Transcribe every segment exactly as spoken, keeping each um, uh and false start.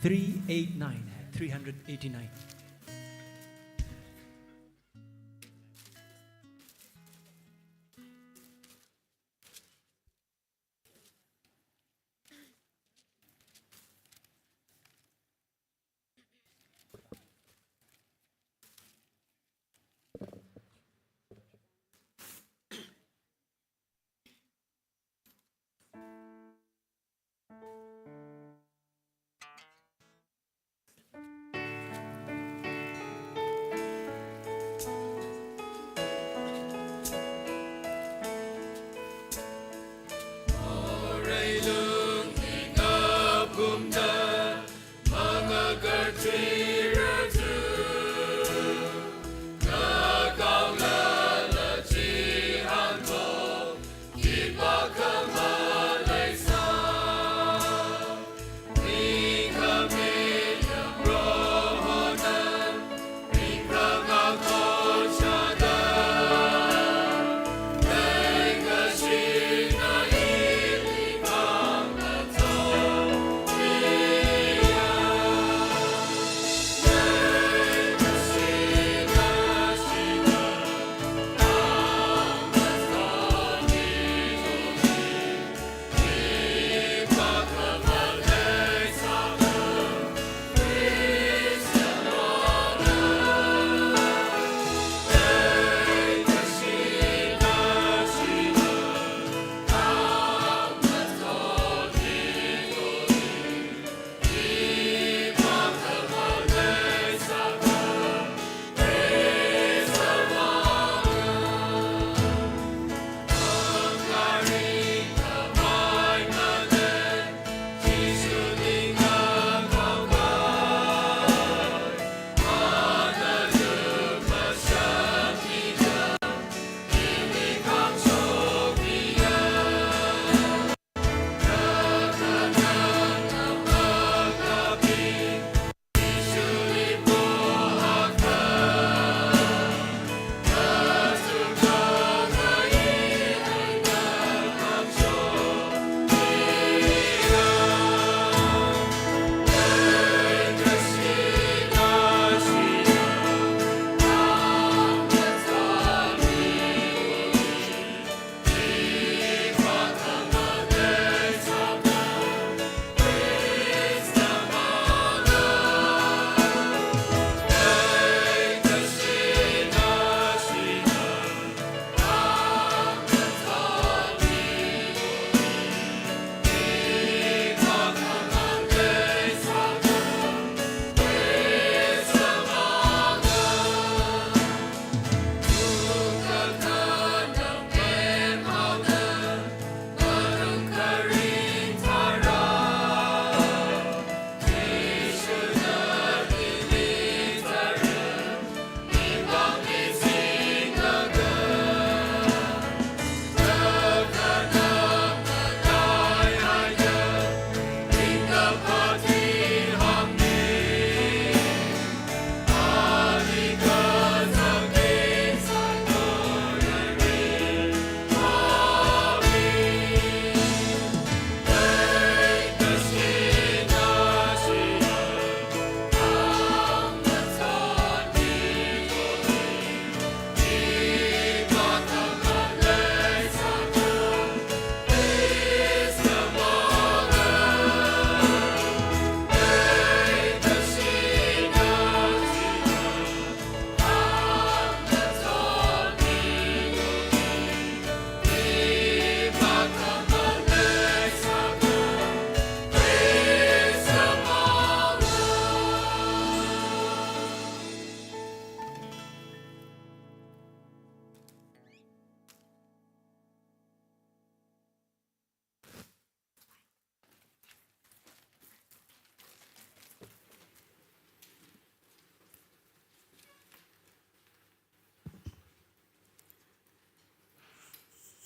three eight nine, three hundred eighty-nine.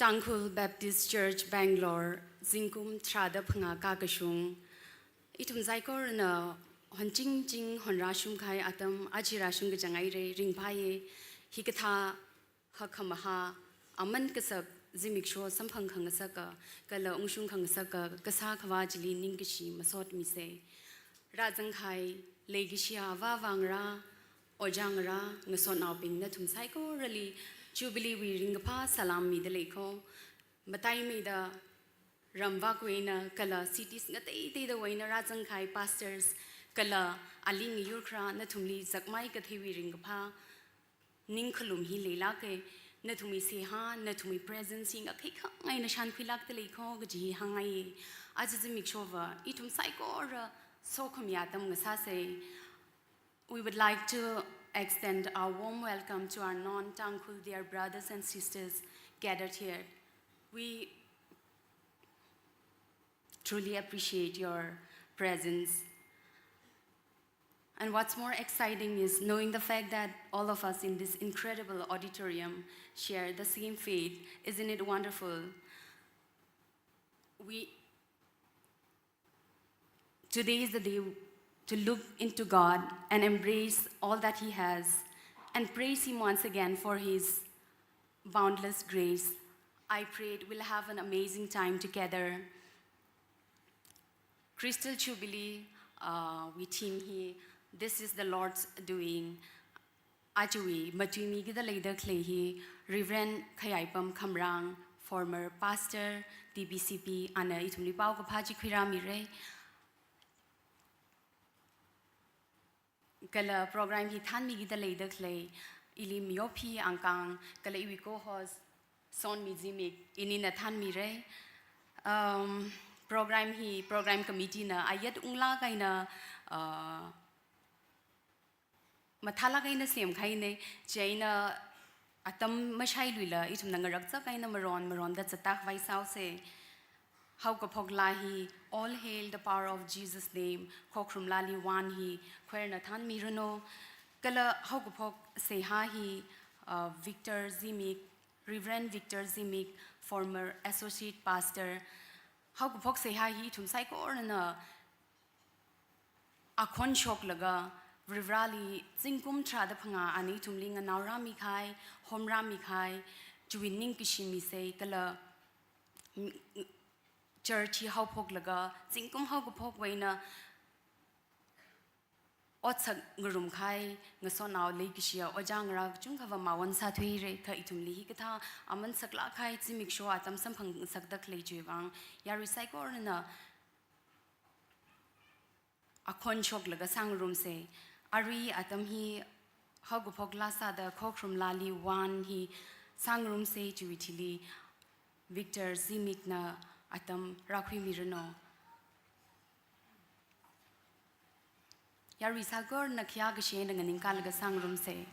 Tangkhul Baptist Church, Bangalore, zingkum tharāda phangā kakashung. Ithum saikorana honchingching honrāshungkahai atam aja rāshung kachang eina ringphāya. Hikathā hakkhamahā, aman kasak zimiksho samphang khangasaka, kala ungshung khangasaka, Kasā Akhavā chili ningkashi masotmisa. Rāzangkahai leikashiya avāvā ngarā, ojā ngarā, ngasotnaobing nathum saikorali Jubilee wui ringkaphā salam mida leiko. Mataimeida ramvākwui eina kala cities ngateiteida wui eina rāzangkahai pastors kala ali miyur kharā nathumli zakmai katheiwui ringkaphā ningkhalum hi leilāke. Nathumwui seihā, nathumwui presence hi ngakheikhangai eina shānkhuilākda leiko kaji hi hāngngaiye. Aja zimikshova ithum saikora sokhamiya atam ngasāse. We would like to extend our warm welcome to our non-Tangkhul dear brothers and sisters gathered here. We truly appreciate your presence. And what's more exciting is knowing the fact that all of us in this incredible auditorium share the same faith. Isn't it wonderful? We, today is the day to look into God and embrace all that He has and praise Him once again for His boundless grace. I prayed we'll have an amazing time together. Crystal Jubilee, uh, wui theme hi, "This is the Lord's doing." Ajawui matuimi kida leida khalei hi Reverend Khayaipam Khamrang, former pastor, T B C P, ana ithumli paokaphā chi khuirāmire. Kala program hi thānmi kida leida khalei ili Miyophi Angkang, kala iwui co-host Sonmi Zimik, inina thānmire. Um, program hi program committee na ayat unglāk eina, uh, mathālāk eina semkahaine. Chieina atam mashailuila ithumna ngarakzak eina maron maronda zatkhavai sāose. Haokaphok laa hi All Hail the Power of Jesus' Name, Khokharum Laali One hi choir na thānmiranu. Kala haokaphok seihā hi, uh, Victor Zimik, Reverend Victor Zimik, former associate pastor. Haokaphok seihā hi ithum saikorana akhon shoklaga, Varivarāli zingkum tharāda phangā ana ithumli nganaorāmikahai, homrāmikahai, chiwui ningkashi mise. Kala, mm, church hi haophoklaga zingkum haokaphokwui eina otsak ngarumkahai ngasotnao leikashiya ojā ngarā kachungkhava mawon sāthuire. Kha ithumli hikathā aman saklākkahai zimiksho atam samphangsakda khalei chiwui vang yarui saikorana akhon shoklaga sāngarumse. Arui atam hi haokaphok laa sāda Khokharum Laali One hi sāngarumse. Chiwui thili Victor Zimikna atam rākhuimiranu. Yarui saikorana khayākashi eina nganingkalaga sāngarumse.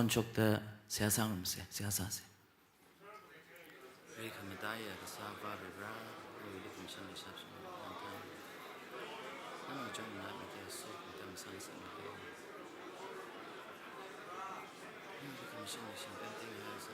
Chokta seihā sāngarumse, seihā sāse. Rei khamataiya kasā Avā Varivara, nawui lukhamashan leishap sung, nana chongnat mate asok mate masang sāmilo. Nawui lukhamashan leishap penting ha sa,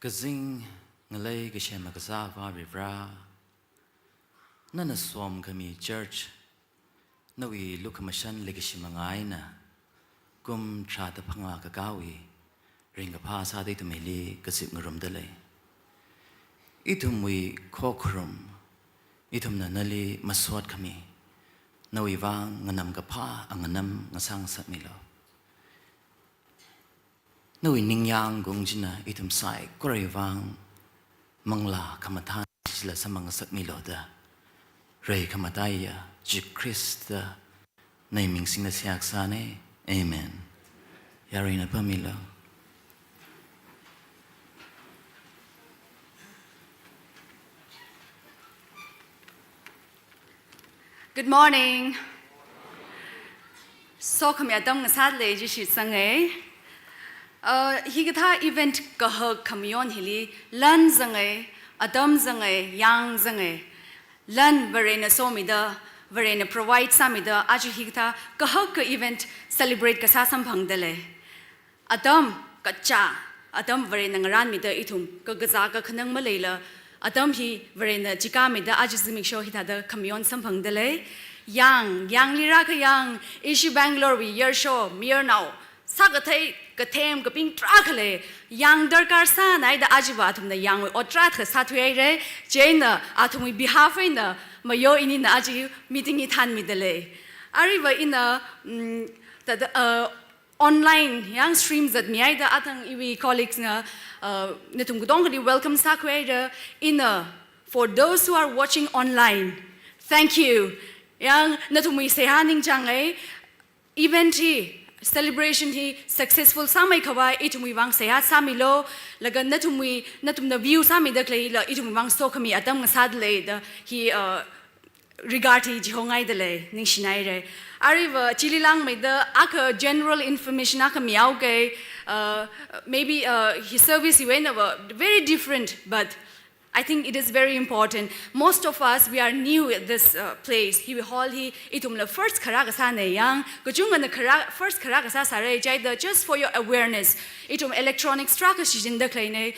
Kazing ngalei kashem kasā Avā Varivara, nana somkhami church, nawui lukhamashan leikashi manga eina, kum tharāda phangā kakāwui ringkaphā sāda ithum hili kazip ngarumda lei. Ithumwui khokharum, ithumna nali masot khami, nawui vang nganamkaphā anganam ngasā ngasakmilo. Nawui ningyāng gung china ithum saikorali vang manglā khamathān chila samphang ngasakmilo da, rei khamataiya Jishu Khrista nawui ming singda seihā kasāne. Amen. Yaruina pamilo. Good morning. Sokhami atam ngasāda lei jishi sangei. Uh, hikathā event kahak khamayon hili lan zangei, atam zangei, yāng zangei. Lan Varena somida, Varena provide sāmida, aja hikathā kahak ka event celebrate kasā samphangda lei. Atam kacha, atam Varena ngarānmida ithum kakazā kakhanang maleila, atam hi Varena chikāmida aja zimiksho hithāda khamayon samphangda lei. Yāng, yāngli rākayāng, ishi Bangalore wui yarsho, mayarnao, sākathei, kathem, kaping tarākha lei, yāng darkar sānaida aja va athumna yāngwui ot tarākha sāthuihaire, chieina athumwui behalf eina mayo inina aja meeting hi thānmida lei. Aruiva ina, mm, thāda, uh, online yāng stream zatmihaida athang iwui colleagues na, uh, nathum katongali welcome sākhuihaira. Ina, for those who are watching online, thank you. Yāng nathumwui seihā ningchāngai. Event hi, celebration hi successful sāmeikhavai ithumwui vang seihā sāmilo. Laga nathumwui, nathumna view sāmida khaleila ithumwui vang sokhami atam ngasāda lei da hi, uh, regard hi chihongaida lei, ningshinaire. Aruiva chili langmeida akha general information akha mihaokei, uh, maybe, uh, hi service hiwui einava very different, but I think it is very important. Most of us, we are new at this, uh, place. Hi hall hi ithumla first kharā kasāne yāng, kachungana kharā, first kharā kasā sārai, chieina just for your awareness, ithum electronics tarākha shichinda khaleine.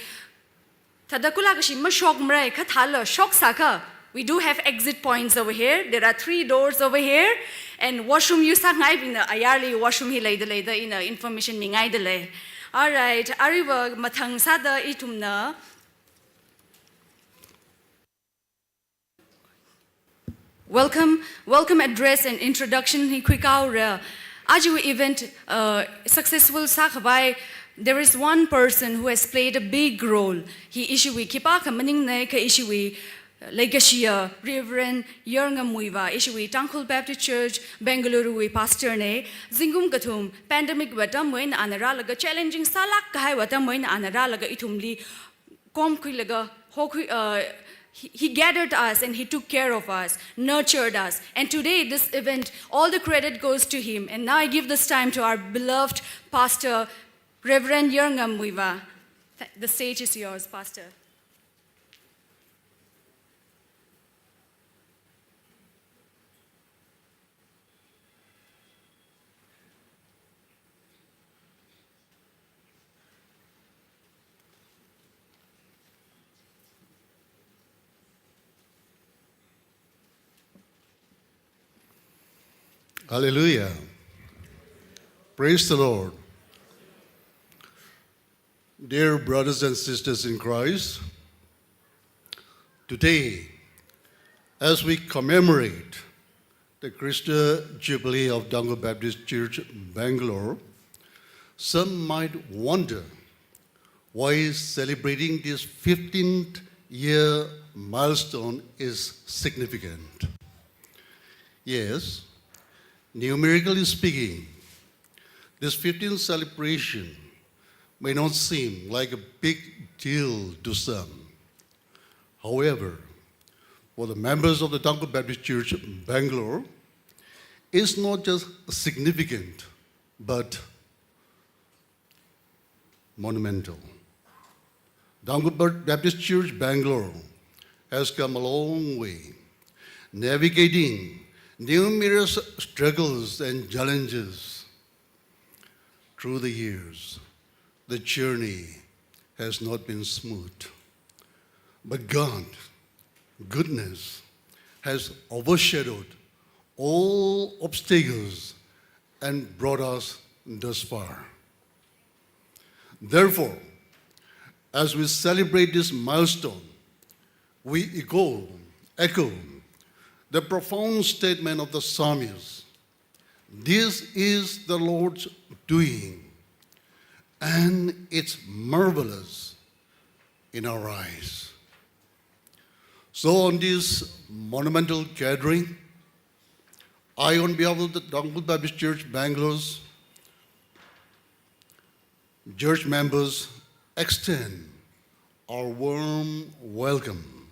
Thāda kula kashi mashokmarai, kha thāla shoksākha, we do have exit points over here. There are three doors over here, and washroom use sāngaibingna ayarli washroom hi leida lei da ina information mingaida lei. All right, aruiva mathang sāda ithumna welcome, welcome address and introduction hi khuikaora. Ajawui event, uh, successful sākhavai, there is one person who has played a big role. Hi ishiwui khipākha maningnei, kha ishiwui, Leikashiya Reverend Yarngam Muivah, ishiwui Tangkhul Baptist Church, Bengaluru wui pastor ne. Zingkum kathum pandemic wui atamwui eina ana rālaga, challenging sālāk kahaiwui atamwui eina ana rālaga ithumli komkhuilaga, hokhui, uh, he, he gathered us and he took care of us, nurtured us. And today, this event, all the credit goes to him. And now I give this time to our beloved pastor, Reverend Yarngam Muivah. Th-, the stage is yours, Pastor. Hallelujah. Praise the Lord. Dear brothers and sisters in Christ, today, as we commemorate the Christian Jubilee of Tangkhul Baptist Church, Bangalore, some might wonder why celebrating this fifteenth year milestone is significant. Yes, numerically speaking, this fifteenth celebration may not seem like a big deal to some. However, for the members of the Tangkhul Baptist Church, Bangalore, it's not just significant, but monumental. Tangkhul Baptist Church, Bangalore, has come a long way, navigating numerous struggles and challenges through the years. The journey has not been smooth, but God, goodness has overshadowed all obstacles and brought us thus far. Therefore, as we celebrate this milestone, we echo, echo the profound statement of the psalmist: "This is the Lord's doing, and it's marvelous in our eyes." So on this monumental gathering, I, on behalf of the Tangkhul Baptist Church, Bangalore's church members, extend our warm welcome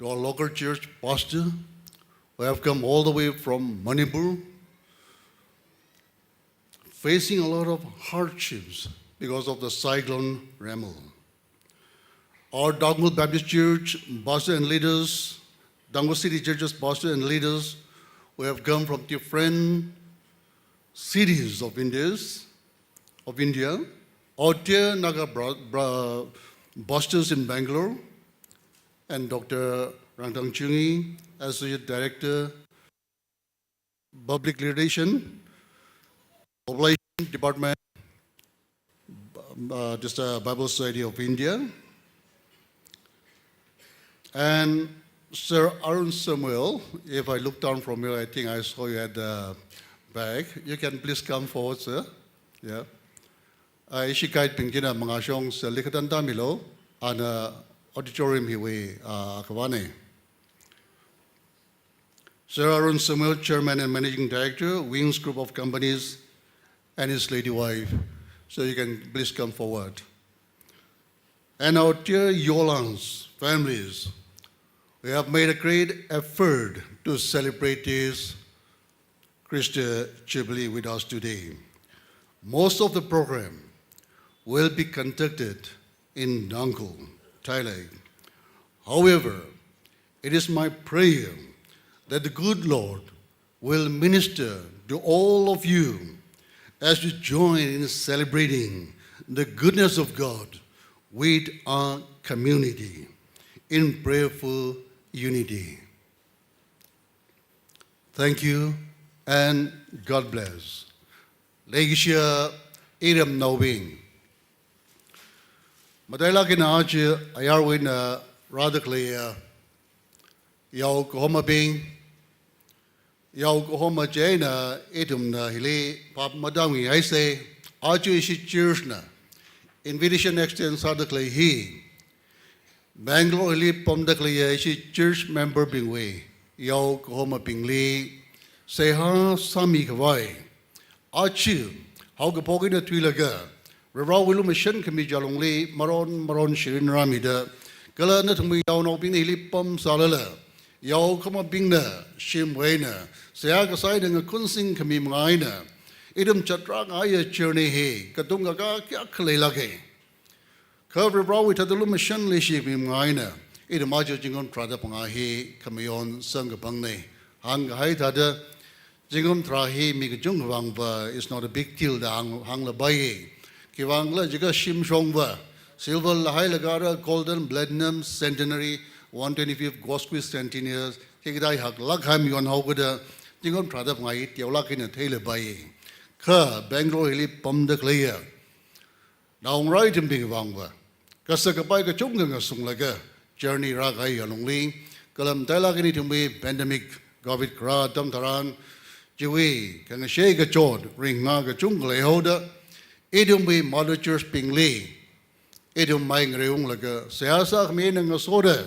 to our local church pastor, who have come all the way from Manipur, facing a lot of hardships because of the Cyclone Remal. Our Tangkhul Baptist Church pastor and leaders, Tangkhul City Church's pastor and leaders, who have come from different cities of India's, of India, our dear Naga bro-, bro-, pastors inBangalore, and Doctor Rangtang Chungi, Associate Director, Public Relation, Population Department, uh, this, uh, Bible Society of India. And Sir Arun Samuel, if I look down from here, I think I saw you at the back. You can please come forward, sir. Yeah. Uh, ishi guide bing china mangāshong sir li katān tāmilu, ana auditorium hiwui, uh, akhavāna. Sir Arun Samuel, Chairman and Managing Director, Wings Group of Companies, and his lady wife. So you can please come forward. And our dear Yolans families, we have made a great effort to celebrate this Christian Jubilee with us today. Most of the program will be conducted in Tangkhul, Thai Lake. However, it is my prayer that the good Lord will minister to all of you as you join in celebrating the goodness of God with our community in prayerful unity. Thank you and God bless. Leikashiya iramnaobing, matailāk eina aja ayarwui eina rāda khaleiya yao kahomabing, yao kahoma chieina ithumna hili phap matāngahaisa. Aja ishi church na invitation extend sāda khalei hi Bangalore li pamda khaleiya ishi church member bingwui yao kahomabingli seihā sāmi khavai, aja haokaphok eina thuilaga, Varivarāwui lumashan khami chi alungli maron maron shirin rāmida, kala nathumwui yaonaobingna hili pamsālala, yao kahomabingna shimwui eina seihā kasā eina ngakunsing khami manga eina, ithum zatrāngaiya journey hi katonga kayākha leilāka. Kha Varivarāwui thāda lumashan leishi khami manga eina, ithum aja zingkum tharāda phangā hi khamayon samkaphangna. Hāngkahai thāda, zingkum tharā hi mi kachungkha vangva is not a big deal da hāng, hānglapai. Khiwuivang khala jiakha shimshongva silver la hailaga ara golden, platinum, centenary, one twenty-fifth, gospel centenary, hikathā haklāk hai mayon haokida, zingkum tharāda phangā hi teolāk eina theilapai. Kha Bangalore hili pamda khaleiya naongarā ithumbing vangva, kasak kapai kachungkha ngasunglaga journey rākahai alungli, kala matailāk eina ithumwui pandemic covid kharā atam tharan, chiwui khangashei kachot ringngā kachungkha leihaoda, ithumwui mother church bingli ithum mai ngareiunglaga seihā sākhami eina ngasoda,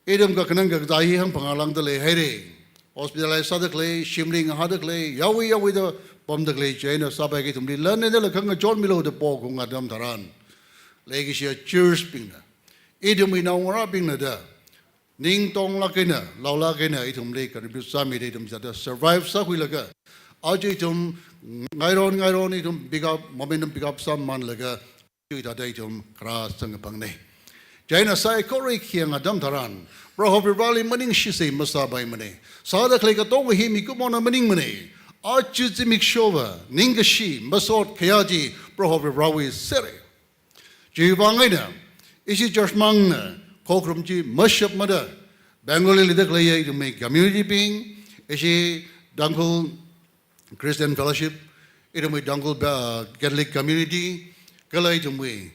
ithum kakhanang kakazā hi hangphangā lāngda leihaira. Hospitalize sāda khalei, shimli ngahāda khalei, yaowui yaowuida pamda khalei, chieina sāpai kaji ithumli lan eina la khangachonmilu da pokhaung atam tharan, leikashiya church bingna, ithumwui naongarābingna da ningtonglāk eina, laolāk eina ithumli contribute sāmida ithum zatta survive sākhuilaga, aja ithum ngairon ngairon ithum pick up, momentum pick up sāmānlaga, tui thāda ithum kharā samkaphangna. Chieina saikora khayang atam tharan, Proho Varivarāli maningshisa masāpaimana. Sāda khalei katonga hi mikumona maningmana. Aja zimikshova ningkashi masot khayā chi Proho Varivarāwui sera. Chiwuivang eina, ishi church mangna khokharum chi mashapmada, Bangalore li leida khaleiya ithumwui community bing, ishi Tangkhul Christian Fellowship, ithumwui Tangkhul Ba-, Catholic Community, kala ithumwui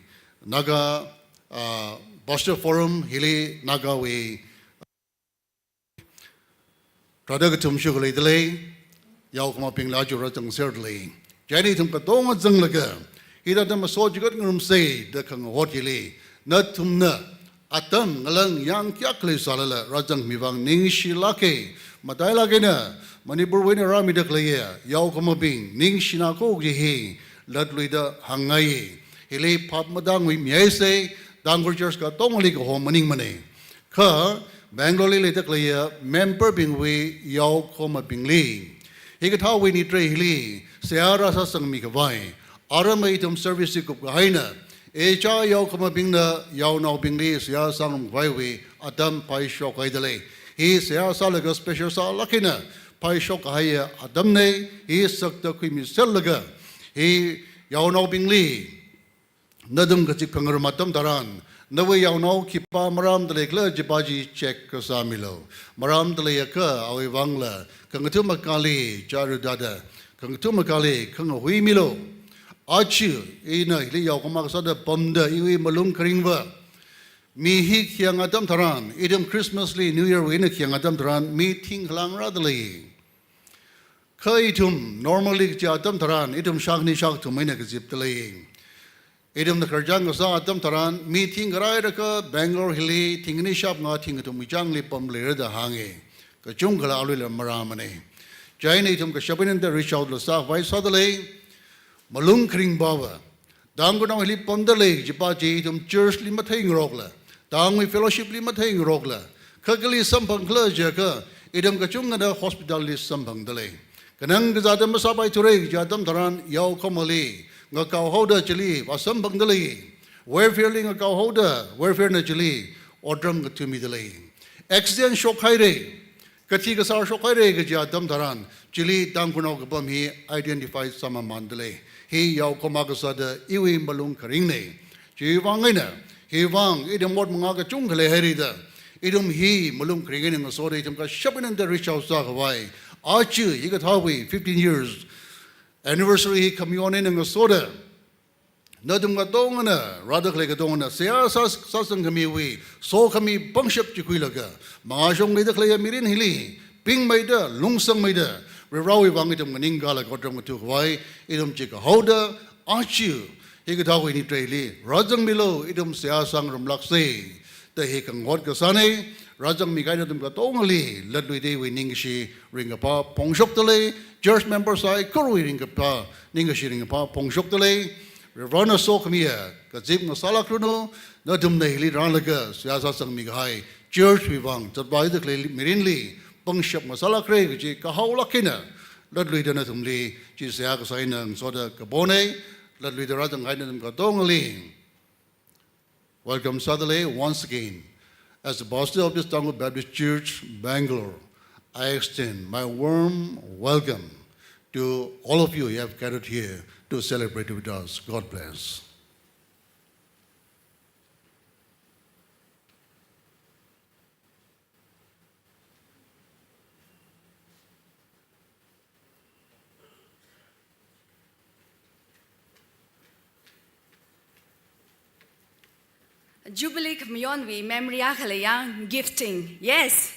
Naga, ah, Pastor Forum, hili Nagawui tharāda kathum shukha leida lei, yao kahomabingla aja rāzangserda lei. Chieina ithum katonga zanglaga, hithāda masot chigat ngarumsa da khangahot hili, nathumna atam ngalang yāng kayākha leisālala rāzangmi vang ningshilāka. Matailāk eina Manipurwui eina rāmida khaleiya yao kahomabing ningshina kaji hi latluida hāngngai. Hili phap matāngmihaisa, Tangkhul Church katongali kahom maningmana. Kha Bangalore li leida khaleiya member bingwui yao kahomabingli, hikathāwui nitrei hili seihā rāsāsangmi khavai, aramai ithum service hi kupkahaina, ichā yao kahomabingna yaonaobingli seihā sāngarum khavaiwui atam phaishok haida lei. Hi seihā sālaga special sālāk eina phaishok kahaiya atamna. Hi sakta khuimiserlaga, hi yaonaobingli nathum kachik phangarum atam tharan, nawui yaonao khipā marāmada leikhala chipa chi check kasāmilu. Marāmada leiakha awui vangla kangathum akāli chāra thāda, kangathum akāli khangahuimilu. Aja ina hili yao kahoma kasāda pamda iwui malung kharingva, mi hi khayang atam tharan, ithum Christmas li, New Year wui eina khayang atam tharan, mi thingkha lāngrāda lei. Kha ithum normally kaji atam tharan, ithum shākhani shākathum eina kazipda lei. Ithumna khararchān kasā atam tharan, mi thingkha rāhaida kha Bangalore hili thingkhani shāphangā thingkathumwui chāngli pamleira da hānga. Kachungkhala aruila marāmana. Chieina ithum kashap eina da reach out la sākhavai sāda lei. Malung kharingpava, Tangkhulnao hili pamda lei chipa chi ithum church li matheingarokla, tangwui fellowship li matheingarokla, kha kali samphangkhala jiakha, ithum kachungkhana hospital li samphangda lei. Kanang kazāda masāpaithura kaji atam tharan, yao kahomali ngakaohaoda chili vāsamphangda lei. Welfare li ngakaohaoda, welfare na chili otram kathumida lei. Accident shokhaira, kathi kasār shokhaira kaji atam tharan, chili Tangkhulnao kapam hi identify sāmamānda lei. Hi yao kahoma kasāda iwui malung kharingna. Chiwuivang eina, hi vang, ithum ot manga kachungkha leihaira da, ithum hi malung kharing eina ngasoda ithum kashap eina da reach out sākhavai, aja hikathāwui fifteen years anniversary hi khamayon eina ngasoda, nathum katongana, rāda khalei katongana, seihā sā, sāsangkhamiwui sokhami pangshap chi khuilaga, mangāshong leida khaleiya mirin hili pingmeida, lungsangmeida, Varivarāwui vang ithum nganingkalaga otram kathu khavai, ithum chikahaoda, aja hikathāwui nitreili rāzangmilu, ithum seihā sāngarumlāksa. da hi khangot kasāna. Rāzangmi kahai nathum katongali latluida iwui ningkashi ringkaphā phongshokdalei. Church member saikorawui ringkaphā, ningkashi ringkaphā phongshokdalei. Reverend na sokhamiya kazip ngasālākranu, nathumna hili rālaga seihā sāsangmi kahai church wui vang zatvāda khalei mirinli pangshap ngasālākra kaji kahaolāk eina latluida nathumli chi seihā kasā eina ngasoda kapona. Latluida rāzang kahai nathum katongali welcome sādalei once again. As the pastor of this Tangkhul Baptist Church, Bangalore, I extend my warm welcome to all of you who have gathered here to celebrate with us. God bless. Jubilee khamayonwui memory akha lei yang, gifting. Yes.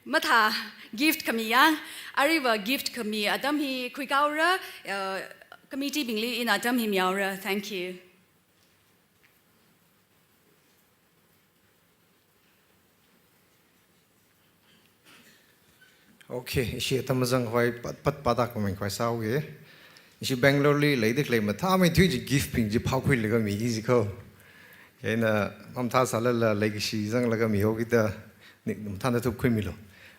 Mathā gift khami yang, aruiva gift khami atam hi khuikaora, uh, committee bingli ina atam hi mihaora. Thank you. Okay, ishi atam mazangkhavai pat pat pāda comment khavai sāuge. Ishi Bangalore li leida khalei mathāmeithui chi gift bing chi phākhuilaga miki jiko. Chieina mamathā sālala leikashi zanglaga mihaokida ni mathāda thup khuimilu.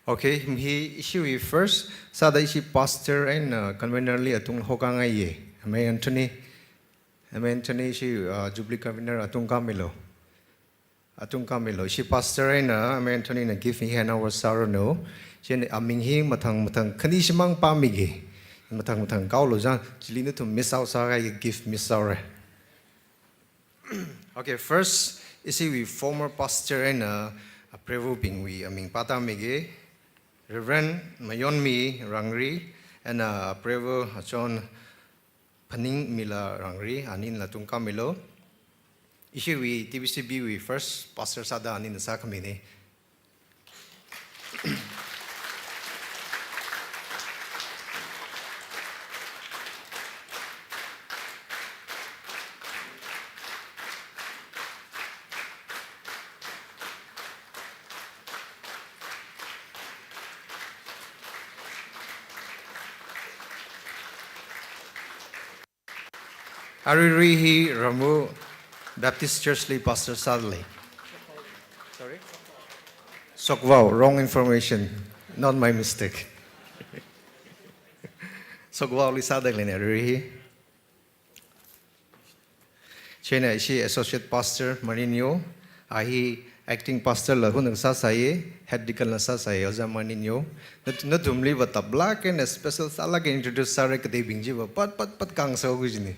Okay, hi ishiwui first sāda ishi pastor eina convener li atung hokangaiye. Amei Anthony. Amei Anthony ishi, uh, Jubilee convener atung kāmilu. Atung kāmilu. Ishi pastor eina Amei Anthony na gift hi hand over sāranu. Chieina aming hi mathang mathang khani shimang pāmiki. Mathang mathang kaolu jang, chili nathum miss out sākahai gift miss out re. Okay, first, ishiwui former pastor eina apreivabingwui aming pātāmiki. Reverend Mayonmi Rangri eina apreiva John Phaningmila Rangri, anila atung kāmilu. Ishiwui T B C B wui first pastor sāda anina sākhamine. Aruirui hi Ramu Baptist Church li pastor sādalei. Sorry? Sokvao, wrong information. Not my mistake. Sokvao li sādaleine aruirui hi. Chieina ishi Associate Pastor Marinio, a hi acting pastor la huna sāsai, head deacon la sāsai, Oja Marinio. Nat-, nathumliva taplāk eina special sālaga introduce sāra, kateibing chiva pat pat pat kang sāugu jine.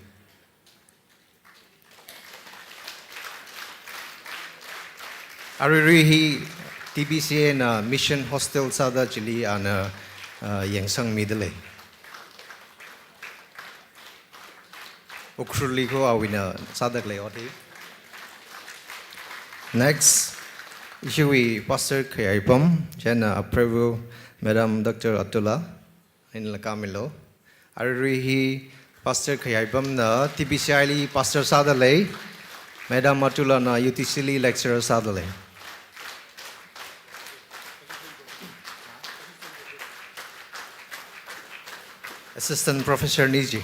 Aruirui hi T B C A na mission hostel sāda chili ana, ah, yangsangmidalei. Ukhrulli ko awuina sādalei ot hi. Next, ishiwui Pastor Khayaipam, chieina apreiva Madam Doctor Atula, anila kāmilu. Aruirui hi Pastor Khayaipamna T B C I li pastor sādalei, Madam Atulana U T C li lecturer sādalei. Assistant Professor ni ji.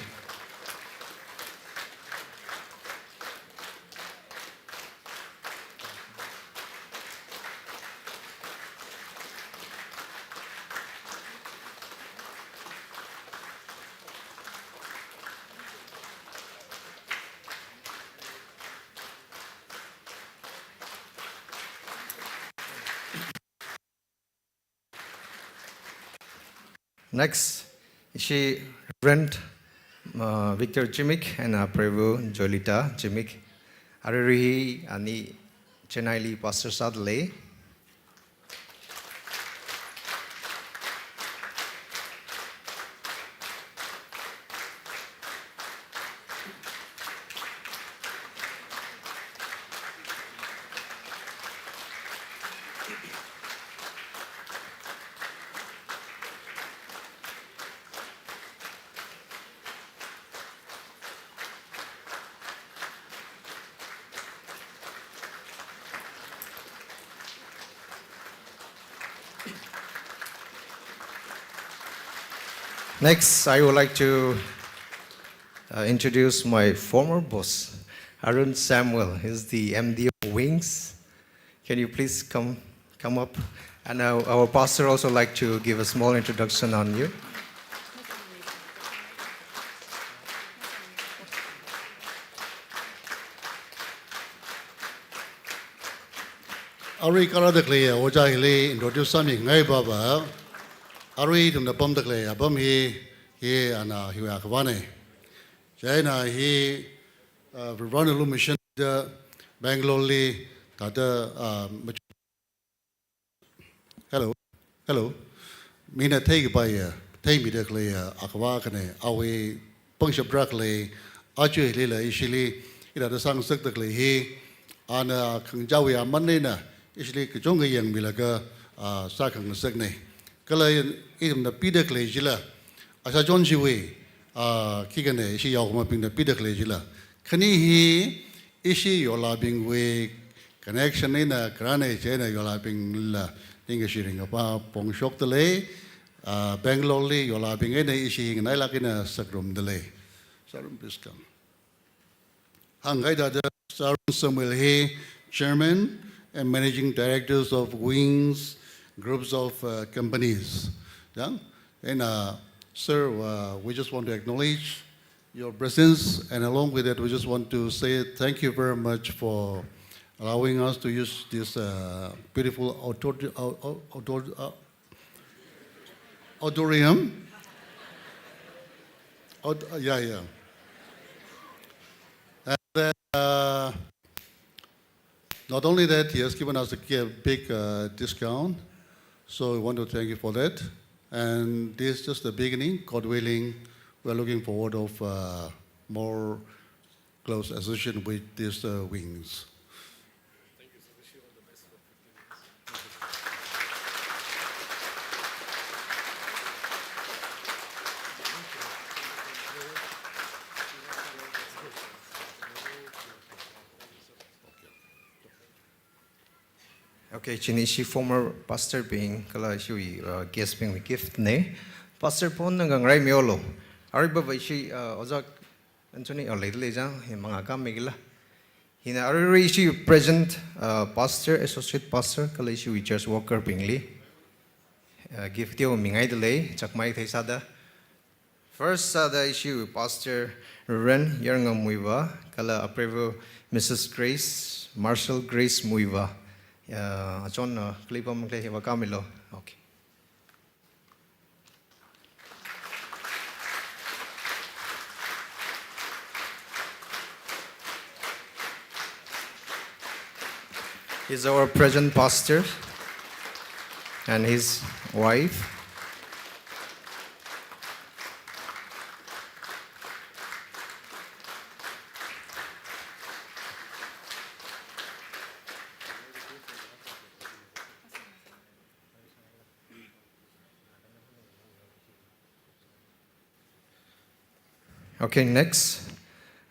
Next, ishi Reverend, uh, Victor Chimik eina apreiva Joelita Chimik. Aruirui hi ani Chennai li pastor sādalei. Next, I would like to uh, introduce my former boss, Arun Samuel. He's the M D of Wings. Can you please come, come up? And our, our pastor also like to give a small introduction on you. Arui kharāda khalei ojā hili introduce sāmingai papa. Arui ithumna pamda khalei apam hi, hi ana hiwui akhavana. Chieina hi, uh, Varena lumashanda Bangalore li thāda, uh, mach- Hello. Hello. Mina theikapaiya, theimida khaleiya akhava akhana, awui pangshap rākhalei, aja hilila ishili, ithāda sāngasakda khalei hi, ana khangachāwui aman eina, ishili kachungkha yangmilaga, ah, sākhangasakna. Kala ithumna pida khalei chila, Asha John chiwui, ah, khikana ishi yaokhamabingna pida khalei chila. Khani hi ishi yolabingwui connection eina kharāna, chieina yolabingla ningkashi ringkaphā phongshokda lei, ah, Bangalore li yolabing eina ishi nganailāk eina sāngarumda lei. Sir, please come. Hāngngai thāda Sir Arun Samuel hi Chairman and Managing Directors of Wings Groups of, uh, Companies. Yang, and, uh, sir, uh, we just want to acknowledge your presence, and along with that, we just want to say thank you very much for allowing us to use this, uh, beautiful auditor-, au-, au-, auditor-, uh, auditorium. Aud-, uh, yeah, yeah. And then, uh, not only that, he has given us a ki-, big, uh, discount. So we want to thank you for that. And this is just the beginning. God willing, we are looking forward of, uh, more close association with these, uh, Wings. Okay, chieina ishi former pastor bing, kala ishiwui, uh, guest bingwui gift na. Pastor phon ngangarai milu. Aruiva ishi, uh, ojā Anthony, oh, leida lei chang, hi mangā kāmikila. Hina aruirui ishi present, uh, pastor, associate pastor, kala ishiwui church worker bingli, uh, gift teomingaida lei, chākmai theisāda. First sāda ishiwui Pastor Reverend Yarngam Muivah, kala apreiva Missus Grace, Marshall Grace Muivah. Uh, achon, uh, clip am kle hiva kāmilu. Okay. He's our present pastor and his wife. Okay, next,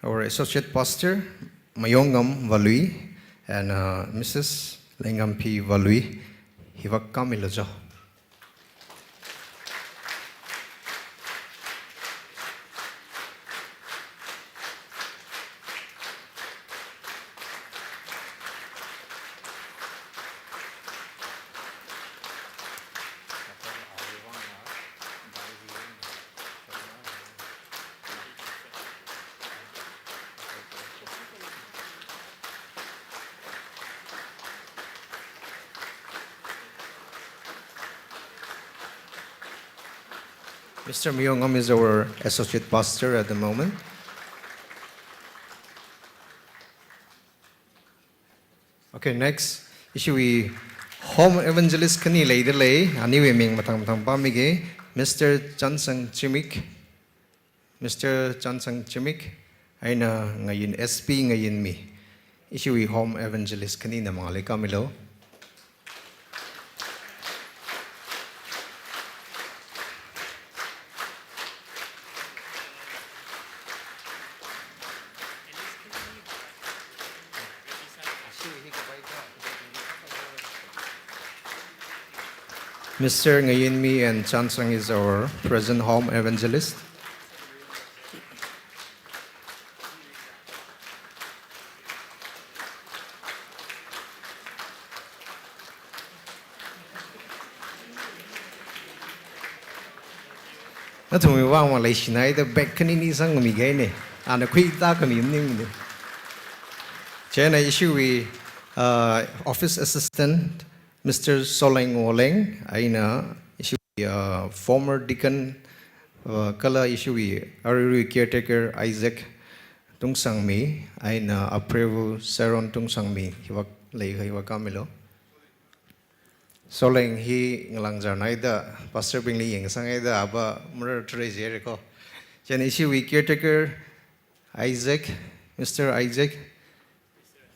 our Associate Pastor, Mayongngam Valui, and, uh, Missus Leingamphi Valui, hiva kāmilu jo. Mister Myongam is our associate pastor at the moment. Okay, next. Ishiwui home evangelist khani leida lei, aniwui ming mathang mathang pāmige, Mister Chansang Chimik. Mister Chansang Chimik, eina Ngayin S P Ngayinmi. Ishiwui home evangelist khanina mangāli kāmilu. Mister Ngayinmi and Chansang is our present home evangelist. Nathumwui vang leishinaida bag khanini sangmi kahaina. Ana khuida khami maningne. Chieina ishiwui, uh, office assistant, Mister Soleng Woleng, eina ishiwui, uh, former deacon, uh, kala ishiwui aruirui caretaker Isaac Tungsangmi, eina apreivawui Saron Tungsangmi, hiwui vang leikha hiwui vang kamilu. Soleng hi ngalāngzarnaida, pastor bingli yangsanghaida, ava marar tharei jire ko. Chieina ishiwui caretaker Isaac, Mister Isaac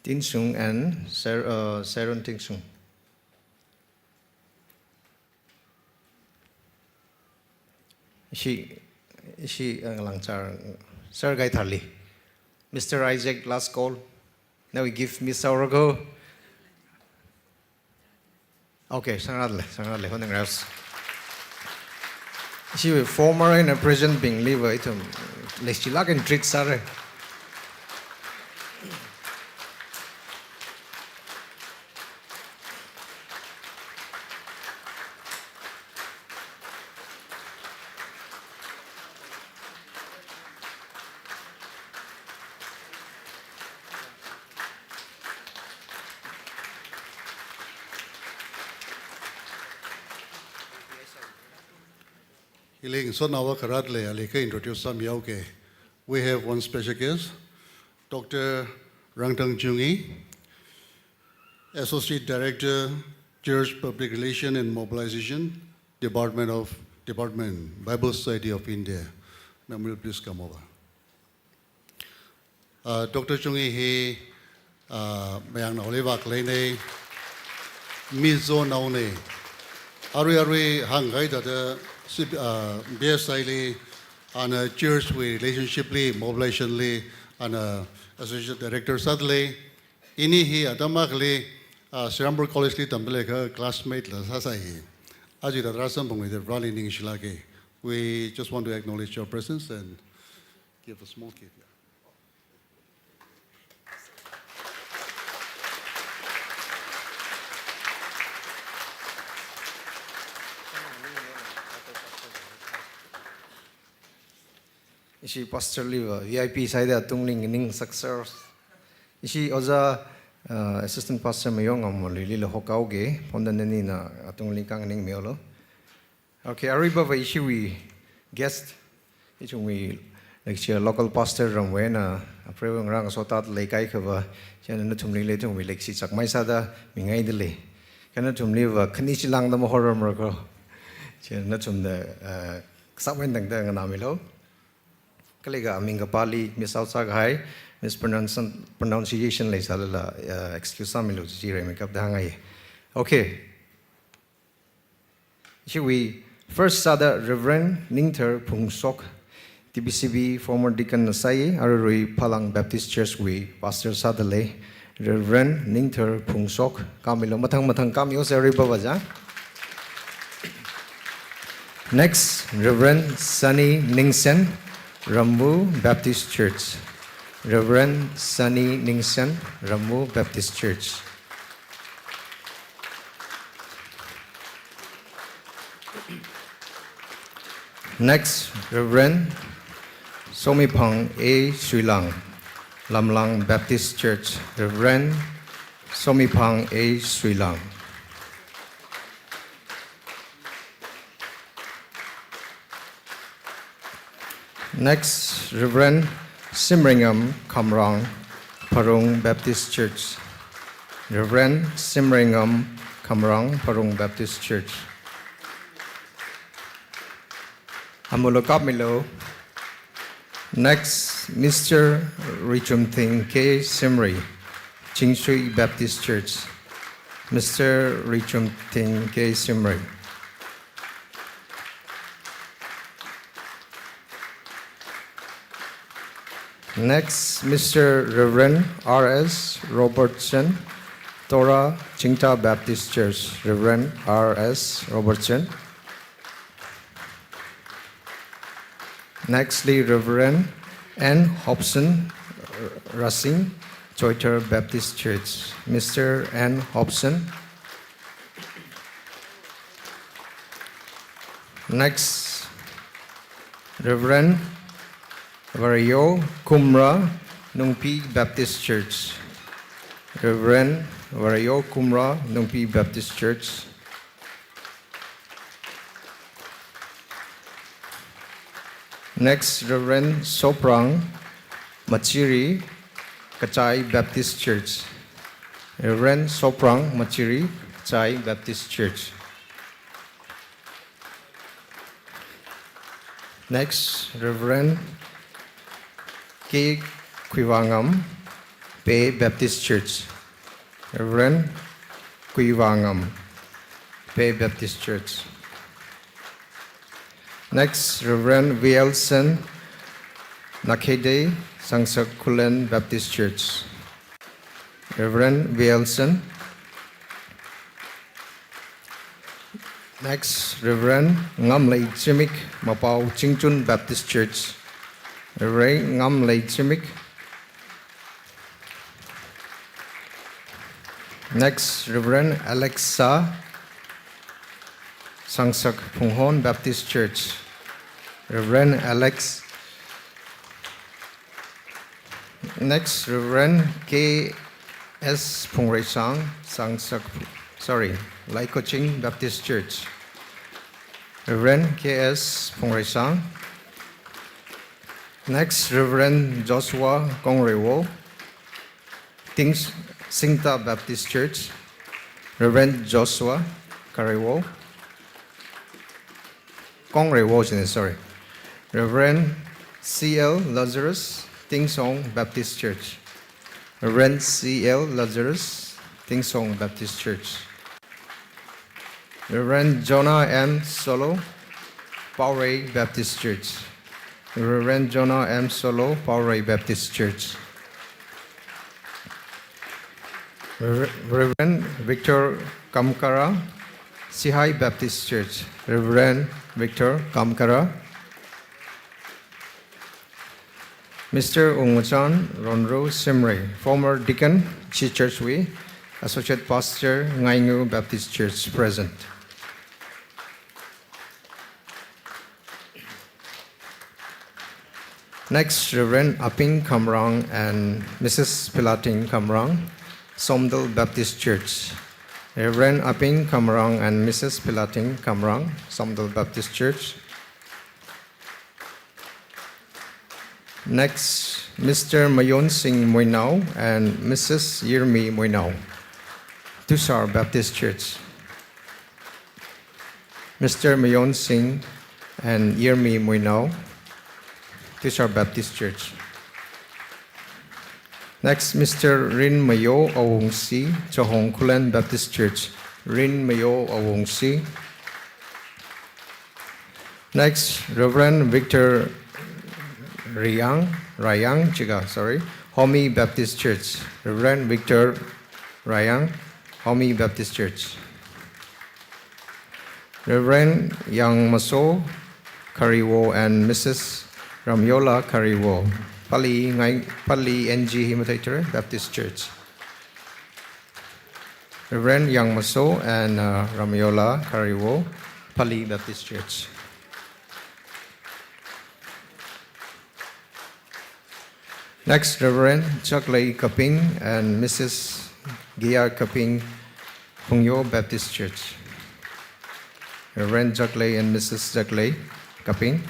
Tinsung and Sar-, uh, Saron Tinsung. Ishi, ishi, uh, ngalāngzar, Sir Gaitharli. Mister Isaac, last call. Nawui gift miss sāhaora ko. Okay, sangradalei, sangradalei, honing ras. Ishiwui former eina present bingli va ithum leishilāk eina treat sāra. Hili ngasotnaova kharālei, ali kha introduce sāmihaoke. We have one special guest, Doctor Rangthang Chungi, Associate Director, Church Public Relation and Mobilization, Department of, Department, Bible Society of India. Ma'am will please come over. Uh, Doctor Chungi hi, uh, mayangnaoli vākhaleina, Mizonaona. Arui arui hāngkahai thāda, C-, uh, B S I li, ana church wui relationship li, mobilization li, ana associate director sādalei. Ini hi atam akhali, uh, Serampore College li tamda leikha classmate la sāsai hi. Aja thāda rāsamphangmida Vareli ningshilāka. We just want to acknowledge your presence and give a small gift. Ishi pastor li va V I P sāhaida atungli nganingsakser. Ishi ojā, uh, assistant pastor Mayong Ngamolwuili la hokhaoke, phonda nanina atungli khanganingmilu. Okay, aruiva va ishiwui guest, ithumwui, like, chi local pastor ramwui eina, apreiva ngarā ngasotda leikahai kha va, chieina nathumli le ithumwui leikashi chakmei sāda mingaidalei. Kha nathumli va khani chilāngda mahorrarmara ko. Chieina nathumda, uh, sākmei tangda nganāmilu. Kala aming kapāli mispronounce sākahai, mispronunciation, pronunciation leisālala, uh, excuse sāmilu chi reimikapda hāngngai. Okay. Ishiwui first sāda Reverend Ningthar Phungshok, T B C B former deacon na sāi, aruirui Phalang Baptist Church wui pastor sādalei, Reverend Ningthar Phungshok, kamilu mathang mathang kamilu sir aruiva va ja. Next, Reverend Sunny Ningsen, Ramvu Baptist Church. Reverend Sunny Ningsen, Ramvu Baptist Church. Next, Reverend Somiphang A Suilang, Lamlang Baptist Church. Reverend Somiphang A Suilang. Next, Reverend Simringam Khamrang, Pharung Baptist Church. Reverend Simringam Khamrang, Pharung Baptist Church. Amulu kapmilu. Next, Mister Richumthing K Simri, Chingsui Baptist Church. Mister Richumthing K Simri. Next, Mister Reverend R S Robertson, Tora Chingta Baptist Church, Reverend R S Robertson. Nextly, Reverend N Hobson Rasing, Choithar Baptist Church. Mister N Hobson. Next, Reverend Vareyo Kumra, Nungpi Baptist Church. Reverend Vareyo Kumra, Nungpi Baptist Church. Next, Reverend Soprang Machiri, Kachai Baptist Church. Reverend Soprang Machiri, Kachai Baptist Church. Next, Reverend K Kuivangam, Phek Baptist Church. Reverend Kuivangam, Phek Baptist Church. Next, Reverend Wilson Nakhede, Sangsak Khullen Baptist Church. Reverend Wilson. Next, Reverend Ngamlei Chimik, Mapao Chingchun Baptist Church. Reverend Ngamlei Chimik. Next, Reverend Alexa, Sangsak Phunghon Baptist Church. Reverend Alex. Next, Reverend K S Phungreisang, Sangsak, sorry, Laikoching Baptist Church. Reverend K S Phungreisang. Next, Reverend Joshua Kongreiwo, Tings-, Singta Baptist Church. Reverend Joshua Kongreiwo. Kongreiwo chine, sorry. Reverend C L Lazarus, Tingsong Baptist Church. Reverend C L Lazarus, Tingsong Baptist Church. Reverend Jonah M Solo, Paurei Baptist Church. Reverend Jonah M Solo, Paurei Baptist Church. Re-, Reverend Victor Kamkara, Sihai Baptist Church. Reverend Victor Kamkara. Mister Ungchan Ronru Simrei, former deacon, Chi Church wui, Associate Pastor, Ngaingu Baptist Church, present. Next, Reverend Aping Kamrang and Missus Pilating Kamrang, Somdal Baptist Church. Reverend Aping Kamrang and Missus Pilating Kamrang, Somdal Baptist Church. Next, Mister Mayon Singh Muinao and Missus Yirmi Muinao, Tushar Baptist Church. Mister Mayon Singh and Yirmi Muinao, Tushar Baptist Church. Next, Mister Rinmayo Awungsi, Chohong Khullen Baptist Church. Rinmayo Awungsi. Next, Reverend Victor Rayang, Rayang Chiga, sorry, Homi Baptist Church. Reverend Victor Rayang, Homi Baptist Church. Reverend Yangmaso Kariwo and Missus Ramyola Kariwo, Pali Ngai, Pali N G Himathaitere Baptist Church. Reverend Yangmaso and, uh, Ramyola Kariwo, Pali Baptist Church. Next, Reverend Chaklei Kaping and Missus Gia Kaping, Phungyo Baptist Church. Reverend Chaklei and Missus Chaklei Kaping.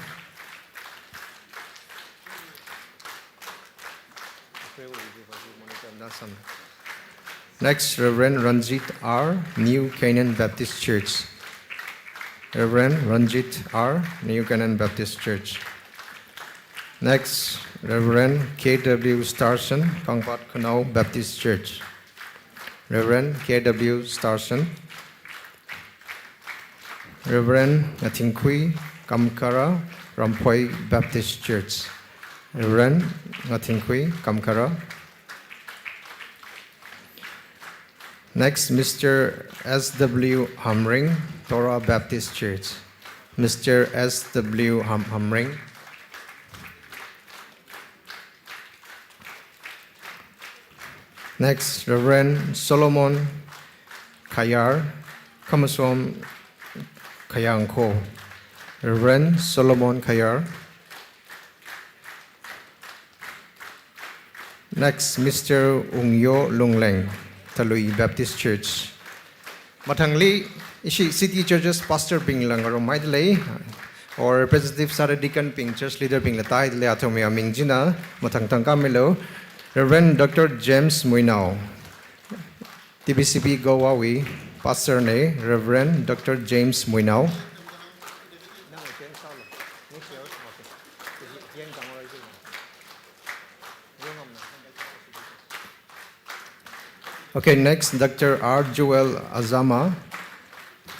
Next, Reverend Ranjit R, New Canaan Baptist Church. Reverend Ranjit R, New Canaan Baptist Church. Next, Reverend K W Starson, Kangpokpi Khanao Baptist Church. Reverend K W Starson. Reverend Ngathingkhui Kamkara, Ramphoi Baptist Church. Reverend Ngathingkhui Kamkara. Next, Mister S W Hamring, Torah Baptist Church. Mister S W Ham-, Hamring. Next, Reverend Solomon Khayar, Khamasom Khayangkho. Reverend Solomon Khayar. Next, Mister Ungyo Lungleng, Talui Baptist Church. Mathangli, ishi city churches pastor bingla ngarumhaidalei, or representative sāda deacon bing, church leader bingla tāhaidalei, athumwui aming china mathang thangkāmilu. Reverend Doctor James Muinao, T B C B Goa wui pastor na, Reverend Doctor James Muinao. Okay, next, Doctor R Joel Azama,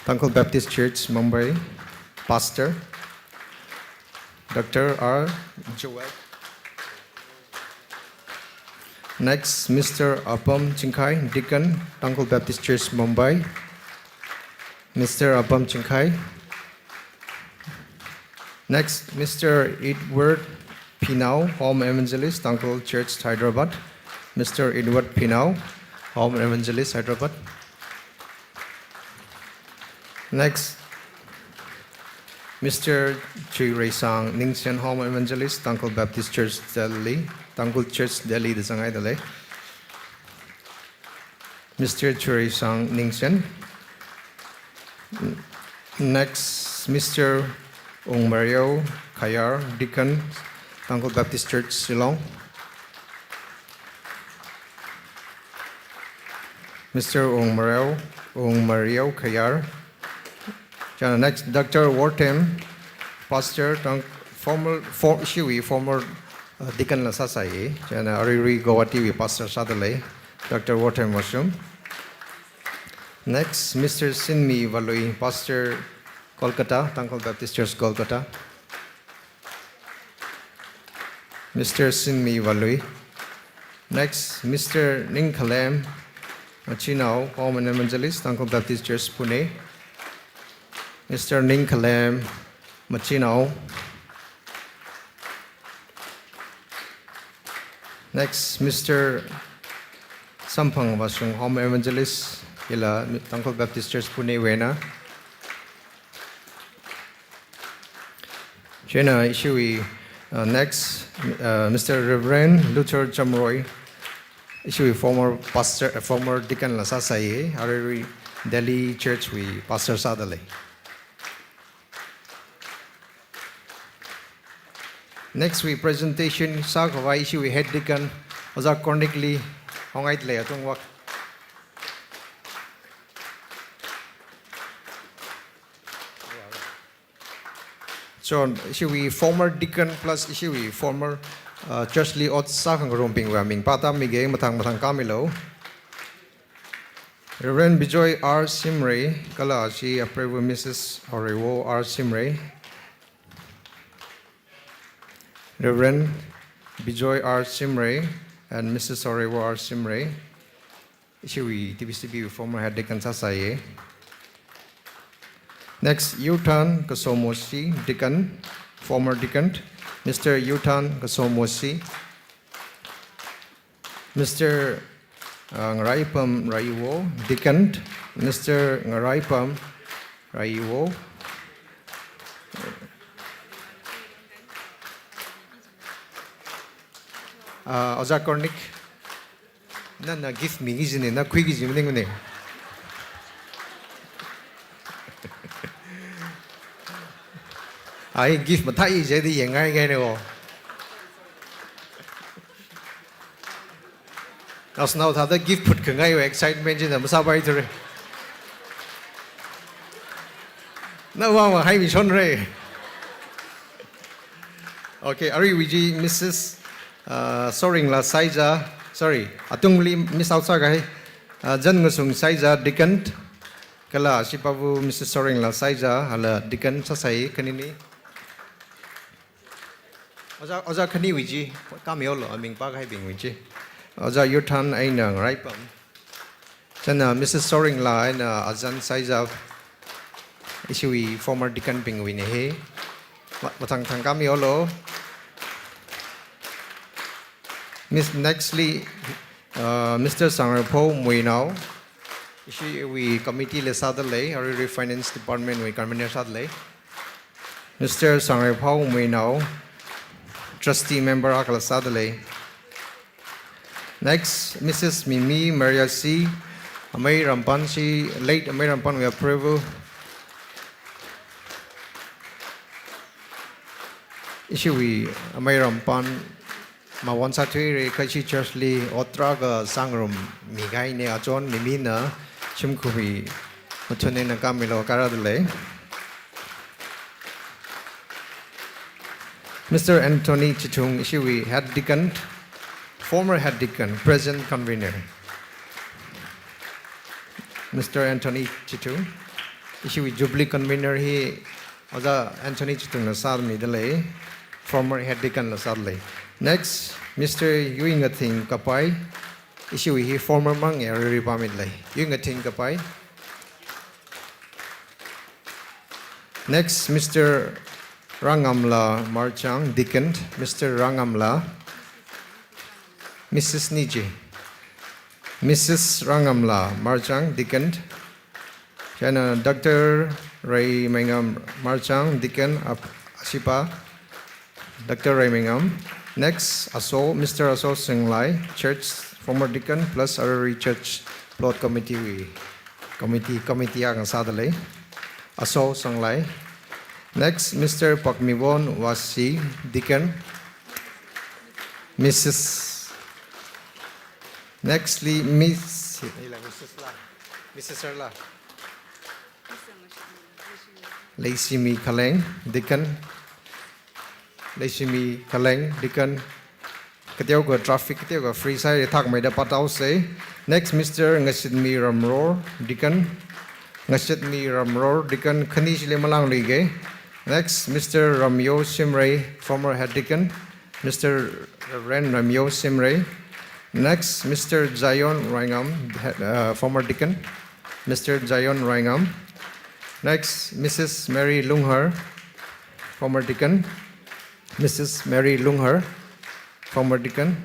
Tangkhul Baptist Church, Mumbai, Pastor. Doctor R Joel. Next, Mister Apam Chingkhai, Deacon, Tangkhul Baptist Church, Mumbai. Mister Apam Chingkhai. Next, Mister Edward Pinao, Home Evangelist, Tangkhul Church, Hyderabad. Mister Edward Pinao, Home Evangelist, Hyderabad. Next, Mister Chuireisang Ningshen, Home Evangelist, Tangkhul Baptist Church, Delhi. Tangkhul Church, Delhi da zanghaidalei. Mister Chuireisang Ningshen. Next, Mister Ungmariao Khayar, Deacon, Tangkhul Baptist Church, Shillong. Mister Ungmariao, Ungmariao Khayar. China next, Doctor Wortem, Pastor, Tang-, former, for, ishiwui former, uh, deacon la sāsai. China aruirui Guwahati wui pastor sādalei, Doctor Wortem Washum. Next, Mister Sinmi Valui, Pastor, Kolkata, Tangkhul Baptist Church, Kolkata. Mister Sinmi Valui. Next, Mister Ningkhalem Machinao, Home and Evangelist, Tangkhul Baptist Church, Pune. Mister Ningkhalem Machinao. Next, Mister Samphang Vashung, Home Evangelist, ila Tangkhul Baptist Church, Pune wuina. China ishiwui, uh, next, uh, Mister Reverend Luther Chamroy, ishiwui former pastor, uh, former deacon la sāsai, aruirui Delhi Church wui pastor sādalei. Next wui presentation sākhavai ishiwui head deacon, Oja Kornik li haonghaidalei, atung vak. So, ishiwui former deacon plus ishiwui former, uh, church li ot sākhangarumbingwui aming pātāmige, mathang mathang kāmilu. Reverend Bijoy R Simre, kala ashi apreiva Missus Orewo R Simre. Reverend Bijoy R Simre and Missus Orewo R Simre. Ishiwui T B C B former head deacon sāsai. Next, Yuthan Kasomoshi, deacon, former deacon, Mister Yuthan Kasomoshi. Mister, uh, Ngaraipam Raiwo, deacon, Mister Ngaraipam Raiwo. Uh, Oja Kornik, nana gift miki kajina, na khuiki kaji maningmana. Ai, gift mathāi jida yangngai ngaina ko. Asnao thāda gift phutkhangai wui excitement china masāpaithura. Nawui vang haimi shonra. Okay, aruiwui chi Missus, uh, Soringla Saija, sorry, atungli miss out sākahai, uh, Janngasung Saija, deacon, kala ashi pāva Missus Soringla Saija, ala deacon sāsai khanini. Oja, oja khaniwui chi, kāmihaolu, aming pākahaibingwui chi. Oja Yuthan eina Ngaraipam. Chieina Missus Soringla eina Azan Saizap, ishiwui former deacon bingwui eina hi. Ma-, mathang thangkhamiholo. Miss, nextly, uh, Mister Sangrephao Muinao, ishiwui committee li sādalei, aruirui Finance Department wui convener sādalei. Mister Sangrephao Muinao, trustee member akhawui sādalei. Next, Missus Mimi Mariasi, Amei Rampan chi, late Amei Rampan wui approval. Ishiwui Amei Rampan mawon sāthuira, kha ishi church li ot tarākha sāngarummi kahaina, achon Mimina shimkhurwui mathun eina khamilo kharādalei. Mister Anthony Chithung, ishiwui head deacon, former head deacon, present convener. Mister Anthony Chithung, ishiwui Jubilee convener hi Ojā Anthony Chithungna sāmidalei, former head deacon la sādalei. Next, Mister Yuingathing Kapai, ishiwui hi former mang, aruirui pāmidalei. Yuingathing Kapai. Next, Mister Rangamla Marchang, deacon, Mister Rangamla. Missus Niji. Missus Rangamla Marchang, deacon. Chieina Doctor Reimeingam Marchang, deacon, ap-, ashipa. Doctor Reimeingam. Next, Aso, Mister Aso Singlai, church, former deacon plus aruirui church plot committee wui, committee, committee akha sādalei. Aso Singlai. Next, Mister Pakmiwon Wasi, deacon. Missus Nextly, Miss, Missus La, Missus Sir La. Leishimi Khaleng, deacon. Leishimi Khaleng, deacon. Kateokha traffic, kateokha free sāi, thakmeida pātaosei. Next, Mister Ngasitmi Ramror, deacon. Ngasitmi Ramror, deacon, khani chili malangluike. Next, Mister Ramyo Shimray, former head deacon. Mister Reverend Ramyo Shimray. Next, Mister Zion Raingam, head, uh, former deacon. Mister Zion Raingam. Next, Missus Mary Lunghar, former deacon. Missus Mary Lunghar, former deacon.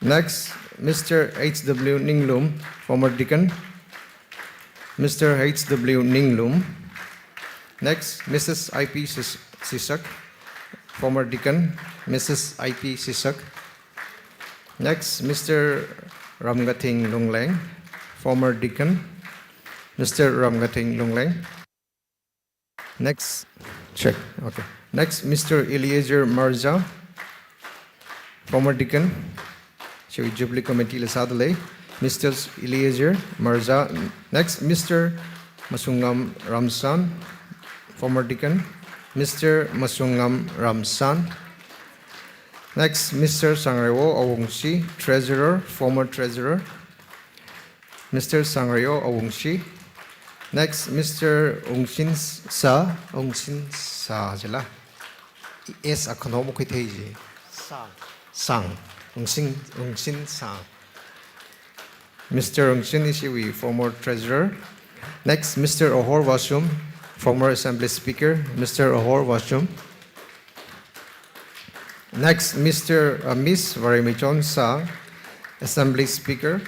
Next, Mister H W Ninglum, former deacon. Mister H W Ninglum. Next, Missus I P Sis-, Sisak, former deacon. Missus I P Sisak. Next, Mister Ramgathing Lungleng, former deacon. Mister Ramgathing Lungleng. Next, check. Okay. Next, Mister Eliezer Marja, former deacon. Chiwui Jubilee Committee la sādalei. Mister Eliezer Marja. Next, Mister Masungam Ramsan, former deacon. Mister Masungam Ramsan. Next, Mister Sangrewo Awungshi, treasurer, former treasurer. Mister Sangrewo Awungshi. Next, Mister Ungshin Sa, Ungshin Sa jila. S akhanom khuithei ji. Sa. Sang. Ungshin, Ungshin Sa. Mister Ungshin ishiwui former treasurer. Next, Mister Ohor Washum, former assembly speaker. Mister Ohor Washum. Next, Mister uh, Miss Varemichon Sang, assembly speaker.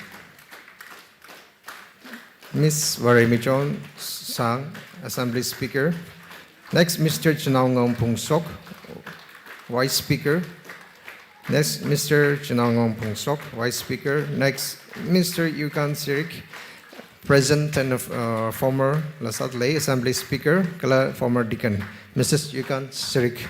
Miss Varemichon Sang, assembly speaker. Next, Mister Chinaongam Phungsok, vice speaker. Next, Mister Chinaongam Phungsok, vice speaker. Next, Mister Yukan Sirik, present and uh, former la sādalei, assembly speaker, kala former deacon. Missus Yukan Sirik.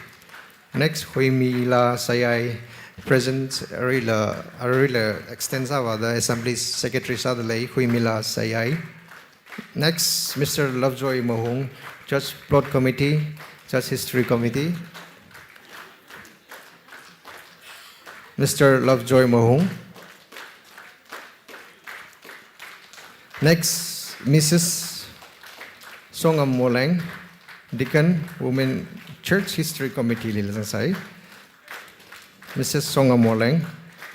Next, Huimila Sayai, present, aruila, aruila extend sāvāda assembly secretary sādalei, Huimila Sayai. Next, Mister Lovejoy Mahung, church plot committee, church history committee. Mister Lovejoy Mahung. Next, Missus Songam Moleng, deacon, women, church history committee li la zangsai. Missus Songam Moleng.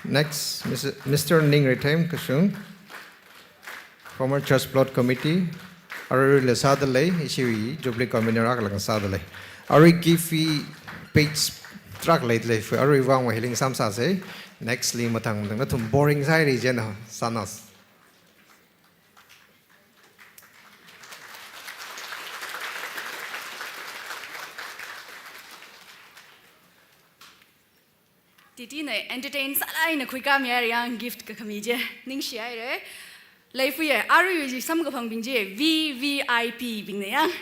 Next, Missus Mister Ningrethem Kashung, Former Church Plot Committee, aruila sādalei, ishi Jubilee Convener akhala sādalei. Arui gift wui page tarākha leidalei, aruiwui vang healing sāmsāsei. Next li mathang mathang nathum boring sāhaira chieina sānasa. Titi na entertain sālāk eina khuikāmihaira yang gift kakhami chi. Ningshihaira. Leifuya, aruiwui samkaphangbing chi V V I P bingna yang.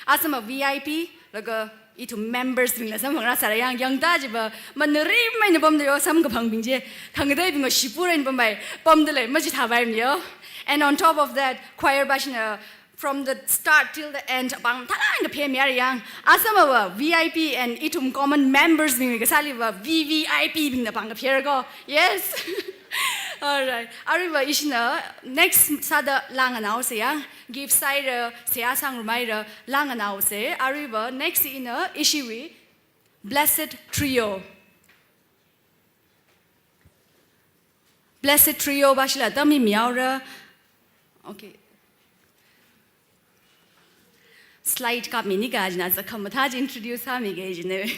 Asama V I P, laga ithum members bingla samphangrāsāra yang, yangda chiva manari mai na pamda yo samkaphangbing chi. Khangateibingva shipura eina pampai, pamdalei, machithāpaimana yo. And on top of that, choir bashna from the start till the end, apāng mathālāk eina phemihaira yang. Asamava V I P and ithum common members bingwui kasāliva V V I P bingna pāng kapher ko. Yes. All right. Aruiva ishina next sāda langanaosei yang. Gift sāhaira, seihā sāngarumhaira, langanaosei. Aruiva next ina ishiwui Blessed Trio. Blessed Trio bashila atam mimihaora. Okay. Slide kapmini kajina zakham mathā chi introduce sāmiki kajina.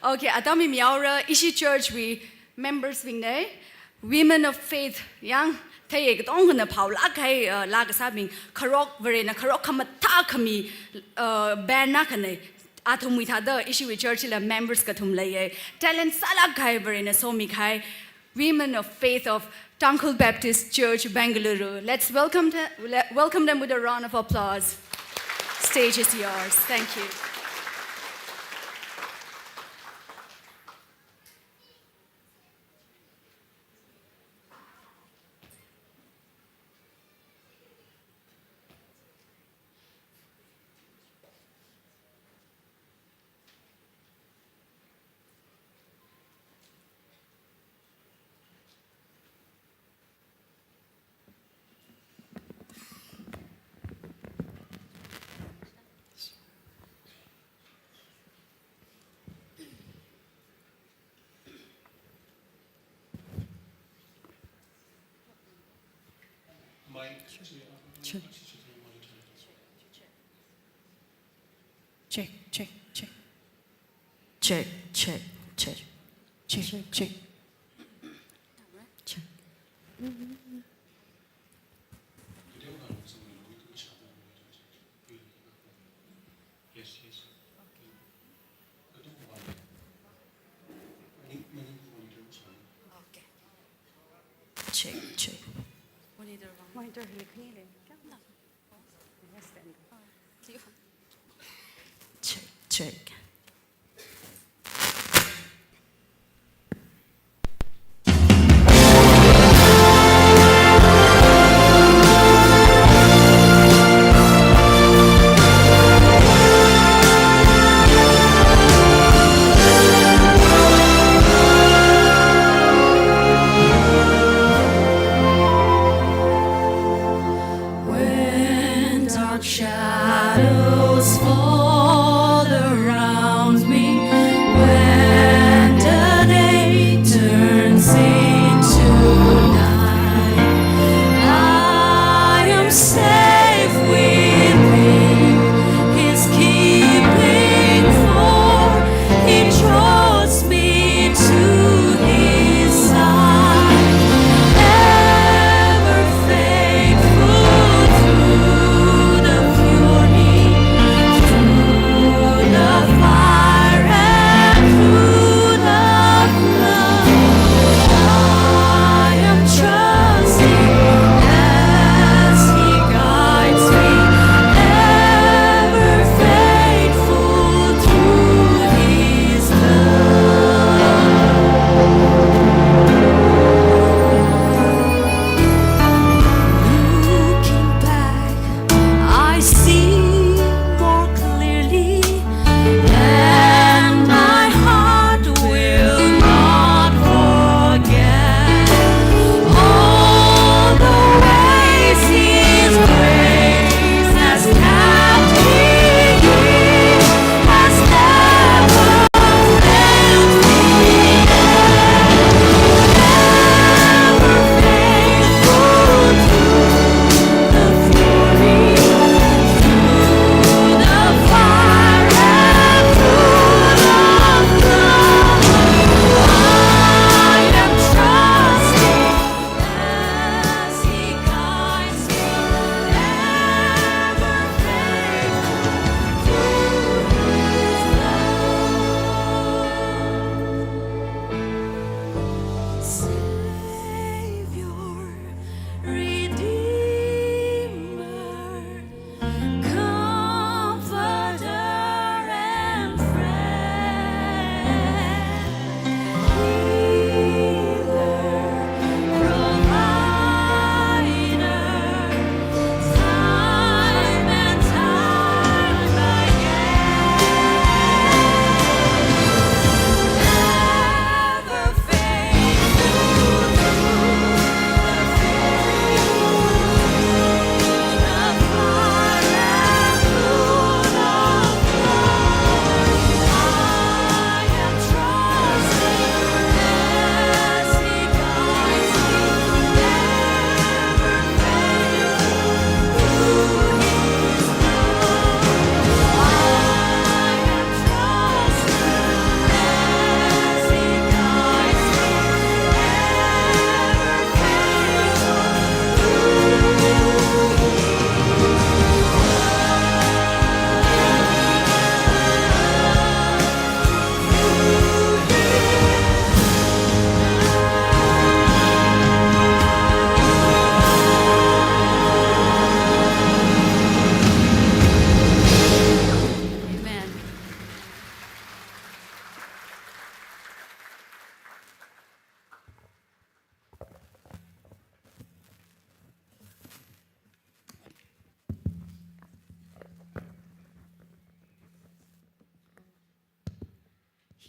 Okay, atam mimihaora, ishi church wui members bingna, Women of Faith yang, theiya katongana phaolāk kahai, uh, laa kasābing, kharok Varena kharok khamathā khami, uh, band akhana. Athumwui thāda ishiwui church la members kathum leiya. Talent sālāk kahai Varena somikahai. Women of Faith of Tangkhul Baptist Church, Bengaluru. Let's welcome the, le-, welcome them with a round of applause. Stage is yours. Thank you. Check, check, check. Check, check, check. Check, check, check. Check. Check, check. Monitor hi khani le. Check, check. When dark shadows fall around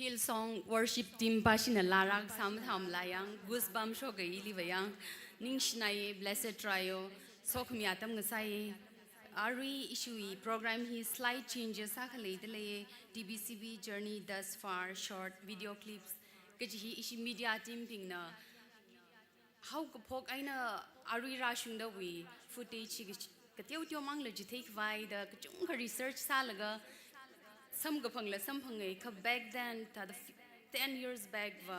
Hillsong worship team pa shina laa rākasā mathāmala yang, goosebump shoka iliva yang, ningshinai, blessed trio, sokhami atam ngasai. Arui ishiwui program hi slight changes akha leidalei, T B C B Journey Thus Far short video clips kaji hi ishi media team bingna haokaphok eina arui rāshungdawui footage hi kachi-, kateoteo mangla chitheikhavai da kachungkha research sālaga samkaphangla samphangai kha, back then, thāda f-, ten years back va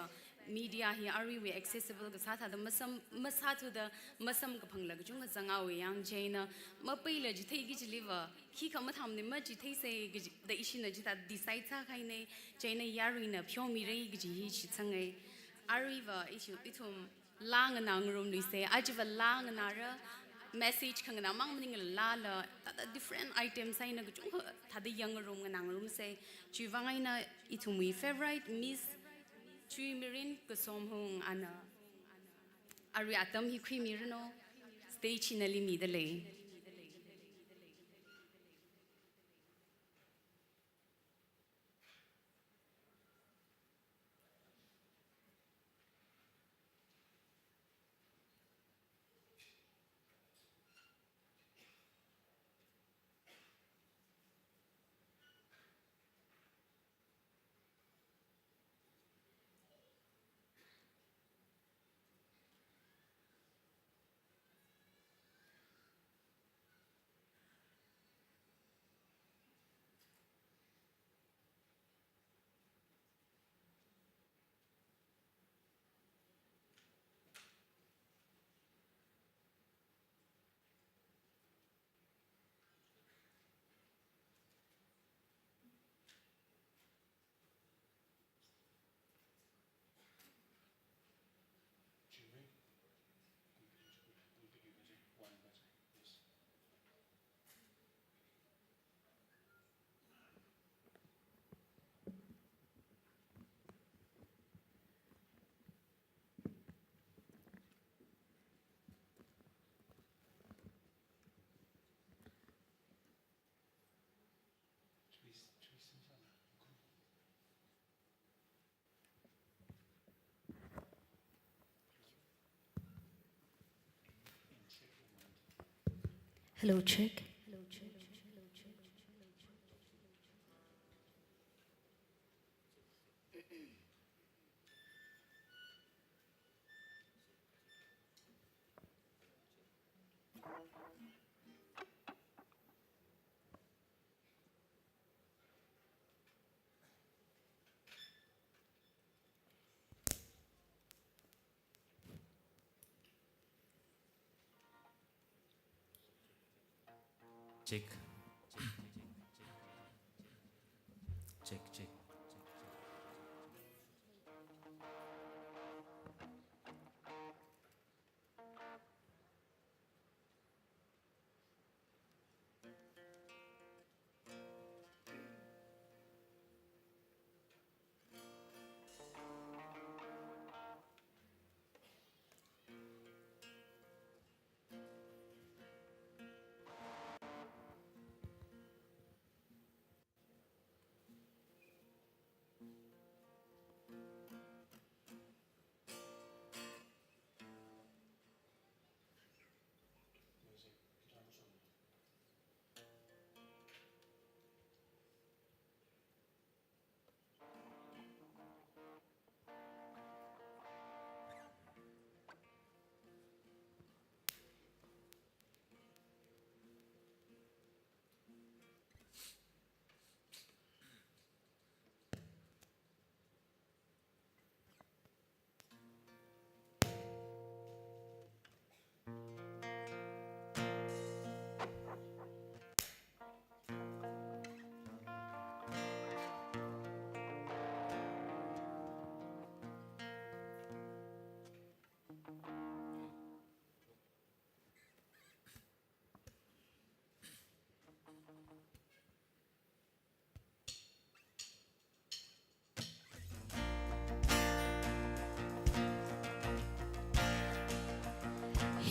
media hi aruiwui accessible kasā thāda masam, masāthuda masamkaphangla kachungkha zanghaowa yang, chieina mapeila chitheiki chiliva khikha mathāmana, machitheisei kaji da ishina chithāda decide sākahaina, chieina yaruina pheomirai kaji hi shitsangai. Aruiva ishi ithum laa nganā ngarumluisei, ajava laa nganāra, message khanganā mang maningla laala, thāda different items eina kachungkha thāda yangngarum nganā ngarumsei. Chiwui vang eina ithumwui favorite Miss Chuimirin Kasomhung ana arui atam hi khuimiranu, stage hi nali midalei. Hello, check. Check. Check, check.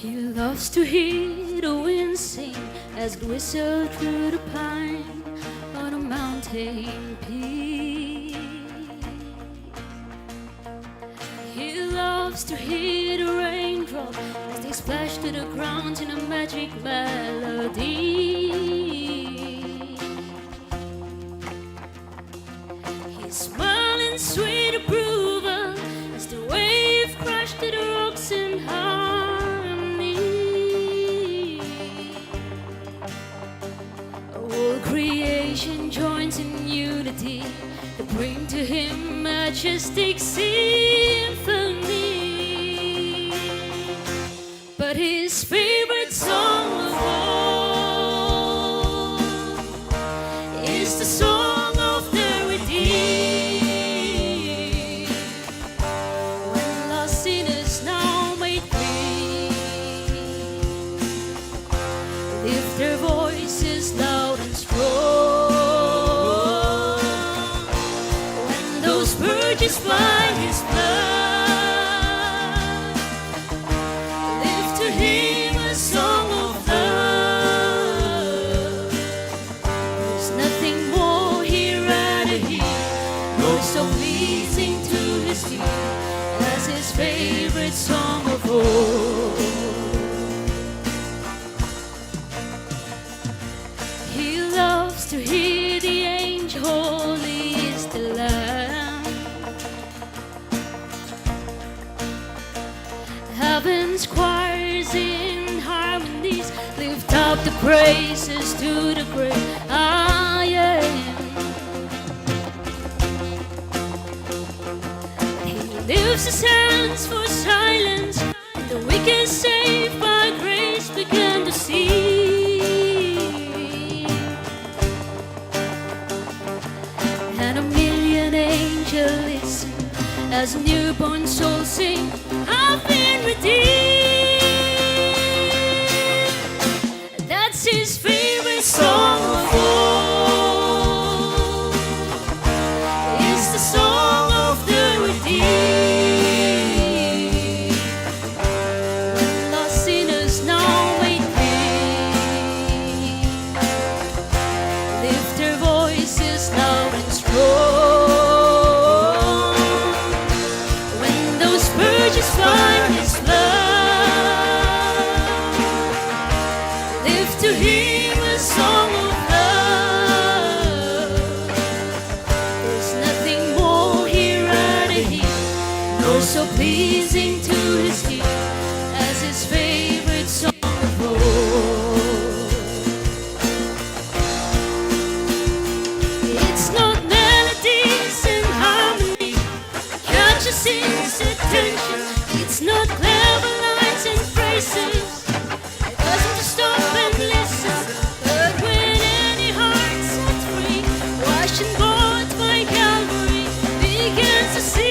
He loves to hear the wind sing as it whistle through the pine on a mountain peak. Loves to hear the raindrop as they splash to the ground in a magic melody. His smile and sweet approval as the wave crash to the rocks in harmony. All creation joins in unity to bring to him majestic symphony. But his favorite song of all is the song of the redeemed. When lost sinners now made clean, lift their voices loud and strong. When those purchased by his blood lift to him a song of love, there's nothing more he'd rather hear, nor so pleasing to his ear as his favorite song of all. He loves to hear the angel, "Holy is the Lamb." Heaven's choirs in harmonies lift up the praises to the great I Am. He lifts his hands for silence, and the wicked saved by grace begin to sing. And a million angels listen as newborn souls sing, "I've been redeemed." That's his favorite song of all. It's the song of the redeemed. When lost sinners now made clean, lift their voices loud and strong. When those purchased by his blood lift to him a song of love, there's nothing more he'd rather hear, nor so pleasing to his ear as his favorite song of all. It's not melodies in harmony catches his attention. It's not clever lines and phrases that cause him to stop and listen. But when any heart set free, washed and bought by Calvary, begins to sing.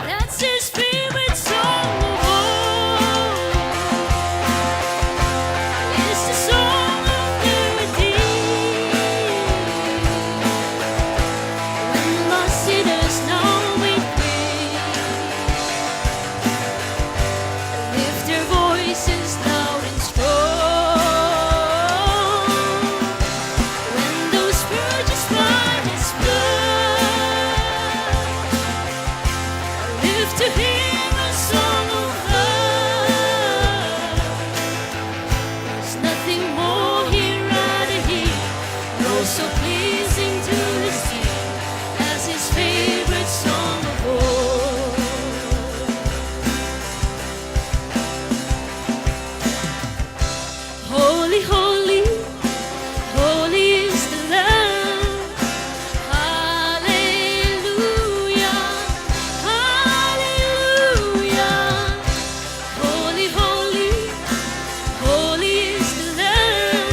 That's his favorite song of all. It's the song of the redeemed. When lost sinners now made clean, lift their voices loud and strong. When those purchased by his blood lift to him a song of love, there's nothing more he'd rather hear, nor so pleasing to his ear as his favorite song of all. Holy, holy, holy is the Lamb. Hallelujah, hallelujah. Holy, holy, holy is the Lamb.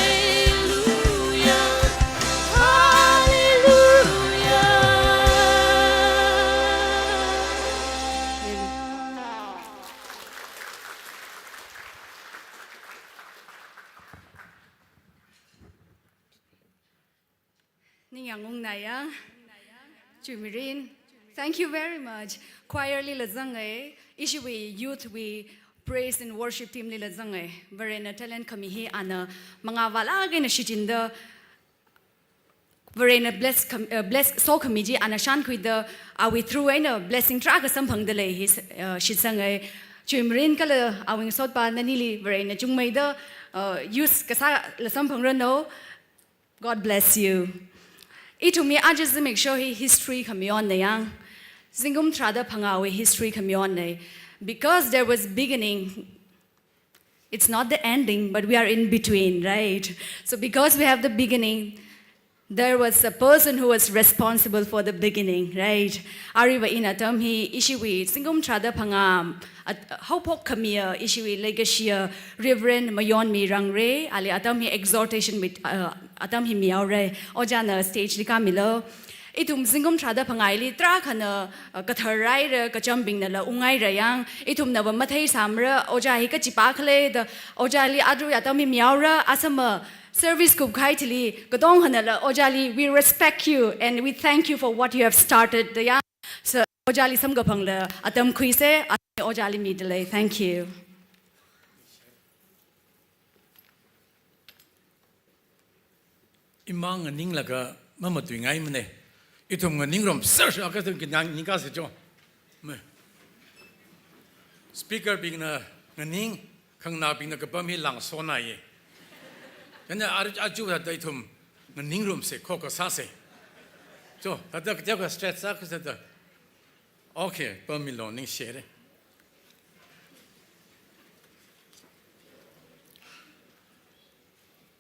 Hallelujah, hallelujah. Ningyāng ungnaya. Chumirin. Thank you very much. Choir lila zangai. Ishiwui youth wui praise and worship team lila zangai. Varena talent khami hi ana mangā vālāk eina shichinda Varena bless kham-, uh, bless sokhami chi ana shānkhuida awui through eina blessing tarākha samphangda lei hi, uh, shitsangai. Chuimrin kala awui ngasotpa nanili Varena chungmeida, uh, use kasāla samphangranu. God bless you. Ithumwui aja zimiksho hi history khamayonna yang. Zingkum tharāda phangāwui history khamayonna. Because there was beginning, it's not the ending, but we are in between, right? So because we have the beginning, there was a person who was responsible for the beginning, right? Aruiva ina atam hi ishiwui zingkum tharāda phangā, at, haophok khamiya ishiwui legacy ya Reverend Mayonmi Rangre, ali atam hi exhortation with, uh, atam hi mihaora. Ojāna stage li kāmilu. Ithum zingkum tharāda phangāli tarākhana, uh, katharaira, kachambingnala unghaira yang, ithumnava matheisāmara, ojā hi kachipa khala da, ojāli aruiva atam hi mihaora, asama service kupkahai thili, katongkhanala ojāli, "We respect you and we thank you for what you have started," da yang. So, ojāli samkaphangla atam khuisa, ojāli mida lei. Thank you. Imang nganinglaga mamatuingaimana. Ithum nganingrumser, akha ithum kinang ningkasa jo. Me. Speaker bingna nganing, khanganābingna kapam hi langsonai. Chieina ar-, aja thāda ithum nganingrumsa, khokkha sāsa. Jo, thāda kateokha stretch sākhuisa thāda. Okay, pammilu, ningshire.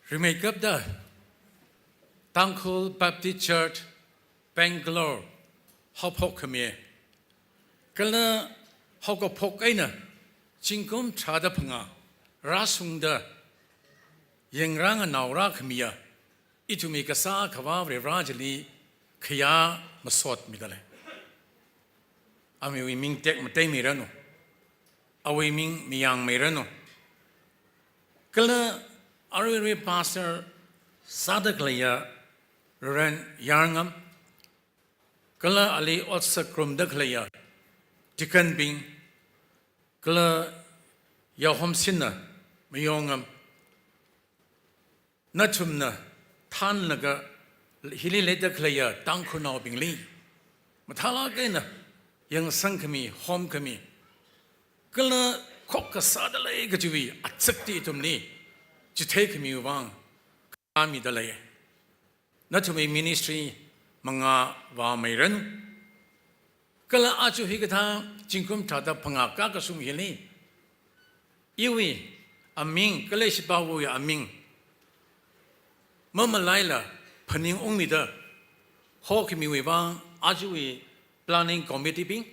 Rimeikapta Tangkhul Baptist Church, Bangalore, haophok khami. Kala haokaphok eina zingkum tharāda phangā rāshungda yangra nganaora khamiya, ithumwui Kasā Akhava Varivara chili khayā masotmida lei. Awui ming tekmateimiranu. Awui ming mayāngmeiranu. Kala aruirui pastor sāda khaleiya Reverend Yarngam, kala ali otsak ngarumda khaleiya deacon bing, kala Yahomsinna Mayongam, nathumna thānlaga hili leida khaleiya Tangkhulnaobingli mathālāk eina yangsangkhami, homkhami, kala khokkha sāda lei kajiwui atsakti ithumli chitheikhamiwui vang khamida lei. Nathumwui ministry mangā vāmeiranu. Kala aja hikathā zingkum tharāda phangā kakashung hili, iwui aming, kala ishipāwui aming mamalaila phaningungmida hokhamiwui vang ajawui planning committee bing,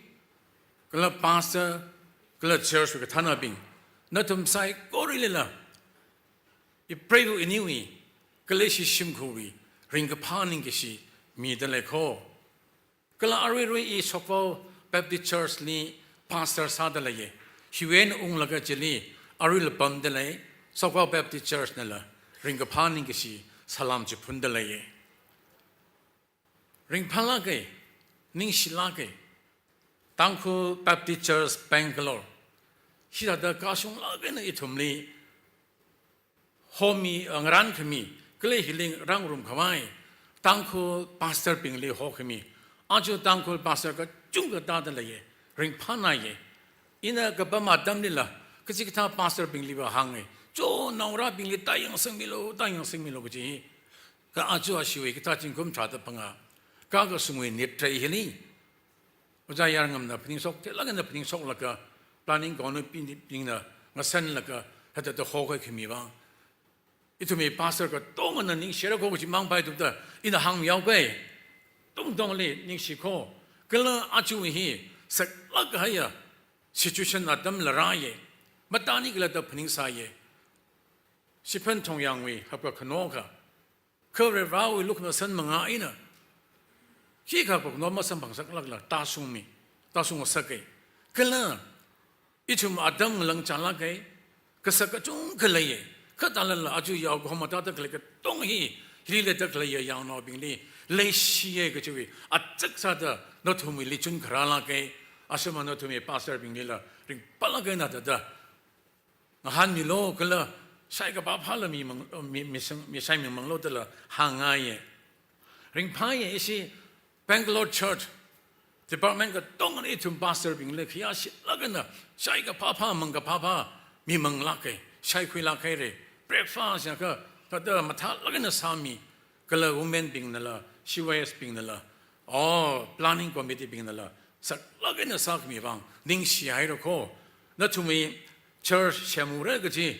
kala pastor, kala church wui kathānabing, nathum saikorilila ipreiva iniwui, kala ishi shimkhurwui ringkaphā ningkashi mida lei kho. Kala aruirui i Sokvao Baptist Church li pastor sāda leiya. Hiwui eina unglaga chili aruila pamda lei, Sokvao Baptist Church nala ringkaphā ningkashi salam chiphunda leiya. Ringphālāka, ningshilāka. Tangkhul Baptist Church Bangalore, hithāda kashunglāk eina ithumli homi, uh, ngarānkhami, kala hili rāngarumkhavai Tangkhul pastor bingli hokhami, aja Tangkhul pastor kachungkha tāda leiya, ringphānāya. Ina kapam atamlila kachikathā pastor bingliva hānga, jo, naongarābingli tāyangsangmilu, tāyangsangmilu kaji. Kha aja ashiwui kathā zingkum tharāda phangā kakashungwui nitrei hili, Ojā Yarngamna phaningshok, theilāk eina phaningshoklaga, planning committee bingna ngasanlaga, hithāda hokhuikhami vang, ithumwui pastor katongana ningshira kho kaji mang pai tupta, ina hāngmihaoka. Tongtongli ningshi kho. Kala aja hi saklāk kahaiya situation atamla rāya. Matāni kala da phaningsāya. Shiphan Thongyangwui hapkakhano akha, kha Varivarawui lukhamashan manga eina khikha hapkakhano masamphangsaklākla tāshungmi, tāshungngasaka. Kala ithum atam ngalang chālāka, kasak kachungkha leiya. Kha thālala aja yaokahoma tāda khalei katong hi, hili leida khaleiya yaonaobingli leishiya kajiwui atsak sāda nathumwuili chun kharālāka. Asama nathumwui pastor binglila ringphālāk eina thāda ngahānmilu kala shaikapā phāla mimang, mi, misang, mi shaimimanglu dala hāngngaiya. Ringphāya ishi Bangalore Church department katongana ithum pastor bingli khayāshilāk eina, shai kaphāphā, mang kaphāphā, mi manglāka, shaikhuilāk haira, breakfast ya kha, thāda mathālāk eina sāmi, kala women bingnala, C Y S bingnala, oh, planning committee bingnala, saklāk eina sākhami vang, ningshi haira kho. Nathumwui church semra kaji,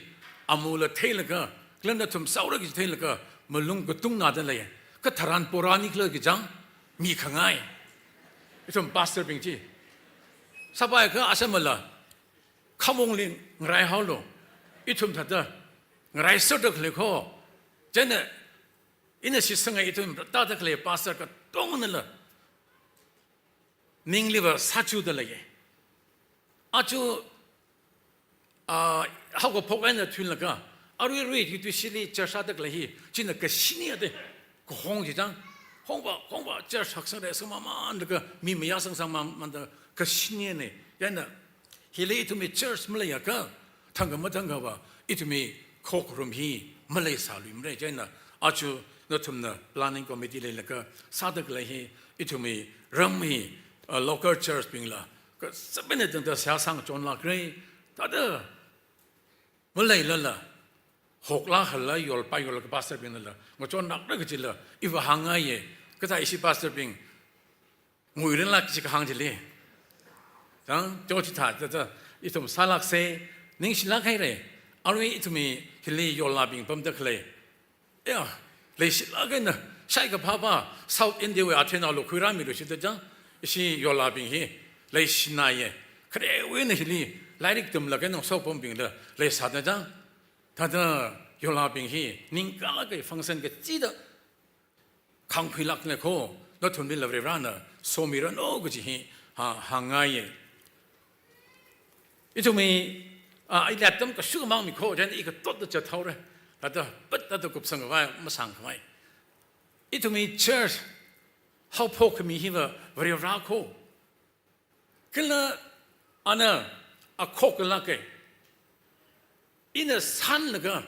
amala theilaga, kala nathum sāura kaji theilaga, malung katung nada lei. Kha tharan porani khala kachang, mi khangai. Ithum pastor bing chi. Sāpai kha asamala, khamongli ngarai haolu. Ithum thāda, ngarai sāda khalei kho. Chieina, ina shitsanga ithum tāda khalei pastor katonganala. Ningliva sāchuda leiya. Achu, ah, haokaphok eina thuilaga, arui rui yutu shili church sāda khalei hi, china kashini ade, kahong chitang, hongva, hongva, church haksang re, sang mamanda ka, mi mayāsang sang mamanda, kashini ne, yana, hili ithumwui church maleiakha, thangkha mathangkhava, ithumwui khokharum hi maleisāluimara, chieina achu nathumna planning committee leilaga sāda khalei hi, ithumwui ram hi, uh, local church bingla, kha seven eina tangda seihā sāngachonlākra, thāda maleilala, hoklā hala yolpai yola kha pastor bingnala, ngachonlākra kajila, iva hāngngaiya, kathā ishi pastor bing, nguirinlāk kaji kahāng chili. Chang, cho chithā, thāda, ithum sālāksa, ningshilāk haira, arui ithumwui hili yolabing pamda khalei. Ya, leishilāk eina, shai kaphāphā, South India wui athena lo khuirāmilu shida chang, ishi yolabing hi, leishinaya, kharewui eina hili, lairik tamlaga nang sokpambingla, leisāda chang, thāda yolabing hi, ningkālāka function kachida, khangkhuilākna kho, nathumlila Varivarana somiranu kaji hi, ha, hāngngaiya. Ithumwui, ah, ili atam kashu mang mi kho, chieina i katotda chathaora. Thāda, pat thāda kupsang khavai, masang khavai. Ithumwui church, haophok khami hiva Varivara kho. Kala ana akhok kalāka. Ina sanlaga,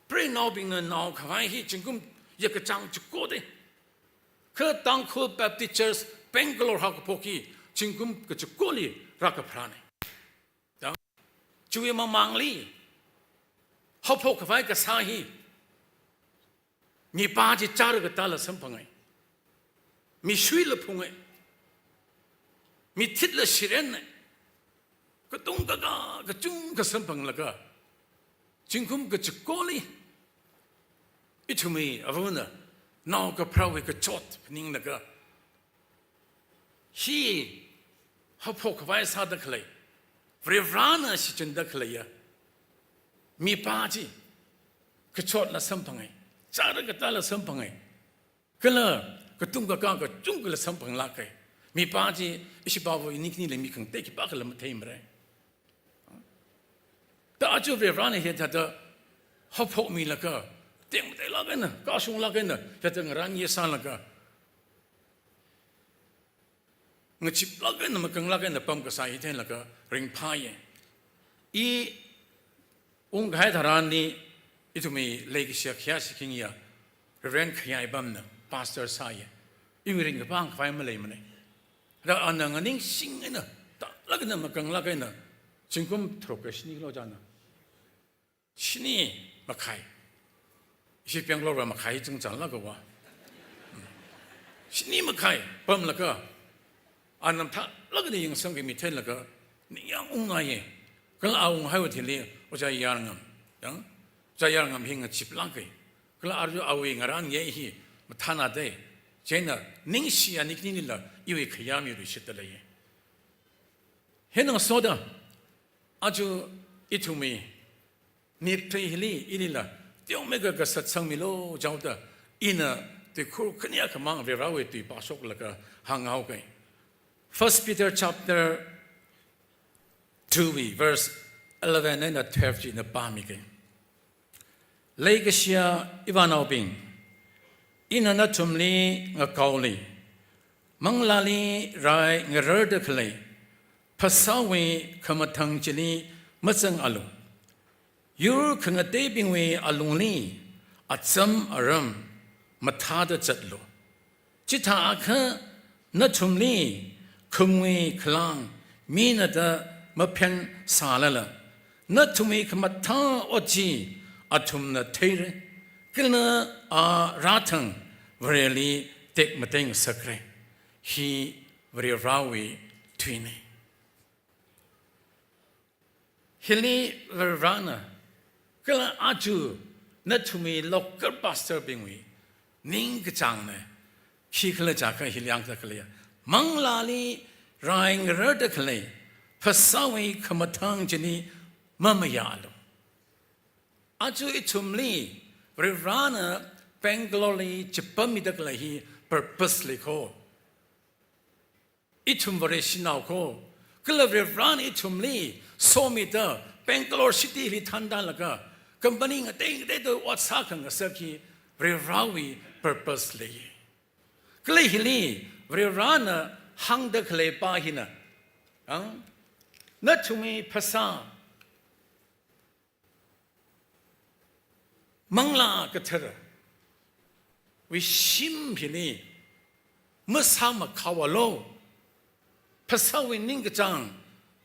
preinaobingna nao khavai hi zingkum yakachāng chiko de. Kha Tangkhul Baptist Church Bangalore haokaphok hi zingkum kachikoli rākapharāna. Da, chiwui mamangli, haophok khavai kasā hi, mipā chi chara katāla samphangai. Mishuila phungai. Mithitla shirenai. Katung kakā, kachungkha samphanglaga, zingkum kachikoli, ithumwui avana, nao kapharāwui kachot ninglaga, hi haophok khavai sāda khalei, Varivarana shichinda khaleiya, mipā chi kachotla samphangai, chara katāla samphangai, kala katung kakā kachungkhala samphanglāka. Mipā chi ishi pāva ini khanili mi khangatei khipākhala matheimara. Da aja Varivarana hithāda haophokmilaga, tengmateilāk eina, kashunglāk eina, hithāda ngarān yesālaga, ngachiplāk eina, makanglāk eina pamkasā hi theilaga ringphāya. I ungkahai tharanli, ithumwui leikashiya khayāshi khingya, Reverend Khayai Pamna pastor sāya. Iwui ringkaphā hāngkhavai maleimana. Da ana nganingshing eina, tālāk eina, makanglāk eina, zingkum tharuk kashini kalo china. Shini makhai. Ishi Bangalore va makhai chungchānglāk kava. Shini makhai pamlaga, ana mathālāk eina yangsang khami theilaga, ningyāng ungngaiya. Kala a unghaiwui thili, Ojā Yarngam. Yang, Ojā Yarngam hi ngachiplāka. Kala arui awui ngarān ye hi mathānada. Chieina ningshiya ini khanilila iwui khayā miluishitda leiya. Hina ngasoda, aja ithumwui nitrei hili ilila, teomeikha kasat sangmilu jihaoda, ina tuikhur khani akhamang Varivarawui tui pāshoklaga hānghaoka. First Peter chapter two wui verse eleven eina twelve chi ina pāmika. Leikashiya ivānaobing, ina nathumli ngakaoli, manglāli rai ngararda khalei phasāwui khamathāng chili mazangalu. Yur khangateibingwui alungli acham aram mathāda zatlu. Chithākha nathumli khangui khalang mina da maphensālala, nathumwui khamathā ot chi athumna theira, kala a rāthang Vareli tekmateingasakra. Hi Varivarāwui tuina. Hili Varivarāna, kala aja nathumwui local pastor bingwui ningkachāngna khikhala jiakha hili hāngda khalei, manglāli rai ngararda khalei phasāwui khamathāng chili mamayālu. Aja ithumli Varivarāna Bangalore li chipammida khalei hi purpose leiko. Ithum Vareshinao ko, kala Varivarāna ithumli somida Bangalore city li thānda laga, company ngatei ngateida ot sākhangasak hi Varivarāwui purpose lei. Kala hili Varivarāna hāngda khalei pā hina, ang, nathumwui phasā Manglā Katharawui shim hili masāmakhaoalu, phasāwui ningkachāng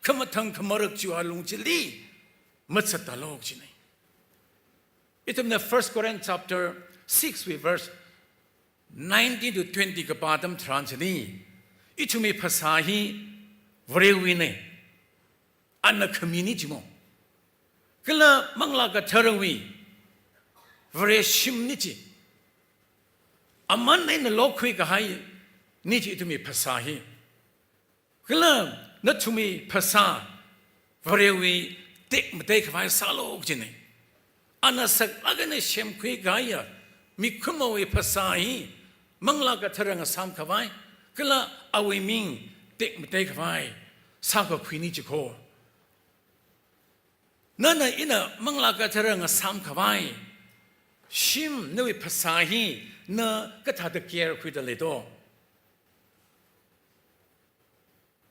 khamathāng khamarak chiwui alung chili mazatalu kajina. Ithumna First Corinth chapter six wui verse nineteen to twenty kapā atam tharan chili, ithumwui phasā hi Varewuina, ana khamina jimo. Kala Manglā Katharawui Vareshimna ji. Aman eina lokhui kahaina ji ithumwui phasā hi. Kala nathumwui phasā Varewui tekmateikhavai sālu kajina. Ana saklāk eina semkhui kahaiya mikumowui phasā hi Manglā Kathara ngasāmkhavai, kala awui ming tekmateikhavai sākakhuina jiko. Nana ina Manglā Kathara ngasāmkhavai shim nawui phasā hi na kathāda care khuida leido?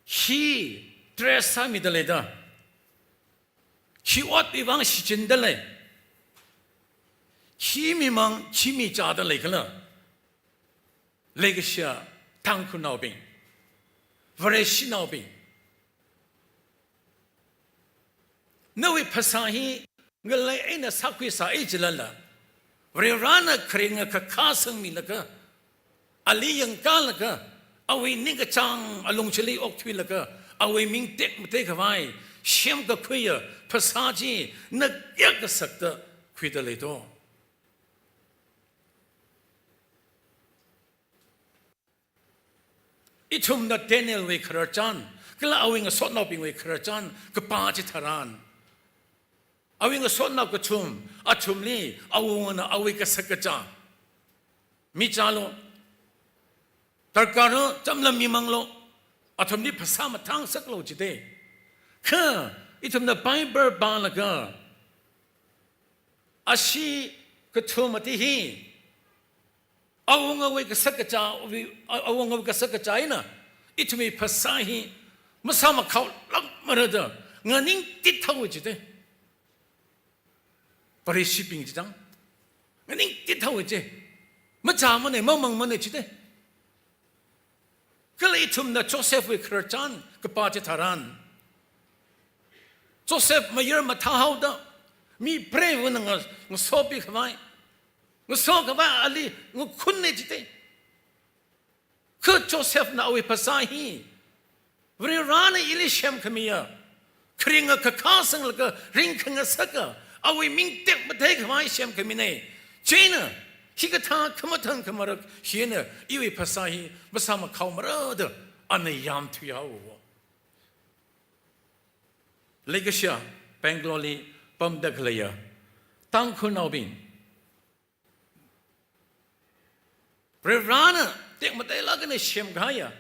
Khi dress sāmida leida? Khi otwui vang shichinda lei? Khi mimang, khi michāda leikhala? Leikashiya Tangkhulnaobing, Vareshinaobing, nawui phasā hi ngalei eina sākhuisai jilala, Varivarāna kharinga kakha sangmilaga, ali yangkalaga, awui ningkachāng alung chili okthuilaga, awui ming tekmateikhavai semkakhuiya phasā chi na kayākha sakta khuida leido? Ithumna Danielwui khararchan, kala awui ngasotnaobingwui khararchan kapā chitharan, awui ngasotnao kathum, athumli awungana awui kasakkacha michālu, darkar chamlam mimanglu, athumli phasā mathāngasaklu jite. Kha ithumna Bible pālaga, ashi kathum ati hi awungawui kasakkacha, awungawui kasakkacha eina ithumwui phasā hi masāmakhaolākmara da nganingtithaowa jite. Vareshibing chitharan nganingtithaowa ji. Machāmana, mamangmana jite. Kala ithumna Josephwui khararchan kapā chitharan, Joseph mayar mathāhaoda, mi preivana nga, ngasopikhavai, ngasokhavai ali ngakhunna jite. Kha Josephna awui phasā hi, Varivarāna ili semkhamiya, kharinga kakha sanglaga ringkhangasaka, awui ming tekmateikhavai semkhamina. Chieina hikathā khamathāng khamarak hina iwui phasā hi masāmakhaomara da ana yamthuihaowa. Leikashiya Bangalore li pamda khaleiya Tangkhulnaobing, Varivarāna tekmateilāk eina semkahaiya,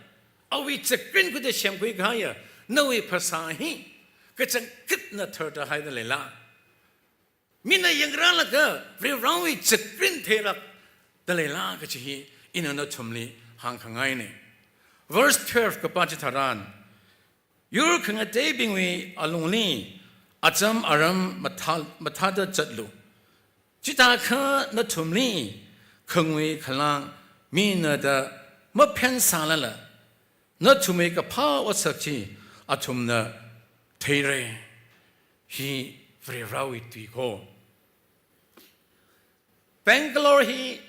awui chakrin khuida semkhui kahaiya nawui phasā hi kachangkhatna tharda haida leila? Mina yangrālaga Varivarāwui chakrin theilākda leila kaji hi ina nathumli hāngkhangaina. Verse twelve kapā chitharan, yur khangateibingwui alungli acham aram mathā, mathāda zatlu. Chithākha nathumli khangui khalang mina da maphensālala, nathumwui kaphā otsak chi athumna theira. Hi Varivarawui tui ko. Bangalore hi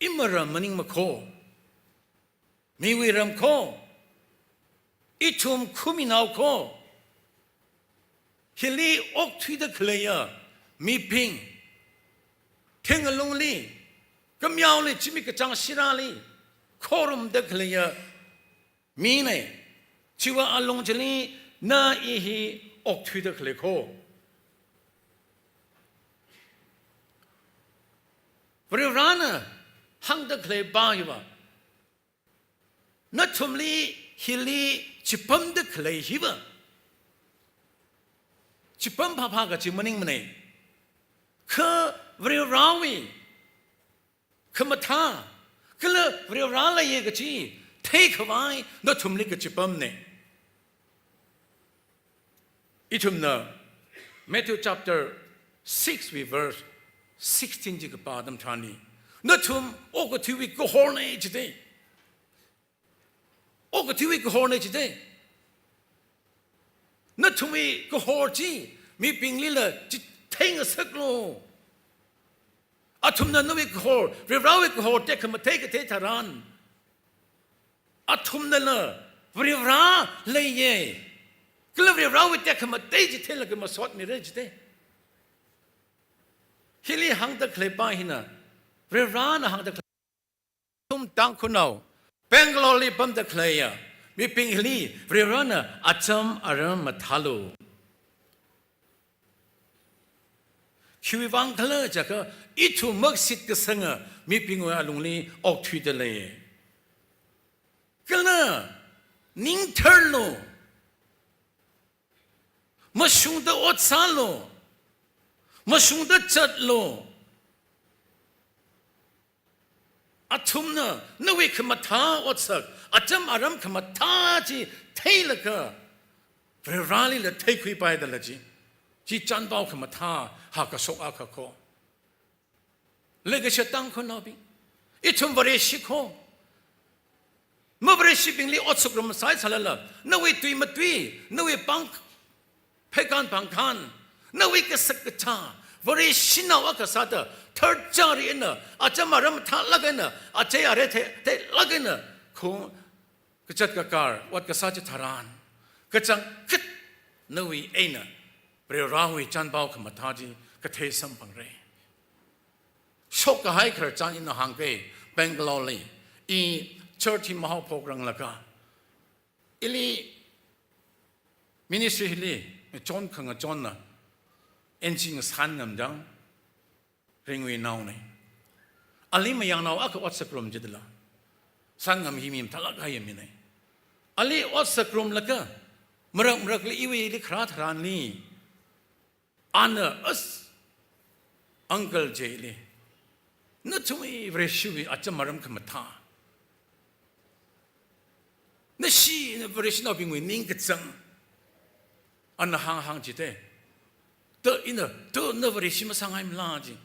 imaram maningma ko. Miwui ram ko. Ithum khaminao ko. Hili okthuida khaleiya mibing, thengalungli, kamyaoli, zimik kachāng sirāli khorumda khaleiya mina. Chiwui alung chili na i hi okthuida khalei ko. Varivarana hāngda khalei pa hiva, nathumli hili chipamda khalei hiva, chipam phāphā kachi maningmana. Kha Varivarawui khamathā, kala Varivara leiya kachi theikhavai nathumli kachipamna. Ithumna Matthew chapter six wui verse sixteen chi kapā atam tharanli, nathum okathuiwui kahorna jida. Okathuiwui kahorna jida. Nathumwui kahor chi mibinglila chitheingasaklu. Athumna nawui kahor, Varivarawui kahor tekhamatei kathei tharan, athumnala Varivara leiya, kala Varivarawui tekhamatei chi theilaga masotmira jida. Hili hāngda khalei pa hina, Varivarana hāngda khalei, ithum Tangkhulnao, Bangalore li pamda khaleiya mibing hili Varivarana acham aram mathālu. Khiwuivang khala jiakha, ithum makshit kasanga mibingwui alungli okthuida lei. Kala ning tharlu, mashungda ot sālu, mashungda zatlu. Athumna nawui khamathā otsak, acham aram khamathā chi theilaga, Varivaralila theikhuipaidala chi, chi chānpao khamathā hākashok akha ko. Leikashiya Tangkhulnaobing, ithum Vareshi ko. Mavareshibingli otsak rum sāsālala, nawui tui matui, nawui pāng, pheikān pāngkān, nawui kasak kachā, Vareshinao akha sāda, tharchari eina, acham aram mathālāk eina, achei arei thei, theilāk eina, kho kazat kakar, ot kasā chitharan, kachangkhat nawui eina Varivarawui chānpao khamathā chi kathei samphangra. Shokkahai khararchan ina hāngka, Bangalore li i church hi mahaophokranglaga, ili ministry hili ngachon khangachonna, N G Ngasanngamdang, Ringwui naona. Ali mayangnao akha otsak rum jidala. Sanngam hi mi mathālāk kahai mina. Ali otsak rumlaga, marak marakli iwuili kharā tharanli, ana as uncle chili, nathumwui Vareshiwui acham aram khamathā, nashi na Vareshinaobingwui ningkachāng, ana hānghāng jida. Ta ina, ta na Vareshi masāngaimala chi.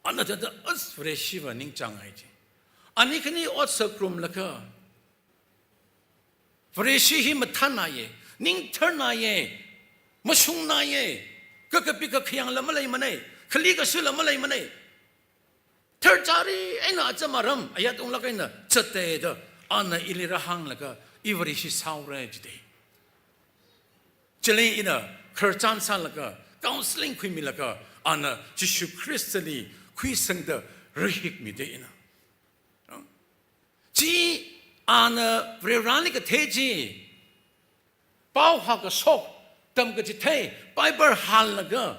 Ana ta ta as Vareshiva ningchānghai chi. Ani khani otsak rumlaga, Vareshi hi mathānaya, ningtharnaya, mashungnaya, kakapi kakhayangla maleimana, khali kashula maleimana. Tharchari eina acham aram ayat unglāk eina zatta da, ana ili rāhānglaga, i Vareshi sāhaora jida. Chili ina khararchan sālaga, counseling khuimilaga, ana Jishu Khristali khuisangda rahikmida ina. Chi ana Varivarali kathei chi, pao hākashok, tamkachithei, Bible hānlaga,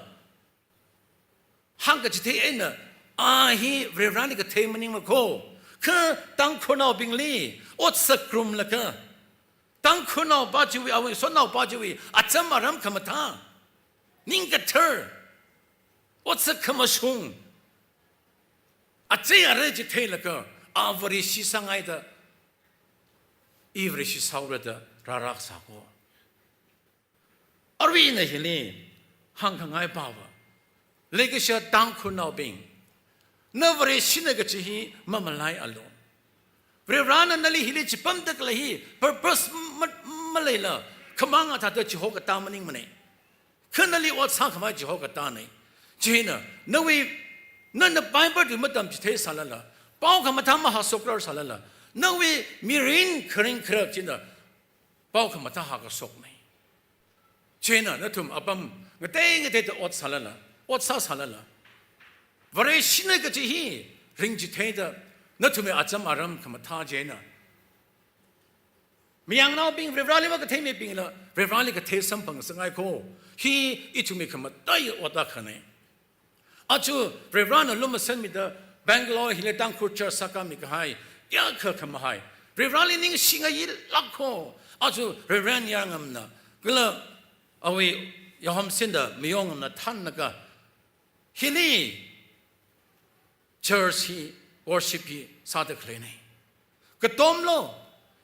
hāngkachithei eina, a hi Varivarali kathei maningma ko. Kha Tangkhulnaobingli otsak rumlaga, Tangkhulnao pa chiwui, awui sotnao pa chiwui acham aram khamathā, ningkathar, otsak khamashung, achei arei chi theilaga, a Vareshi sāngaida, i Vareshi sāhaora da rāraksā ko. Arui ina hili hāngkhangai pava, leikashiya Tangkhulnaobing, Na Vareshina kachi hi mamalaialu. Varivarana nali hili chipamda khalei hi purpose ma-, maleila, khamang athāda chiho katā maningmana. Kha nali ot sākhavai chiho katāna. Chieina, nawui, nana Bible tui matamchithei sālala, pao khamathā mahāshokrar sālala, nawui mirin kharing kharak china pao khamathā hākashokna. Chieina nathum apam ngatei ngateida ot sālala, ot sā sālala, Vareshina kachi hi ringchitheida, nathumwui acham aram khamathā chieina, mayangnaobing, Varivarali makathei mibingla Varivarali kathei samphang sangai kho. Hi ithumwui khamataiya ot akhana. Aja Varivarana lumashanmida Bangalore hili Tangkhul church sākāmi kahai, kayākha khamahai, Varivarali ningshingailāk kho. Aja Reverend Yarngamna, kala awui Yahomsinda Mayongamna thānlaga, hili church hi, worship hi sāda khaleina. Katomlu,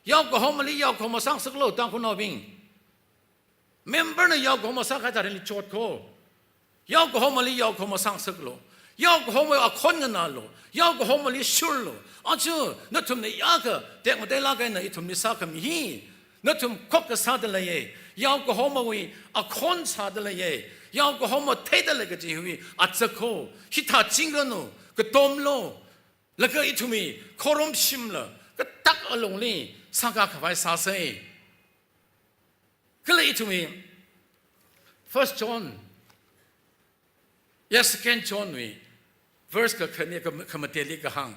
yao kahomali yao kahoma sāngasaklu, Tangkhulnaobing. Member na yao kahoma sākahai tharanli chot kho. Yao kahomali yao kahoma sāngasaklu. Yao kahomawui akhon nganālu. Yao kahomali shurlu. Aja nathumna yākha tekmateilāk eina ithumli sākhami hi, nathum khokkha sāda leiya. Yao kahomawui akhon sāda leiya. Yao kahoma theida lei kachi hiwui otsak kho. Hithā chingranu, katomlu. Laga ithumwui khorumshimla katak alungli sākakhavai sāsa. Kala ithumwui First John, ya Second John wui verse kakhane kha-, khamateli kahāng.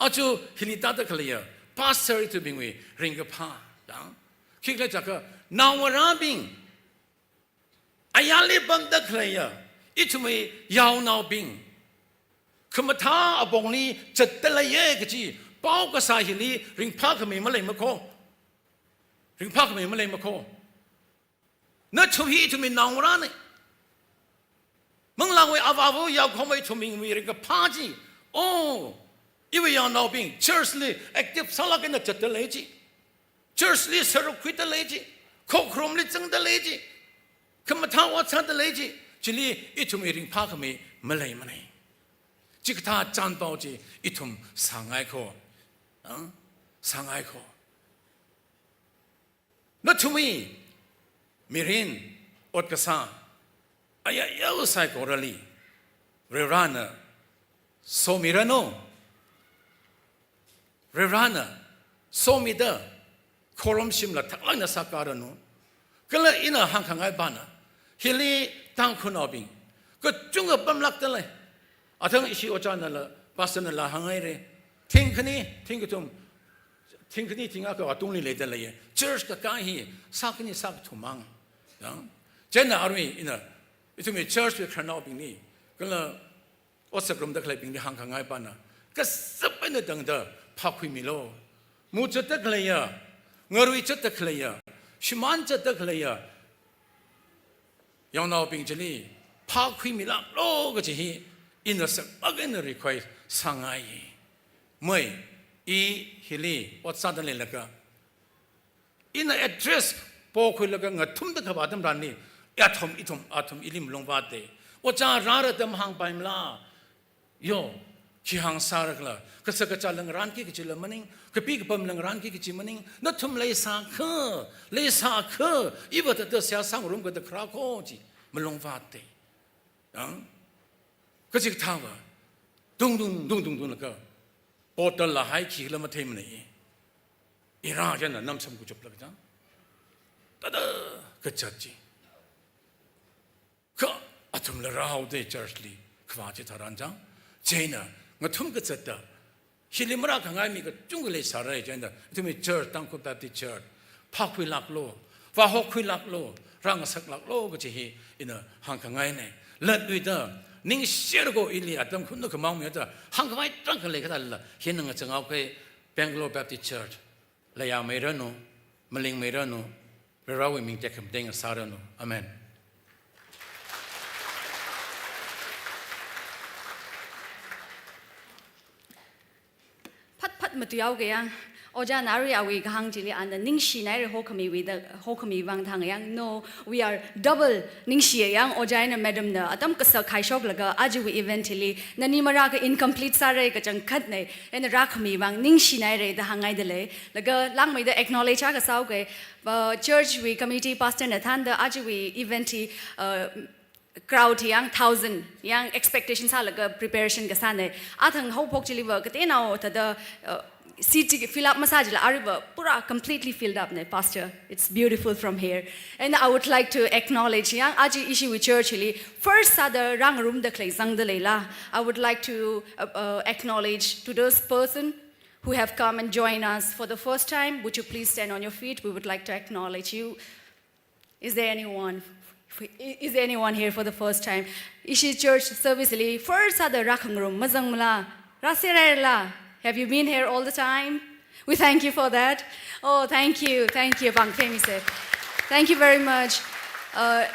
Aja hili tāda khaleiya, pastor ithumbingwui ringkaphā, dang. Khikhala jiakha, naongarābing, ayarli pamda khaleiya, ithumwui yaonaobing, khamathā apongli zatda leiya kachi pao kasā hili ringphākhami maleima kho. Ringphākhami maleima kho. Nathum hi ithumwui naongarāna. Manglāwui avāva yao kahoma ithumbingwui ringkaphā chi. Oh, iwui yaonaobing, church li active sālāk eina zatda lei chi. Church li sāruk khuida lei chi. Khokharumli zangda lei chi. Khamathā ot sāda lei chi. Chili ithumwui ringphākhami maleimana. Chikathā chānpao chi ithum sāngai kho. Ah? Sāngai kho. Nathumwui mirin, ot kasā, ayā yao saikorali Varivarana somiranu. Varivarana somida khorumshimla thaklāk eina sākāranu. Kala ina hāngkhangai pana, hili Tangkhulnaobing kachungkha pamlākda lei. Athang ishi ojānala, pastor nala hānghaira. Thing khani, thing kathum, thing khani thing akha atungli leida leiya. Church kakā hi sā khani sā kathum mang. Ya. Chieina arui ina, ithumwui church wui khararnaobingli, kala ot sāngarumda khaleibingli hāngkhangai pana, kazip eina tangda phākhuimilu. Mu zatda khaleiya, ngarui zatda khaleiya, shimān zatda khaleiya yaonaobing chili phākhuimilāklu kachi hi ina sākmāk eina request sāngai. Mai, i hili ot sāda leilaga, ina address pokhuilaga ngathumda khavā atam tharanli, athum, ithum, athum ili malungvāta. Ojā rāra da mahāngpaimala. Yo, khi hāngsāra khala, kashak kazā la ngarānki kachila maning, kapi kapamla ngarānki kachi maning, nathum leisākha, leisākha, iva thāda seihā sāngarum kha da kharā kho chi, malungvāta. Yang? Kachikathāva, dung dung, dung dung dunglaga, portal la hai khikhala matheimana. Ira yana namsam kuchup laga chang. Thāda kazat chi. Kha athumla rāhaoda church li khavā chitharan chang. Chieina ngathum kazatda, hili marākhangai mi kachungkha leisāra chieina, ithumwui church, Tangkhul Baptist Church, phākhuilāklu, vāhokkhuilāklu, rāngasaklāklu kachi hi ina hāngkhangaina. Latluida, ningshira kho ili atam khunna khamang mida, hāngkhavai tarākha leikha thālala, hina ngachanghaoka, Bangalore Baptist Church, leiya mairanu, maling mairanu, Varivarawui ming tekhamatei ngasāranu. Amen. Phat phat matuihaoka ya. Ojāna arui awui kahāng chili ana ningshinaira hokhamiwui da, hokhami vang thang yang. No, we are double ningshi yang, ojā eina madam na atam kasak khaishoklaga ajawui event chili nani marāka incomplete sāra kachangkhatna, eina rākhami vang ningshinaira da hāngngaida lei. Laga langmeida acknowledge akha sāuka, uh, church wui committee pastor na thānda ajawui event hi, uh, crowd yang thousand yang expectation sālaga preparation kasāna. Athang haophok chiliva kateonao thāda, uh, seat chi fill up masā chila aruiva pura completely filled up na, pastor. It's beautiful from here. And I would like to acknowledge yang aja ishiwui church li first sāda rāngarumda khalei zangda leila. I would like to, uh, uh, acknowledge to those person who have come and joined us for the first time. Would you please stand on your feet? We would like to acknowledge you. Is there anyone, is there anyone here for the first time? Ishi church service li first sāda rākhangarum mazangmala? Rāserhairala? Have you been here all the time? We thank you for that. Oh, thank you, thank you, Bangphemi sir. Thank you very much. Uh,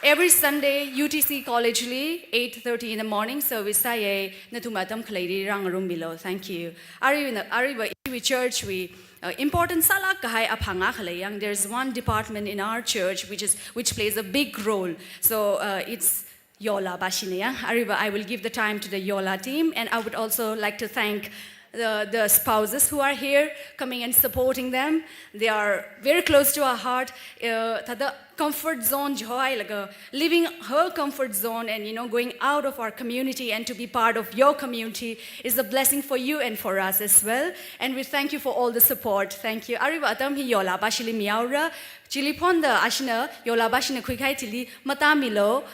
every Sunday, U T C College li eight thirty in the morning service sāya, nathum atam khaleili rāngarummilu. Thank you. Aruina, aruiva ishiwui church wui, uh, important sālāk kahai aphang akha lei yang. There's one department in our church which is, which plays a big role. So, uh, it's Yola bashina yang. Aruiva, I will give the time to the Yola team, and I would also like to thank the, the spouses who are here coming and supporting them. They are very close to our heart. Uh, thāda comfort zone jihohailaga, leaving her comfort zone and, you know, going out of our community and to be part of your community is a blessing for you and for us as well. And we thank you for all the support. Thank you. Aruiva atam hi Yola bashili mihaora. Chili phonda ashina Yola bashina khuikahai thili matāmilu.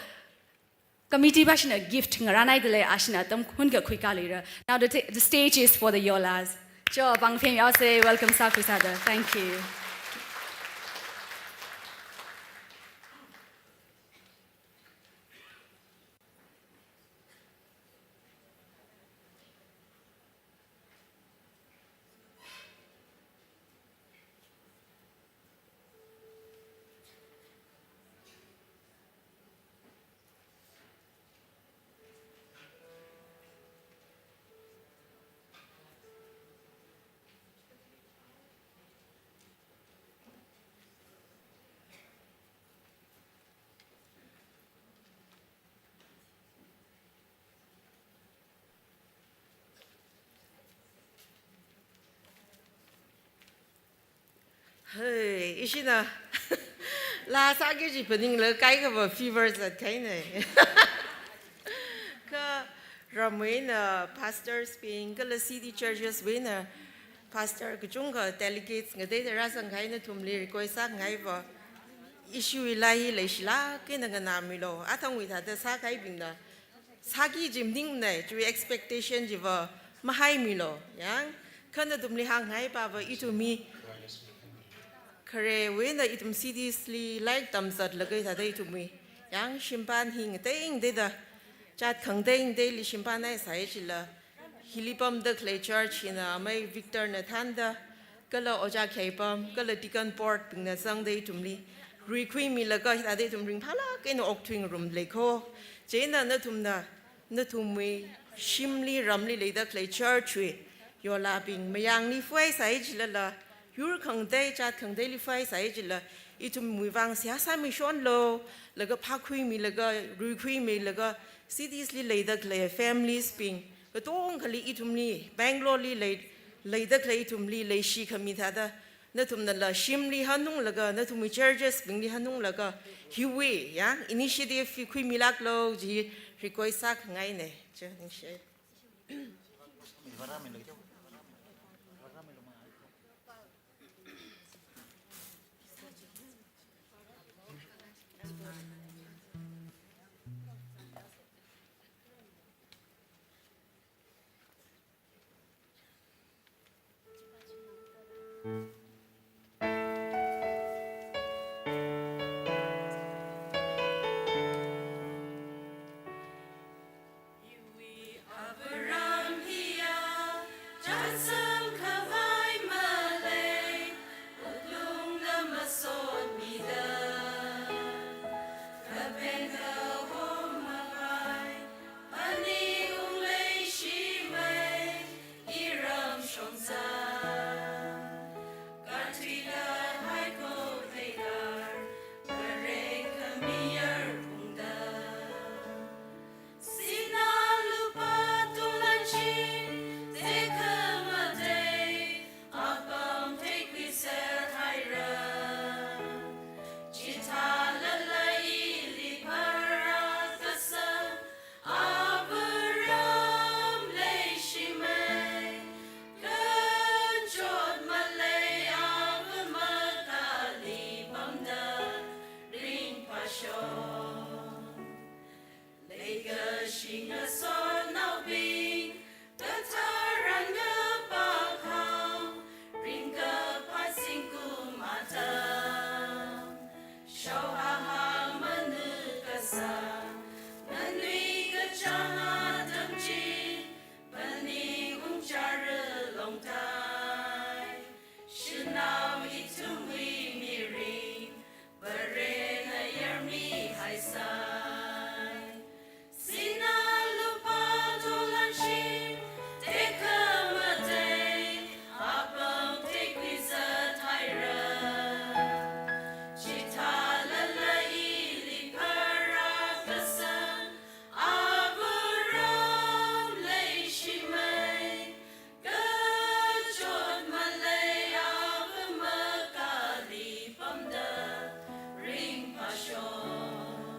Committee bashina gift ngarānhaida lei, ashina atam hunka khuikā leira. Now the, t- the stage is for the Yolas. Cho, Bangphemi ase welcome sākhui sāda. Thank you. Hey, ishina laa sāki kaji phaninglaga kaikhava fever zatkahaina. Kha ramwui eina pastors bing, kala city churches wui eina pastor kachungkha delegates ngateida rāzangkahai nathumli request sāngaiva, ishiwui laa hi leishilāk eina nganāmilu. Athangwui thāda sākahaibingna sāki kaji maningmana, chiwui expectation chiva mahaimilu. Yang, kha nathumli hāngngaiva ithum hi kharewui eina ithum cities li lairik tamzatlaga thāda ithumwui yang shimpan hi ngateingateida, jat khangateingateili shimpan haisai chila, hili pamda khalei church hina amei Victor na thānda, kala Ojā Kheipam, kala deacon board bingna zangda ithumli ruikhuimilaga hithāda ithum ringphālāk eina okthuingarum leiko. Chieina nathumna, nathumwui shimli ramli leida khalei church wui Yolabing mayangli fuhaisai chilala, yur khangatei jat khangateili fuhaisai chila, ithumwui vang seihā sāmishonlu, laga phākhuimilaga, ruikhuimilaga, cities li leida khalei families bing katongkhali ithumli, Bangalore li lei, leida khalei ithumli leishikhami thāda, nathumnala shimli hanunglaga, nathumwui churches bingli hanunglaga, hiwui yang initiative hi khuimilāklu kaji request sākhangaina. Cho, ningshi. Manui kachāng atam chi, phaning ungchara longtai. Shanao ithumwui mirin, Varena yarmihaisai. Sina lupā tolan shim, tekhamatei, apam tekhuizat haira. Chithālala ili pharākasang, Avāram leishimei, kachot malei Avāmakali pamda ringphāshon.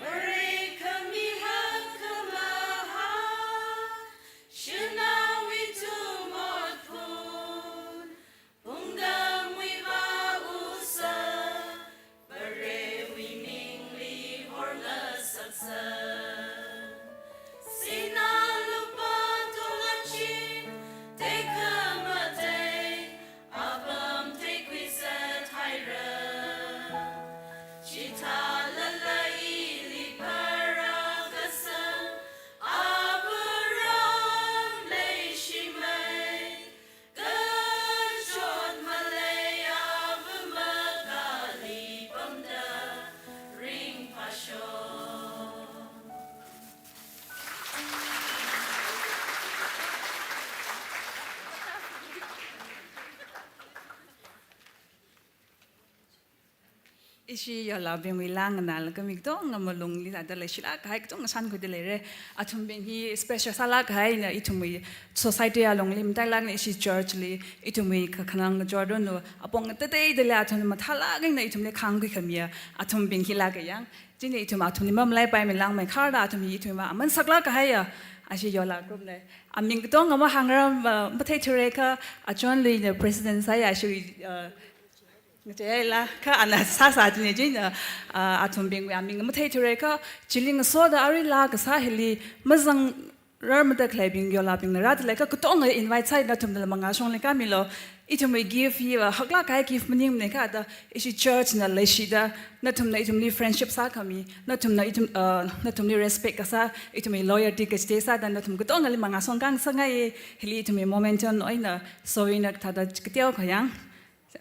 Vare khami hakkhamahā, shanao ithum otphun, pungdamwui vāusa, Varewui mingli horngasaksa. Sina lupā tolan shim, tekhamatei, apam tekhuizat haira. Chithālala ili pharākasang, Avāram leishimei, kachot malei Avāmakali pamda ringphāshon. Ishi yolabingwui laa nganālaga mi katonga malungli thāda leishilāk kahai katonga shānkhuida leira. Athumbing hi special sālāk kahaina ithumwui society alungli matailāk eina ishi church li ithumwui kakhanang kachorda nu apong ngateiteidali athum mathālāk eina ithumli khāngkhui khamiya athumbing hilāk kayang. Chieina ithum athumli mamalaipaimei langmeikharda athum hi ithumwui vang aman saklāk kahaiya. Ashi yola group na aming katonga mahāngra, ma-, matheithura kha, Achonluina president sāya ashi, uh, ngacheila, kha ana sāsā chieina chieina, ah, athumbingwui aming matheithura kha, chili ngasoda arui laa kasā hili mazangrarmada khaleibing yolabingna rāda lei kha katonga invite sāi, nathumnala mangā shongli kāmilu. Ithumwui gift hiva haklāk kahai gift maningmana kha da ishi church na leishida, nathumna ithumli friendship sākhami, nathumna ithum, ah, nathumli respect kasā, ithumwui loyalty kachithei sāda nathum katongali mangā shongkang sāngai, hili ithumwui momentum eina souvenir thāda kateo khayang.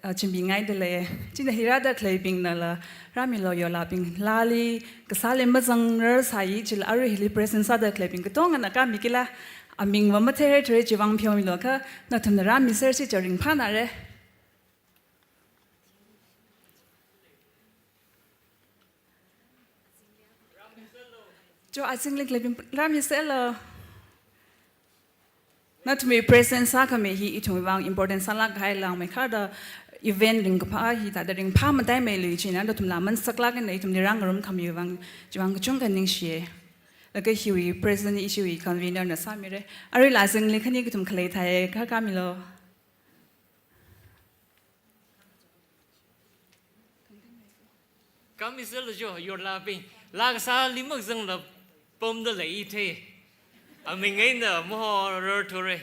Ah, chimbingaida lei. Chieina hi rāda khaleibingnala rāmilu yolabing. Laali, kasāli mazangrar sāi, chila arui hili present sāda khaleibing katongana kāmikila, amingva matheithura chiwui vang pheomilu kha, nathumna rāmisersi chi ringphānara. Cho azingli khaleibing rāmiserlu. Nathumwui present sākhami hi ithumwui vang important sālāk kahai langmeikharda event ringkaphā hi thāda ringphā mataimeilu chieina nathumla aman saklāk eina ithumli rāngarum khamiwui vang chiwui vang kachungkha ningshiya. Laga hiwui present ishiwui convener na sāmira. Aruila azingli khani kathum khalei thāi kha kāmilu. Kāmiserlu cho, yolabing. Laa kasāli mazangla pamda lei ithei. Aming eina mahorarthura.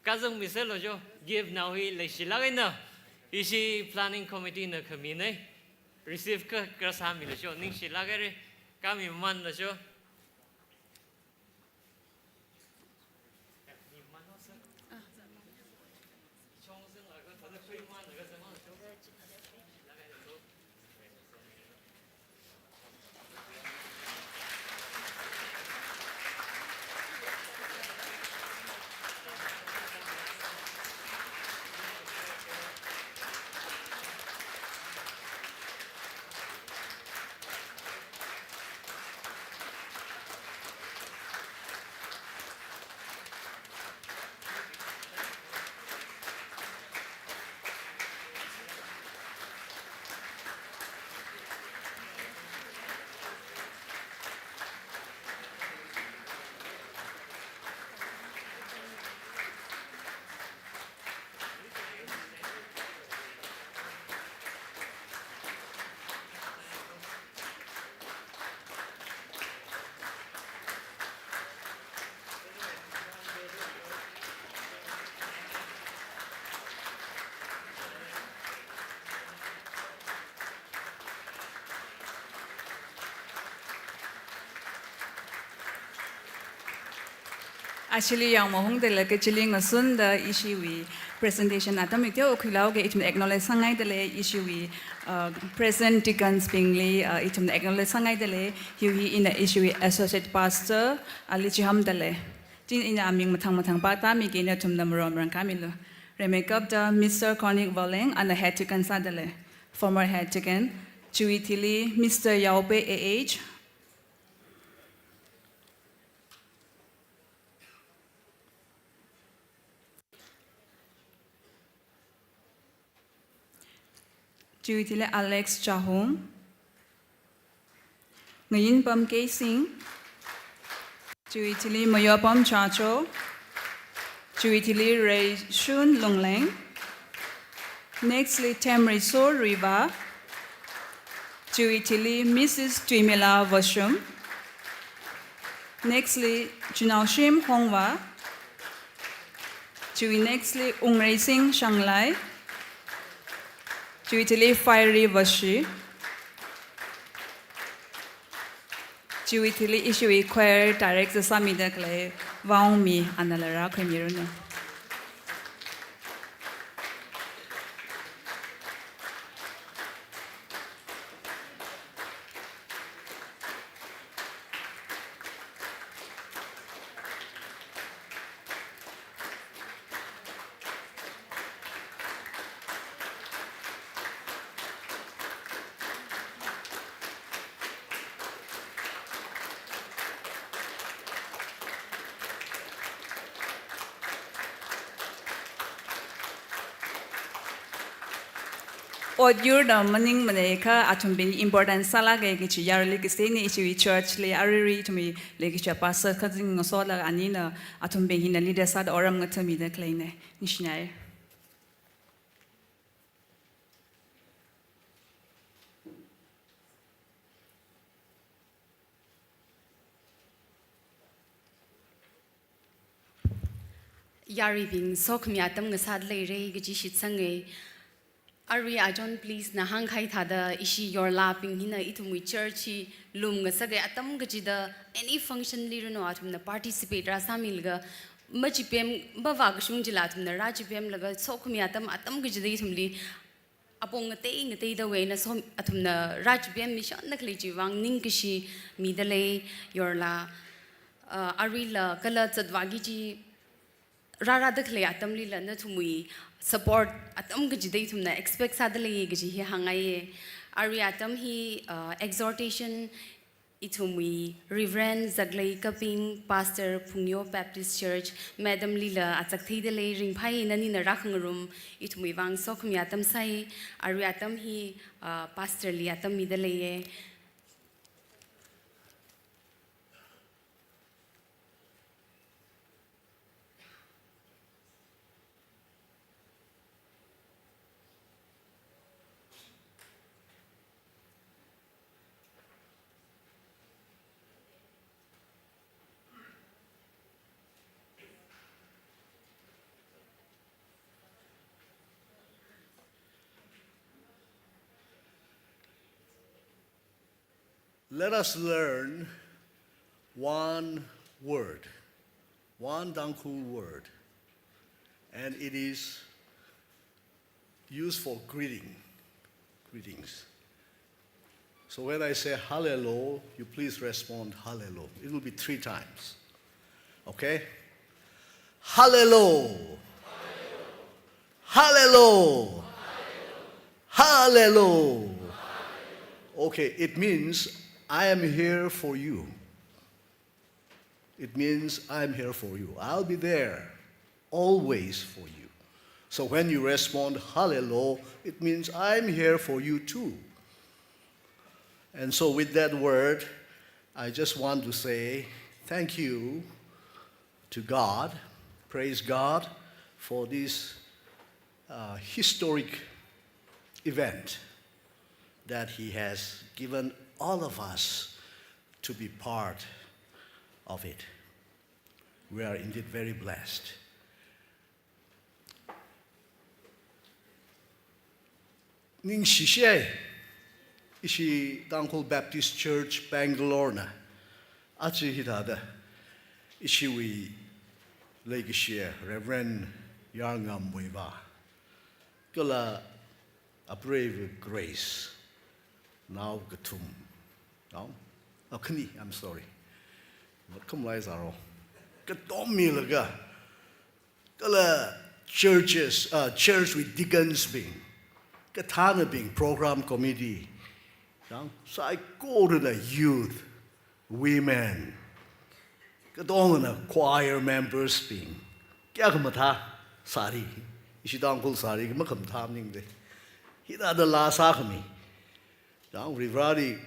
Kazangmiserlu cho, gift nao hi leishilāk eina ishi planning committee na khamina. Receive kha, kha sāmilu cho, ningshilāk haira. Kāmimanlu cho. Actually, yangmahung dala kachili ngasunda ishiwui presentation atam iteo khuilaoga ithum acknowledge sāngaidalei ishiwui, uh, present deacons bingli, uh, ithum acknowledge sāngaidalei, hiwui ina ishiwui associate pastor, ali chihamdalei. Chieina aming mathang mathang pātāmige, nathumna marom rangkāmilu. Rimeikapta Mister Cornick Voleng, ana head deacon sādalei. Former head deacon. Chiwui thili Mister Yaope A H. Chiwui thili Alex Chahung. Ngayinpam Keising. Chiwui thili Mayorpam Chacho. Chiwui thili Reishun Lungleng. Next li Temriso Riva. Chiwui thili Missus Tuimila Vashum. Next li Chinaoshim Hongwa. Chiwui next li Ungreising Shanglai. Chiwui thili Fiery Vashi. Chiwui thili ishiwui choir director sāmida khalei Vaungmi, anala rākhuimiranu. Ot yurda maningmanei kha athumbing important sālāka kachi yarli kasāne, ishiwui church li aruirui ithumwui leikashi pastor kazing ngasolaga anina athumbing hina leader sāda otram ngathāmida khaleine. Ningshinai. Yaruibing, sokhami atam ngasāda leira kaji shitsanga. Arui John, please, na hāngkahai thāda ishi yorlabing hina ithumwui church hi lumngasaka atam kachida any function li ranu athumna participate rāsāmilaga machipem, mavākashung chila athumna rāchipemlaga sokhami atam, atam kachida ithumli apong ngatei ngateida eina som athumna rāchipemmi shonna khalei chiwui vang ningkashi midalei yorla, uh, aruila kala zatvāki kaji rārāda khalei atamlila nathumwui support atam kachida ithumna expect sādalei kaji hi hāngngaiye. Arui atam hi, uh, exhortation ithumwui Reverend Zaklei Kaping, Pastor Phungyo Baptist Church, Madam lila achak theidalei, ringphāye nanina rākhangarum, ithumwui vang sokhami atam sāi. Arui atam hi, ah, Pastor li atam midaleiye. Let us learn one word, one Tangkhul word, and it is used for greeting, greetings. So when I say halelo, you please respond halelo. It will be three times. Okay? Halelo. Halelo. Halelo. Okay, it means I am here for you. It means I'm here for you. I'll be there always for you. So when you respond halelo, it means I'm here for you too. And so with that word, I just want to say thank you to God. Praise God for this, uh, historic event that He has given all of us to be part of it. We are indeed very blessed. Ningshishiye, ishi Tangkhul Baptist Church Bangalore na aja hithāda ishiwui Leikashiya Reverend Yarngam Muivah, kala apreiva Grace, nao kathum, nao, oh, khani, I'm sorry. Matkhamlai zaro. Katom milaga, kala churches, uh, church wui deacons bing, kathānabing, program committee, yang, saikorana youth, women, katongana choir members bing, kayākha mathā sāri, ishi Tangkhul sāri, kayākha mathā maningde. Hithāda laa sākhami, yang, Varivarali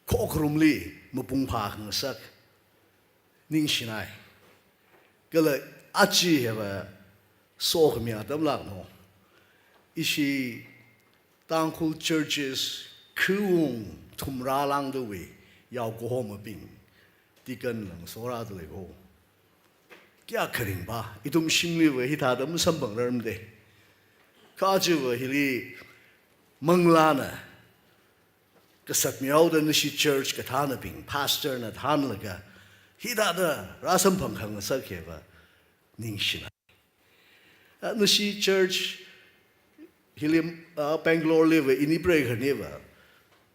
khokharumli mapung phākhangasak ningshinai. Kala aja hiva sokhami atam lākna, ishi Tangkhul churches khawung thumrā lāngdawui yaokahomabing, deacon lang sora dalei ho, kayākha ringphā, ithum shimliva hithāda masamphangrarmade. Kha ajava hili manglāna kasat mihaoda nashi church kathānabing, pastor na thānlaga, hithāda rāsamphang khangasak hiva ningshinai. Ah, nashi church hili, ah, Bangalore liva ini preikhaniva,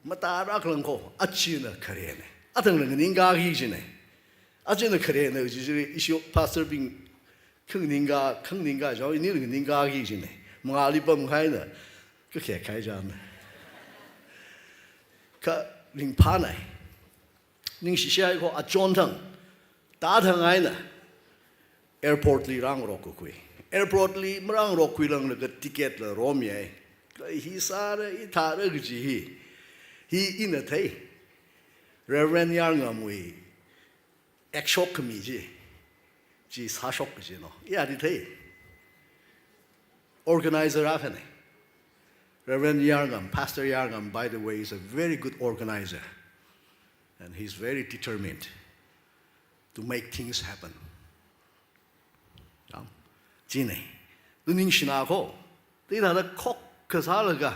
matāraklang kho, ajana kharena. Athangna nganingkaki jina. Ajana kharena, ji, ji, ishi pastor bing khanganingka, khanganingka, jao, ini nganingkaki jina. Mangāli pamkhaina, kakhe khai jana. Kha ringphānai. Ningshishai kho achon thang, tā thang eina airport li rāngarok kakhui. Airport li marāngarok khuilanglaga ticket la romyai. Kha hi sāra, hi thāra kaji hi, hi ina thei. Reverend Yarngamwui act shokkhami chi, chi sāshok kaji no. Iyadi thei. Organizer akhana. Reverend Yarngam, Pastor Yarngam, by the way, is a very good organizer. And he's very determined to make things happen. Yang, china. Ningshina kho. Hithāda khokkha sālaga,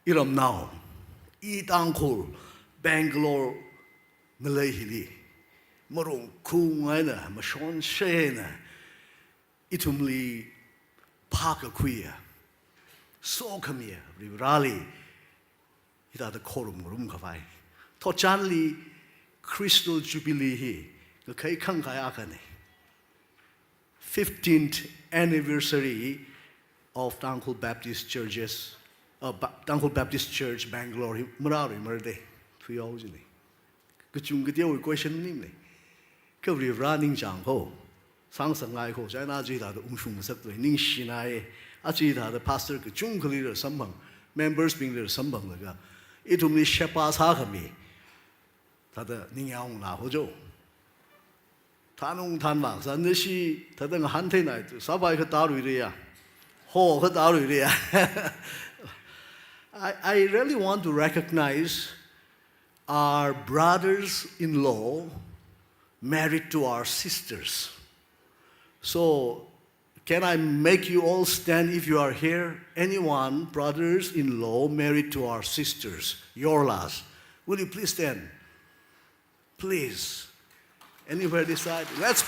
iramnao, i Tangkhul, Bangalore ngalei hili, marung khung eina, mashonshena, ithumli phākakhuiya, sokhamiya Varivarali hithāda khorum ngarumkhavai. Thotchanli Crystal Jubilee hi ngakhai khangkhai akhana. Fifteenth anniversary of Tangkhul Baptist Churches, uh, Ba-, Tangkhul Baptist Church Bangalore hi marāruimara de, thuihao jina. Kachungkha teowui question maningmana. Kha Varivara ningchāng kho sāngasakngai kho, chieina aja hithāda ungshung ngasakthui, ningshinai. Aja hithāda pastor kachungkhali rāsamphang, members bingli rāsamphanglaga, ithumli sheba sākhami thāda ningyāng na ho jo. Thanung thanvang sā, nashi thāda ngahān theinai tu, sāpai kha tāruireya, ho kha tāruireya. I, I really want to recognize our brothers-in-law married to our sisters. So, can I make you all stand if you are here? Anyone, brothers-in-law married to our sisters, Yorlas, will you please stand? Please. Anywhere this side? Let's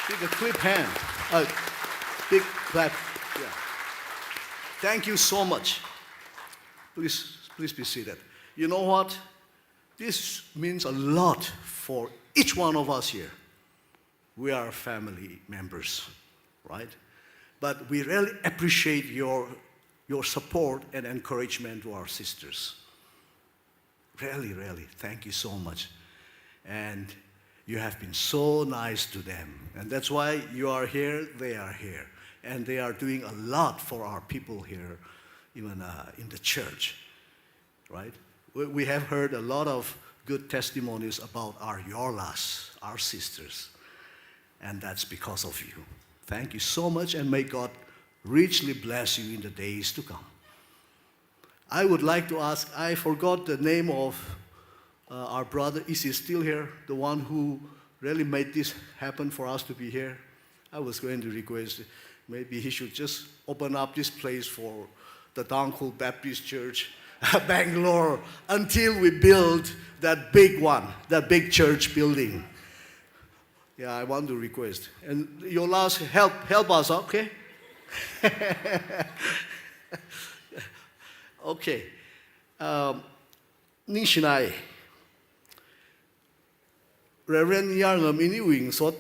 give a clap hand. A big clap. Yeah. Thank you so much. Please, please be seated. You know what? This means a lot for each one of us here. We are family members, right? But we really appreciate your, your support and encouragement to our sisters. Really, really, thank you so much. And you have been so nice to them. And that's why you are here, they are here. And they are doing a lot for our people here, even, uh, in the church, right? We, we have heard a lot of good testimonies about our Yorlas, our sisters. And that's because of you. Thank you so much, and may God richly bless you in the days to come. I would like to ask, I forgot the name of, uh, our brother. Is he still here? The one who really made this happen for us to be here? I was going to request, maybe he should just open up this place for the Tangkhul Baptist Church, Bangalore, until we build that big one, that big church building. Yeah, I want to request. And your last help, help us, okay? Okay. Um, ningshinai. Reverend Yarngam iniwui ngasot,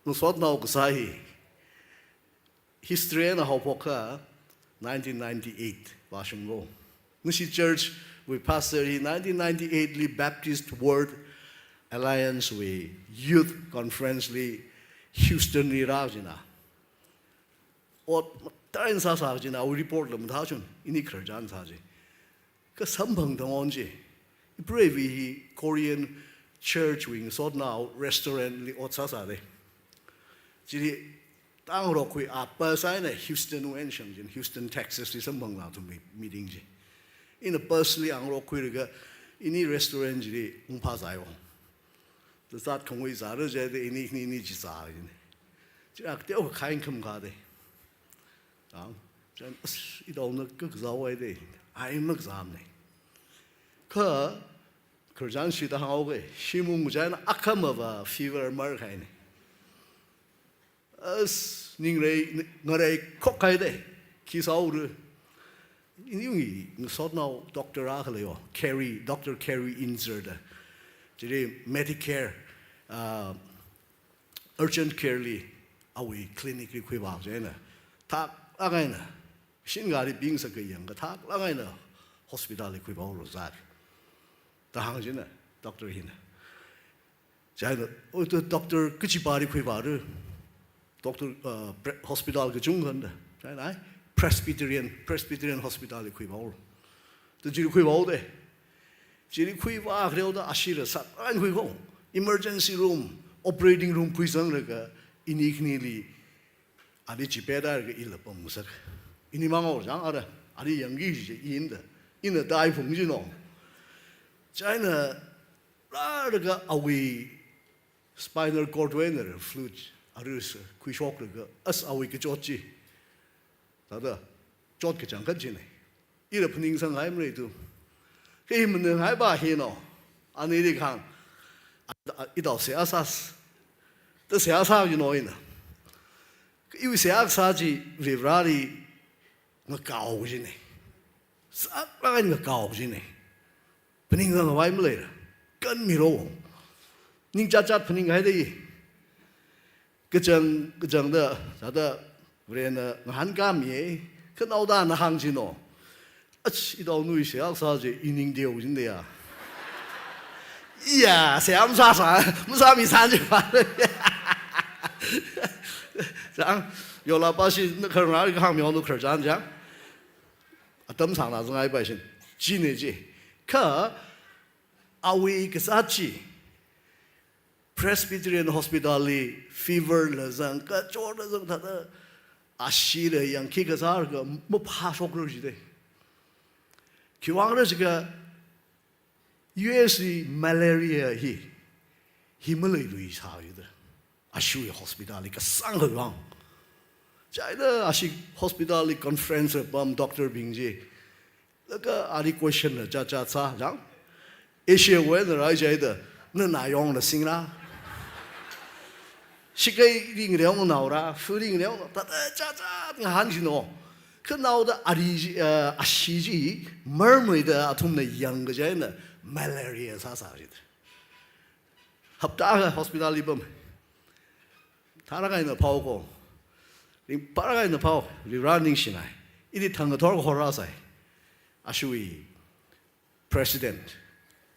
ngasotnao kasā hi. History eina haophok akha nineteen ninety-eight vāshungko. Nashi church wui pastor hi nineteen ninety-eight li Baptist World Alliance wui Youth Conference li Houston li rā china. Ot mataina sāsā china, awui report la mathāchun, ini khararchan sā chi. Kha samphang tangwon chi, ipreiwui hi Korean church wui ngasotnao restaurant li ot sāsāde. Chili tangrokkhui a bus eina Houston wui eina shang china, Houston, Texas li samphang nathumwui meeting chi. Ina bus li angrokkhuilaga ini restaurant chili ungphāzāhaowa. Tazat khangui zāra jida ini, ini, ini chi zā china. Chila kateo kakhai kham kade. Ang, chieina, as, itaona kakazāhaide, ai makazāmane. Kha, khararchan shida hānga, shim ung chieina akhama va fever markahaine. As, ningrei, ngarei khokhaide, khi sāhaora. Iniwui ngasotnao doctor akha leiya, Carrie, Doctor Carrie Inzer da. Chili Medicare, ah, urgent care li awui clinic li khuivā chieina, thaklāk eina, shin gari bing sākayang kathāklāk eina hospital li khuivāhaora zat. Da hāng china, doctor hina. Chieina, "Oh, to doctor kachipa li khuivāra?" Doctor, uh, pre-, hospital kachungkhana da. Chieina, ai, Presbyterian, Presbyterian Hospital li khuivāhaora. To chili khuivāhaode. Chili khuivā khareo da ashila sāklāk eina khuiko. Emergency room, operating room khuizanglaga ini khanili, ali chipet da laga ila pamngasak. Ini mangaochang ara, ali yangki chi ina da. Ina tai phung china. Chieina rālaga awui spinal cord wui eina fluid, arus, khuishoklaga, as awui kachot chi. Thāda, chot kachangkhat china. Ila phaningsanghai maleitu. Kha hi maninghaipā hina. Anili kahāng. A, a, itao seihā sāsa. Da seihā sā china ina. Kha iwui seihā kasā chi Varivarāli ngakaoki china. Sāklāk eina ngakaoki china. Phaningsangkhavai maleila. Kanmilo. Ning chatchat phaninghaida. Kachang, kachangda, thāda, Varena ngahānkāmiya, kha naoda na hāng china. Ach, itaonawui seihā kasā chi, i ning teo china ya. Iya, seihā masāsa, masāmisā chi pa. Chang, yola pa shi, na kharna, kahāng myo nu kharchan chang. Atam sāngna zanghaipai shin. China chi. Kha, awui kasā chi. Presbyterian Hospital li fever la zang, kachot la zang thāda, ashila yangki kasā laga maphāshokra jida. Khiwuivang khala jiakha U S li malaria hi, hi maleilui sā jida. Ashiwui hospital li kasang khavang. Chieina ashi hospital li conference pam doctor bing chi. Laga ali question la chatchat sā chang. Asia wui eina rāi chida, na nayong na singla. Shikei ring leong naora, fu ring leong, thāda chatchat ngahān china. Kha naoda ali chi, eh, ashi chi, marmeida athumna yangkachai eina malaria sāsa jida. Hapta akha hospital li pam. Tharākha ina phao ko. Ringphārākha ina phao, Varivarā ningshinai. Ili thang kathor kahor rāsai. Ashiwui President,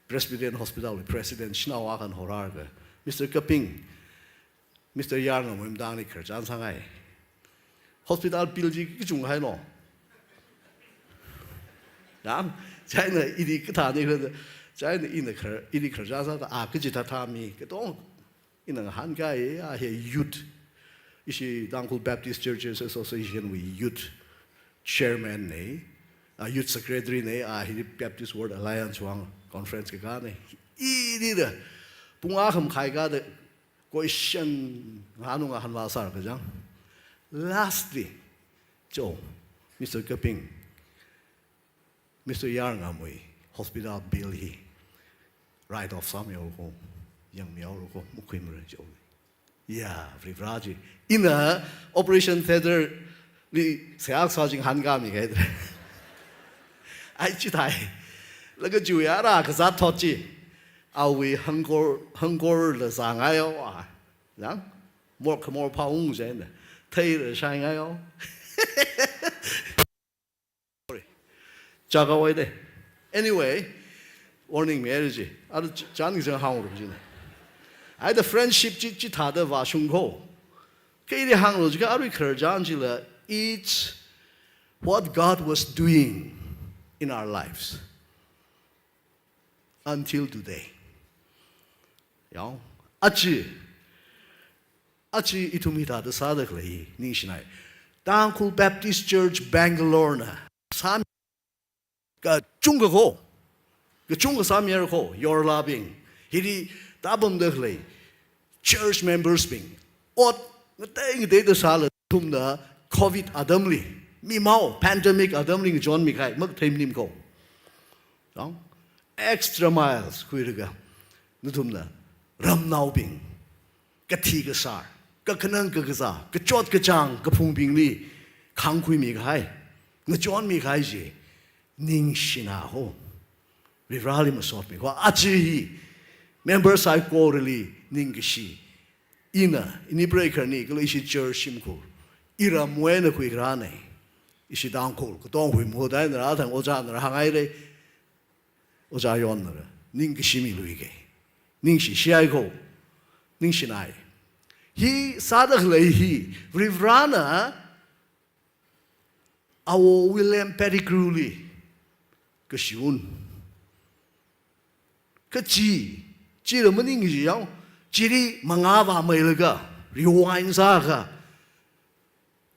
Presbyterian Hospital wui President, shanao akhana horhailaga, Mister Kaping, Mister Yarngamwui matangli khararchan sāngai. Hospital bill chi kachungkha haino. Yang, chieina ili kathāna khala, chieina ina khar, ili khararchan sāda, a, kachithā thāmi, katong, ina ngahānkāya, a hi youth. Ishi Tangkhul Baptist Churches Association wui youth chairman na, a youth secretary na, a hi Baptist World Alliance wui conference kakāna. Ili da, pung akha makhai kada, question ngahān ngahānva sāra kachang. Lastly, cho, Mister Kaping, Mister Yarngamwui hospital bill hi write off sāmihaolu ko, yangmihaolu ko, makhuimara cho. Ya, Varivara chi. Ina operation theatre li seihā kasā ching hāngkāmi kahaida. Ai chithāi. Laga chiwuivang ara kazāt thot chi. Awui hangkor, hangkorla zāngaiya. Yang? Mor khamor phaung jina. Theila shaingaiya. Sorry. Chākhavai de. Anyway, warning mi aruji. Aru ch-, chān kizang hāngrum jina. Aida friendship chi, chithāda vāshung kho. Kha ili hānglu jiakha arui khararchan chila, it's what God was doing in our lives until today. Yang, achi, achi ithum hithāda sāda khalei ningshinai. Tangkhul Baptist Church Bangalore na sāmi kachungkha kho, kachungkha sāmiyar kho, yorlabing, hili tāpamda khalei church members bing, ot ngatei ngateida sāla ithumna covid atamli, mimao pandemic atamli ngachonmi kahai makathei maning kho. Yang, extra miles khuilaga nathumna ramnaobing, kathi kasār, kakhanang kakazā, kachot kachāng kaphungbingli khangkhuimi kahai, ngachonmi kahai chi ningshina kho. Varivarali masotmi kho. Achi hi member saikorali ningkashi. Ina, ini preikharni kala ishi church shimkhur, iramwui eina khuikharāna. Ishi Tangkhul, katong huimu dai nara thang ojā nara hāngngaira. Ojā Yon nara ningkashi miluike. Ningshi, shihai kho. Ningshinai. Hi sāda khalei hi Varivarana Awo William Pettigrew li kashiwun. Kachi, chila maning kaji yang, chili mangā vāmeilaga, rewind sāakha,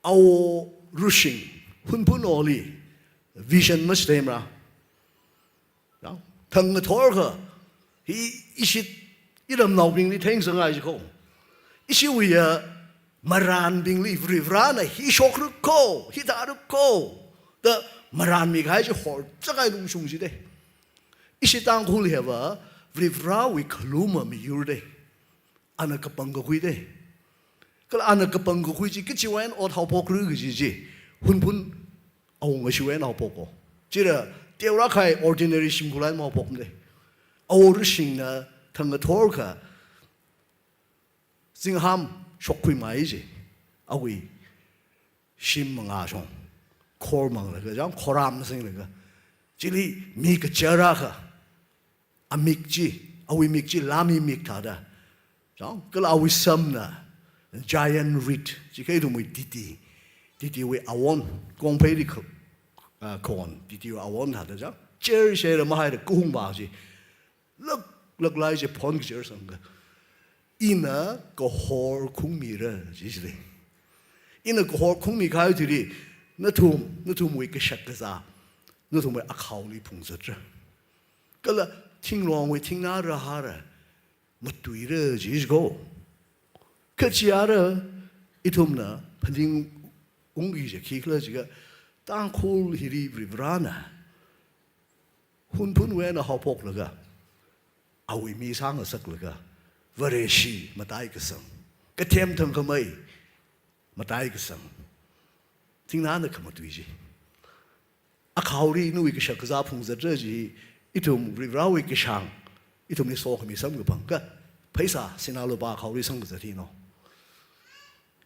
Awo Rushing, Hunphun Awoli, vision masteimra. Yang, thang ngathor kha, hi ishi iramnaobingli theingasakngai ji kho. Ishiwui ya maranbingli Varivarana hi shokra kho, hi thāra kho da maranmi kahai chi horchākahai lungshung ji de. Ishi Tangkhul hiva Varivarawui khaluma miyur de. Ana kapang kakhui de. Kala ana kapang kakhui chi kachiwui eina ot haophokra kaji chi. Hunphun Awo Ngashiwui eina haophok kho. Chila teorakahai ordinary shimkhurli eina mahaophokmana de. Awo Rushingna thang ngathor kha zingham shokkhuimei ji. Awui shim mangā shong. Khor manglaga, jang khoram singlaga. Chili mi kachara kha. Amik chi, awui mik chi lāmi mik thāda. Jang, kala awui samna, giant reed, chi kha ithumwui titi. Titiwui awon, kongpheili kha, ah, khon, titiwui awon thāda jang. Cher shera mahaira kahung ba ji. Lak, laklai ji phon kacher sangkha. Ina kahor khungmira, ji ji de. Ina kahor khungmi kahai thili, nathum, nathumwui kashak kazā, nathumwui akhaoli phungzatra. Kala thinglongwui thingna rāhara, matuira ji ji kho. Kachi ara, ithumna phaningungki ji khikhala jiakha, Tangkhul hili Varivarana Hunphunwui eina haophoklaga, awui mi sāngasaklaga, Vareshi mataikasang, kathem thangkhamei mataikasang, thingnana khamatui ji. Akhaoli nawui kashak kazā phungzatra ji, ithum Varivarawui kashāng, ithumli sokhami samkaphang kha, pheisā sinā lupā akhaoli samkazat hi no.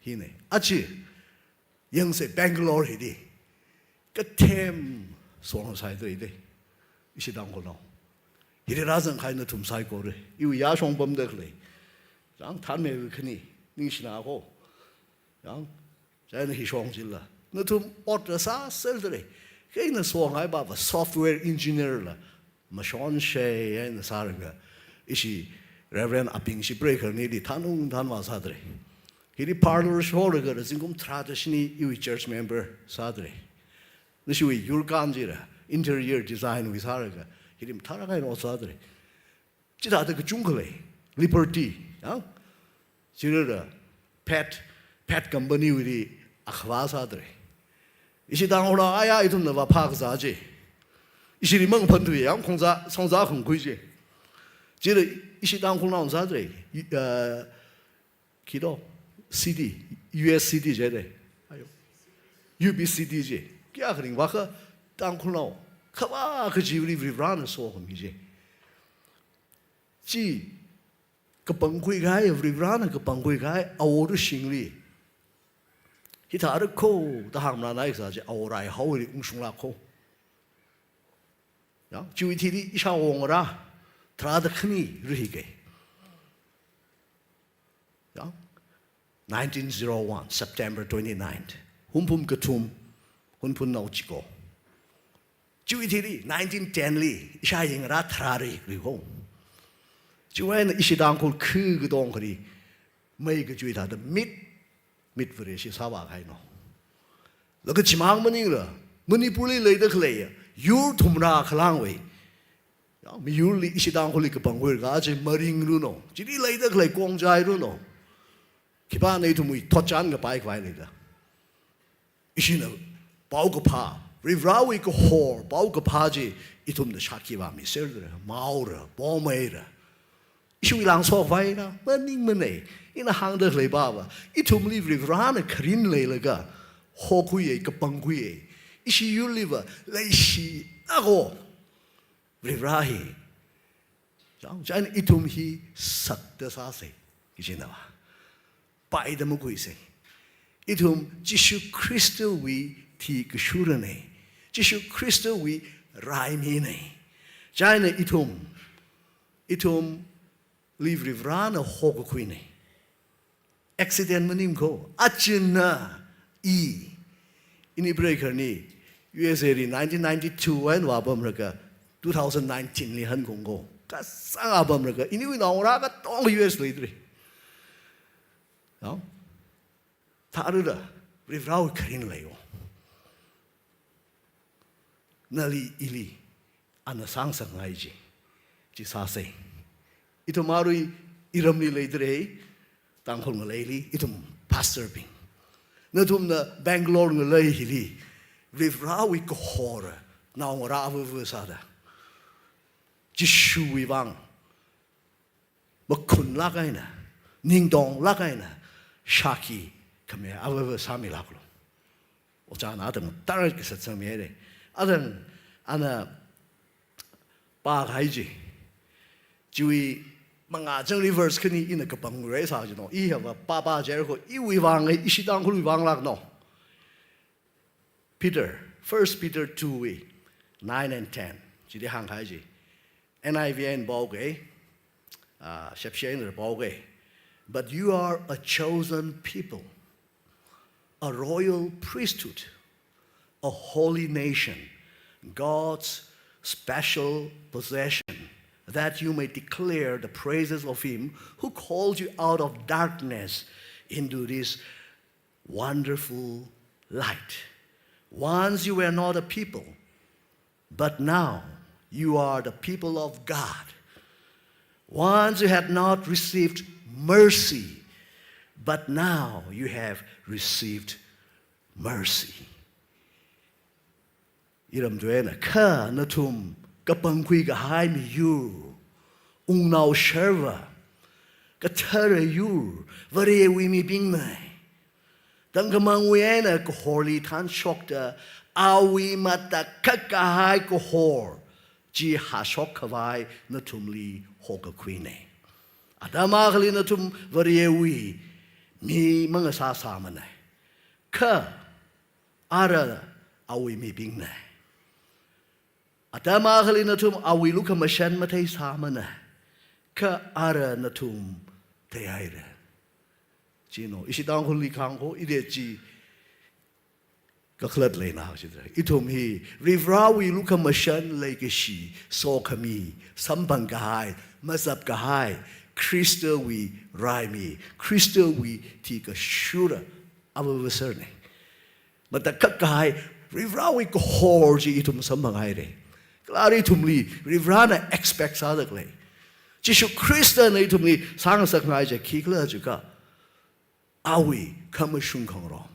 Hina, achi, yangsa Bangalore hili, kathem song saida de, ishi Tangkhulnao. Hili rāzangkahai nathum saikora, iwui yāshong pamda khalei. Jang thanmei khani, ningshina kho. Jang, chieina hi shong chila. Nathum ot rāsāserda lei. Kha ina songhai pava software engineer la mashon shei eina sālaga, ishi Reverend Aping shi preikharnili thanung thanvā sāda lei. Hili parlor sholaga zingkum tharāda shini iwui church member sāda lei. Nashiwui yurkan chila interior design wui sālaga, hili mathālāk eina ot sāda lei. Chithāda kachungkha lei, Liberty, ya? Chila Pet, Pet Company wuili akhavā sāda lei. Ishi Tangkhulnao aya ithumna vāphā kazā ji. Ishili mangaphan tui yang khongzā, songzā khangkhui ji. Chila ishi Tangkhulnao sāda lei. I, uh, khi do, city, U S city jide. Ayo. U B city ji. Kayākha ringvākha Tangkhulnao khavā kachiwuili Varivarāna sokhami ji. Chi kapangkhui kahai, Varivarāna kapangkhui kahai, awo rishingli. Hithāra kho, da hāngmanaisa ji, awo raihaoli ungshunglāk kho. Ya, chiwui thili ishāwo ngarā tharāda khani rihike. Ya, nineteen zero one, September twenty-ninth. Hunphun kathum, Hunphunnao chiko. Chiwui thili nineteen ten li ishāyi ngarā tharā rihiko. Chiwui eina ishi Tangkhul khu katong khali mei kachui thāda mit, mit Vareshi sāvākahaino. Laga chimang maningla, Manipurli leida khalei yur thumrā khalangwui, ya, miyurli ishi Tangkhulli kapangkhuiakha chi maringluino. Chili leida khalei kongchailuino. Khipāna ithumwui thotchan kapai khavai leida. Ishina paokaphā, Varivarāwui kahor paokaphā chi ithumna shākhi vāmiserra, maora, pomeira. Ishiwui lāngsokhavaira, maningmanei. Ina hāngda khalei pava, ithumli Varivarāna kharin leilaga hokhuiya, kapangkhuiya. Ishi yurliva leishi ako. Varivarā hi. Chang, chang ithum hi sakta sāsei. Kichinava. Paida makhuisei. Ithum Jishu Khristawui thikashurane. Jishu Khristawui raiminei. China ithum, ithumli Varivarāna hokakhuinei. Accident maning kho, achina i. Ini breaker ni U S A li nineteen ninety-two wui eina vāpamlaga two thousand nineteen li hankung kho. Kasāng vāpamlaga, iniwui naongarā katonga U S leidalei. No? Tharada, Varivarāwui kharin leiyo. Nali ili, ana sāngasakngai chi. Chi sāsei. Ithum arui iramli leidalei, Tangkhul ngaleili, ithum pastor bing. Nathumna Bangalore ngalei hili, Varivarāwui kahor, naongarā avava sāda. Jishuwui vang makhunlāk eina, ningtonglāk eina, shākhi khami avava sāmilāklo. Ojāna atang tarākha sāsāmihaire. Atang ana pākahai chi. Chiwui mangā chang reverse khani ina kapangkhuira sā jino. I hiva pāpā jir kho iwui vang, ishi Tangkhulwui vanglākno. Peter, First Peter two wui nine and ten. Chili hāngkahai chi. N I V eina pao ke, ah, Shepshi eina pao ke. "But you are a chosen people, a royal priesthood, a holy nation, God's special possession, that you may declare the praises of him who called you out of darkness into this wonderful light. Once you were not a people, but now you are the people of God. Once you had not received mercy, but now you have received mercy." Iramtuina, kha nathum kapangkhui kahai miyur, wungnao sharva, kathara yur, Varewui mibingna. Tangkhamangwui eina kahorli thanshokta, awui matakhak kahai kahor chi hāshok khavai nathumli hokakhuina. Atam akhali nathum Varewui mi mangasāsāmana. Kha ara awui mibingna. Atam akhali nathum awui lukhamashan matheisāmana. Kha ara nathum theihaira. Chino, ishi Tangkhulli kahāng kho, ide chi kakhalat leina chidra. Ithum hi Varivarāwui lukhamashan leikashi, sokhami, samphang kahai, mazap kahai, Khristawui raimi, Khristawui thikashura avava serne. Matakhak kahai Varivarāwui kahor chi ithum samphanghaire. Kala ithumli Varivarāna expect sāda khalei, Jishu Khristana ithumli sāngasakngai chi khikhala jiakha, awui khamashung khangarong,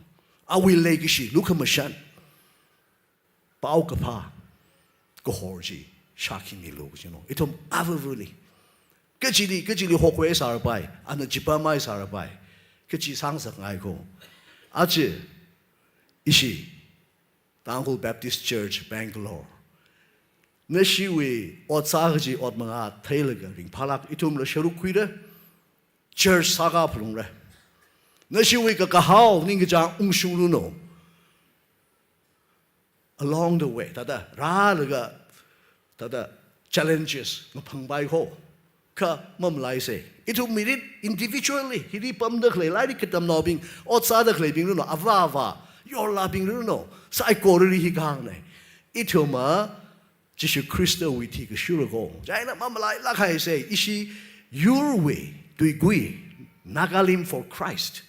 awui leikashi, lukhamashan, paokaphā kahor chi shākhimilu kajino. Ithum avavali. Kachili, kachili hokhuisārapai, ana chipamhaisārapai. kachi sāngasakngai ko. Aja ishi Tangkhul Baptist Church Bangalore, nashiwui ot sā kaji ot mangā theilaga ringphālāk, ithumla sharuk khuira, church sākā phalungra. Nashiwui kakahao ningkachāng ungshungluno. Along the way, thāda rālaga, thāda challenges ngaphangpai ko. Kha mamalaisa. Ithum mirit individually, hili pamda khalei, lairik katamnaobing, ot sāda khaleibing runo, avā avā, yorlābing runo, saikorali hi kahāngna. Ithumva Jishu Khristawui thi kashura ko. Chieina mamalailāk haisa, ishi yurwui tuigui, Nagalim for Christ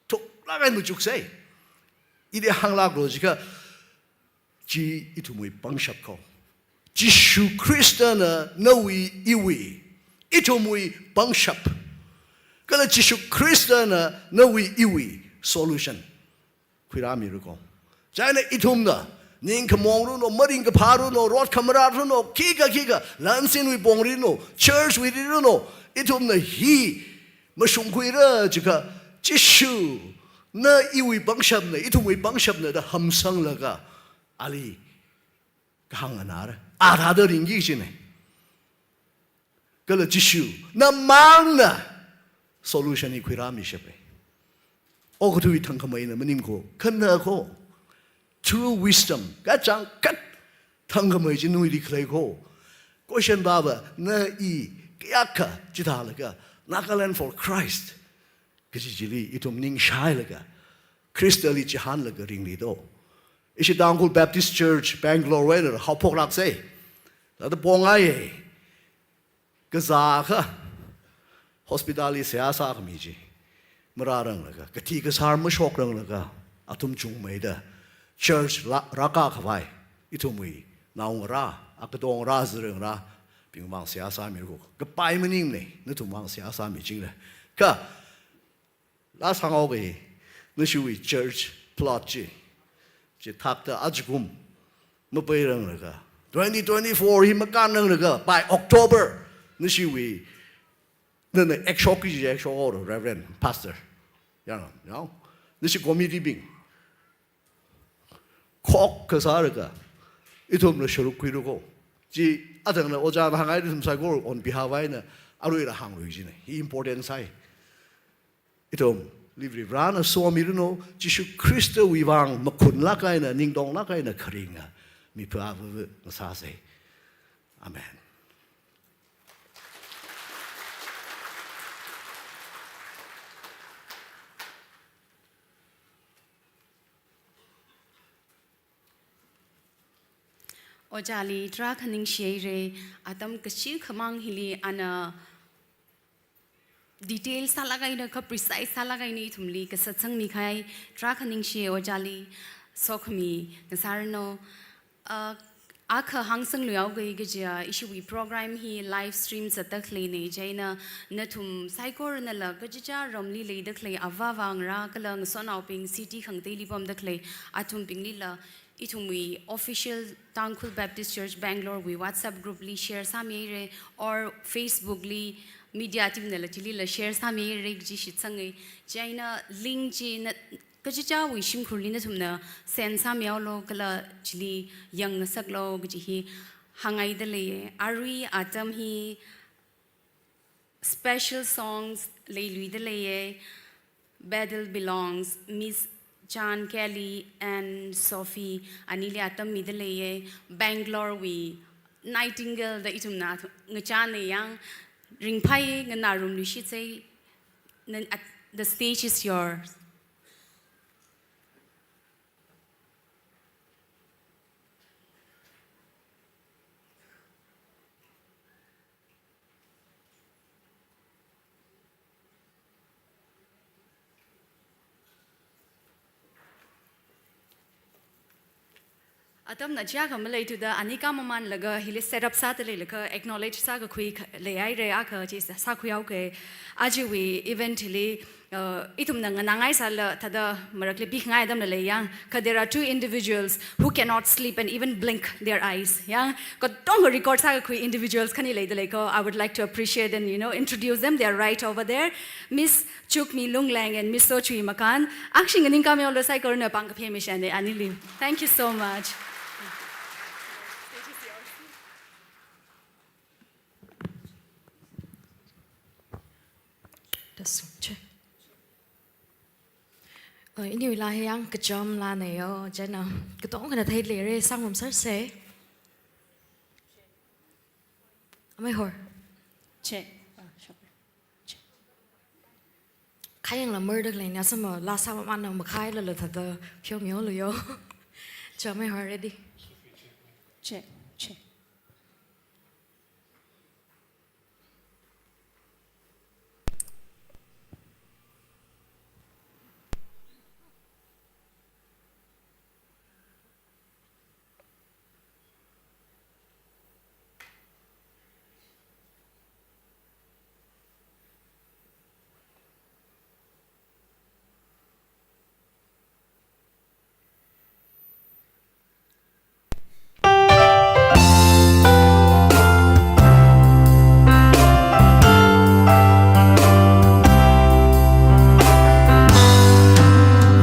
thuklāk eina machuksa. Ili hānglāklu jiakha, chi ithumwui pangshap ko. Jishu Khristana nawui iwui, ithumwui pangshap. Kala Jishu Khristana nawui iwui solution khuirāmira ko. Chieina ithumna, ning khamong runo, maring kaphā runo, rot khamarat runo, khikha khikha, lansinwui pongli runo, church wuili runo, ithumna hi mashungkhuira jiakha, Jishuna iwui pangshapna, ithumwui pangshapna da hamsanglaga, ali kahāng anara, athāda ringki kajina. Kala Jishuna mangna solution hi khuirāmishapa. Okathui thangkhameina maning ko, khana ko. True wisdom, kachangkhat thangkhamei chi nawuili khalei ko. Question pāva, na i kayākha chithālaga Nagaland for Christ kaji chili ithum ningshailaga, Khristali chihānlaga ringli do. Ishi Tangkhul Baptist Church Bangalore wui eina haophoklāksa. Thāda pongaiya. Kazā akha hospital li seihā sākhami chi marāranglaga, kathi kasār mashokranglaga, athum chungmeida church la, rākā khavai, ithumwui naongarā, akatong ngarā, azarngarā bingwui vang seihā sāmira ko. Kapai maningmana, nathumwui vang seihā sāmichingla. Kha last hānghaoki, nashiwui church plot chi, chithākta ajakum mapeiranglaga, twenty twenty-four hi makānranglaga, by October, nashiwui, nana act shokki chi act shokhaolu, Reverend, Pastor. Yang, yang. Nashi committee bing khokkha sālaga, ithumla sharuk khuira ko. Chi athangna ojāna hāngngai, ithum saikora on behalf eina aruila hānglui kajina. Hi important sai. Ithumli Varivarana somiranu, Jishu Khristawui vang makhunlāk eina, ningtonglāk eina kharinga mipā āva ngasāsa. Amen. Ojāli tarākha ningshihaira, atam kashikhamang hili ana detail sālāk eina kha precise sālāk eina ithumli kasā sangmikahai, tarākha ningshi ojāli, sokhami ngasāranu. Ah, akha hāngsangluihaoki kajiakha, ishiwui program hi live stream zatda khaleina, chieina nathum saikoranala kachichā ramli leida khalei āva āvāngarā kala ngasotnaobing city khangateili pamda khalei athumbinglila ithumwui official Tangkhul Baptist Church Bangalore wui WhatsApp group li share sāmihaira, or Facebook li, media team nala chilila share sāmihaira kaji shitsanga. Chieina link chi na kachichāwui shimkhurli nathumna send sāmihaolu kala chili yangngasaklu kaji hi hāngngaida leiya. Arui atam hi special songs leiluida leiya. Battle Belongs, Miss Chan Kelly and Sophie, anili atam mida leiya. Bangalore wui Nightingale da ithumna ngachāna yang, ringphāya, nganārumluishitsa, nan at, the stage is yours. Atamna chiakha maleithuda, ani kha mamanlaga hili set up sāda leilakha acknowledge sākakhui kha, leihaira akha chi sā, sākhuihaoka. Ajawui event hili, uh, ithumna nganāngai sālala thāda marakli pikhangai atamla lei yang, kha there are two individuals who cannot sleep and even blink their eyes. Yang, katonga record sākakhui individuals khani leida lei ko. I would like to appreciate and, you know, introduce them. They are right over there. Miss Chukmi Lungleng and Miss Sochui Makan. Akshi nganingkāmilu, saikorana pāng kaphā mishane anili. Thank you so much. That's so much. Uh, iniwui laa hi yang kacham laana yo, chieina katonga khana theilere, sāngarumserse. Amei hor. Check. Ah, sure. Check. Khayangla murder lei ni asama laa sāmamānna makhailala thāda pheomilu yo. Cho, amei hor, ready? Check, check.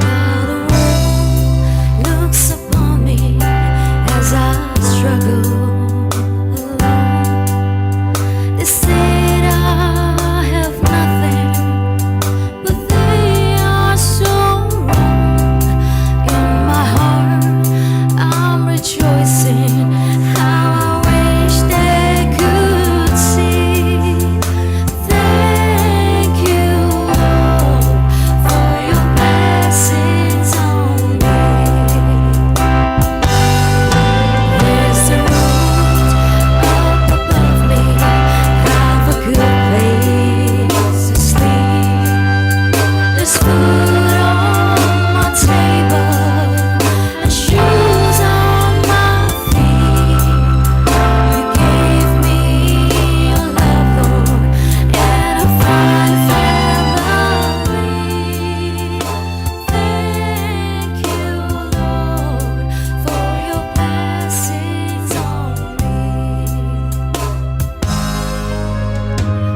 Now the world looks upon me as I struggle alone. They said I have nothing, but they are so wrong. In my heart, I'm rejoicing. How I wish they could see. Thank you, Lord, for your blessings on me. There's a roof up above me, have a good place to sleep. There's food on my table and shoes on my feet. You gave me your love, Lord, and a fine family. Thank you, Lord, for your blessings on me.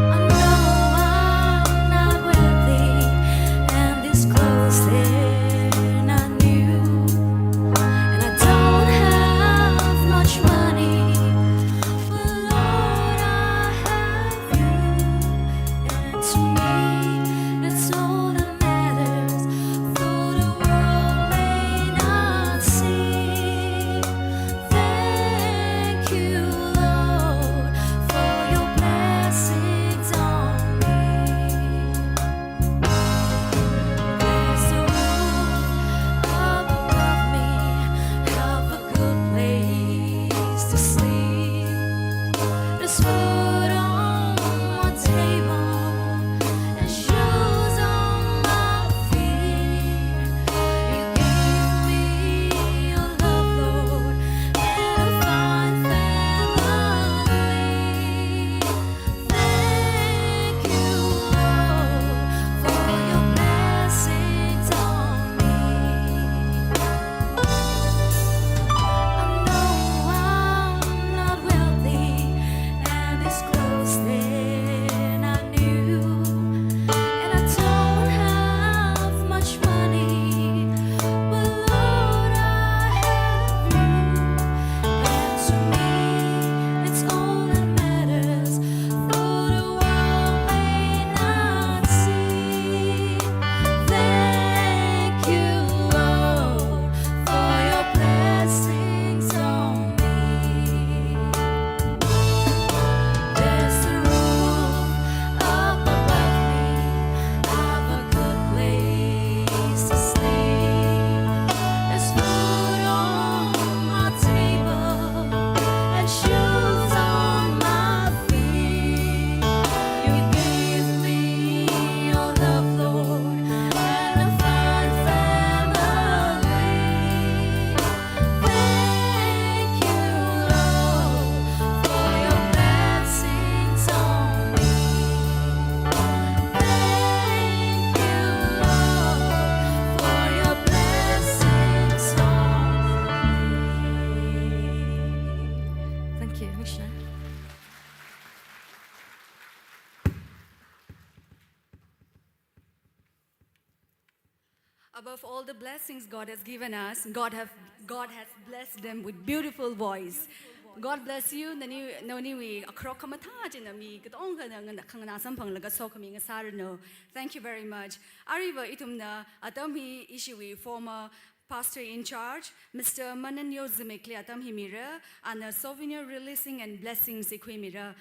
I know I'm not wealthy, and these clothes, they're not new. And I don't have much money, but Lord, I have you. And to me, that's all that matters, though the world may not see. Thank you, Lord, for your blessings on me. There's a roof up above me, have a good place to sleep. There's food on my table and shoes on my feet. You gave me your love, Lord, and a fine family. Thank you, Lord, for your blessings on me. I know I'm not wealthy, and these Above all the blessings God has given us, God have, God has blessed them with beautiful voice. God bless you. Nani, naniwui akharok khamathā china mi katongkhana nganā, khanganā samphanglaga sokhami ngasāranu. Thank you very much. Aruiva ithumna atam hi ishiwui former pastor in charge, Mister Mananyo Zimikli atam hi mira, ana souvenir releasing and blessings hi khuimira.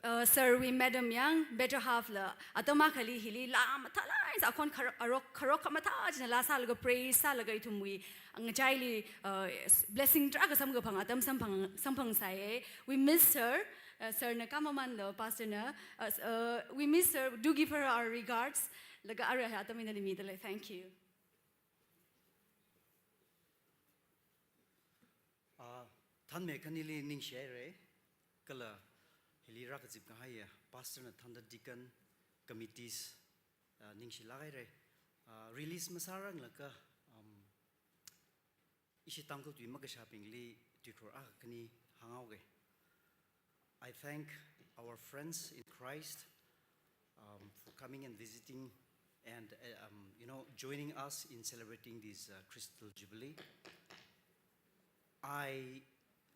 Uh, sir wui madam yang, better half la, atam akhali hili laa mathālāk eina akhon khar-, arok, kharok khamathā china laa sālaga praise sālaga ithumwui ngachaili, uh, s-, blessing tarākha samkaphang atam samphang, samphangsai. We miss her. Uh, sir na kamamanlu, pastor na. Uh, s-, uh, we miss her. Do give her our regards. Laga arui atam ina limidalei. Thank you. Ah, thānmeikhanili ningshihaira, kala hili rākazip kahaiya pastor nathāda deacon committees, ah, ningshilāk haira. Ah, release masāranglakha, um, ishi Tangkhul tui makashābingli tuikhur akha khani hānghaoga. I thank our friends in Christ, um, for coming and visiting and, uh, um, you know, joining us in celebrating this, uh, Crystal Jubilee. I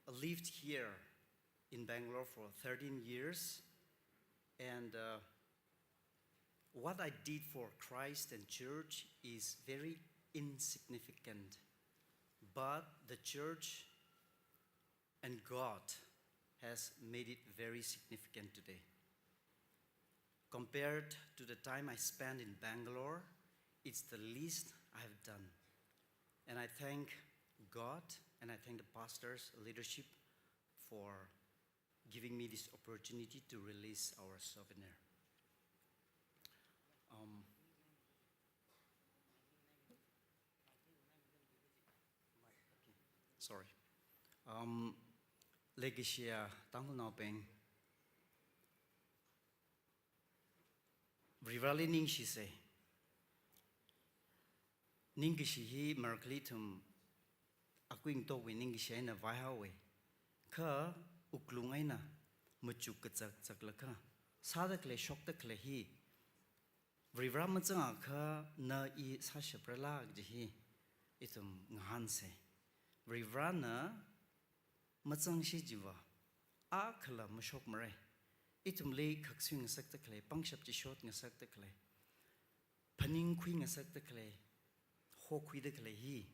lived here in Bangalore for thirteen years, and, uh, what I did for Christ and church is very insignificant, but the church and God has made it very significant today. Compared to the time I spent in Bangalore, it's the least I have done. And I thank God and I thank the pastors, leadership for giving me this opportunity to release our souvenir. Um, Sorry. Um, leikashiya Tangkhulnaobing, Varivarāli ningshisa. Ningkashi hi marākhali ithum akuingatok wui ningkashi eina vaihaowa. Kha wuklung eina machuk kazak zaklaga sāda khalei, shokda khalei hi Varivarā mazangakha na i sāshapra lā kaji hi ithum ngahānsa. Varivarāna mazangsi chiva, akhala mashokmara. Ithumli khaksui ngasakda khalei, pangshap chishot ngasakda khalei, phaningkhui ngasakda khalei, hokhuida khalei hi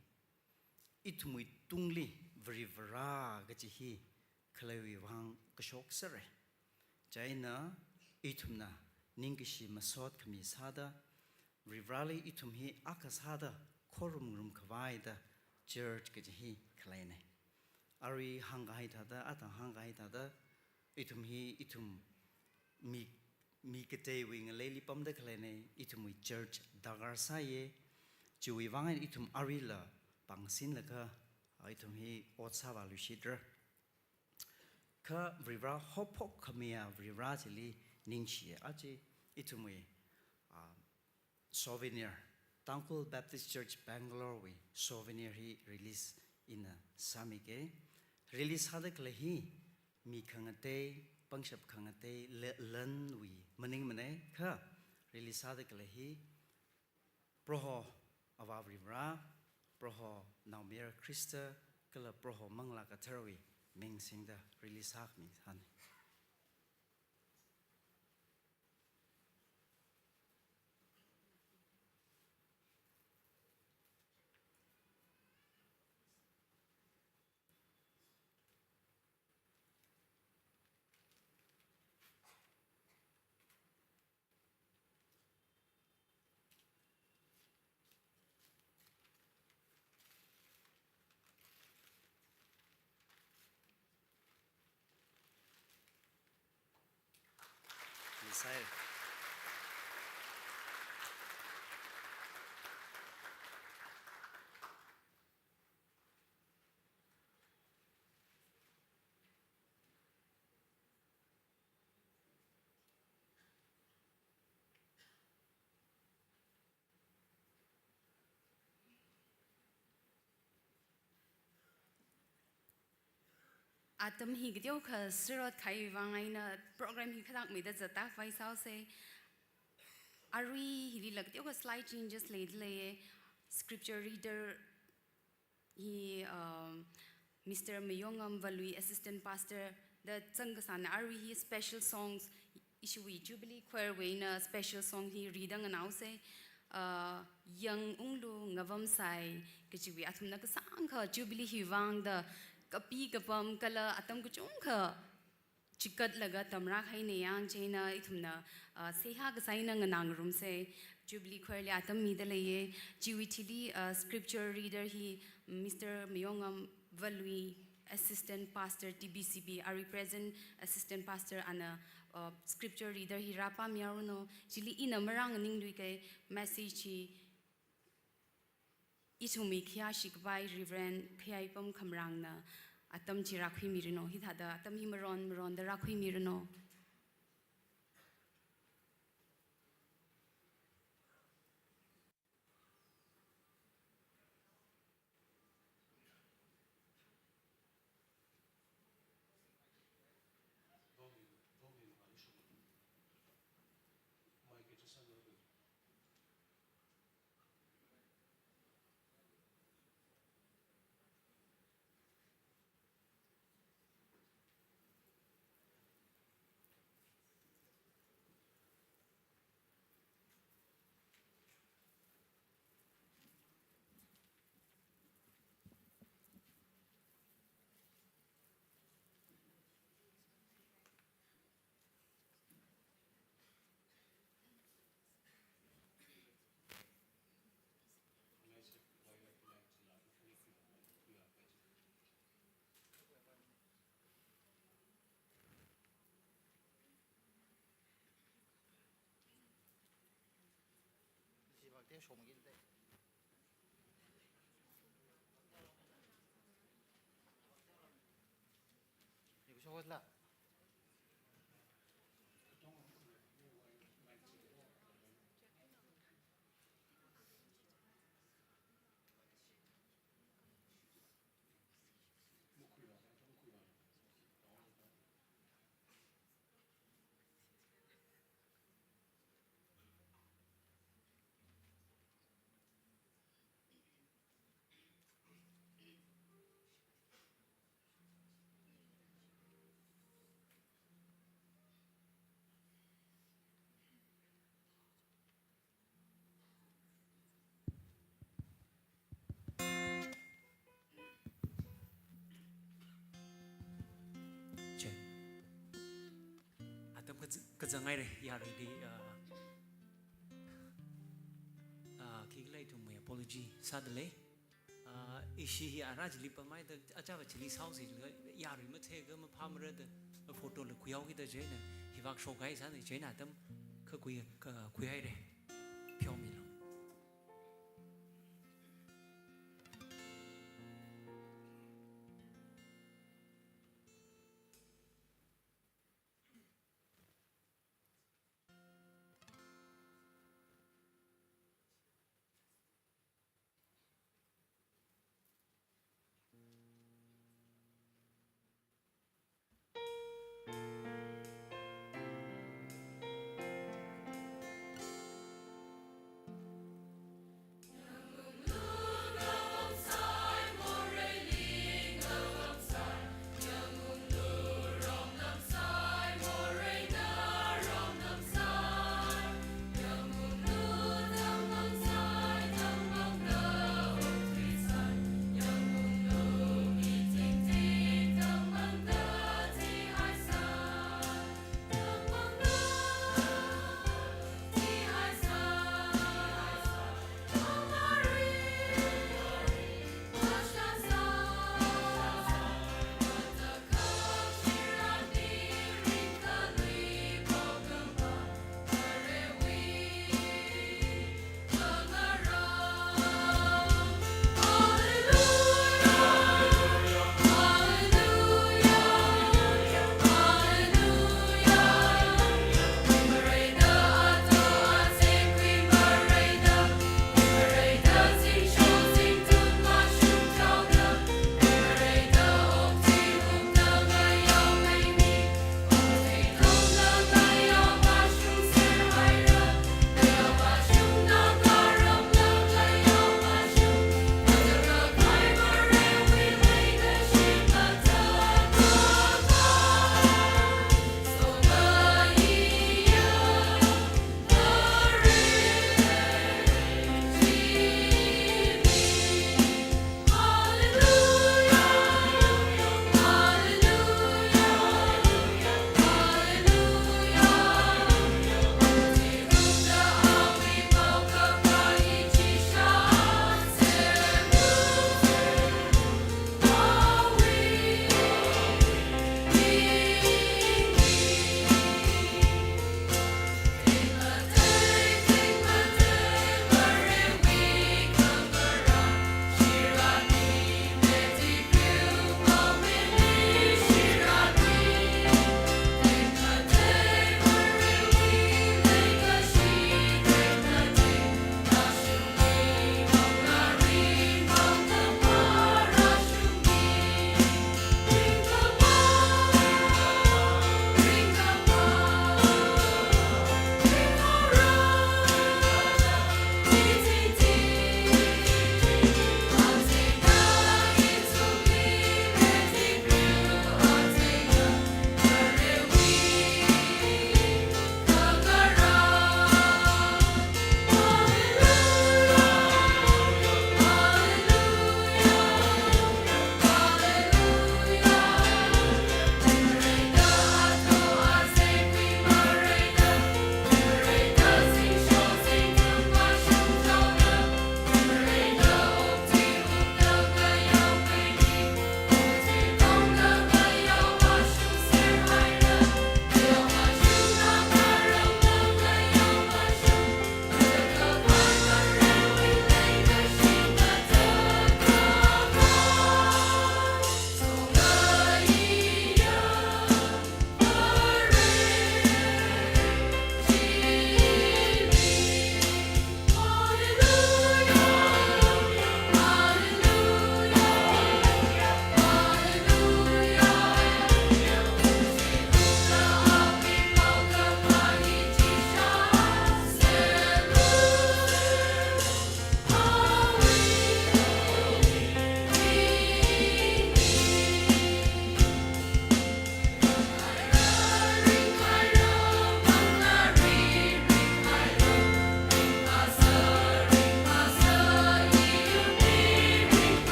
ithumwui tungli Varivarā kaji hi khaleiwui vang kashok sāra. Chieina ithumna ningkashi masot khami sāda, Varivarāli ithum hi akha sāda khorumrum khavai da church kaji hi khaleina. Arui hāngkahai thāda, athang hāngkahai thāda, ithum hi, ithum mi, mi kateiwui ngaleili pamda khaleina, ithumwui church darkar sāya, chiwui vang eina ithum aruila pāngsinlaga, ithum hi ot sāvāluishitra. Kha Varivarā haophok khamiya Varivarā chili ningshiya. Aja ithumwui, ah, souvenir, Tangkhul Baptist Church Bangalore wui souvenir hi release ina sāmiga. Release sāda khalei hi mi khangatei, pangshap khangatei, le-, lanwui maningmana, kha release sāda khalei hi Proho Avā Varivarā, Proho Naomayara Khrista, kala Proho Manglā Katharawui ming singda release sākhami thāna. Messiah. Atam hi kateokha sirot kahai vang eina program hi khatak mida zatak vai saosa. Arui hili lak teokha slight changes leida leiya. Scripture reader hi, um, Mister Mayongam Valui, Assistant Pastor, da zangkasāna. Arui hi special songs, ishiwui Jubilee Choir wuina special song hi read da nganaosa. Uh, Yang Unglu Ngavam Sai kachiwui athumna kasāngkha Jubilee hiwui vang da kapi kapam kala atam kachungkha chikatlaga tamrākahaina yang chieina ithumna, uh, seihā kasā eina nganāngarumsa. Jubilee Choir li atam mida leiya. Chiwui thili, uh, scripture reader hi Mister Mayongam Valui, Assistant Pastor T B C B, arui present Assistant Pastor ana, uh, scripture reader hi rāpāmihaoranu. Chili ina marānganingluikahai message hi ithumwui khayāshi kapai Reverend Khayaipam Khamrangna atam chi rākhuimiranu. Hithāda atam hi maron maronda rākhuimiranu. Che. Atam kaz-, kazang haira, yaruili, ah, ah, khikhala ithumwui apology sāda lei. Ah, ishi hi ara chili pamhaida, achāva chili saosi, yarui matheikha maphāmara da, photo la khuihaokida chieina, hivāk shokhai sāna chieina atam kakhui, kakhui haira. Pheomilu.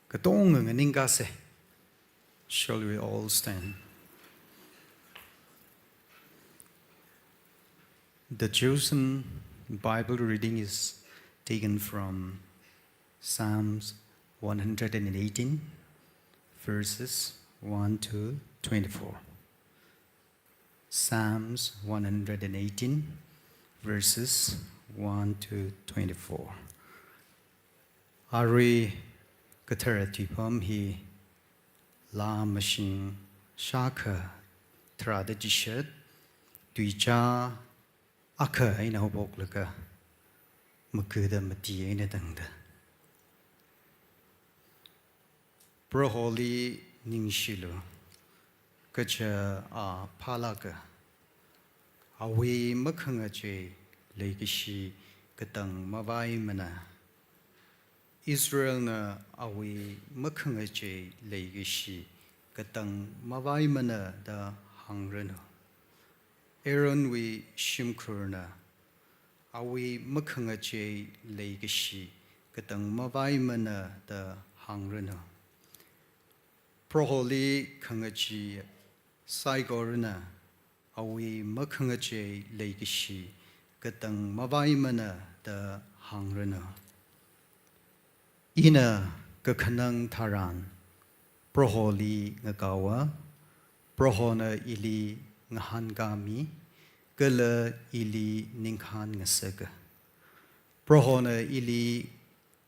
Katonga nganingkāsa. Shall we all stand? The chosen Bible reading is taken from Psalms one hundred and eighteen, verses one to twenty-four. Psalms one hundred and eighteen, verses one to twenty-four. Arui kathara tuipam hi laa mashing shākha tharāda chishat, tuichā akha eina haophoklaga, makuda mati eina tangda. Proholi ningshilu, kaja a phālāka. Awui makhangachei leikashi katang mavaimana. Israelna awui makhangachei leikashi katang mavaimana da hāngranu. Aaronwui shimkhurna awui makhangachei leikashi katang mavaimana da hāngranu. Proholi khangachee saikorana awui makhangachei leikashi katang mavaimana da hāngranu. Ina kakhanang tharan Proholi ngakaowa, Prohona ili ngahānkāmi, kala ili ningkhān ngasaka. Prohona ili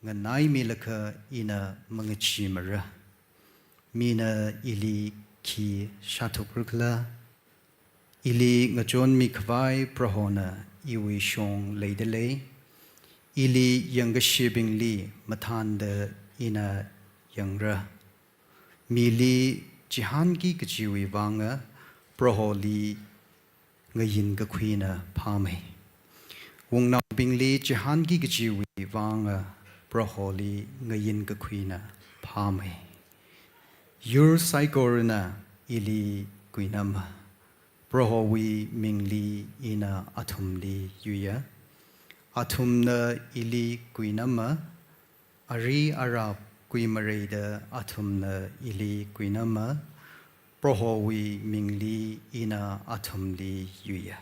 nganaimilakha ina mangacheemara. Mina ili khi shāthukrakhala? Ili ngachonmi khavai Prohona iwui shong leidalei. Ili yangkashebingli mathānda ina yangra. Mili chihānki kajiwui vanga Proholi ngayin kakhuina phāmei. Wungnaobingli chihānki kajiwui vanga Proholi ngayin kakhuina phāmei. Yur saikorana ili kuinama, Prohowui mingli ina athumli yuiya. Athumna ili kuinama, ari arap kuimareida athumna ili kuinama, Prohowui mingli ina athumli yuiya.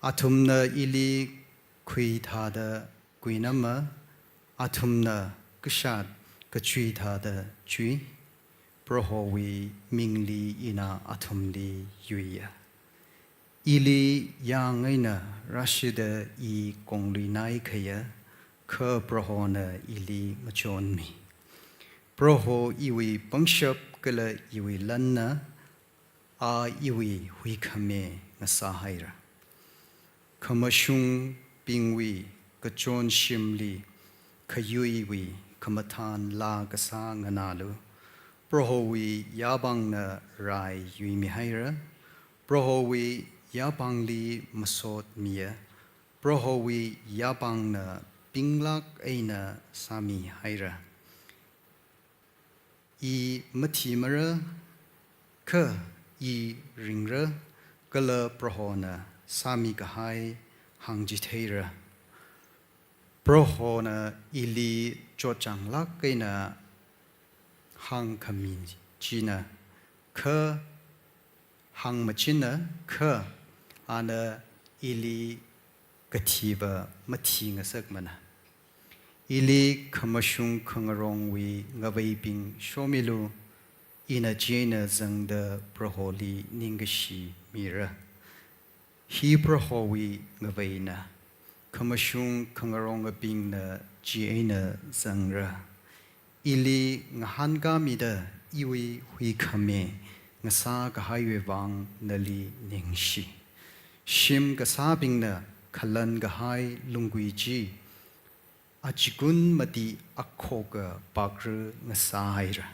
Athumna ili khui thāda kuinama, athumna kashat kachui thāda chui, Prohowui mingli ina athumli yuiya. Ili yāng eina rāshida i kongluinai khaya, kha Prohona ili ngachonmi. Proho iwui pangshap kala iwui lanna, a iwui huikhame ngasāhaira. Khamashungbingwui kachonshimli khayuiwui khamathān laa kasā nganālu. Prohowui yāpāngna rai yuimihaira. Prohowui yāpāngli masotmiya. Prohowui yāpāngna pinglāk eina sāmihaira. I mathimara, kha i ringra, kala Prohona sāmi kahai hāngchitheira. Prohona ili chotchānglāk eina hāngkhami china, kha hāngmachina, kha ana ili kathiva mathingasakmana. Ili khamashung khangarongwui ngaveibing shomilu, ina chieina zangda Proholi ningkashi mira. Hi Prohowui ngaveina, khamashung khangarongabingna chieina zangra. Ili ngahānkāmida iwui huikhame ngasā kahaiwui vang nali ningshi. Shim kasābingna khalan kahai lunggui chi achikun mati akhoka pakra ngasāhaira.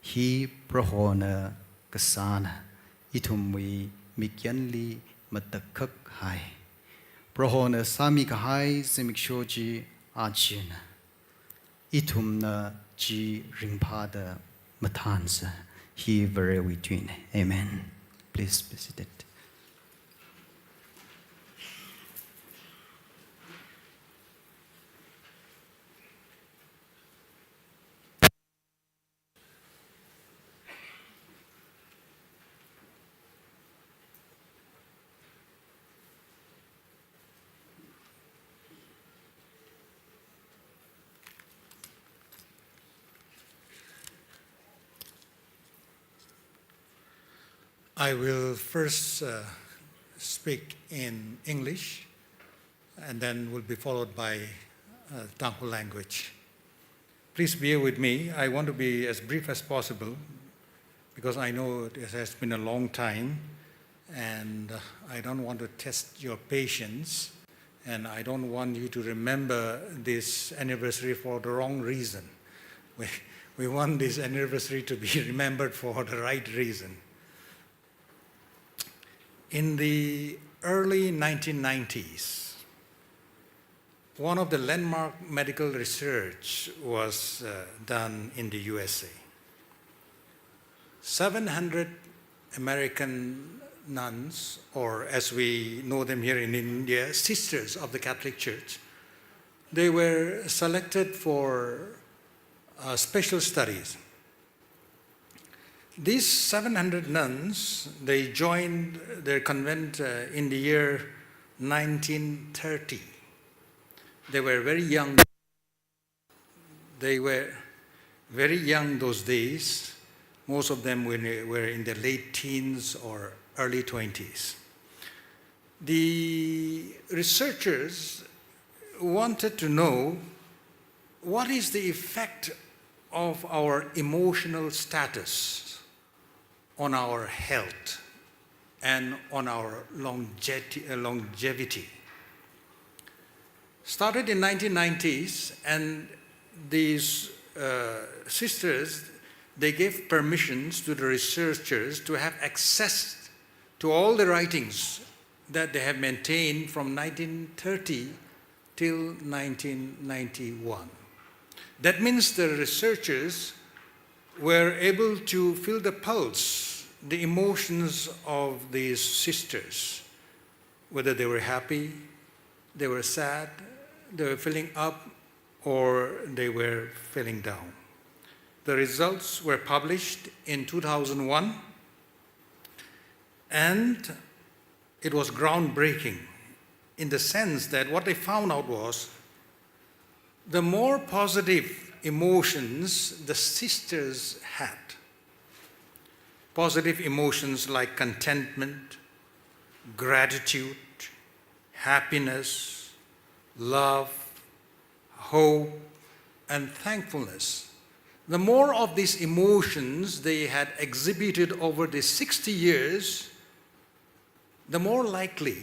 Hi Prohona kasāna, ithumwui mikyanli matakhak hai. Prohona sāmi kahai zimiksho chi achina. Ithumna chi ringphāda mathānsa. Hi Varewui tuina. Amen. Please be seated. I will first uh, speak in English and then will be followed by uh, Tangkhul language. Please bear with me. I want to be as brief as possible because I know it has been a long time and uh, I don't want to test your patience and I don't want you to remember this anniversary for the wrong reason. We, we want this anniversary to be remembered for the right reason. In the early nineteen nineties, one of the landmark medical research was uh, done in the U S A. Seven hundred American nuns, or as we know them here in India, sisters of the Catholic Church, they were selected for uh, special studies. These seven hundred nuns, they joined their convent uh, in the year nineteen thirty. They were very young. They were very young those days. Most of them were, were in their late teens or early twenties. The researchers wanted to know what is the effect of our emotional status on our health and on our longevity. Started in nineteen nineties, and these uh, sisters, they gave permissions to the researchers to have access to all the writings that they have maintained from nineteen thirty till nineteen ninety-one. That means the researchers were able to feel the pulse, the emotions of these sisters, whether they were happy, they were sad, they were feeling up, or they were feeling down. The results were published in two thousand one, and it was groundbreaking in the sense that what they found out was the more positive emotions the sisters had, positive emotions like contentment, gratitude, happiness, love, hope, and thankfulness, the more of these emotions they had exhibited over the sixty years, the more likely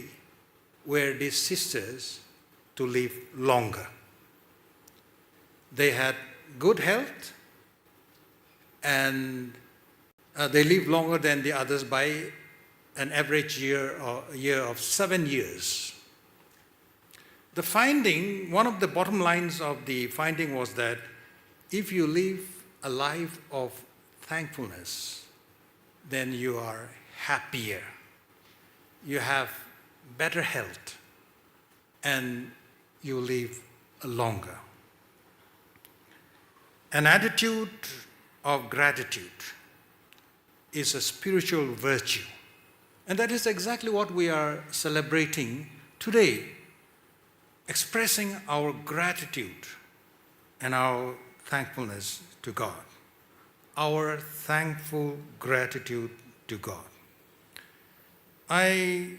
were these sisters to live longer. They had good health and uh, they lived longer than the others by an average year, or year of seven years. The finding, one of the bottom lines of the finding was that if you live a life of thankfulness, then you are happier, you have better health, and you live longer. An attitude of gratitude is a spiritual virtue. And that is exactly what we are celebrating today, expressing our gratitude and our thankfulness to God. Our thankful gratitude to God. I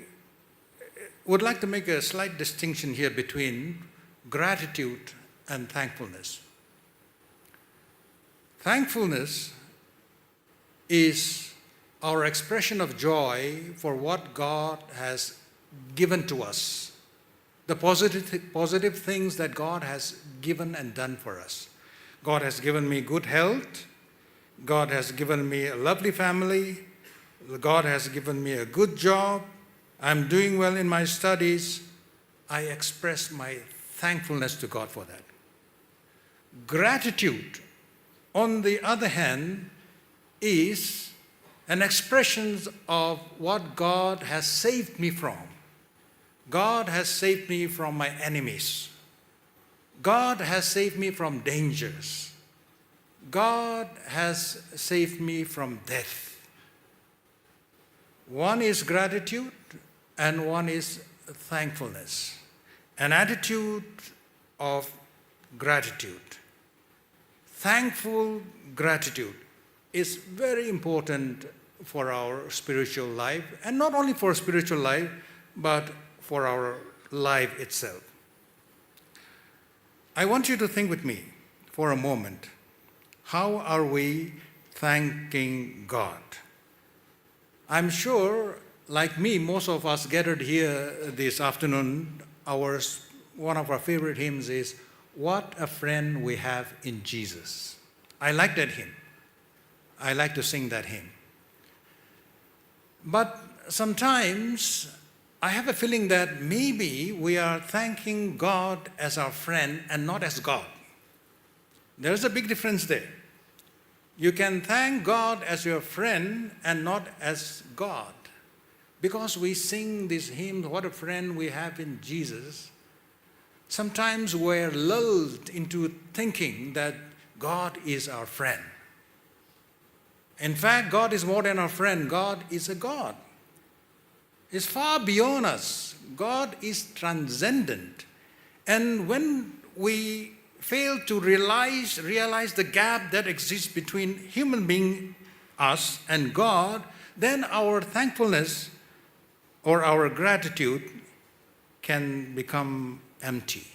would like to make a slight distinction here between gratitude and thankfulness. Thankfulness is our expression of joy for what God has given to us, the positive, positive things that God has given and done for us. God has given me good health. God has given me a lovely family. God has given me a good job. I'm doing well in my studies. I express my thankfulness to God for that. Gratitude, on the other hand, is an expression of what God has saved me from. God has saved me from my enemies. God has saved me from dangers. God has saved me from death. One is gratitude and one is thankfulness. An attitude of gratitude. Thankful gratitude is very important for our spiritual life, and not only for spiritual life, but for our life itself. I want you to think with me for a moment. How are we thanking God? I'm sure, like me, most of us gathered here this afternoon, our, one of our favorite hymns is "What a Friend We Have in Jesus." I like that hymn. I like to sing that hymn. But sometimes I have a feeling that maybe we are thanking God as our friend and not as God. There's a big difference there. You can thank God as your friend and not as God. Because we sing these hymns, "What a friend we have in Jesus," sometimes we're lulled into thinking that God is our friend. In fact, God is more than our friend. God is a God. Is far beyond us. God is transcendent. And when we fail to realize, realize the gap that exists between human being, us, and God, then our thankfulness or our gratitude can become empty.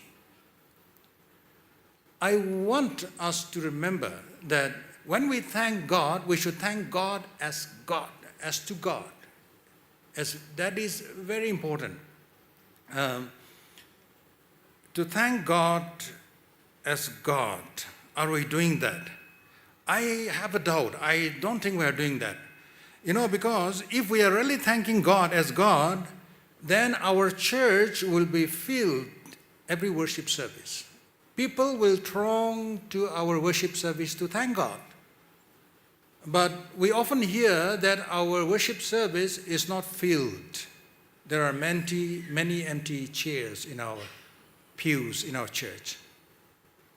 I want us to remember that when we thank God, we should thank God as God, as to God. As, that is very important. Um, to thank God as God, are we doing that? I have a doubt. I don't think we are doing that. You know, because if we are really thanking God as God, then our church will be filled every worship service. People will throng to our worship service to thank God. But we often hear that our worship service is not filled. There are many, many empty chairs in our pews in our church.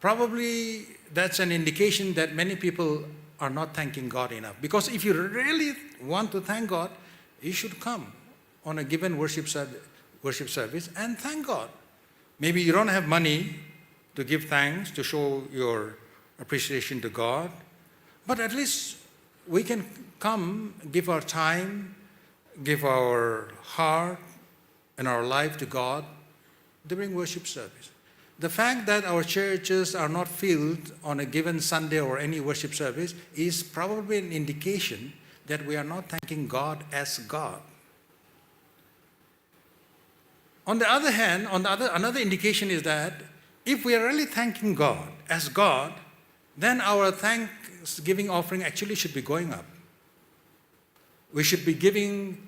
Probably that's an indication that many people are not thanking God enough. Because if you really want to thank God, you should come on a given worship, serv- worship service and thank God. Maybe you don't have money to give thanks, to show your appreciation to God, but at least we can come, give our time, give our heart and our life to God during worship service. The fact that our churches are not filled on a given Sunday or any worship service is probably an indication that we are not thanking God as God. On the other hand, on the other, another indication is that if we are really thanking God as God, then our thanksgiving offering actually should be going up. We should be giving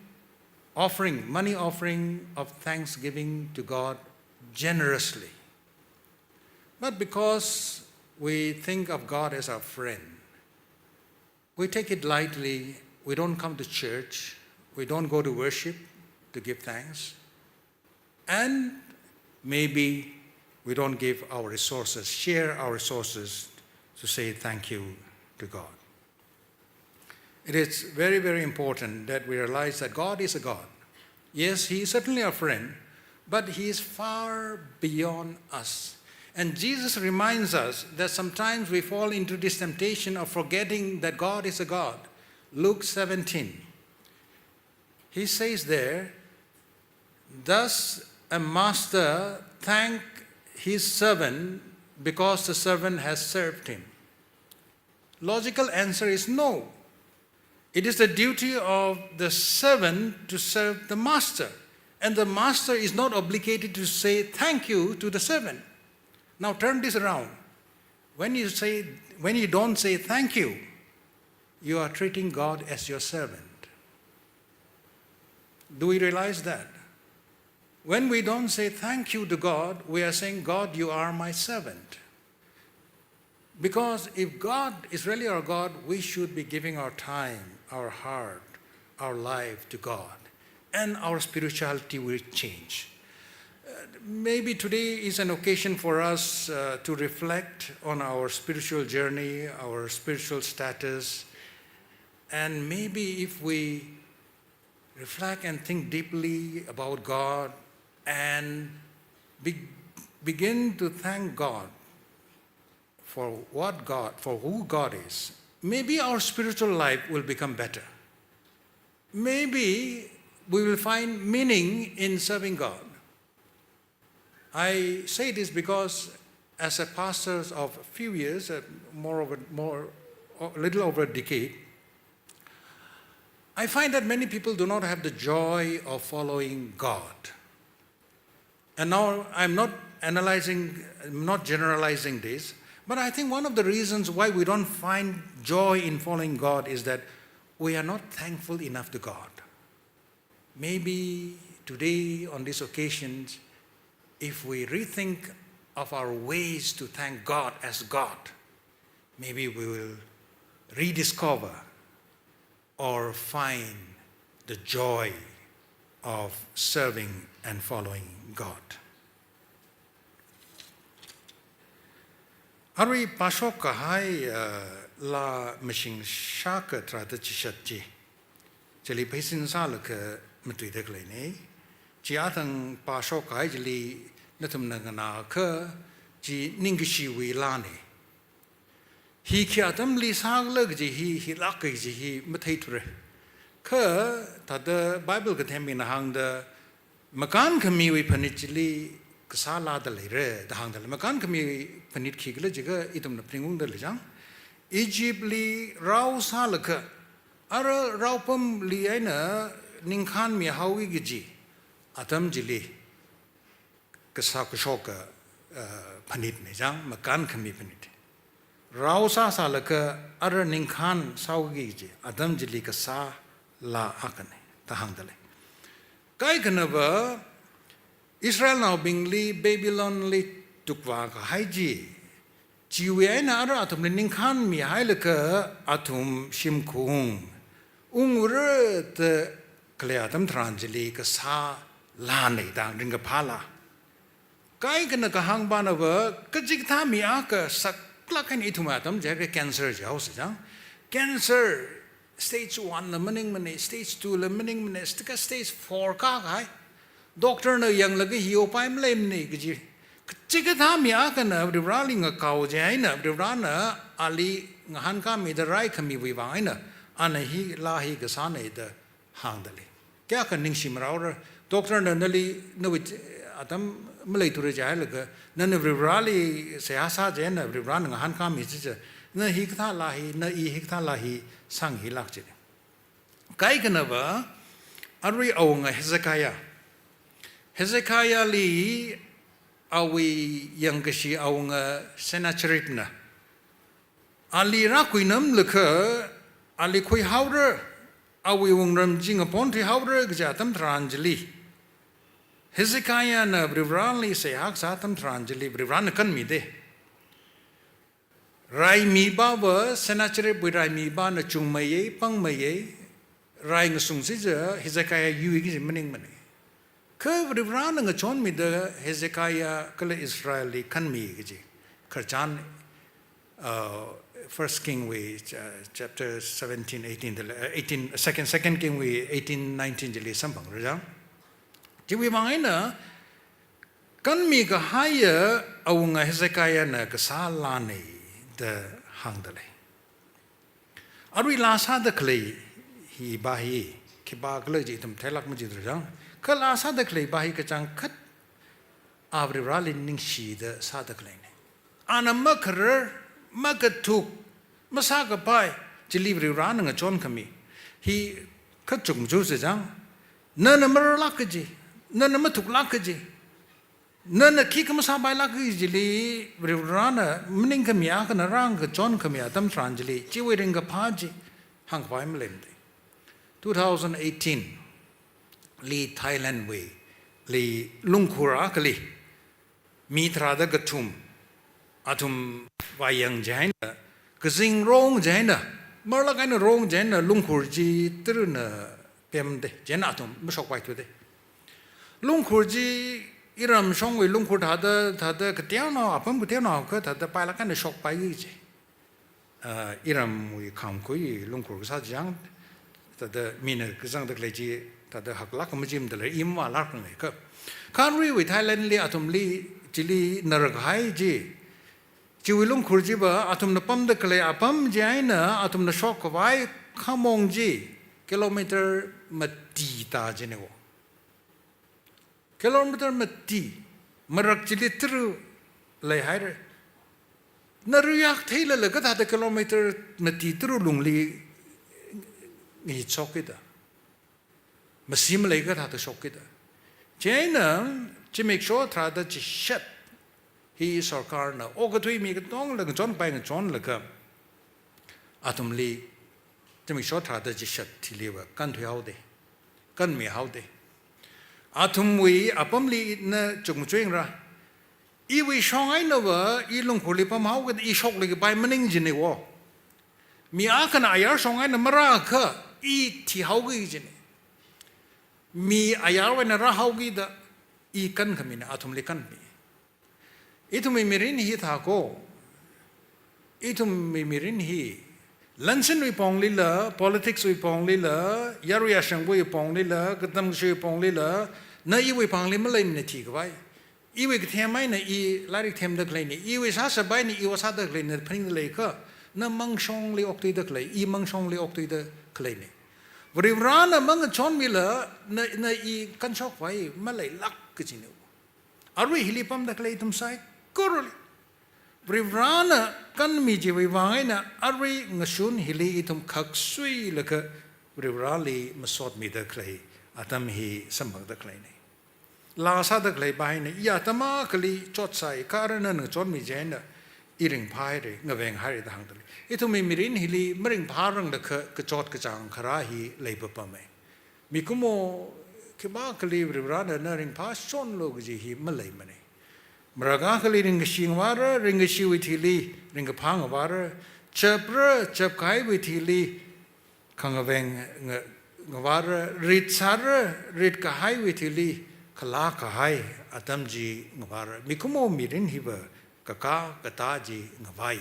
offering, money offering of thanksgiving to God generously. But because we think of God as our friend, we take it lightly, we don't come to church, we don't go to worship to give thanks, and maybe we don't give our resources, share our resources to say thank you to God. It is very, very important that we realize that God is a God. Yes, He is certainly our friend, but He is far beyond us. And Jesus reminds us that sometimes we fall into this temptation of forgetting that God is a God. Luke seventeen, He says there, "Thus a master thank his servant because the servant has served him." Logical answer is no. It is the duty of the servant to serve the master, and the master is not obligated to say thank you to the servant. Now turn this around. When you say, when you don't say thank you, you are treating God as your servant. Do we realize that? When we don't say thank you to God, we are saying, "God, you are my servant." Because if God is really our God, we should be giving our time, our heart, our life to God, and our spirituality will change. Uh, maybe today is an occasion for us, uh, to reflect on our spiritual journey, our spiritual status, and maybe if we reflect and think deeply about God and be- begin to thank God for what God, for who God is, maybe our spiritual life will become better. maybe we will find meaning in serving God. I say this because as a pastor of a few years, uh, more over, more, a little over a decade, I find that many people do not have the joy of following God. And now I'm not analyzing, I'm not generalizing this, but I think one of the reasons why we don't find joy in following God is that we are not thankful enough to God. Maybe today, on these occasions, if we rethink of our ways to thank God as God, maybe we will rediscover or find the joy of serving and following God. Arui pāshok kahai, uh, laa mashing shākha tharāda chishat chi. Chili pheisin sālaga matuida khaleina. Chi athang pāshok kahai chili nathumna nganākha chi ningkashiwui laana. Hi khi atamli sākhala kaji hi, hilāk kaji hi matheithura. Kha thāda Bible kathembingna hāngda, makānkhamiwui phanit chili kasā laada leira da hāngda lei. Makānkhamiwui phanit khikhala jiakha ithumna phaningungda lei chang. Egyptli rao sālaga, ara raopamli eina ningkhānmihaoki kaji atam chili kasā kashoka, uh, phanitna chang, makānkhami phanit. Rao sāsālaga ara ningkhān sāhaoki kaji atam chili kasā laa akhana da hāngda lei. Kaikhanava Israelnaobingli Babylonli tukvā kahai chi, chiwui eina ara athumli ningkhānmihailaga athum shimkhur ungura da khalei atam tharan chili kasā laana da, ringkaphā laa. Kaikhana kahāng pānava, kachikathā mi akha saklāk eina ithum atam jiakha cancer jihaosa chang. Cancer stage one la maningmana, stage two la maningmana, stage, stage four kākahai. Doctor na yanglaga hi upai maleimana kaji. Kachikathā mi akhana Varivarali ngakao chieina, Varivarana ali ngahānkāmida raikhamiwui vang eina, ana hi laa hi kasāna da hāngda lei. Kayākha ningshi maraora, doctor na nali, nawui atam maleithura jihailaga, nana Varivarali seihā sā chieina, Varivarana ngahānkāmi chicha, na hikathā laa hi, na i hikathā laa hi sāngailāk chi. Kaikhanava, arui awunga Hezekiah. Hezekiahli awui yangkashi awunga Sennacheribna ali rākhuinamlaga, ali khuihaora, awui wungram chi ngapon thuihaora kaja atam tharan chili, Hezekiahna Varivarali seihā kasā atam tharan chili, Varivarana kanmida. Raimipāva, Sennacheribwui raimipāna chungmeiya, pangmeiya, rai ngasung chicha Hezekiah yuiki kaji maningmana. Kha Varivarana ngachonmida Hezekiah kala Israelli kanmi kaji. Khararchan, uh, First King wui, uh, chapter seventeen, eighteen, the, uh, eighteen, second, Second King wui eighteen nineteen chili samphangra chang. Chiwui vang eina, kanmi kahaiya awunga Hezekiahna kasā laana da hāngda lei. Arui laa sāda khalei hi pā hi, khipākhala chi ithum theilāk majidra chang. Kha laa sāda khalei pā hi kachangkhat a Varivarali ningshida sāda khaleina. Ana makharar, makathuk, masākapai, chili Varivarana ngachonkhami. Hi kachungkha chang, nana mararlāk kaji, nana mathuklāk kaji, nana khikha masāpailāk kaji chili Varivarana maningkhami akhana rāngkachonkhami atam tharan chili, chiwui ringkaphā chi hāngkapai maleimada. Two thousand eighteen li Thailand wuili lungkhur akhali mi tharāda kathum, athum vāyang chieina, kazing rong chieina, marlāk eina rong chieina lungkhur chi tarana pemda, chieina athum mashokpaithuda. Lungkhur chi iram shongwui lungkhur thāda, thāda kateonao, apam kateonao kha thāda pailāk eina shokpai chi. Ah, iramwui khamkhui lungkhur kasā chang, thāda mina kazangda khalei chi, thāda haklāk majimda lei, imvālāk ngai kha. Kha aruiwui Thailandli athumli, chili narkahai chi, chiwui lungkhur chiva, athumna pamda khalei apam chieina, athumna shokkhavai khamong chi, kilometer mati ta jine wo. Kilometer mati, marak chili tara leihaira. Na ruiyak theilala kathāda kilometer mati tara lungli ngashok kida. Masi malei kathāda shok kida. Chieina, zimiksho tharāda chishat hi sarkarna okathui mi katonga ngachonpai ngachonlaga, athumli zimiksho tharāda chishat hiliva kānthuihaoda, kānmihaoda. Athumwui apamli na chukmajāyingra. Iwui shong einava, i lungkhurli pamhao kida, i shokli kapai maning jine wo. Mi akhana ayar shong eina marākha, i thihaoki jine. Mi ayarwui eina rāhaoki da, i kānkhamina, athumli kānmi. Ithumwui mirin hi thāko. Ithumwui mirin hi, lansinwui ponglila, politicswui ponglila, yarui yashangwui ponglila, katamkashiwui ponglila, na iwui pāngli maleimana thikhavai. Iwui kathem eina i lairik themda khaleina, iwui sāshap eina i ot sāda khaleina phaningda leiakha, na mangshongli okthuida khalei, i mangshongli okthuida khaleina. Varivarana mangachonmila, na, na i kānshokkhavai maleilāk kajina. Arui hili pamda khalei ithum saikorali, Varivarana kānmi chiwui vang eina arui ngashun hili ithum khaksuilaga Varivarali masotmida khalei atam hi samphangda khaleina. Laa sāda khaleipa hina, i atam akhali chotsai, kha arui nana ngachonmi chieina i ringphāhaira, ngavenghaira da hāngda lei. Ithumwui mirin hili maringphāranglakha kachot kachāng kharā hi leipapama. Mikumo khipākhali Varivarana na ringphāshonlu kaji hi maleimana. Marak akhali ringkashi ngavāra, ringkashiwui thili ringkaphā ngavāra, chapra, chapkahaiwui thili khangaveng nga-, ngavāra, ritsāra, ritkahaiwui thili khalā kahai atam chi ngavāra. Mikumo mirin hiva kakā katā chi ngavai.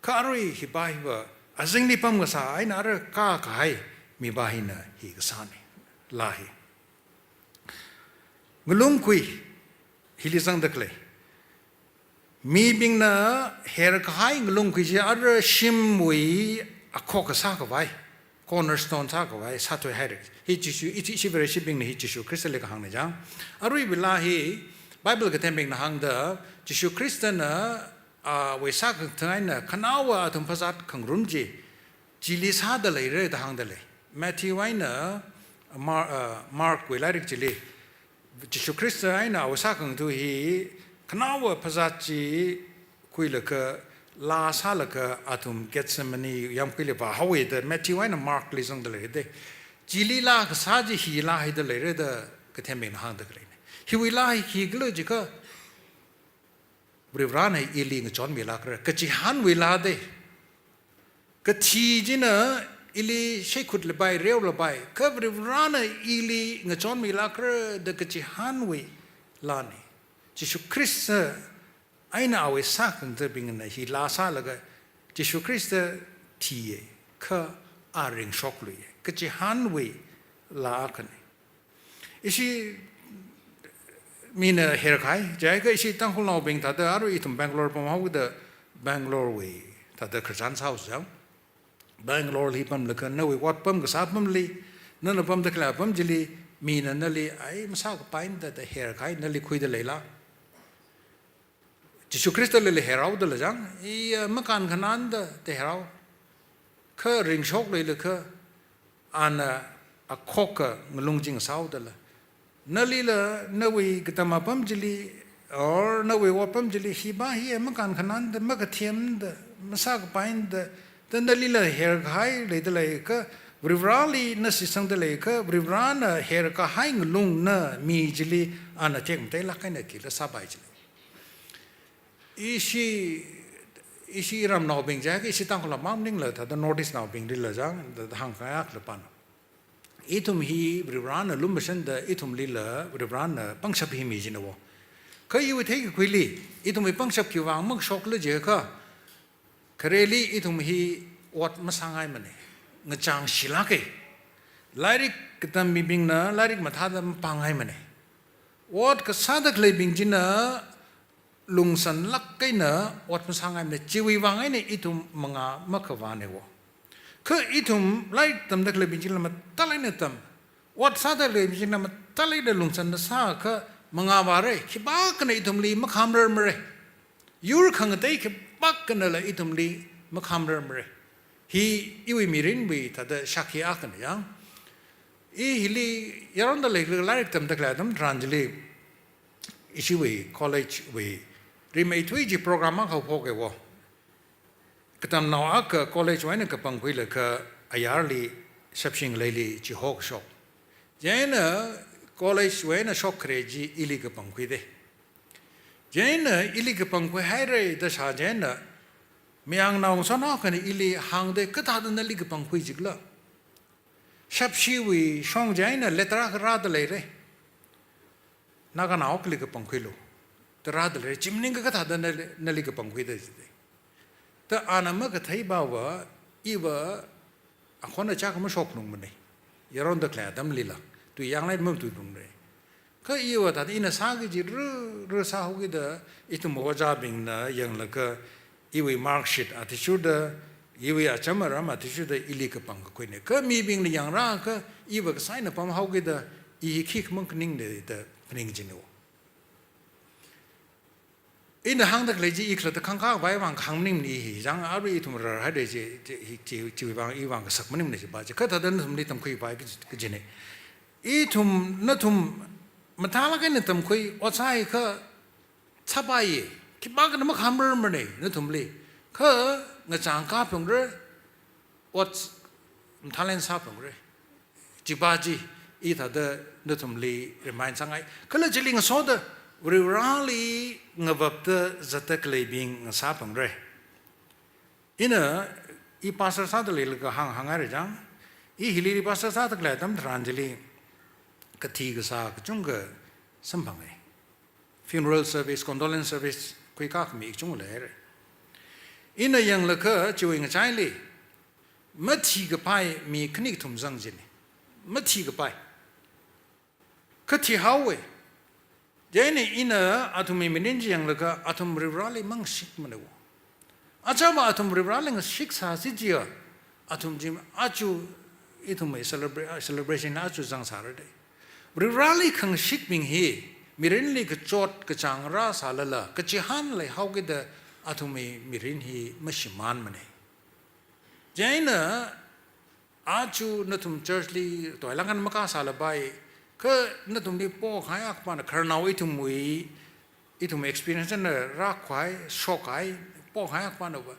Kha arui hipa hiva azingli pamkasā eina ara kākahai mipa hina hi kasāna. Laa hi. Ngalungkhui hili zangda khalei. Mibingna herkahai ngalungkhui chi ara shimwui akhok kasā khavai, cornerstone sākhavai sāthuihaira. Hi Jishu, ishi, ishi Vareshibingna hi Jishu Khristali kahāngna chang. Aruiwui laa hi Bible kathembingna hāngda, Jishu Khristana, a, awui sākhangatha eina khanaowa athum phazāt khangarum chi, chili sāda leira da hāngda lei. Matthew eina Mar-, a, Markwui lairik chili, Jishu Khrista eina awui sākhangatha hi khanaowa phazāt chi khuilaga, laa sālaga athum Gethsemane yamkhuili vāhaowa da Matthew eina Markli zangda leira da. Chili laa kasā chi hi laa haida leira da kathembingna hāngda khaleina. Hiwui laa hi khikhala jiakha, Varivarana ili ngachonmilākra, kachihānwui laa da. Kathi china ili shaikhut lapai, reo lapai, kha Varivarana ili ngachonmilākra da kachihānwui laana. Jishu Khrista eina awui sākhangathabingna hi laa sālaga, Jishu Khrista thiya, kha a ringshokluiya. Kachihānwui laa akhana. Ishi mina herkahai, jiakha ishi Tangkhulnaobing thāda, arui ithum Bangalore pamhaoda Bangalorewui thāda khararchan sāhaosa. Bangaloreli pamlaga nawui ot pamkasā apamli, nana pamda khalei apam chili, mina nali, ai, masākapaimana da herkahai, nali khuida leila? Jishu Khristali la herhaoda la chang, i, a, makānkhanānda da herhao. Kha ringshokluilakha, ana akhokka ngalung chi ngasāhaoda la. Nalila, nawui katam apam chili, or nawui ot apam chili, hipa hi makānkhanānda, makathemda, masākapaimana da, da nalila herkahai leida leiakha, Varivarali na shitsangda leiakha, Varivarana herkahai ngalungna mi chili ana tekmateilāk eina khila sāpai chili. Ishi, ishi ramnaobing jiakha, ishi Tangkhulnao mang maningla, thāda North East naobinglila chang, thāda hāngkhangai akha lapan. Ithum hi Varivarana lumashan da, ithumlila Varivarana pangshap hi mi china wo. Kha iwui theikakhuili, ithumwui pangshap khiwui vang makashokla jiakha, khareli ithum hi ot masāngaimana. Ngachangshilāka. Lairik katam mibingna lairik mathāda mapāngaimana. Ot kasāda khaleibing china lungsanlāk eina ot masāngaimana. Chiwui vang eina ithum mangā makhavāna wo. Kha ithum lairik tamda khaleibing chila mathālāk eina tam, ot sāda khaleibing chila mathālāk eina lungchanda sākha mangāvāra, khipākhana ithumli makhamrarmara. Yur khangatei khipākhanala ithumli makhamrarmara. Hi iwui mirinwui thāda shākhi akhana yang. I hili yaronda leilakha lairik tamda khalei atam tharan chili, ishiwui college wui rimeithui chi program akha haophoka wo. Katamnao akha college wui eina kapangkhuilaga ayarli Shapshi ngaleili chi hokshok. Chieina college wui eina shokkhare chi ili kapangkhuida. Chieina ili kapangkhuihaira da shā chieina, mayangnao ngasotnao akhana ili hāngda, kathāda nali kapangkhui jikhala? Shapshiwui shong chieina letter akha rāda leira. Naganao akhali kapangkhuilu da rāda leira. Chi maningakha kathāda nali, nali kapangkhuida jida. Da ana makatheiva, iva akhonna chāk mashoklungmana. Yaronda khalei atamlila tui yanglāk eina matuilungra. Kha iva thāda ina sāki kaji ruru sāhaokida, ithum ojābingna yanglaga iwui mark sheet athishurda, iwui acham aram athishurda ili kapangkakhuina. Kha mibingna yangrākha iva kasā eina pamhaokida, i hi khikha manganingda da phaning kajina wo. Ina hāngda khalei chi i khalatta khangkhavai vang kahāng maningmana hi, chang arui ithum rarhaida chi, chi, chi, chiwui vang i vang kasak maningmana chiva chi. Kha thāda nathumli tamkhuivai kaji, kajina. Ithum, nathum mathālāk eina tamkhui, ot sāhaiakha chapaiya, khipākhana makhamrarmana nathumli. Kha ngachang kaphangra, ot mathālāk eina sāphangra. Chiva chi i thāda nathumli remind sāngai. Kala chili ngasoda Varivarali ngavapda zatda khaleibing ngasāphangra. Ina, i pastor sāda leilakha hāng, hānghaira chang. I hili pastor sāda khalei atam tharan chili kathi kasā kachungkha samphanga. Funeral service, condolence service khuikā khami kachungkha leira. Ina yanglakha chiwui ngachaili mathikapai mi khani kathum zang kajina. Mathikapai. Kha thihaowa. Chieina ina athumwui mirin chi yanglaga athum Varivarali mangashikmana wo. Achāva athum Varivarali ngashiksāsi chiakha, athum chi aja ithumwui celebra-, celebration aja zangsāra da. Varivarali khangashikbing hi mirinli kachot kachāng rāsālala, kachihān leihaokida athumwui mirin hi mashimānmana. Chieina aja nathum church li toilāk eina makāsālapai, kha nathumli pokhai akhavana, khararnao ithumwui, ithum experience na rākhavai, shokhai, pokhai akhavanava,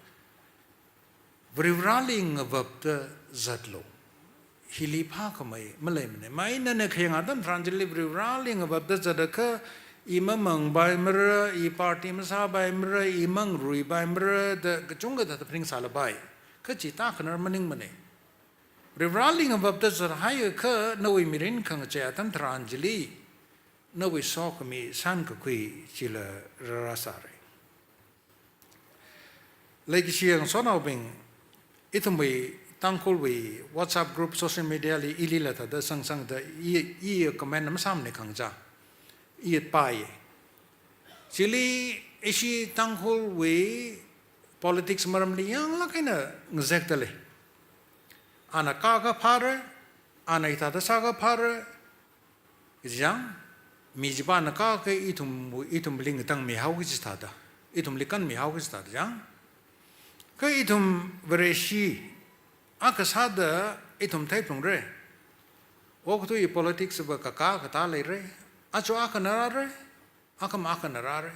Varivarali ngavapda zatlu. Hili phākhamei maleimana. Mai nana khayang atam tharan chili Varivarali ngavapda zatakha, i mamangpaimara, i party masāpaimara, i mangruipaimara da kachungkha thāda phaningsālapai. Kha chi tākhanar maningmana. Varivarali ngavapda zathaiakha nawui mirin khangachei atam tharan chili, nawui sokhami sankakhui chila rārāsāra. Leikashi ngasotnaobing, ithumwui Tangkhulwui WhatsApp group, social media li ilila thāda sangsangda i, i comment masāmana khangacha. I pāya. Chili ishi Tangkhulwui politics maramli yanglāk eina ngazekda lei. Ana kākha phāra, ana hithāda sākha phāra, kaji chang, mi chipāna kākha ithum, ithumli ngatangmihao kaji thāda, ithumli kanmihao kaji thāda chang. Kha ithum Vareshi akha sāda ithum theiphalungra. Okathuiwui politics va kakā katā leira. Aja akhana rāra, akhama akhana rāra.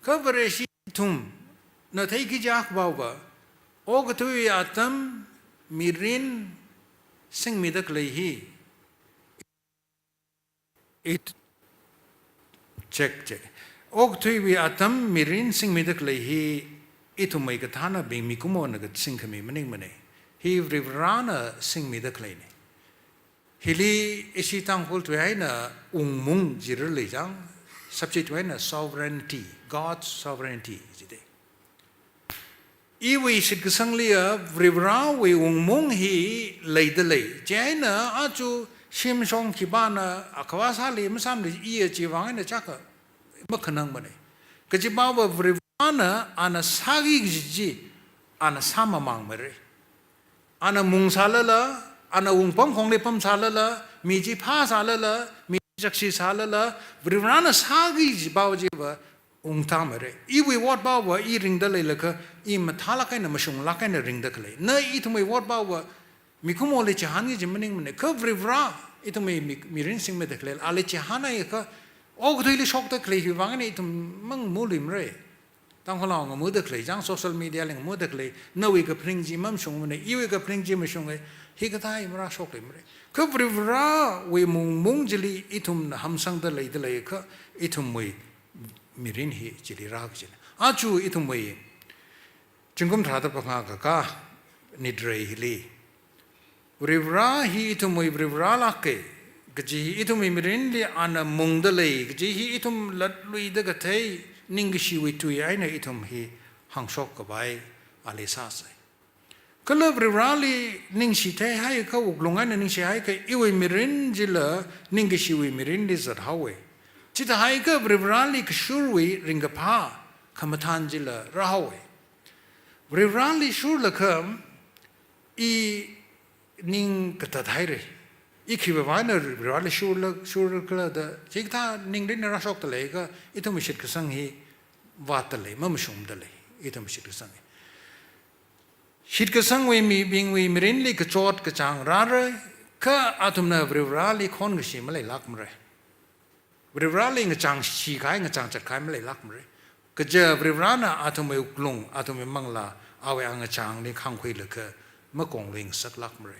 Kha Vareshi ithumna theiki kaji akhava, okathuiwui atam mirin singmida khalei hi, it, check, check. Okathuiwui atam mirin singmida khalei hi ithumwui kathānabing mikumona kasingkhami maningmana. Hi Varivarana singmida khaleina. Hili ishi Tangkhul tui eina wungmung jira lei chang, subject tui eina sovereignty, God's sovereignty jida. Iwui shitkasanglia Varivarawui wungmung hi leida lei. Chieina aja shimshong khipāna akhavā sāli masāmali iya chiwui vang eina chaka makhanangmana. Kajiva Varivarana ana sāki kaji chi ana sāmamangmara. Ana mung sālala, ana wungpam khongli pam sālala, mi chi phā sālala, mi chi chakshi sālala, Varivarana sāki kaji pao chiva ungta mare. Iwui ot paova i ringda leilakha, i mathālāk eina mashunglāk eina ringda khalei. Na ithumwui ot paova mikumoli chihānki kaji maningmane. Kha Varivara, ithumwui mi, mirin singmeida khalei, ali chihānhaiakha, okathuili shokda khalei hiwui vang eina ithum mangamuimare. Tangkhulnao ngamuda khalei, chang social media li ngamuda khalei, nawui kaphaning chi mamashungmane, iwui kaphaning chi mashunge, hikathā hi marāshokluimare. Kha Varivarawui mung, mung chili ithumna hamsangda leida leiakha, ithumwui mirin hi chili rā kajina. Aja ithumwui zingkum tharāda phangā kakā nitrei hili, Varivara hi ithumwui Varivaralāke kaji hi ithumwui mirinli ana mungda lei kaji hi ithum latluida kathei ningkashiwui tui eina ithum hi hāngshok kapai ali sāsai. Kala Varivarali ningshi theihaiakha, wuklung eina ningshihaiakha, iwui mirin chila ningkashiwui mirinli zathaowe. Chithāhaiakha Varivarali kashurwui ringkaphā khamathān chila rāhaowe. Varivarali shurlaga i ning katathaire. I khiwui vang eina Varivarali shurla, shurkhala da, chikathā ningrin rāshokda leiakha, ithumwui shitkasang hi vātda lei, mamashungda lei, ithumwui shitkasang hi. Shitkasangwui mibingwui mirinli kachot kachāng rāra, kha athumna Varivarali khonkashi maleilākmare. Varivarali ngachāngshi kahai, ngachāngchat kahai maleilākmare. Kaja Varivarana athumwui wuklung, athumwui manglā, awui angachāngli khāngkhuilaga makonglui ngasaklākmare.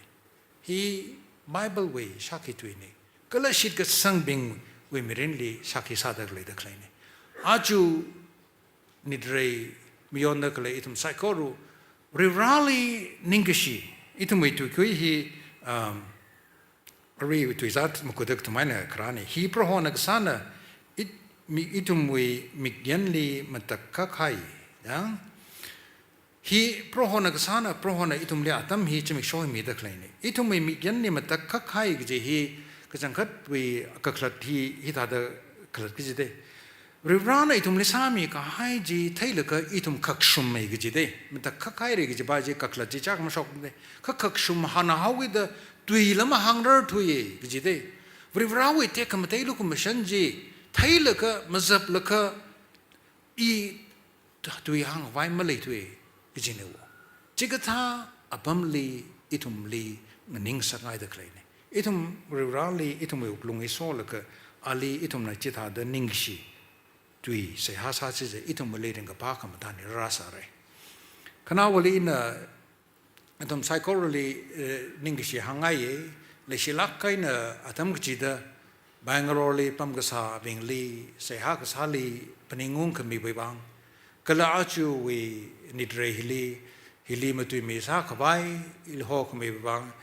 Hi Bible wui shākhi tuine. Kala shitkasangbingwui mirinli shākhi sāda khaleida khaleine. Aja nitrei mayonda khalei ithum saikora Varivarali ningkashi, ithumwui tuikui hi, um, ari tuizat makutda kathum eina kharāne. Hi Prohona kasāna, it-, mi-, ithumwui mikyanli matakhak kahai, ya? Hi Prohona kasāna, Prohona ithumli atam hi zimiksho hi mida khaleine. Ithumwui mikyanli matakhak kahai kaji hi kachangkhatwui kakhalat hi, hithāda khalat kajide. Varivarana ithumli sāmi kahai chi theilaga ithum khakshummi kajide. Matakhak kahaire kajipa chi kakhalat chi chak mashokde. Kha khakshum hānhaokida tuila mahāngrarthuiye kajide. Varivarawui tekhamatei lukhamashan chi theilaga, mazaplaga, i tui hāngkhavai maleithuiye kajine wo. Chikathā apamli ithumli nganingsakngaida khaleine. Ithum Varivarali ithumwui wuklung hi solaga, ali ithumna chithāda ningkashi tui seihā sāchiakha ithumwuili ringkaphā khamathān hi rāsāre. Khanaowali ina athum saikorali, eh, ningkashi hāngngaiye, leishilāk eina atam kachida Bangalore li pamkasābingli, seihā kasāli phaningungkhamiwui vang, kala ajawui nitrei hili, hili matuimi sākhavai, ili hokhamiwui vang,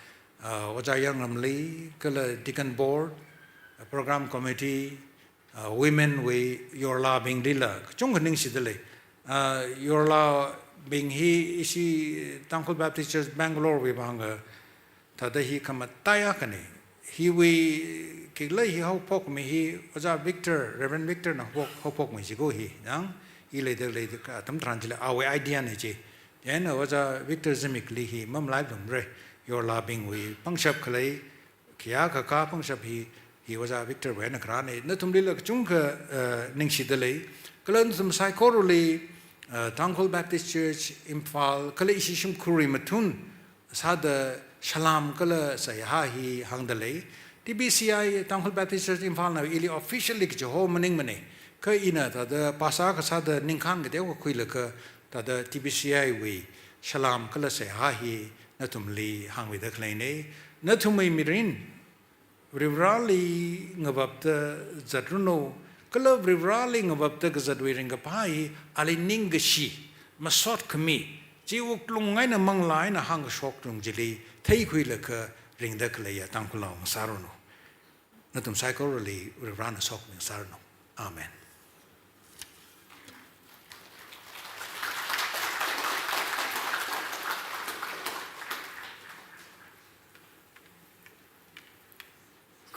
ah, Ojā Yangramli, kala Deacon Board, Program Committee, ah, women wui yorlābinglila kachungkha ningshida lei. Ah, yorlābing hi ishi Tangkhul Baptist Church Bangalore wui vang, ah, thāda hi khamataiya kane. Hiwui khikhalei hi haophokmi hi Ojā Victor, Reverend Victor na haophok, haophokmi jiko hi. Yang, i leida, leida ka atam tharan chila awui idea ne chi. Chieina Ojā Victor zimikli hi mamalailumre. Yorlābingwui pangshap khalei, khayā kakā pangshap hi, hi Ojā Victor wui eina kharāne, nathumlila kachungkha, eh, ningshida lei. Kala nathum saikorali, eh, Tangkhul Baptist Church Imphal, kala ishi shimkhurwui mathun sāda salam kala seihā hi hāngda lei. T B C I, Tangkhul Baptist Church Imphal na ili officially kachiho maningmane. Kha ina thāda pastor kasāda ningkhān kateo kakhuilaga thāda T B C I wui salam kala seihā hi nathumli hāngmida khaleine. Nathumwui mirin Varivarali ngavapta zatranu, kala Varivarali ngavapta kazatwui ringkaphā hi ali ningkashi, masot khami, chi wuklung eina manglā eina hāngkashok lung chili theikhuilaga ringda khaleiya Tangkhulnao ngasāranu. Nathum saikorali Varivarana sokhami ngasāranu. Amen.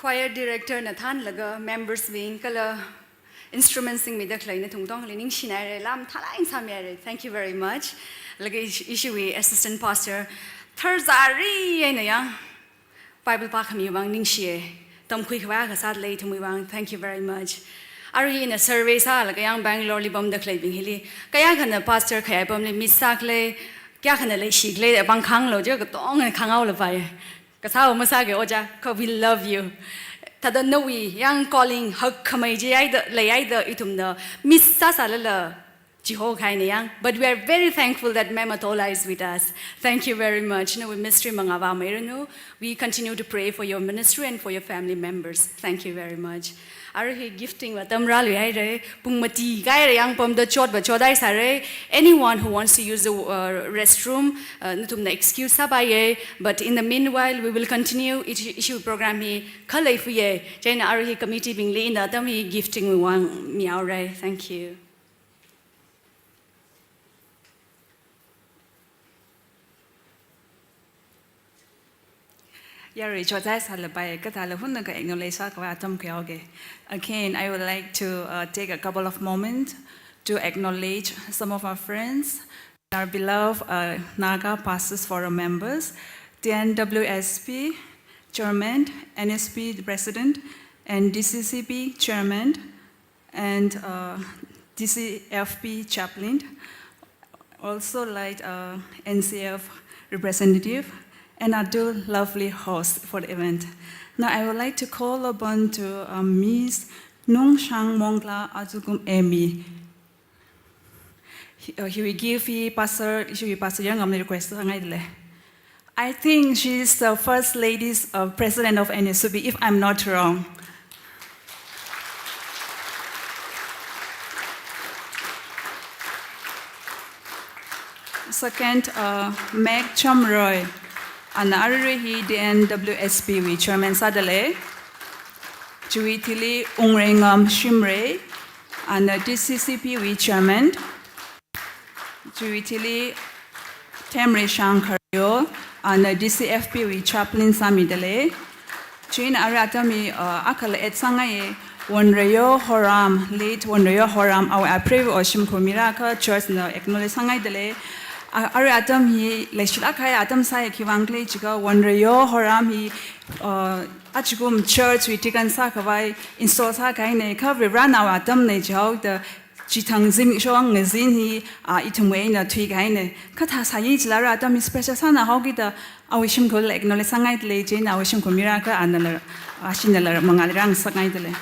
Choir director na thānlaga members bing kala instrument singmida khaleina tungtong li ningshinaire, laa mathālāk eina sāmihaire. Thank you very much. Laga ish-, ishiwui assistant pastor Tharzari eina yang Bible pākhami vang ningshiya. Tamkhui khavai kasā lei ithumwui vang. Thank you very much. Arui ina survey sālaga yang Bangalore li pamda khaleibing hili, kayākhana pastor khayā pamli miss sākhalei, kayākhana leishikhalei, pāng khānglo je, katonga khānghaolapai. Kasā masāki ojā, kha we love you. Thāda nawui yang calling hakkhamei jihaida, leihaida ithumna miss sāsālala chihokahaina yang. But we are very thankful that Ma'am Atola is with us. Thank you very much. Nawui ministry mangavāmeiranu. We continue to pray for your ministry and for your family members. Thank you very much. Arui hi gifting va atam rāluihaira, pung mati kahaira yang pamda chotva chothaisāra. Anyone who wants to use the, uh, restroom, uh, nathumna excuse sāpaiya. But in the meanwhile, we will continue ishi, ishi program hi khaleifuya. Chieina arui hi committee bingli ina atam hi gifting wui vang mihaora. Thank you. Yarui chothai sālapai, kathāla hunna ka acknowledge sākhavai atam khuihaoga. Again, I would like to, uh, take a couple of moments to acknowledge some of our friends, our beloved, uh, Naga Pastors Forum members, T N W S P Chairman, N S P President, and D C C P Chairman, and, uh, D C F P chaplain, also like, uh, N C F representative, and our two lovely hosts for the event. Now, I would like to call upon to, uh, Miss Nungshang Mongla Azugum Amy. He, uh, he will give hi pastor, he will pastor Yangam request sāngaidalei. I think she is the first lady's, uh, president of N S U B, if I'm not wrong. Second, uh, Meg Chamroy, ana arui hi D N W S P wui chairman sādalei. Chiwui thili Ungreingam Shimray, ana D C C P wui chairman. Chiwui thili Themreishang Kharyo, ana D C F P wui chaplain sāmidalei. Chieina arui atam hi, uh, akhala add sāngaiya, Wonreyo Horam, late Wonreyo Horam, awui apreiva shimkhur mira kha church na acknowledge sāngaidalei. A-, arui atam hi leishilāk kahai atam sāya, khiwui vang khala jiakha Wonreyo Horam hi, uh, ajakum church wui deacon sākhavai install sākahaina, kha Varivarana awui atamna jihaoda chithang zimik shokngayin hi, ah, ithumwui eina thuikahaina. Kha thāsāya chila arui atam hi special sānāhaokida awui shimkhurla acknowledge sāngaidalei. Chieina awui shimkhur mira kha anala, ah, shinala mangāli rāngasakngaidalei.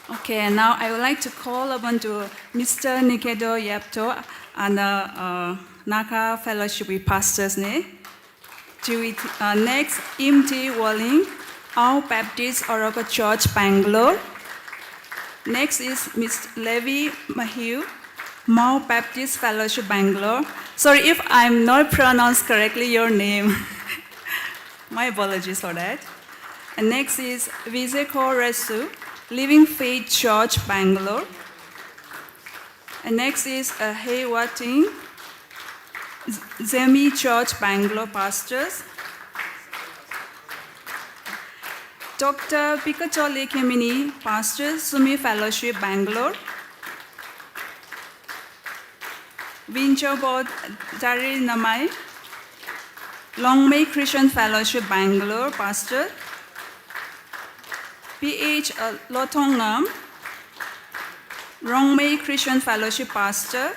Okay, now I would like to call upon to Mister Nikedo Yepto, ana, uh, Naga Fellowship wui pastors na. Chiwui, uh, next, Imti Waling, Ao Baptist Oroka Church, Bangalore. Next is Mister Levi Mahiu, Mao Baptist Fellowship, Bangalore. Sorry if I'm not pronounced correctly your name. My apologies for that. And next is Vizeko Resu, Living Faith Church, Bangalore. And next is, uh, Hei Wating, Z-, Zemi Church, Bangalore, pastors. Doctor Pikacholi Kemini, pastors, Sumi Fellowship, Bangalore. Vinchobot Dari Namai, Longmei Christian Fellowship, Bangalore, pastor. P H, uh, Lotongam, Rongmei Christian Fellowship pastor.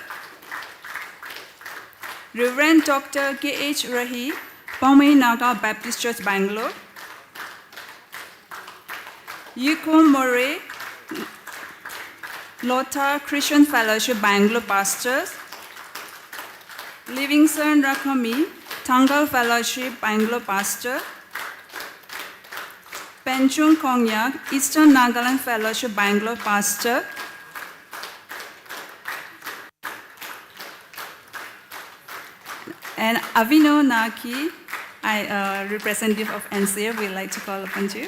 Reverend Doctor K H Rahi, Poumai Naga Baptist Church, Bangalore. Yikum More, Lotha Christian Fellowship, Bangalore, pastors. Livingstone Rakhami, Thangal Fellowship, Bangalore, pastor. Penchung Kongyak, Eastern Nagaland Fellowship, Bangalore, pastor. And Avino Naki, I, uh, representative of N C F, we'd like to call upon you.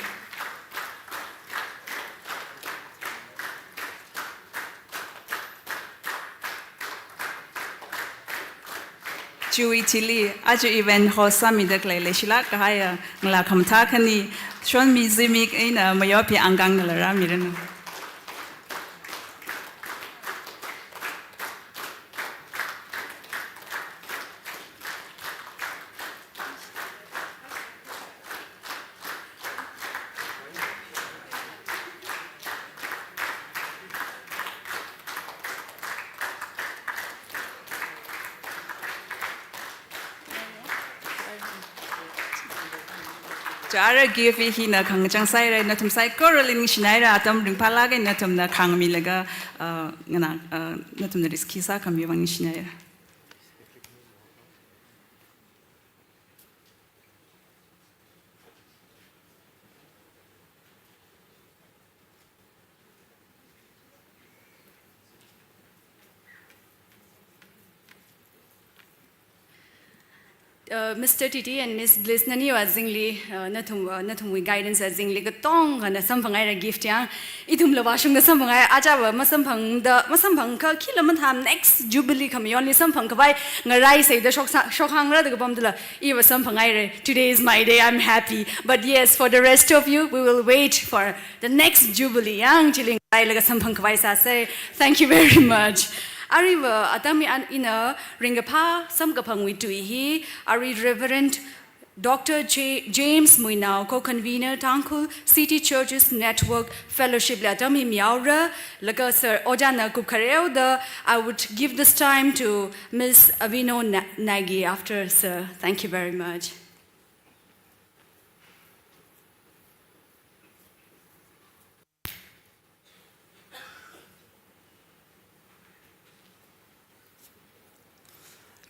Chiwui thili, aja event host sāmida khalei leishilāk kahaiya, ngalā khamathā khani, shonmi zimik eina mayopi angkang nala rāmiranu. Chara gift hina khangachang sāhaira, nathum saikorali ningshinaira, atam ringphālāk eina nathumna khangmilaga, uh, nganā, uh, nathumna risk sākhami vang ningshinaira. Uh, Mister T T and Miss Bliss, naniwui azingli, uh, nathum, uh, nathumwui guidance azingli katongkhana samphanghaira gift yang. Ithumla vāshungda samphanghaira, achāva masamphangda, masamphangakha khila mathāmana, next Jubilee khamayonli samphangkhavai ngarai seida shoksa-, shokhāngra da kapam tala, iva samphanghaira. Today is my day, I'm happy. But yes, for the rest of you, we will wait for the next Jubilee yang chili ngarailaga samphangkhavai sāsa. Thank you very much. Aruiva atam hi an ina ringkaphā samkaphangwui tui hi, arui Reverend Doctor J-, James Muinao, co-convener, Tangkhul City Churches Network Fellowship li atam hi mihaora, laga Sir Ojāna kupkhareo da, I would give this time to Miss Avino Na-, Nagi after Sir. Thank you very much.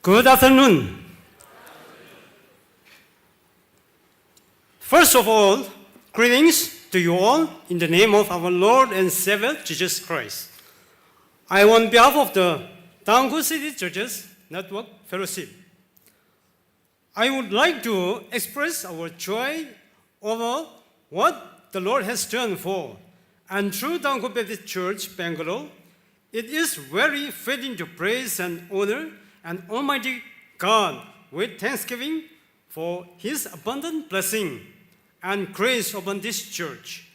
Good afternoon. First of all, greetings to you all in the name of our Lord and Savior Jesus Christ. I, on behalf of the Tangkhul City Churches Network Fellowship, I would like to express our joy over what the Lord has done for and through Tangkhul Baptist Church, Bangalore. It is very fitting to praise and honor an Almighty God with thanksgiving for His abundant blessing and grace upon this church.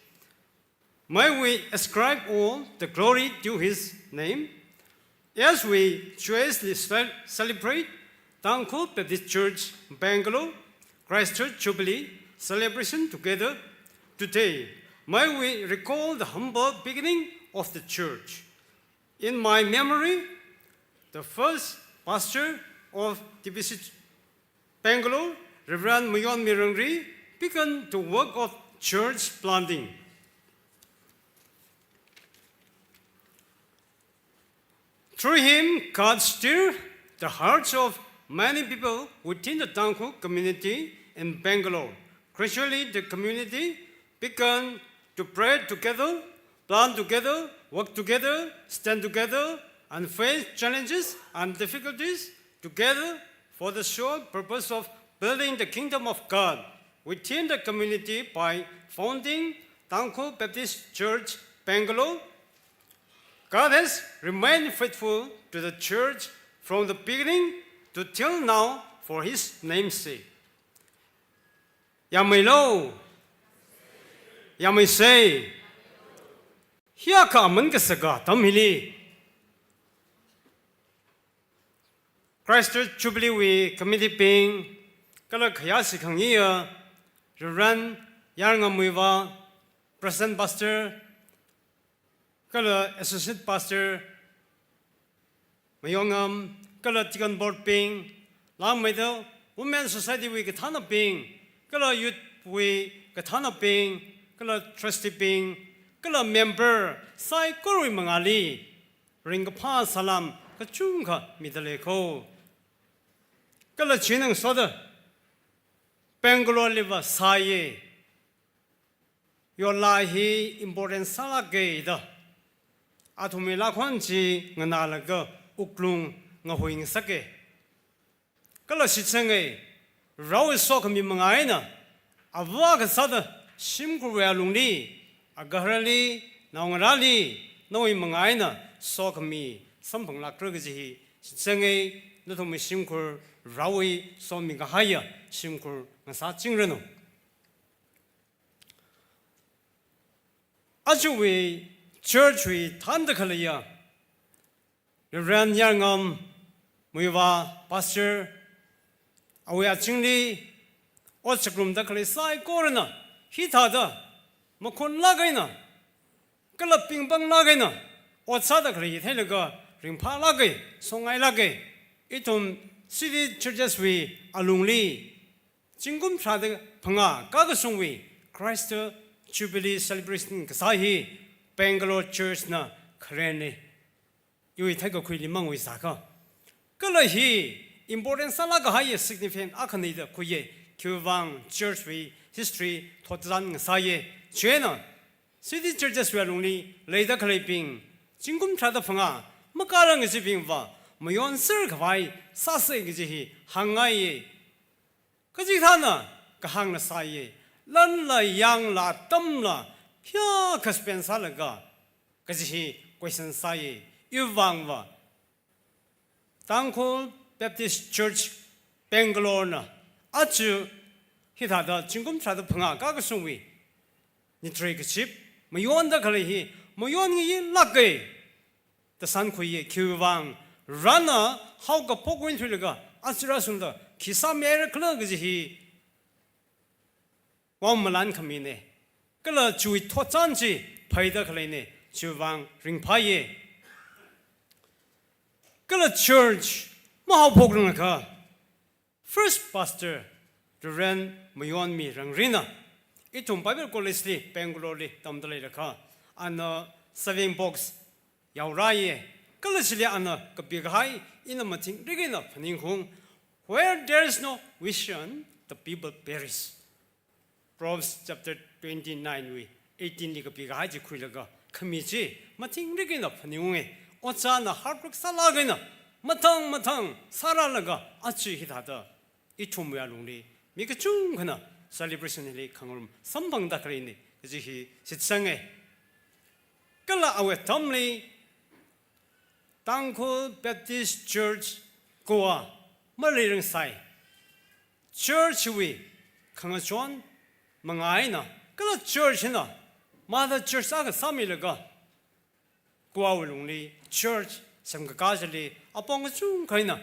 May we ascribe all the glory due His name as we joyously cel-, celebrate Tangkhul Baptist Church, Bangalore, Christchurch Jubilee celebration together today. May we recall the humble beginning of the church. In my memory, the first pastor of T B C Bangalore, Reverend Muyon Mirangri, began the work of church planting. Through him, God stirred the hearts of many people within the Tangkhul community in Bangalore. Gradually, the community began to pray together, plan together, work together, stand together, and face challenges and difficulties together for the sole purpose of building the kingdom of God within the community by founding Tangkhul Baptist Church, Bangalore. God has remained faithful to the church from the beginning to till now for His name's sake. Yāmeilo. Yāmeisa. Hiyākha aman kasaka atam hili Christchurch Jubilee wui committee bing, kala khayā shikhangaiya Reverend Yarngam Muivah, President Pastor, kala Associate Pastor Mayongam, kala Deacon Board bing, langmeida Women Society wui kathānabing, kala Youth wui kathānabing, kala Trustee bing, kala member saikorawui mangāli ringkaphā salam kachungkha midalei ko. Kala chieina ngasoda Bangalore liva sāya. Yonlā hi important sālāka da athumwui lākhon chi nganālaga wuklung ngahui ngasaka. Kala shitsanga, Varewui sokhami manga eina, ava kasāda shimkhurwui alungli, agaharali, naongarāli, nawui manga eina sokhami samphanglākra kaji hi shitsanga. Nathumwui shimkhur Varewui somikahaiya shimkhur ngasāchingranu. Ajawui church wui thānda khaleiya Reverend Yarngam Muivah Pastor, awui azingli ot sāngarumda khalei saikorana hithāda makhonlāk eina, kala pingpanglāk eina ot sāda khalei theilaga ringphālāka, songailāka. Ithum City Churches wui alungli zingkum tharāda phangā kakashungwui Christ Jubilee Celebration kasā hi Bangalore Church na kharena. Iwui theikakhuili mangwui sākha. Kala hi important sālāk kahaiya significant akhana da khuiya, khiwuivang church wui history thotchan ngasāya. Chieina city churches wui alungli leida khaleibing, zingkum tharāda phangā makārang kachibingva mayonser khavai sāsa kaji hi hāngngaiya. Kachikathāna kahāngna sāya, lanla yangla atamla kayākha spend sālaga kaji hi question sāya. Iwuivangva Tangkhul Baptist Church Bangalore na aja hithāda zingkum tharāda phangā kakashungwui nitrai kachip mayonda khalei hi mayon ngayilāka da sānkhuiya. Khiwuivang Varena haokaphok eina thuilaga aja rāshungda khi sāmihaira khala kaji hi vāmalan khamina. Kala chiwui thotchan chi phaida khaleina, chiwuivang ringphāya. Kala church mahaophokranglakha, first pastor Reverend Mayonmi Rangrina, ithum Bible College li, Bangalore li tamda leilakha, ana saving box yaorāya. Kala chili ana kapi kahai ina mathingrik eina phaningunghaowa, "Where there is no vision, the people perish." Proverbs chapter twenty-nine wui eighteen li kapi kahai chi khuilaga khami chi mathingrik eina phaningunga. Ojāna hard work sālāk eina mathang mathang sārālaga aja hithāda ithumwui alungli mi kachungkhana celebration hili khangarum samphangda khaleina kaji hi shitsanga. Kala awui atamli Tangkhul Baptist Church Goa maleirangsai. Church wui khangachon manga eina, kala church hina mother church akha sāmilaga, Goa wui lungli church semkakā chili apong kachungkha eina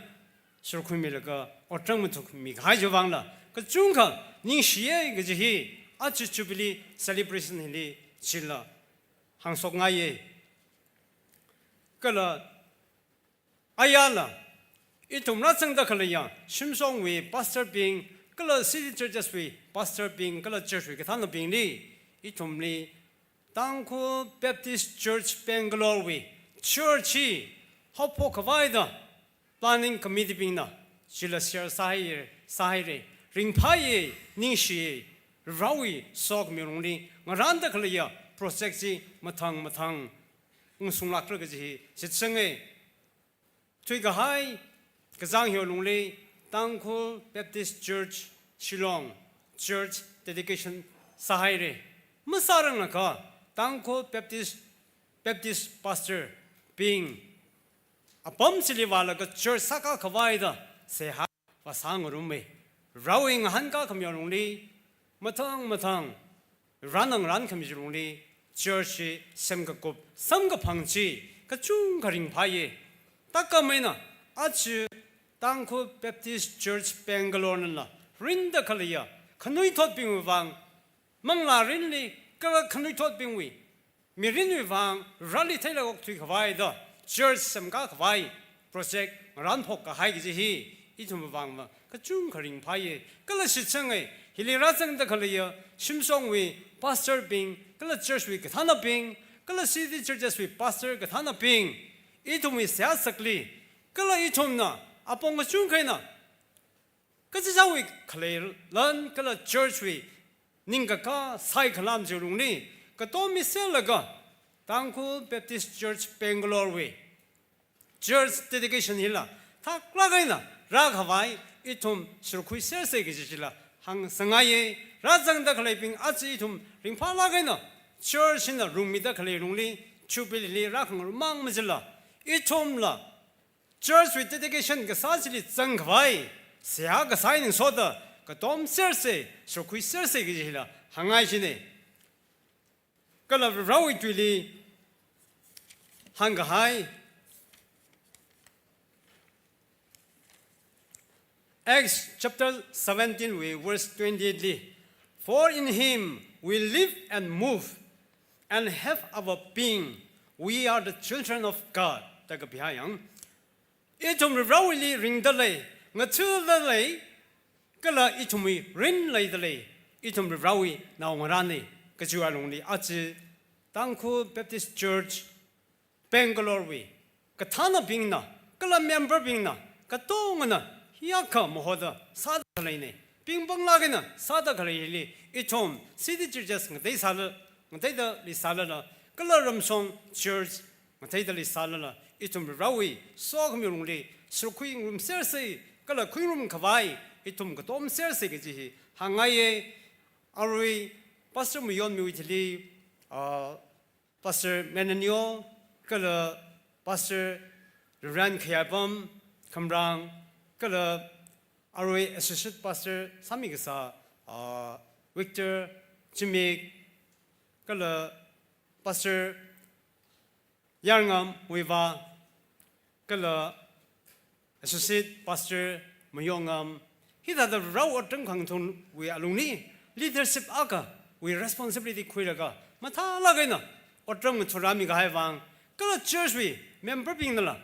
shurkhuimilaga otram mathukmi kahai chiwui vangla kachungkha ningshiya kaji hi aja Jubilee celebration hili chila hāngshokngaiya. Kala ayala, ithum rāzangda khaleiya shimshongwui pastor bing, kala city churches wui pastor bing, kala church wui kathānabingli, ithumli Tangkhul Baptist Church Bangalore wui church hi haophok khavai da planning committee bingna chila share sāhai, sāhaira. Ringphāya, ningshiya, Varewui sokhami lungli ngarānda khaleiya project chi mathang mathang ungshunglākra kaji hi shitsanga. Thuikahai kachāng hiwui lungli Tangkhul Baptist Church Shillong church dedication sāhaira. Masāranglakha Tangkhul Baptist, Baptist pastor bing apam chili vālaga church sākā khavai da seihā vāsāngaruma. Varewui ngahānkā khami lungli mathang mathang rānang rānkhami chi lungli church chi semkakup samkaphang chi kachungkha ringphāya. Tākam eina aja Tangkhul Baptist Church Bangalore nala rinda khaleiya khanuithotbingwui vang, manglā rinli kala khanuithotbingwui mirinwui vang rāli theilāk okthui khavai da church semkā khavai project ngarānphok kahai kaji hi ithumwui vangva kachungkha ringphāya. Kala shitsanga, hili rāzangda khaleiya shimshongwui pastor bing, kala church wui kathānabing, kala city churches wui pastor kathānabing, ithumwui seihā sakli, kala ithumna apong kachungkha eina kachichāwui khalei lan kala church wui ningkakā saikhalam chi lungli katom miserlaga Tangkhul Baptist Church Bangalore wui church dedication hila thaklāk eina rākhavai ithum shurkhuisersa kaji chila hāngsangngaiya. Rāzangda khaleibing aja ithum ringphālāk eina church hina rungmida khalei lungli Jubilee li rākhangarummang machila, ithumla church wui dedication kasā chili zangkhavai seihā kasā eina ngasoda katom sersa, shurkhuisersa kaji hila hāngngai china. Kala Varewui tuili hāngkahai Acts chapter seventeen wui verse twenty-eight li, "For in him we live and move and have our being. We are the children of God," da kapihai yang. Ithum Varewuili ringda lei, ngathada lei, kala ithumwui rin leidalei, ithum Varewui naongarāna kajiwui alungli aja Tangkhul Baptist Church Bangalore wui kathānabingna kala member bingna katongana hiyākha mahoda sāda khaleina. Pingpanglāk eina sāda khaleili ithum city churches ngatei sāla, ngateida leisālala, kala ramshong church ngateida leisālala, ithum Varewui sokhami lungli sākhui ngarumsersa, kala khuingarum khavai ithum katomsersa kaji hi hāngngaiya. Arui Pastor Mayonmiwui thili, ah, Pastor Menanyo, kala Pastor Reverend Khayapam Khamrang, kala arui Associate Pastor sāmi kasā, ah, Victor Chimik, kala Pastor Yarngam Muivah, kala Associate Pastor Mayongam, hithāda Varewui otram khangathorwui alungli leadership akhawui responsibility khuilaga mathālāk eina otram ngathorrāmi kahai vang, kala church wui member bingnala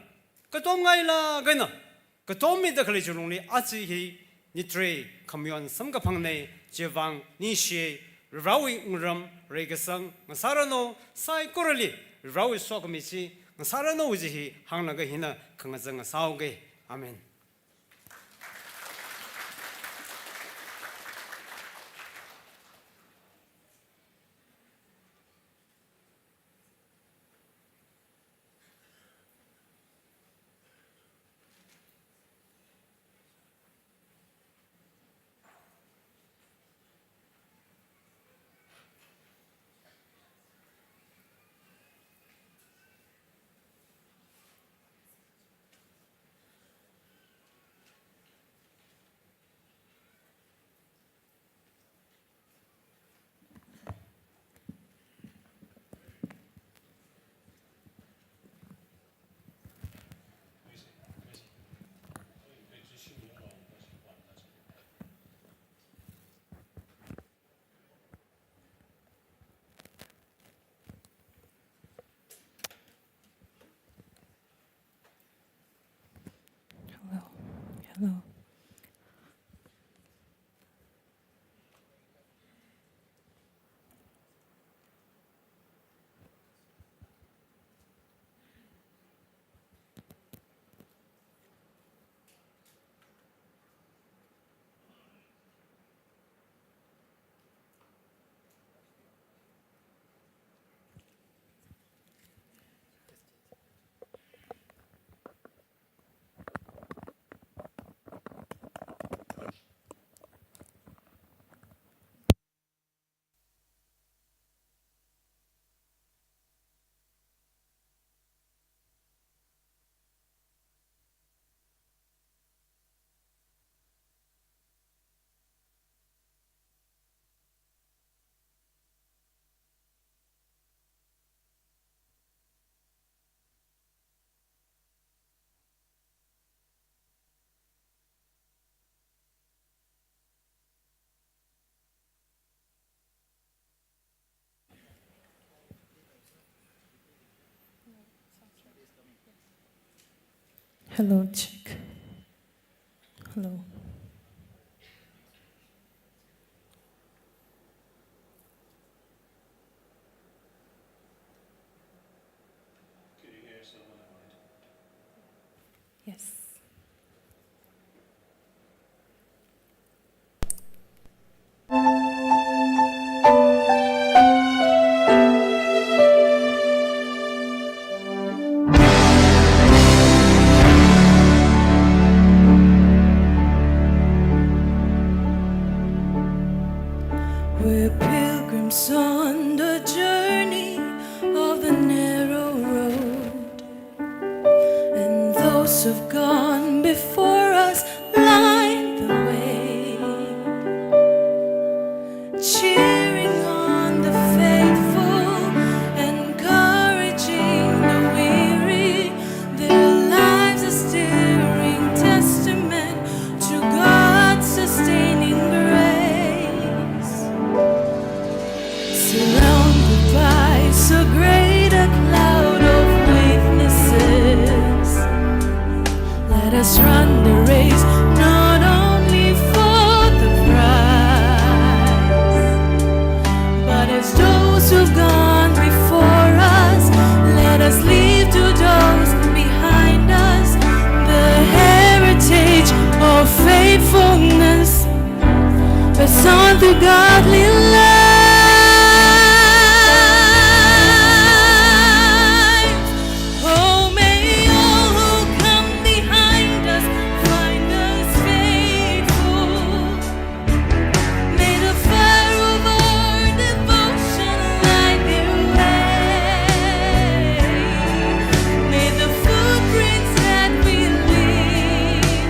katomngailāk eina katom mida khalei chi lungli aja hi nitri khamayon samkaphangna. Chivang ningshi, Varewui wungram reikasang ngasāranu, saikorali Varewui sokhami chi ngasāranu kaji hi hānglaga hina khangachang ngasāuga. Amen. Hello. Hello. Hello, check. Hello. Yes. the godly life. Oh, may all who come behind us find us faithful. May the fire of our devotion light their way. May the footprints that we leave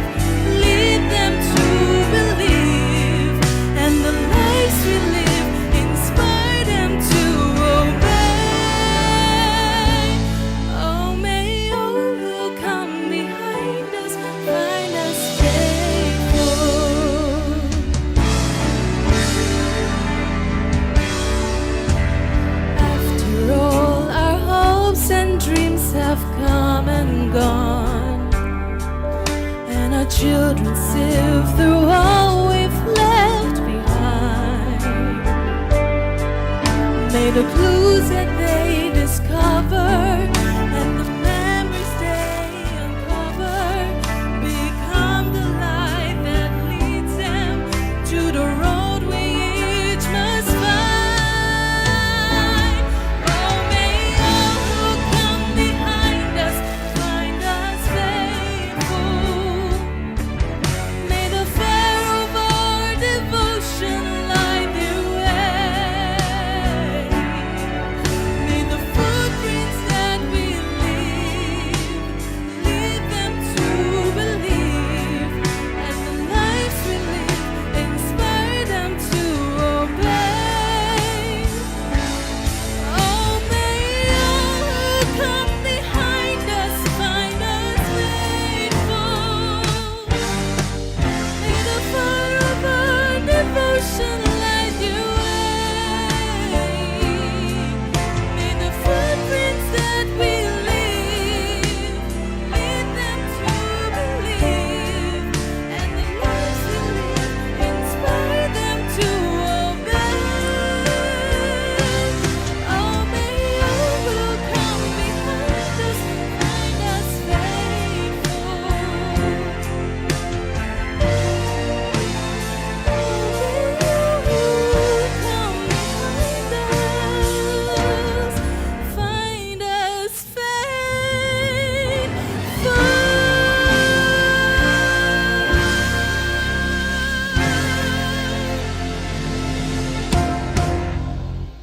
lead them to believe, and the lives we live inspire them to obey. Oh, may all who come behind us find us faithful. After all, our hopes and dreams have come and gone, and our children sift through all we've left behind. May the clues that they discover and the memories they uncover become the light that leads them to the road we each must find. Oh, may all who come behind us find us faithful. May the fire of our devotion light their way. May the footprints that we leave lead them to believe, and the lives we live inspire them to obey. Oh, may all who come behind us find us faithful. May the fire of our devotion light your way. May the footprints that we leave lead them to believe, and the lives we live inspire them to obey. Oh, may all who come behind us find us faithful. Oh, may all who come behind us find us faithful.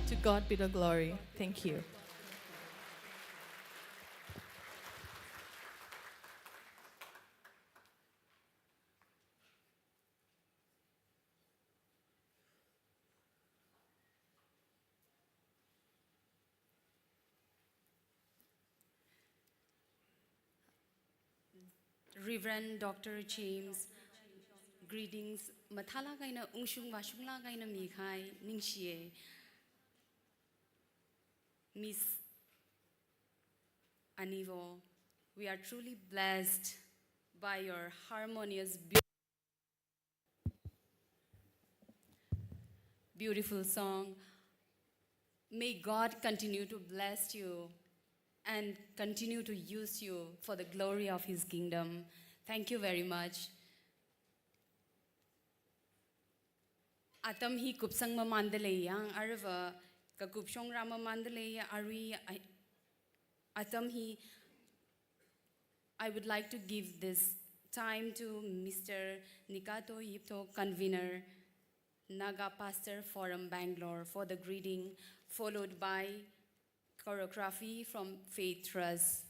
To God be the glory. Thank you. Reverend Doctor James, greetings. Mathālāk eina ungshung vāshunglāk eina mikahai, ningshiya. Miss Anivo, we are truly blessed by your harmonious, beau- beautiful song. May God continue to bless you and continue to use you for the glory of His kingdom. Thank you very much. Atam hi kupsang mamānda leiya, aruiva kakupshong rāmamānda leiya, arui a-, atam hi I would like to give this time to Mister Nikato Yipto, convener, Naga Pastor Forum Bangalore, for the greeting, followed by choreography from Faith Trust.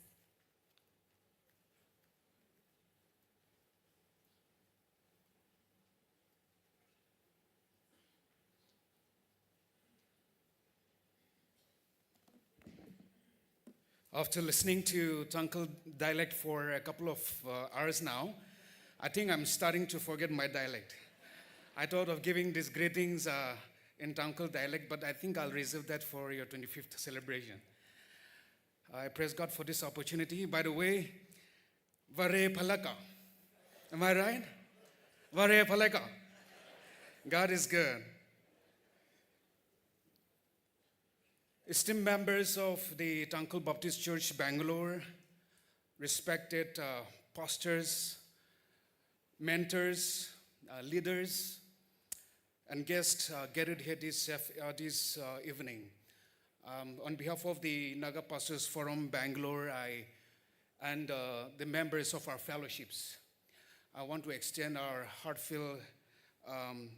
After listening to Tangkhul dialect for a couple of, uh, hours now, I think I'm starting to forget my dialect. I thought of giving these greetings, uh, in Tangkhul dialect, but I think I'll reserve that for your twenty-fifth celebration. I praise God for this opportunity. By the way, Vare phalaka. Am I right? Vare phalaka. God is good. Esteemed members of the Tangkhul Baptist Church, Bangalore, respected, uh, pastors, mentors, uh, leaders, and guests, uh, gathered here this, af- uh, this uh, evening. Um, on behalf of the Naga Pastors Forum Bangalore, I, and uh, the members of our fellowships, I want to extend our heartfelt um,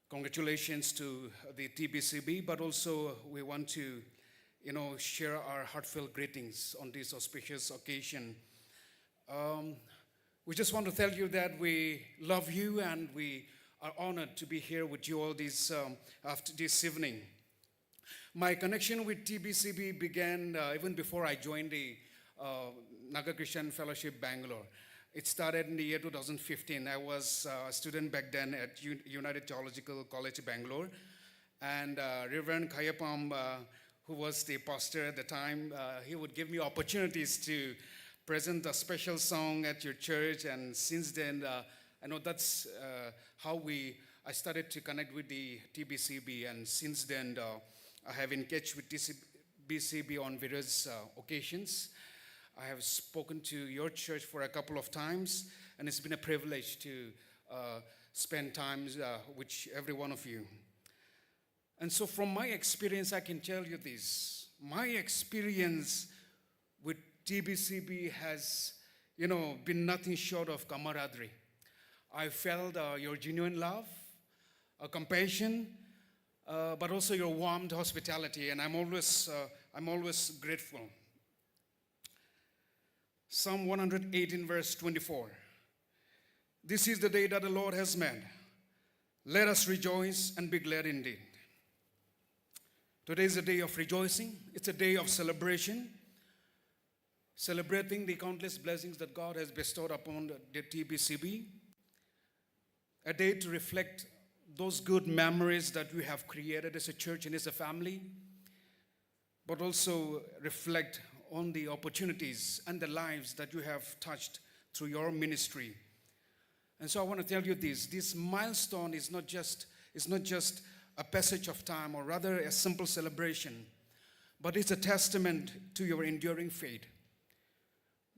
congratulations to the T B C B, but also we want to, you know, share our heartfelt greetings on this auspicious occasion. Um, we just want to tell you that we love you and we are honored to be here with you all this, um, after this evening. My connection with T B C B began uh, even before I joined the uh, Naga Christian Fellowship Bangalore. It started in the year two thousand fifteen. I was uh, a student back then at U- United Theological College Bangalore. And uh, Reverend Khayapam, uh, who was the pastor at the time, uh, he would give me opportunities to present a special song at your church. And since then, uh, I know that's uh, how we I started to connect with the T B C B. And since then, uh, I have engaged with T B C B on various uh, occasions. I have spoken to your church for a couple of times, and it's been a privilege to uh, spend time uh, with every one of you. And so, from my experience, I can tell you this. My experience with T B C B has, you know, been nothing short of camaraderie. I felt uh, your genuine love, uh, compassion, uh, but also your warm hospitality, and I'm always, uh, I'm always grateful. Psalm one hundred eighteen, verse twenty-four. This is the day that the Lord has made. Let us rejoice and be glad in it. Today is a day of rejoicing. It's a day of celebration, celebrating the countless blessings that God has bestowed upon the, the T B C B. A day to reflect those good memories that we have created as a church and as a family, but also reflect on the opportunities and the lives that you have touched through your ministry. And so I want to tell you this, this milestone is not just, is not just a passage of time, or rather a simple celebration, but it's a testament to your enduring faith,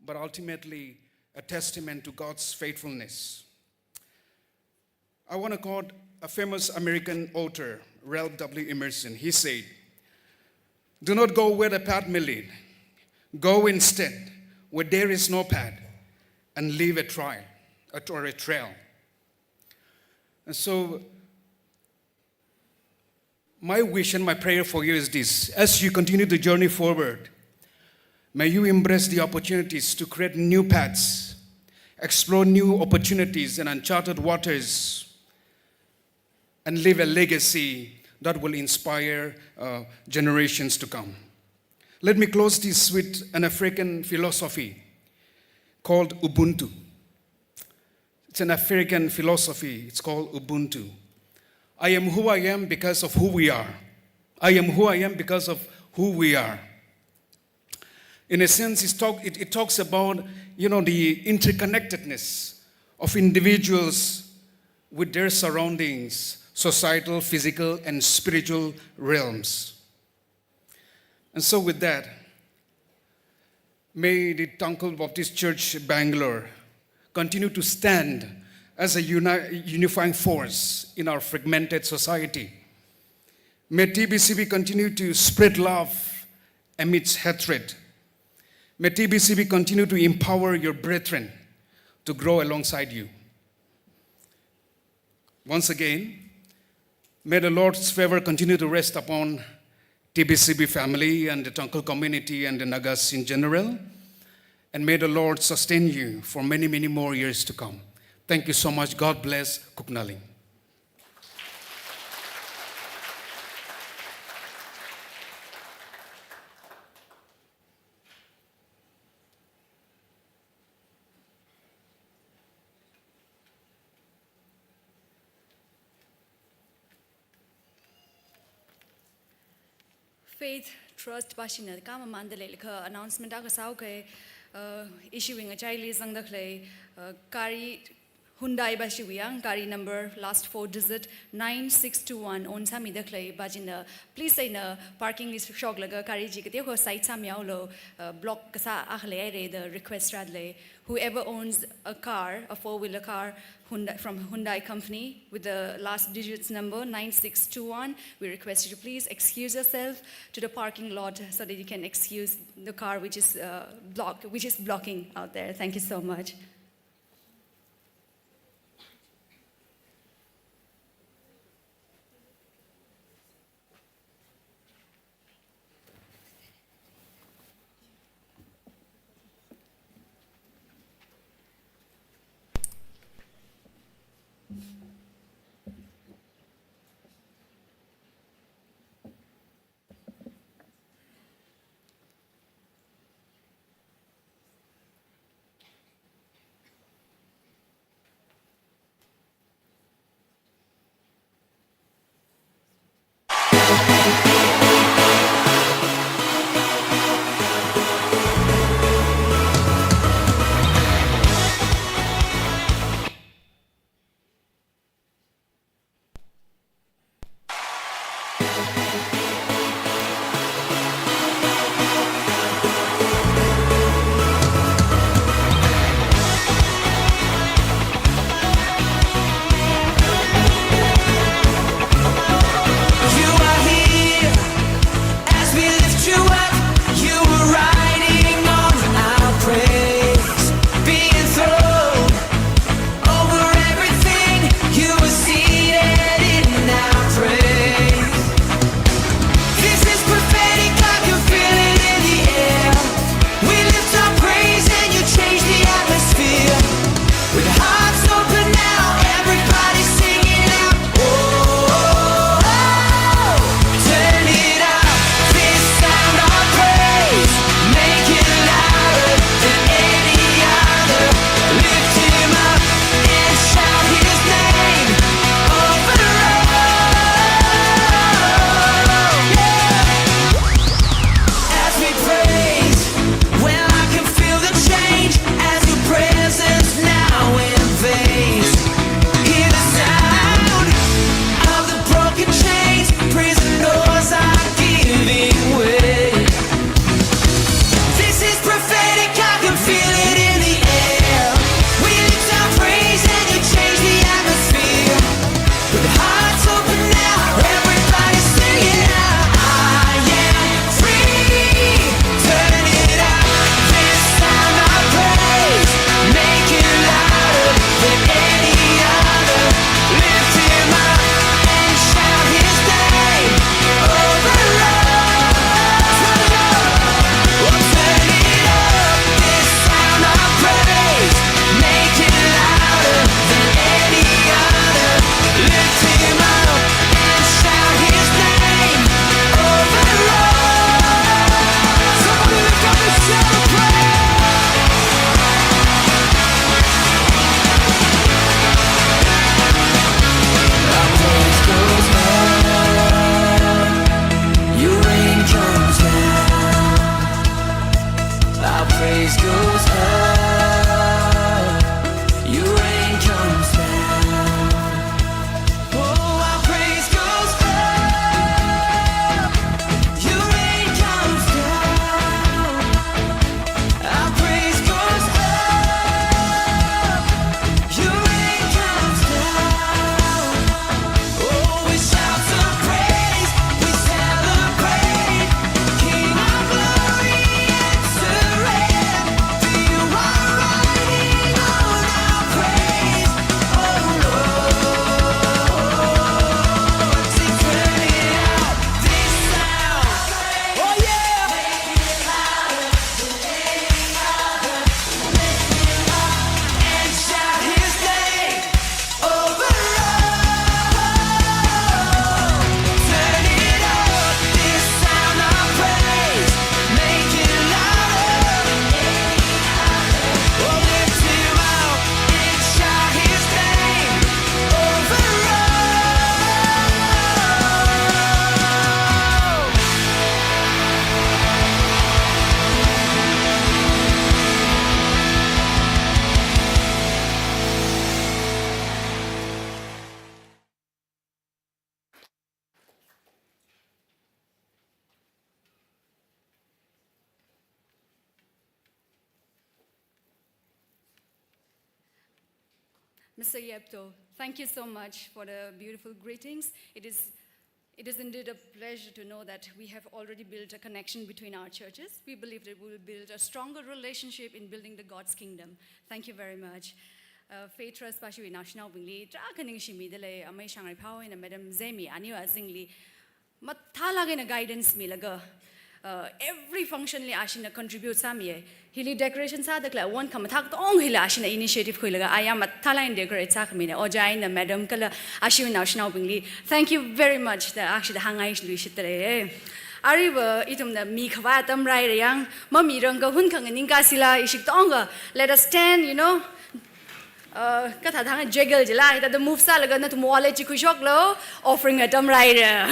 but ultimately a testament to God's faithfulness. I want to quote a famous American author, Ralph W. Emerson. He said, "Do not go where the path may lead. Go instead where there is no path and leave a trail, or a trail." And so, my wish and my prayer for you is this. As you continue the journey forward, may you embrace the opportunities to create new paths, explore new opportunities and uncharted waters, and leave a legacy that will inspire uh, generations to come. Let me close this with an African philosophy called Ubuntu. It's an African philosophy. It's called Ubuntu. "I am who I am because of who we are. I am who I am because of who we are." In a sense, it's talk, it, it talks about, you know, the interconnectedness of individuals with their surroundings, societal, physical, and spiritual realms. And so, with that, may the Tangkhul Baptist Church Bangalore continue to stand as a uni- unifying force in our fragmented society. May T B C B continue to spread love amidst hatred. May T B C B continue to empower your brethren to grow alongside you. Once again, may the Lord's favor continue to rest upon T B C B family and the Tangkhul community and the Nagas in general. And may the Lord sustain you for many, many more years to come. Thank you so much. God bless. Khupnaling. Faith Trust pāshina kamamanda leilakha announcement akha sāuke, uh, issuing achaili zangda khalei, uh, gari Hyundai bashwui yang, gari number last four digit nine six two one, on sāmida khalei bajina, please eina parking li shoklaga gari chi kateokha side sāmihaolu, uh, block kasā akha leihaira da request rāda lei. Whoever owns a car, a four-wheeler car, Hyundai, from Hyundai company with the last digits number nine six two one, we request you to please excuse yourself to the parking lot so that you can excuse the car which is, uh, block, which is blocking out there. Thank you so much. Mister Yepto, thank you so much for the beautiful greetings. It is, it is indeed a pleasure to know that we have already built a connection between our churches. We believe that we will build a stronger relationship in building the God's kingdom. Thank you very much. Uh, Faith Trust Pastor National Wingli, tarākha ningshimida lei, amei Shangriphao eina Madam Zemi, aniwa zingli, mathālāk eina guidance milaga, uh, every function li ashina contribute sāmiya. Hili decoration sāda khalei awon khamathā katong hili ashina initiative khuilaga, aya mathālāk eina decorate sākhamina. Ojā eina Madam kala ashiwui naoshinaobingli, thank you very much da akshida hāngngailui shitda lei. Aruiva ithumna mikhavai atam raira yang, mamirang kahun khanganing kasila, ishi katongkha, let us stand, you know, uh, kathāda hāng, jiggle jila, hithāda move sālaga nathum wallet chi khuishoklu, offering atam raira.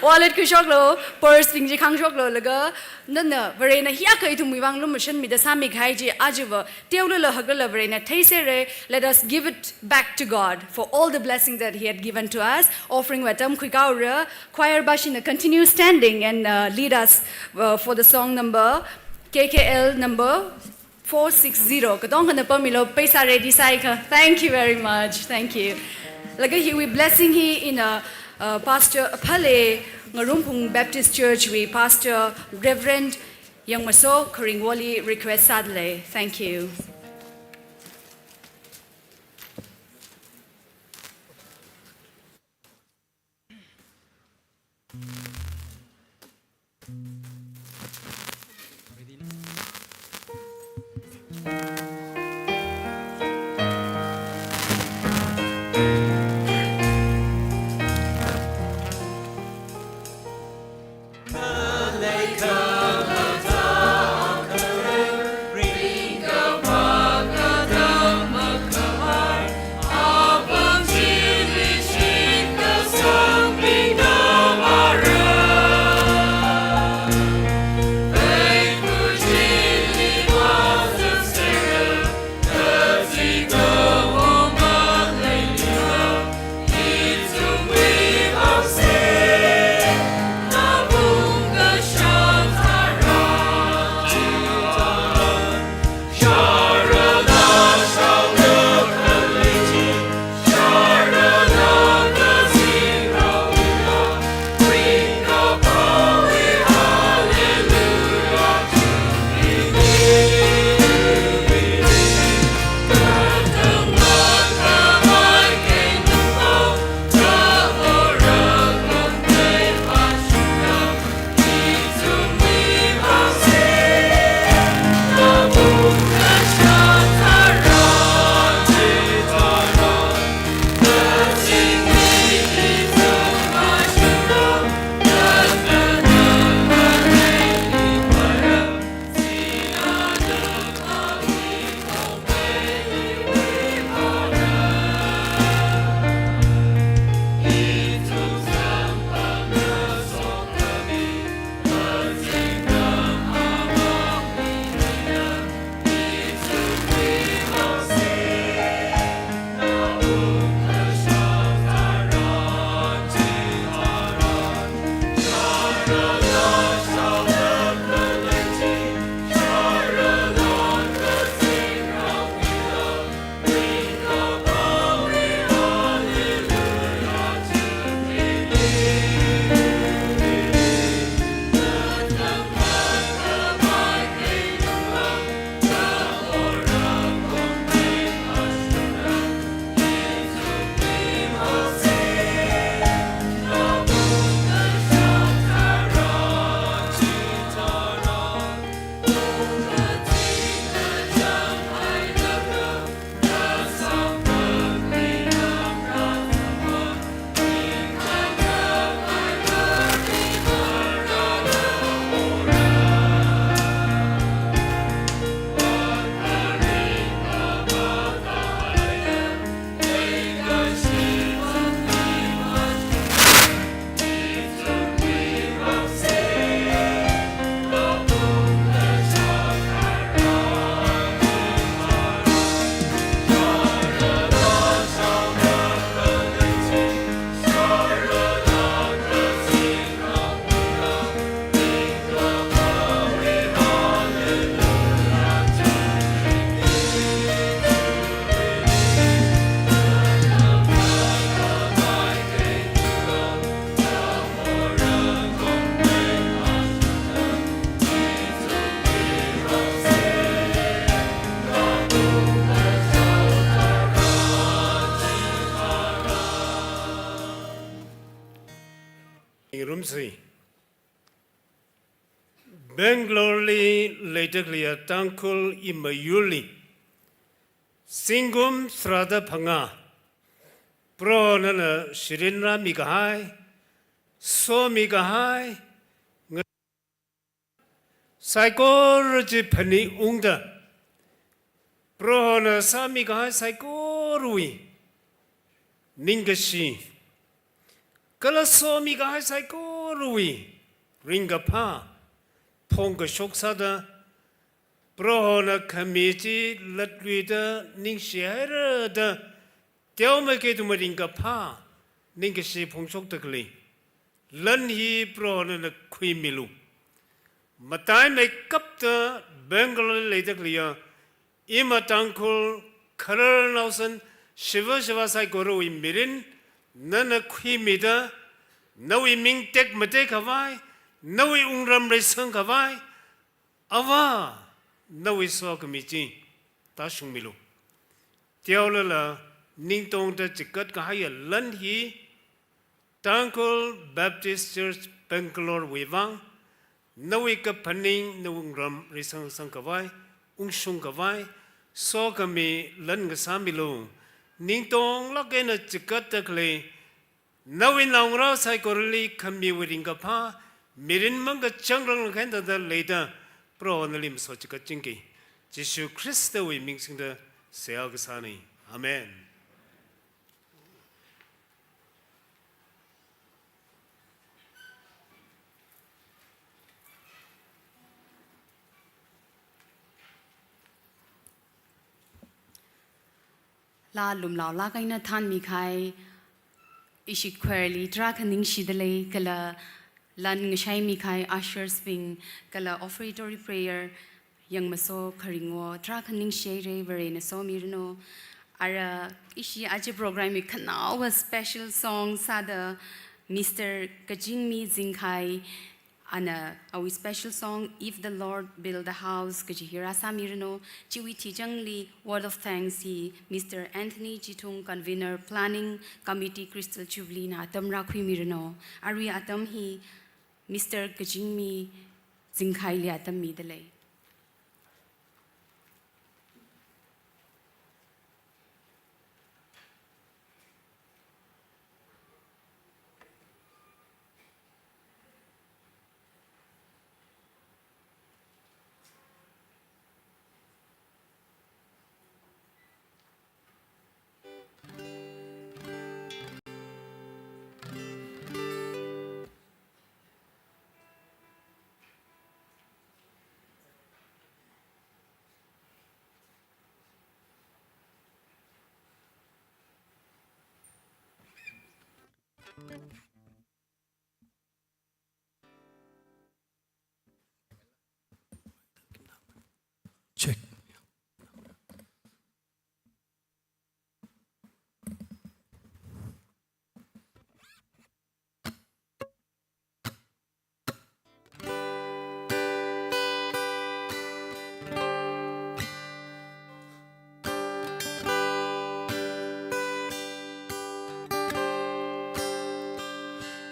Wallet khuishoklu, purse bing chi khangshoklu, laga nana Varena hiyākha ithumwui vang lumashanmida sāmikahai chi, ajava teolala haklala Varena theiserra, let us give it back to God for all the blessings that He had given to us. Offering atam khuikaora, choir bashina continue standing and, uh, lead us, uh, for the song number K K L number four six zero. Katongkhana pāmilu, paisa ready sāikha. Thank you very much. Thank you. Laga hiwui blessing hi ina, uh, Pastor Aphale, Ngarumphung Baptist Church wui Pastor Reverend Yangmaso Kharingwoli request sāda lei. Thank you. Ngarumsui. Bangalore li leidakhaleiya Tangkhul imayurli zingkum tharāda phangā Prohona shirin rāmi kahai, somi kahai, nga-, saikora chi phaningungda, Prohona sāmi kahai saikorawui ningkashi, kala somi kahai saikorawui ringkaphā phongkashok sāda, Prohona khami chi latluida ningshi haira da, teomeikha ithum ringkaphā ningkashi phongshokdakhalei lan hi Prohona khuimilu. Mataimeikapta Bangalore li leidakhaleiya ima Tangkhul khararnao san shiva shiva saikorawui mirin nana khuimida, nawui ming tekmatek khavai, nawui wungram reisang khavai, Avā, nawui sokhami chi tāshungmilu. Teolala ningtongda chikat kahaiya lan hi Tangkhul Baptist Church Bangalore wui vang, nawui kaphaning, nawui wungram reisang sang khavai, ungshung khavai, sokhami lan ngasāmilu. Ningtonglāk eina chikatdakhalei nawui naongarā saikorali khamiwui ringkaphā mirin mang kachāng rang khen da da leida, Proho nali masochikat chingki. Jishu Khristawui ming singda seihā kasāna. Amen. Laa lumlaolāk eina thānmi kahai ishi choir li tarākha ningshidalei, kala lan ngashaimi kahai ushers bing, kala offertory prayer yangmaso kharinga tarākha ningshihaira, Varena somiranu. Ara ishi aja program wui khanaowa special song sāda Mister Kajingmi Zingkhai, ana awui special song If the Lord Build the House kaji hi rāsāmiranu. Chiwui thijangli word of thanks hi Mister Anthony Chithung, convener, planning committee, Crystal Jubilee na atam rākhuimiranu. Arui atam hi Mister Kajingmi Zingkhaili atam midalei. Check.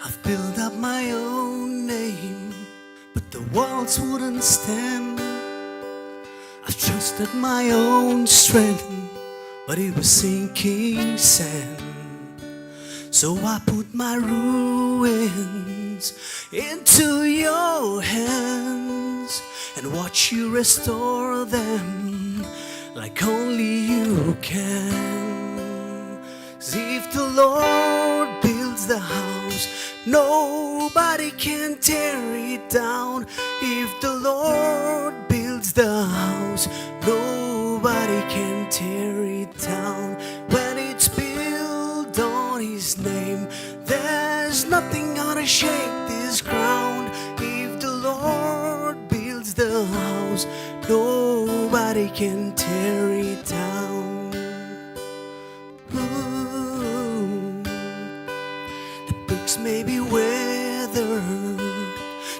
I've built up my own name, but the walls wouldn't stand. I've trusted my own strength, but it was sinking sand. So I put my ruins into your hands and watch you restore them like only you can. 'Cause if the Lord builds the house, nobody can tear it down. If the Lord builds the house, nobody can tear it down. When it's built on his name, there's nothing gonna shake this ground. If the Lord builds the house, nobody can tear it down. Ooh. The bricks may be weathered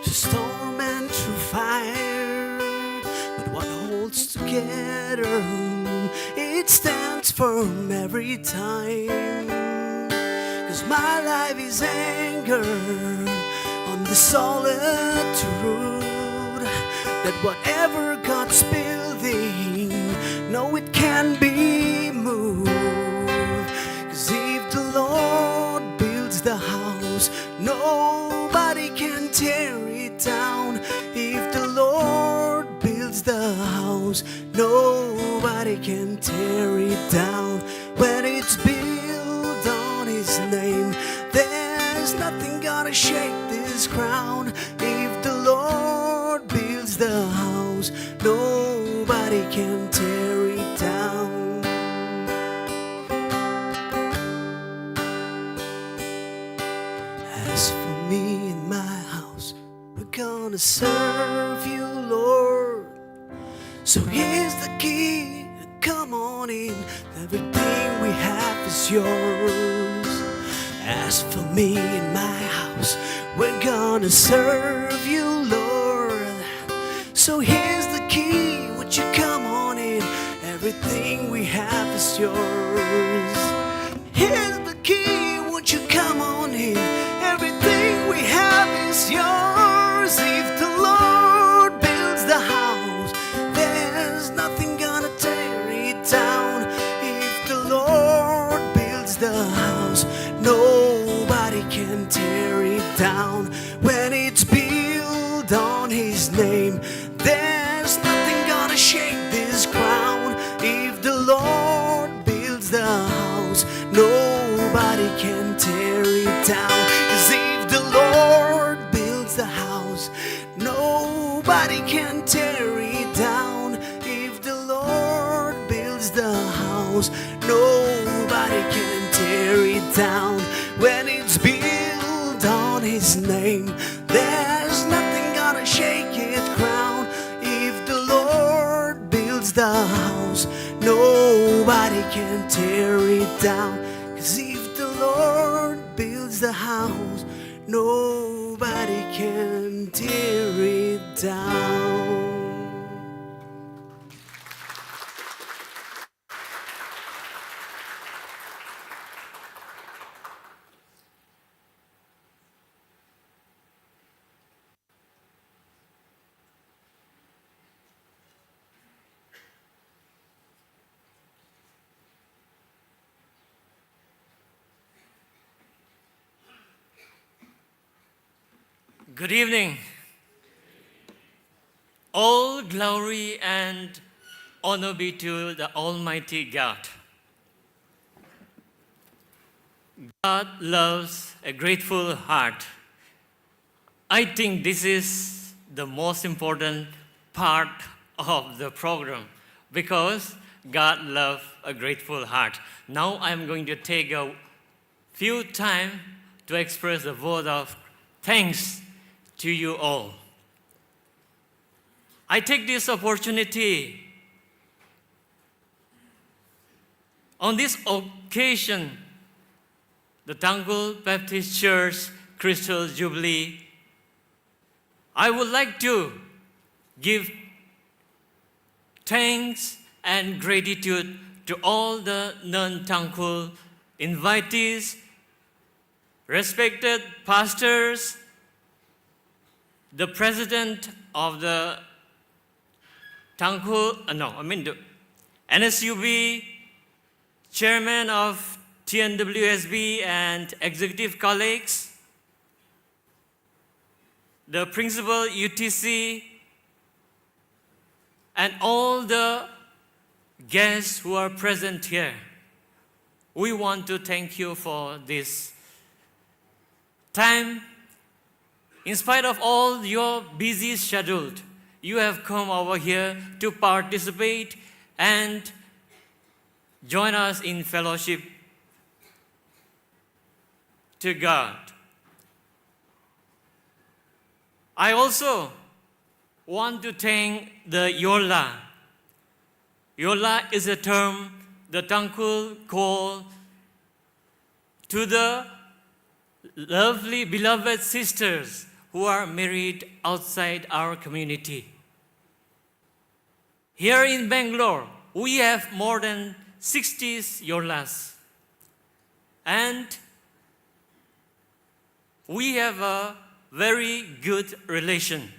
through storm and through fire, but what holds together, it stands firm every time. 'Cause my life is anchored The solid truth that whatever God's building, no, it can be moved. 'Cause if the Lord builds the house, nobody can tear it down. If the Lord builds the house, nobody can tear it down. When it's built on His name, there's nothing gonna shake this ground. If the Lord builds the house, nobody can tear it down. As for me and my house, we're gonna serve you, Lord. So here's the key, come on in. Everything we have is yours. As for me and my house, we're gonna serve you, Lord. So here's the key, won't you come on in? Everything we have is yours. Here's the key, won't you come on in? Everything we have is yours. If the Lord builds the house, there's nothing gonna tear it down. If the Lord builds the house, nobody can tear it down. When it's built on His name, there's nothing gonna shake this ground. If the Lord builds the house, nobody can tear it down. 'Cause if the Lord builds the house, nobody can tear it down. If the Lord builds the house, nobody can tear it down. When it's built on His name, there's nothing gonna shake it ground. If the Lord builds the house, nobody can tear it down. 'Cause if the Lord builds the house, nobody can tear it down. Good evening. All glory and honor be to the Almighty God. God loves a grateful heart. I think this is the most important part of the program, because God loves a grateful heart. Now I'm going to take a few time to express a word of thanks to you all. I take this opportunity, on this occasion, the Tangkhul Baptist Church Crystal Jubilee, I would like to give thanks and gratitude to all the non-Tangkhul invitees, respected pastors, the president of the Tangkhul, uh, no, I mean the N S U B, chairman of T N W S B and executive colleagues, the principal U T C, and all the guests who are present here. We want to thank you for this time. In spite of all your busy schedule, you have come over here to participate and join us in fellowship to God. I also want to thank the Yorla. Yorla is a term the Tangkhul call to the lovely beloved sisters who are married outside our community. Here in Bangalore, we have more than sixty Yorlas. And we have a very good relation.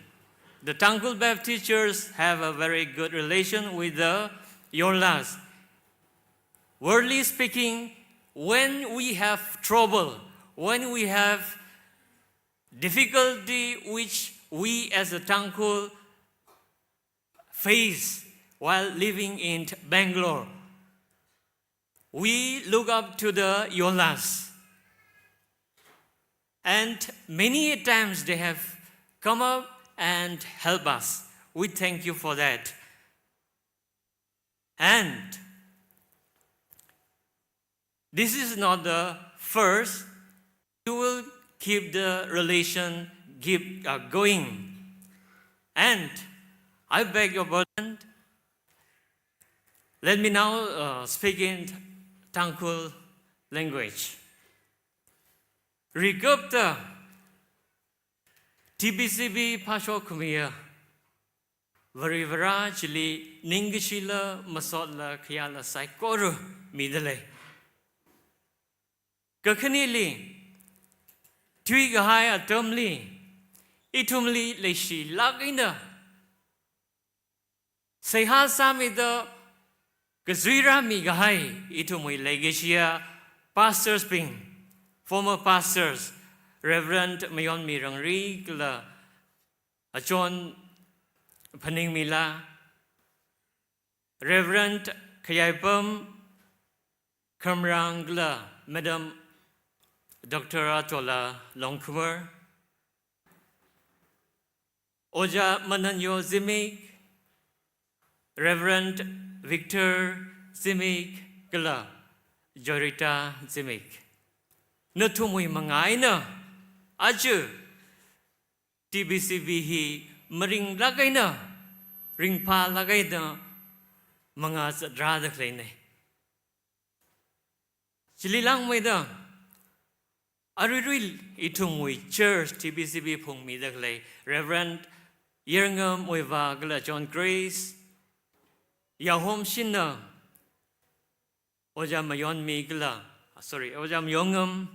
The Tangkhul Baptist Church have a very good relation with the Yorlas. Worldly speaking, when we have trouble, when we have difficulty which we as a Tangkhul face while living in Bangalore, we look up to the Yorlas. And many times they have come up and help us. We thank you for that. And this is not the first. You will keep the relation keep, uh, going. And I beg your pardon. Let me now, uh, speak in Tangkhul language. Rigupta T B C B phāshok khamiya Varivarā chili ningkashila masotla khayāla saikora midalei. Kakhanili, thuikahai atamli, ithumli leishilāk eina seihā sāmida kazui rāmikahai ithumwui leikashiya pastors bing, former pastors, Reverend Mayonmi Rangri kala Achon Phaningmila, Reverend Khayaipam Khamrang kala Madam Doctor Atola Longkhumar, Ojā Mananyo Zimik, Reverend Victor Zimik kala Jorita Zimik. Nathumwui mangā eina aja T B C B hi maringlāk eina, ringphālāk eina mangā zatrāda khaleinei. Chili langmeida, aruirui ithumwui church T B C B phungmida khalei Reverend Yerngam Muivah kala John Grace, Yahom Shinna, Ojā Mayonmi kala, sorry, Ojā Mayongam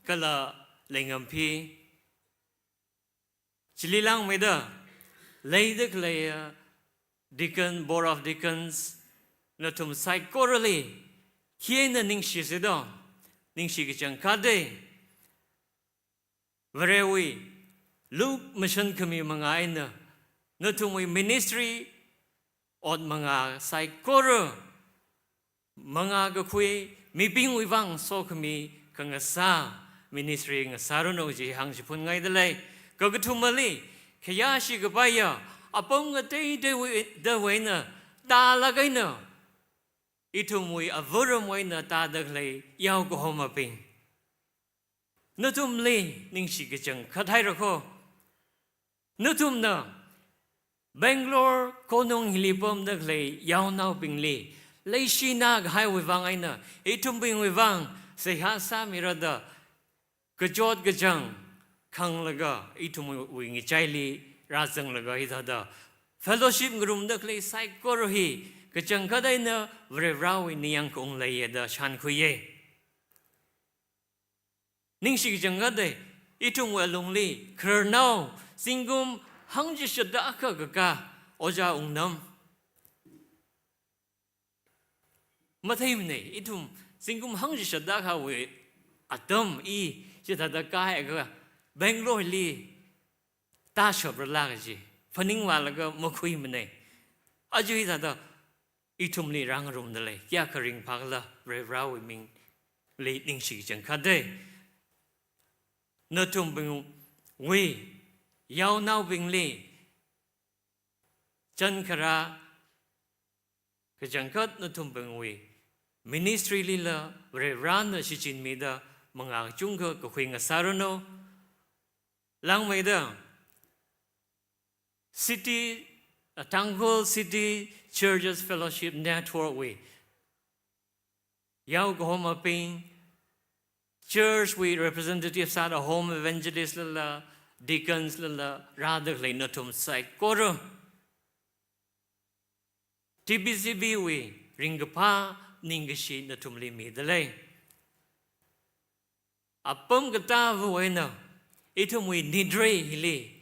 kala Leingamphi, chili langmeida, leida khaleiya Deacon, Board of Deacons, nathum saikorali, khi eina ningshisa do, ningshi kachangkhatei. Varewui lukhamashan khami mangā eina, nathumwui ministry ot mangā saikora, mangā kakhui mibingwui vang sokhami khangasā ministry ngasāranu kaji hāngchiphun ngaidalei. Kakathumali, khayāshi kapaiya apam ngateiteida wui eina tālāk eina, ithumwui avāramwui eina tāda khalei yao kahomabing, nathumli ningshi kachangkhat haira ko. Nathumna Bangalore konung hili pamda khalei yaonaobingli leishina kahaiwui vang eina, ithumbingwui vang seihā sāmira da kachot kachāng khanglaga, ithumwui ngachaili rāzanglaga hithāda fellowship ngarumda khalei saikora hi kachangkhat eina Varivarāwui ningyāng kaung leiya da shānkhuiya. Ningshi kachangkhatei, ithumwui alungli khararnao zingkum hangchishat akha kakā Ojā Wungnam matheimanei. Ithum zingkum hangchishat akhawui atam i chithāda kāhaiakha Bangaloreli tāshapra lā kaji phaningvālaga makhuimanei. Aja hithāda ithumli rāngarumdalei, kayākha ringphākhala Varivarāwui mingli ningshi kachangkhatei. Nathumbingwui yaonaobingli chānkharā kachangkhat, nathumbingwui ministry lila Varivarāna shichinmida mangā kachungkha kakhui ngasāranu. Langmeida City, uh, Tangkhul City Churches Fellowship Network wui yao kahomabing, church wui representative sāda home evangelist lala, deacons lala rāda khalei nathum saikora, T B C B wui ringkaphā ningkashi nathumli midalei. Apam katāva eina ithumwui nitrei hili,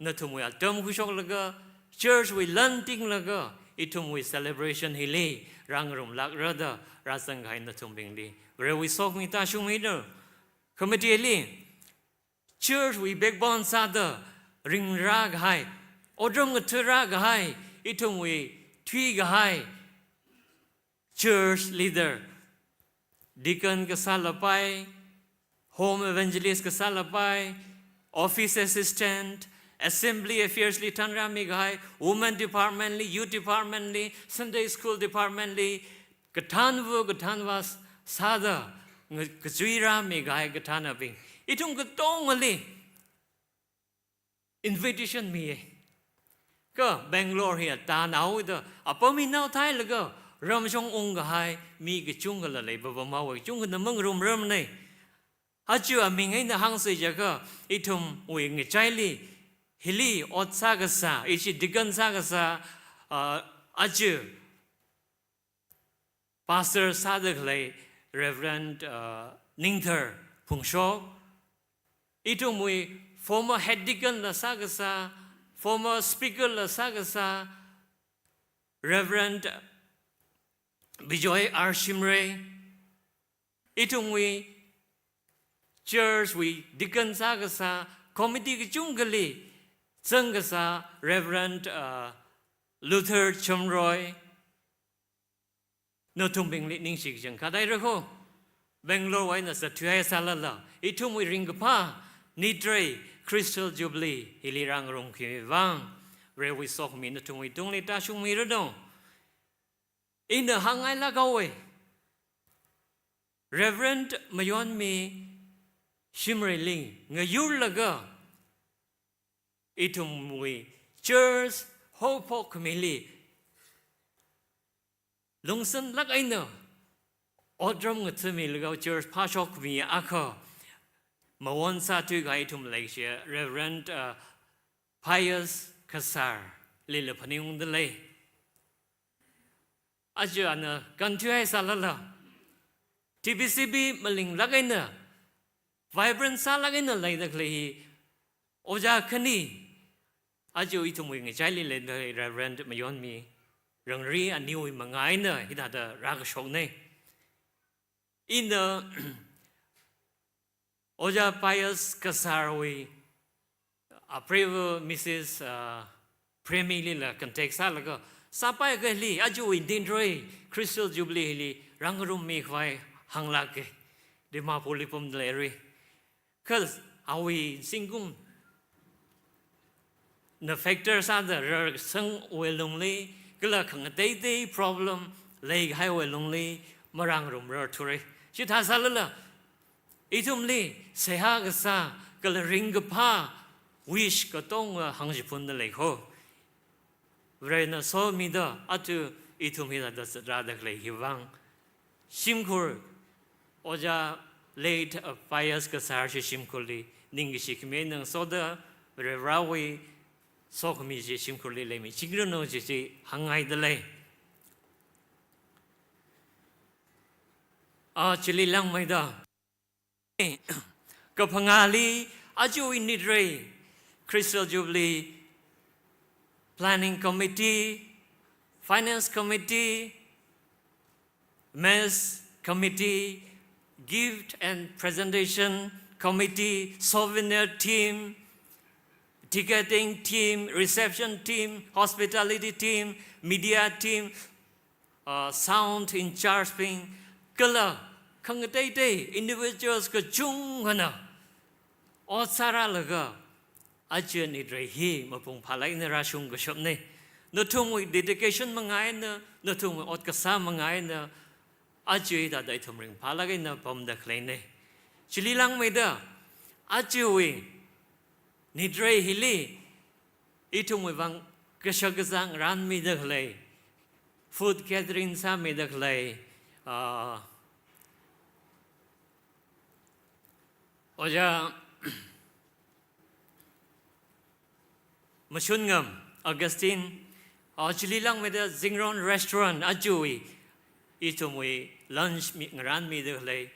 nathumwui atam khuishoklaga, church wui lan tinglaga, ithumwui celebration hili rāngarumlākra da rāzang kahai nathumbingli Varewui sokhami tāshungmira. Khamateli, church wui backbone sāda ringrā kahai, otram ngathara kahai, ithumwui thui kahai church leader, deacon kasālapai, home evangelist kasālapai, office assistant, assembly affairs li thanrāmi kahai, women department li, youth department li, Sunday school department li, kathānva, kathānva sāda, nga-, kachuirāmi kahai kathānabing, ithum katongali invitation miya. Kha Bangalore hi atānao da, apam hi naothailaga, ramshong ung kahai mi kachungkhala lei, papa mawa kachungkhana mangarumrarmana. Aja aming eina hāngsa jiakha, ithumwui ngachaili, hili ot sākasā, ishi deacon sākasā, ah, aja pastor sāda khalei Reverend, uh, Ningthar Phungshok, ithumwui former head deacon la sākasā, former speaker la sākasā Reverend Bijoy R Shimray, ithumwui church wui deacon sākasā, committee kachungkhali zangkasā Reverend, uh, Luther Chamroy, nathumbingli ningshi kachangkhat haira kho. Bangalore wui eina zatthuihai sālala, ithumwui ringkaphā nitrei Crystal Jubilee hili rāngarumkhami vang, Varewui sokhami nathumwui tungli tāshungmira dong. Ina hāngngailāk haowa. Reverend Mayonmi Shimrayli ngayurlaga, ithumwui church haophok khamili lungsanlāk eina otram ngathamilaga church phāshok khami akha mawon sāthui kahai ithum leikashi Reverend, uh, Pius Kasarlila phaningungda lei. Aja ana kānthuihai sālala, T B C B malinglāk eina, vibrant sālāk eina leida khalei hi ojā khani, aja ithumwui ngachaili leida Reverend Mayonmi Rangri aniwui manga eina hithāda rākashokna. Ina Ojā Pius Kasarwui apreiva Missus, uh, Premilila contact sālaga, sāpaiakha hili, ajawui nitrei Crystal Jubilee hili rāngarummikhavai hānglāka. Dimapurli pamda leira. Kha awui zingkumna factor sāda rarsangwui lungli, kala khangateitei problem leikahaiwui lungli marāngarumrarthura. Chithā sālala, ithumli seihā kasā kala ringkaphā wish katonga hāngchiphunda lei kho. Varena somida aja ithum hithāda zatrāda khalei hivang, shimkhur, Ojā late, uh, Pius Kasar shi shimkhurli ningkashi khami eina ngasoda, Varivarāwui sokhami chi shimkhurli leimichingranu kaji chi hāngngaida lei. Ah, chili langmeida, kaphangāli ajawui nitrei Crystal Jubilee Planning Committee, Finance Committee, Mess Committee, Gift and Presentation Committee, Souvenir Team, Ticketing Team, Reception Team, Hospitality Team, Media Team, uh, Sound in Charge bing, kala khangateitei individuals kachungkhana ot sārālaga, aja nitrei hi mapung phālāk eina rāshungkashapna. Nathumwui dedication manga eina, nathumwui ot kasā manga eina, aja hithāda ithum ringphālāk eina pamda khaleina. Chili langmeida, ajawui nitrei hili ithumwui vang kashak kazā ngarānmida khalei, food catering sāmida khalei, ah, Ojā Mashunngam Augustine, ah, chili langmeida Zingron Restaurant ajawui ithumwui lunch mi, ngarānmida khalei,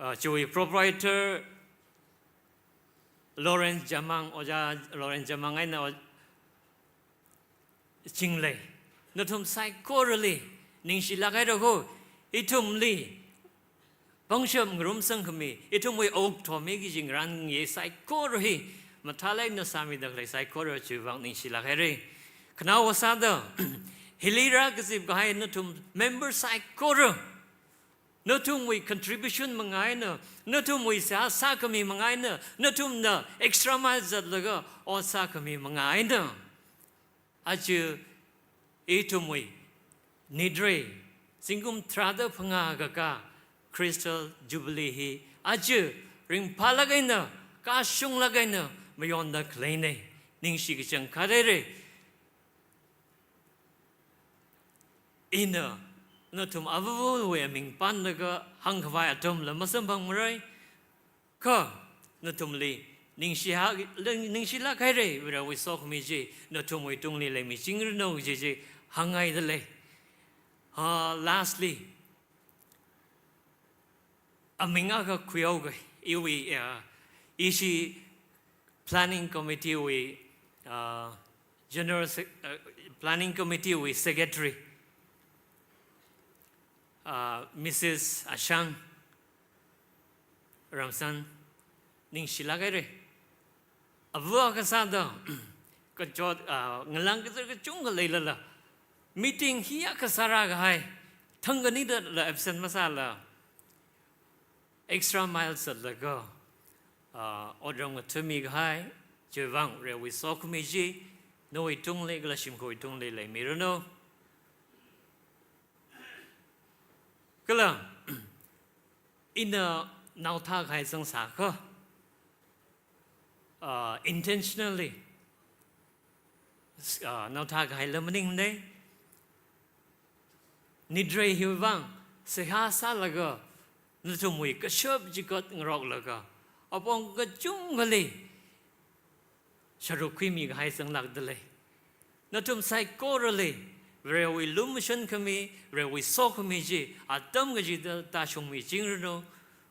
ah, chiwui proprietor Lawrence Jamang, Ojā Lawrence Jamang eina o-, Chinglei. Nathum saikorali ningshilāk haira ko, ithumli pangshap ngarumsang khami, ithumwui okathuimi kaji ngarān ye saikora hi mathālāk eina sāmida khalei saikora chiwui vang ningshilāk haira. Khanaowa sāda, hili rākazip kahai nathum member saikora, nathumwui contribution manga eina, nathumwui seihā sākhami manga eina, nathumna extra mile zatlaga ot sākhami manga eina, aja ithumwui Nidrei zingkum tharāda phangā kakā Crystal Jubilee hi aja ringphālāk eina, kashunglāk eina mayonda khaleina. Ningshi kachangkhat haira. Ina nathum avāvawui aming pānlaga hāngkhavai atamla masamphangmara. Kha nathumli ningshi ha-, ningshilāk haira, Varewui sokhami chi nathumwui tungli leimichingranu kaji chi hāngngaidalei. Ah, lastly, aming akha khuihaoga, iwui, ah, ishi planning committee wui, ah, general sec-, ah, planning committee wui secretary, ah, Missus Ashang Ramsan, ningshilāk haira. Ava kasāda, kachot, ah, ngalāng kazir kachungkha leilala, meeting hi akha sārākahai, thang khanidala absent masāla, extra mile zatlaga, ah, otram ngathāmi kahai chiwui vang Varewui sokhami chi nawui tungli kala shimkhurwui tungli leimiranu. Kala ina naothā kahai zangsākha, ah, intentionally, ah, naothā kahaila maningmana. Nidrei hiwui vang seihā sālaga, nathumwui kashap chikot ngaroklaga, apong kachungkhali sharuk khuimi kahai zanglākdalei. Nathum saikorali Varewui lumashan khami, Varewui sokhami chi atam kachida tāshungmichingranu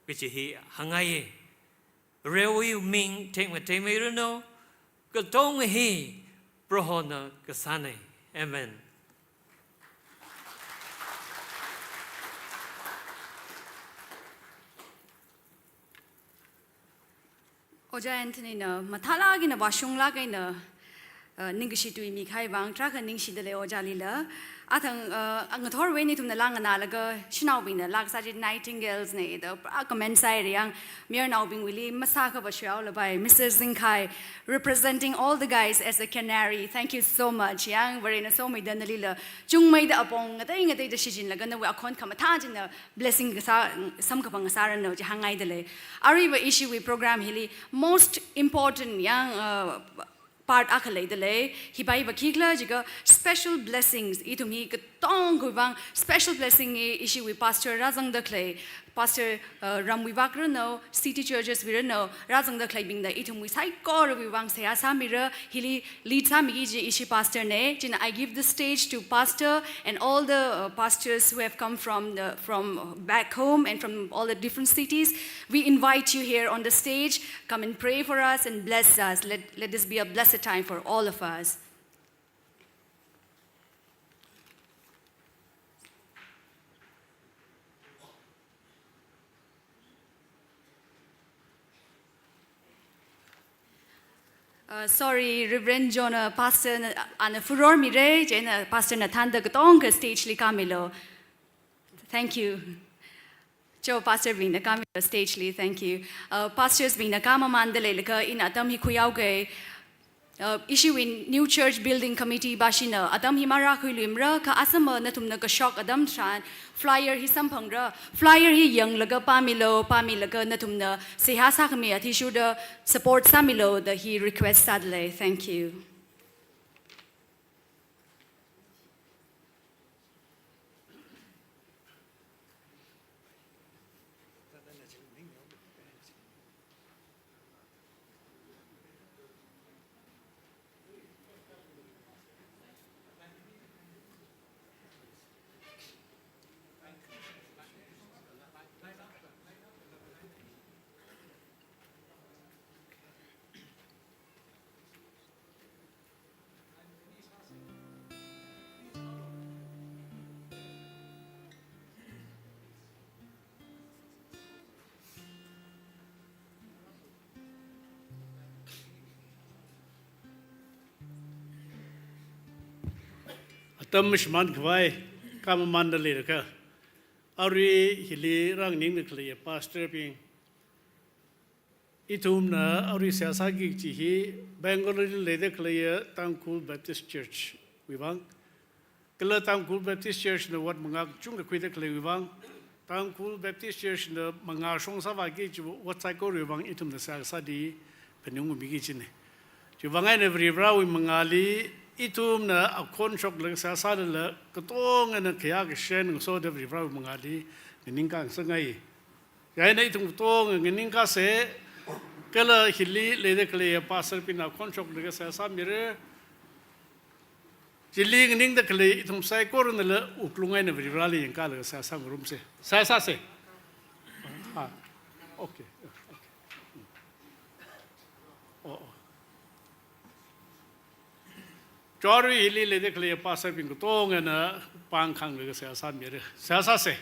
kaji hi hāngngaiya. Varewui ming tekmatei miranu, katonga hi Prohona kasāna. Amen. Ojā Anthony na mathālāk eina vāshunglāk eina, uh, ningkashi tui mikahai vang tarākha ningshidalei ojālila. Athang, uh, ngathorwui eina ithumna laa nganālaga shanaobingna laa kasā chi Nightingales na da pra comment sāhaira, yang mayarnaobingwuili masākha vāshuihaolapai, Mister Zingkhai, representing all the guys as a canary. Thank you so much. Yang Varena somida nalila chungmeida apong ngatei ngateida shichinlaga nawui akhon khamathā china blessing kasā, samkaphang kasāranu chi hāngngaidalei. Aruiva ishiwui program hili most important yang, uh, part akha leidalei. Hi paiva khikhala jiakha special blessings. Ithum hi katongawui vang special blessing hi ishiwui pastor rāzangda khalei, Pastor, uh, ramwui vak ranu, city churches wui ranu, rāzangda khaleibingna ithumwui saikorawui vang seihā sāmira, hili lead sāmiki kaji ishi pastor na. Chieina I give the stage to pastor and all the, uh, pastors who have come from the, from back home and from all the different cities. We invite you here on the stage. Come and pray for us and bless us. Let, let this be a blessed time for all of us. Uh, sorry, Reverend John, uh, Pastor na, ana furor mira, chieina Pastor na thānda katongkha stage li kāmilu. Thank you. Cho, pastor bingna kāmilu stage li, thank you. Uh, pastors bingna kāmamānda leilakha ina atam hi khuihaoga. Uh, ishiwui New Church Building Committee bashina atam hi marākhuiluimara, kha asama nathumna kashok atam tharan flyer hi samphangra, flyer hi yanglaga pāmilu, pāmilaga nathumna seihā sākhami athishurda support sāmilu da hi request sādalei. Thank you. Atam shimānkhavai, khamamānda leilakha, arui hili rānganingda khaleiya pastor bing, ithumna arui seihā sāki kaji hi Bangalore li leida khaleiya Tangkhul Baptist Church wui vang, kala Tangkhul Baptist Church na ot mangā kachungkha khuida khaleiwui vang, Tangkhul Baptist Church na mangā shong sāvāki kaji ot saikorawui vang ithumna seihā kasāli phaningungmiki kajina. Chiwui vang eina Varivarawui mangāli ithumna akhon shoklaga seihā sālala katongana khayā kashan ngasoda Varivarawui mangāli nganingkā ngasakngai. Chieina ithum katonga nganingkāsa, kala hili leida khaleiya pastor bingna akhon shoklaga seihā sāmira. Chili nganingda khalei ithum saikoranala wuklung eina Varivarali yangkālaga seihā sāngarumsa. Seihā sāsa. Ah, okay, okay. Oh, oh. Chieina arui hili leida khaleiya pastor bing katongana pāng khanglaga seihā sāmira. Seihā sāsa.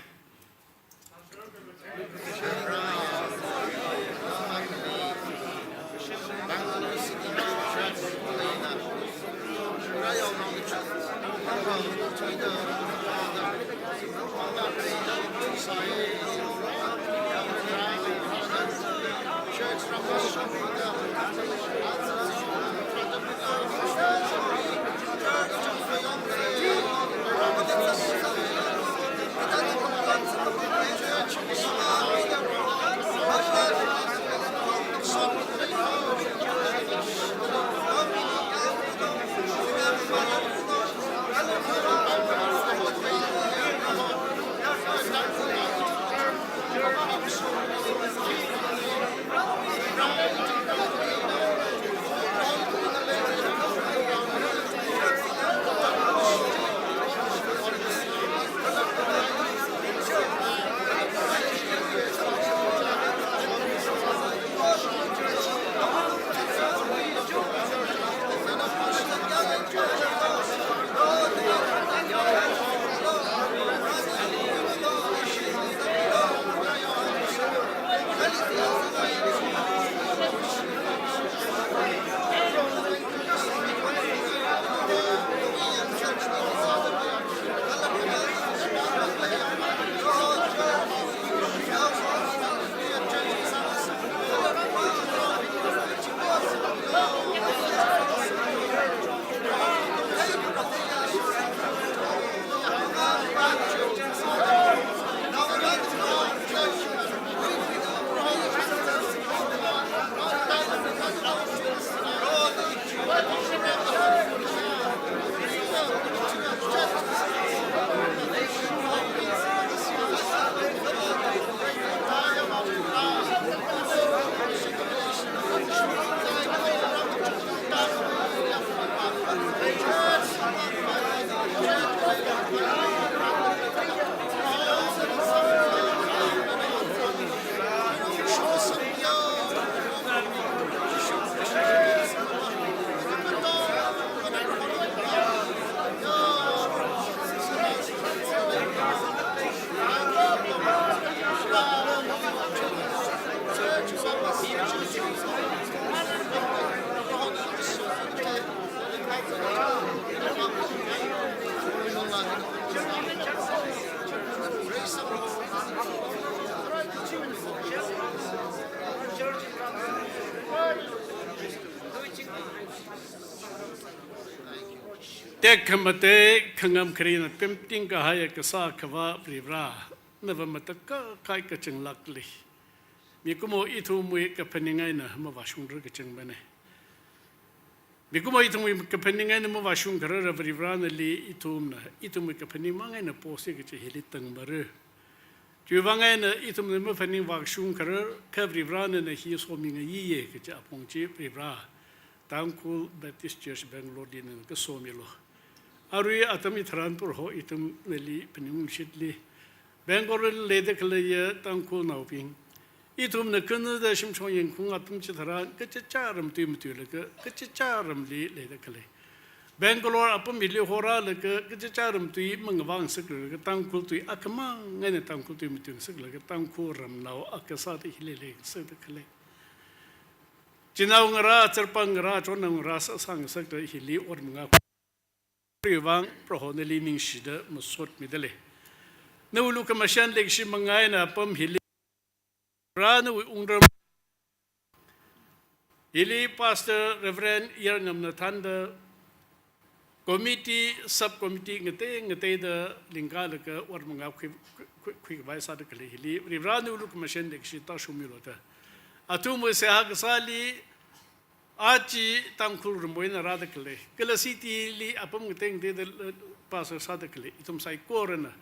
Tekhamatei khangam kharina pemting kahaiya Kasā Akhava Varivara, nava matakhak kahai kachanglākli mikumo ithumwui kaphaning eina mavāshungra kachangmana. Mikumo ithumwui kaphaning eina mavāshung kharara Varivara nali ithumna ithumwui kaphaning mang eina posa kaji hili tangmara. Chiwui vang eina ithumna maphaning vāshung kharar kha Varivara nana hi somi ngayiya kaji apong chi Varivara, Tangkhul Baptist Church Bangalore li nana kasomilu. Arui atam hitharan proho ithum nali phaningungshitli, Bangalore li leida khaleiya Tangkhulnaobing, ithumna khanada shimshong yangkhaung atam chitharan kachichā ram tui matuilaga kachichā ramli leida khalei, Bangalore apam hili horālaga kachichā ram tui mangavāngasaklaga Tangkhul tui akhamang eina Tangkhul tui matuingasaklaga Tangkhul ramnao akha sāda hili leingasakda khalei, chinaongarā, charpangarā, chonnao ngarā sāsāngasakda hili ot mangā Prohowui vang, Proho nali ningshida masotmida lei. Nawui lukhamashan leikashi mangā eina apam hili, Varena wui wungram hili Pastor Reverend Yarngamna thānda committee, sub committee ngatei ngateida lingkalaga ot mangā khui, khui, khuikhavai sāda khalei hili, Varena wui lukhamashan leikashi tāshungmilu da. Athumwui seihā kasāli, aja Tangkhul ramwui eina rāda khalei, kala city li apam ngatei ngateida, eh, pastor sāda khalei ithum saikorana,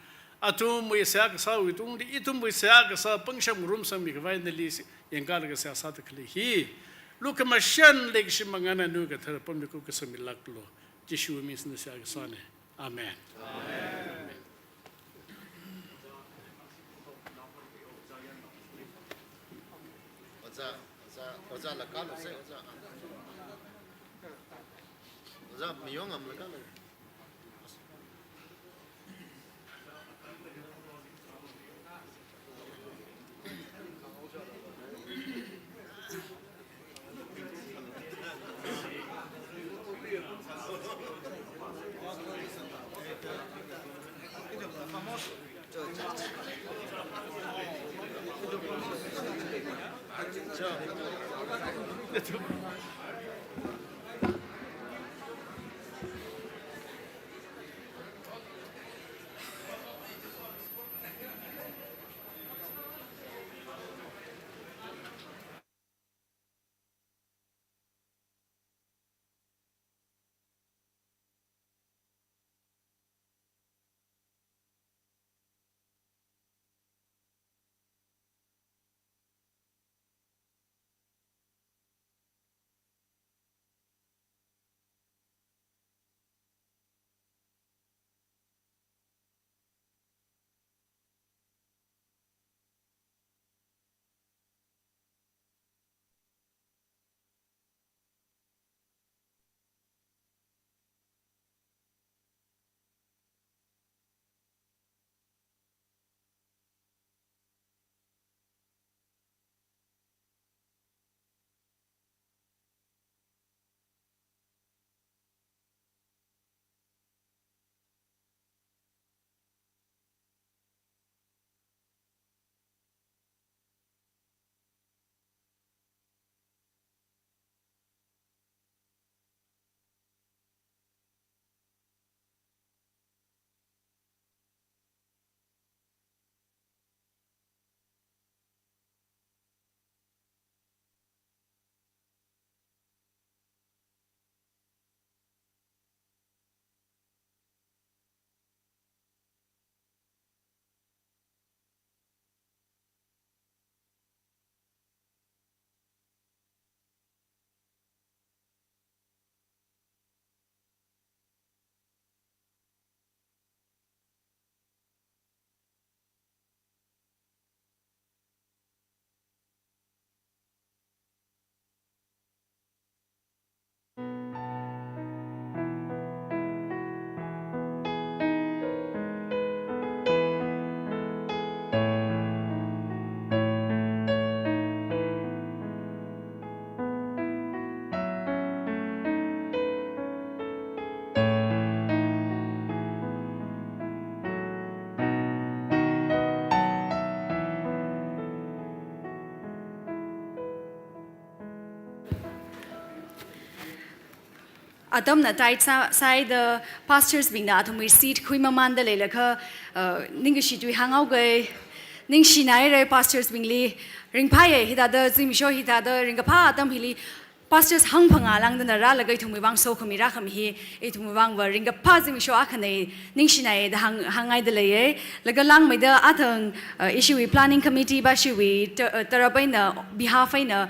athumwui seihā kasāwui tungli, ithumwui seihā kasā pangshap ngarumsangmi khavai nali si-, yangkalaga seihā sāda khalei hi lukhamashan leikashi mangāna nawui kathara apamli kupkasangmilāklu. Jishuwui ming singda seihā kasāna. Amen. Amen. Ojā, ojā, ojā la kālu se, ojā. Ojā Mayongamla kālu. Atamna tight sā, sāhaida pastors bingna athumwui seat khuimamānda leilakha, uh, ningkashi tui hānghaoga. Ningshinaira pastors bingli, ringphāya hithāda zimiksho hithāda ringkaphā atam hili pastors hangphangā lāngdana rālaga ithumwui vang sokhami rākhami hi, ithumwui vangva ringkaphā zimiksho akhana, ningshinai da hāng, hānghaida leiya. Laga langmeida athang, uh, ishiwui planning committee bashiwui ta-, uh, tarap eina, behalf eina,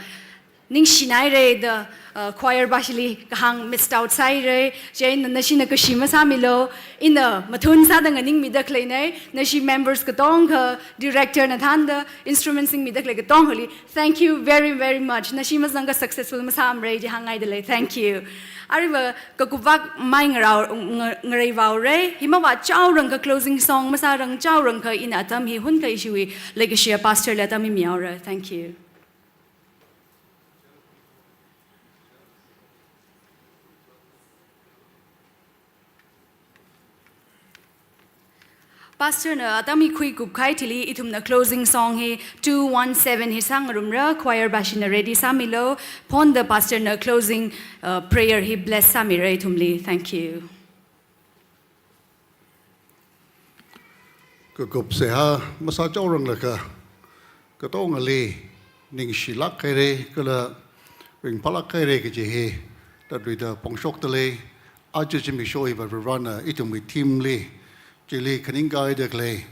ningshinaira da, uh, choir bashili kahāng missed out sāhaira, chieina nashina kashi masāmilu, ina mathun sāda nganingmida khaleina, nashi members katongkha, director na thānda, instrument singmida khalei katonghali, thank you very, very much. Nashi mazangkha successful masāmara ji hānghaida lei, thank you. Aruiva kakupvak mai ngarao, nga-, ngareivaora, himava chaorangkha closing song masārang chaorangkha ina atam hi hunkha ishiwui leikashiya pastor li atam hi mihaora. Thank you. Pastor na atam hi khuikup kahai thili ithumna closing song hi two one seven hi sāngarumra, choir bashina ready sāmilo, phonda pastor na closing, uh, prayer hi bless sāmira ithumli. Thank you. Kakup seihā masāchaoranglakha, katongali ningshilāk haira, kala ringphālāk haira kaji hi tatluida phongshokdalei. Aja zimiksho hiva Varivarana ithumwui theme li, chili khaningkahaida khalei,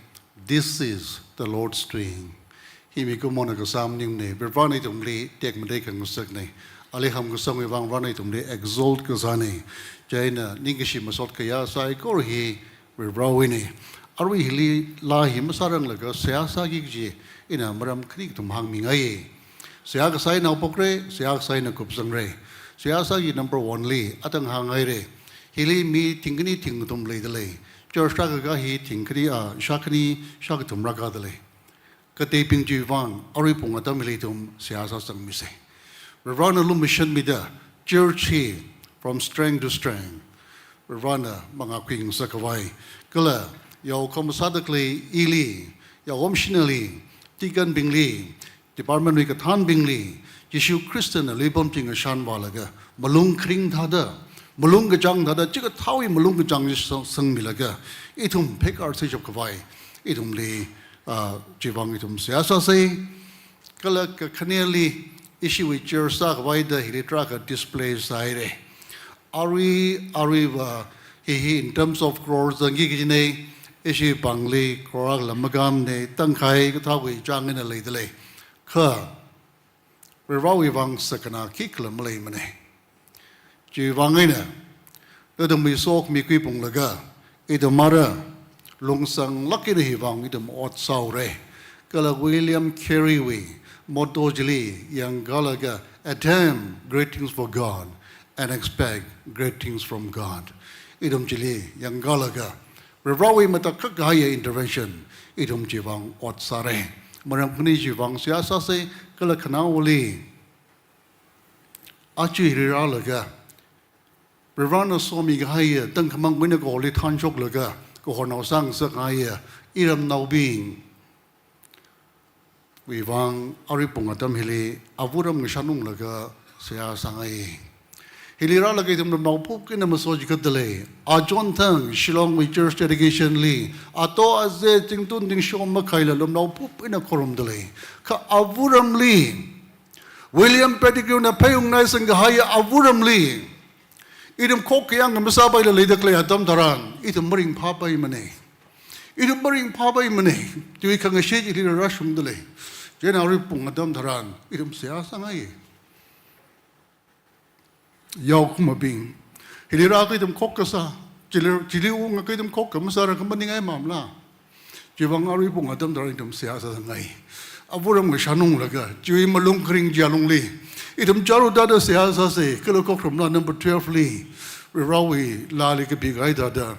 "This is the Lord's doing." Hi mikumona kasā maningmana, Varivarana ithumli tekmatei khangasakna. Ali hamkasangwui vang Varivarana ithumli exalt kasāna. Chieina ningkashi masot khayā saikora hi Varivarawuina. Arui hili laa hi masāranglaga seihā sāki kaji ina maram khani kathum hāngmingai. Seihā kasā eina haophokra, seihā kasā eina kupsangra. Seihā sāki number one li atang hānghaira. Hili mi thingkhani thingkathum leidalei. Church rākakā hi thingkhani, ah, shākhani, shākathum rākādalei. Kateibing chiwui vang, arui pung atam hili ithum seihā sāsangmisa. Varivarana lumashanmida, church hi from strength to strength, Varivarana mangā khuingasak khavai. Kala, yao khamasāda khalei ili, yao missionary li, deacon bingli, department wui kathānbingli, Jishu Khristana luipam chi ngashanvālaga, malung kharing thāda, malung kachāng thāda, chikathāwui malung kachāng chi sang-, sangmilaga, ithum phek arse chap khavai, ithumli, ah, chiwui vang ithum seihā sāsa. Kala kakhaneli, ishiwui church sākhavaida hili tarākha display sāhaira. Arui, aruiva, hi hi in terms of crore zangki kajina, ishi pāngli crore akha lam makāmana, tangkhai kathāwui chāng eina leidalei. Kha, Varivarawui vang sakana khikhala maleimana. Chiwui vang eina, ithumwui sokhami khuiphunglaga, ithum ara lungsanglāk eina hiwui vang ithum ot sāhaora. Kala William Carey wui motto chili yangkālaga, "Attempt great things for God and expect great things from God." Ithum chili yangkālaga, Varivarawui matakhak kahaiya intervention, ithum chiwui vang ot sāra. Maram khani chiwui vang seihā sāsa, kala khanaowali, aja hili rālaga, Varivarana somi kahaiya, tangkhamang eina kahorli thanshoklaga, kahornao sāngasak kahaiya, iramnaobingwui vang arui pung atam hili, avāram ngashanunglaga seihā sāngai. Hili rālaga ithum lumnao phup eina maso chikatdalei. Achon thang, Shillong wui church dedication li, ato aze, tingtun tingsho makhaila lumnao phup eina khorumdalei. Kha avāramli, William Pettigrew na phei ungnai sangkahaiya avāramli, ithum khokkha yang masāpaila leida khalei atam tharan, ithum maringphāpaimana. Ithum maringphāpaimana. Chiwui khangashit hili rāshungdalei. Chieina arui pung atam tharan, ithum seihā sāngai. Yaokhamabing. Hili rākha ithum khokkha sā, chili, chili ungakha ithum khokkha masāra kha maningai mamala. Chiwui vang arui pung atam tharan ithum seihā sāngai. Avāram ngashanunglaga, chiwui malung kharing chi alungli, ithum chāra thāda seihā sāsa, kala khokharum laa number twelve li, Varivarawui laali kapikahai thāda,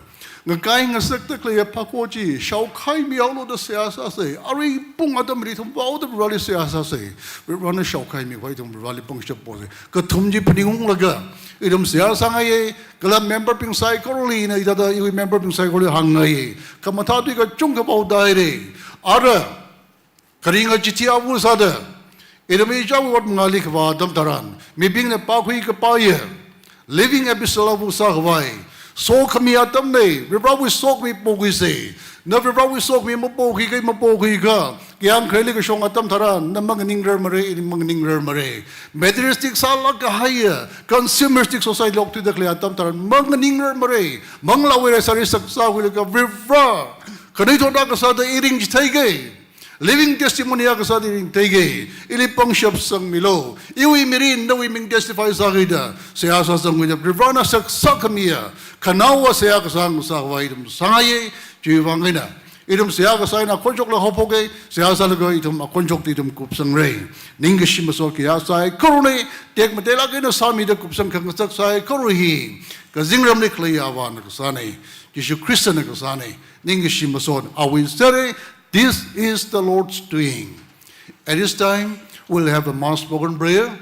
ngakai ngasakda khaleiya phākho chi shaokhaimihaolu da seihā sāsa. Arui pung atamli ithum vaoda Varivarali seihā sāsa. Varivarana shaokhaimi khavai ithum Varivarali pangshap posa. Kathum chi phaningunglaga, ithum seihā sāngaiya, kala memberbing saikorali ina hithāda iwui memberbing saikorali hāngngai. Khamathā tui kachungkha vaoda haira. Ara, kharinga chithi ava sāda, ithum ichāwui ot mangāli kavā atam tharan, mibingna pākhui kapaiya living epistle ava sākhavai. Sokhami atamna, Varivarawui sokhami pokhuisa. Na Varivarawui sokhami mapokhui kha, mapokhui kha, kayāng khareli kashong atam tharan, na manganingrarmara, ili manganingrarmara. Materialistic sālāk kahaiya, consumeristic society okthuida khalei atam tharan, manganingrarmara. Manglā Vaireshwara saksā khuilaga Varivara, khanuithot akha sāda i ringchitheika. Living testimony akha sāda i ringchitheika. Ili pangshap sangmilu. Iwui mirin nawui ming testify sākida, seihā sāsangwui da Varivarana saksā khamiya, khanaowa seihā kasā ngasākhavai ithum sāngaiya. Chiwui vang eina, ithum seihā kasā eina akhonshokla haophoka, seihā sālaga ithum akhonshokta ithum kupsangra. Ningkashi masot khayā saikorana, tekmateilāk eina sāmida kupsang khangasak saikora hi kazingramli khaleiya Avāna kasāna, Jishu Khristana kasāna. Ningkashi masot awui sera. This is the Lord's doing. At this time, we'll have a mass spoken prayer.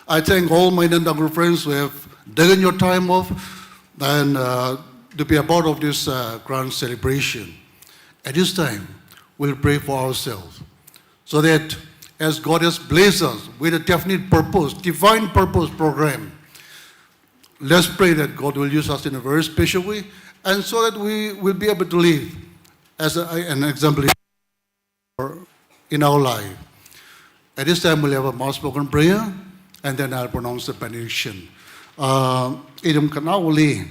I thank all my Nandang friends who have taken your time off and, uh, to be a part of this, uh, grand celebration. At this time, we'll pray for ourselves, so that as God has blessed us with a definite purpose, divine purpose program, let's pray that God will use us in a very special way, and so that we will be able to live as a, an example in our life. At this time, we'll have a mass spoken prayer, and then I'll pronounce the benediction. Uh, ithum khanaowali,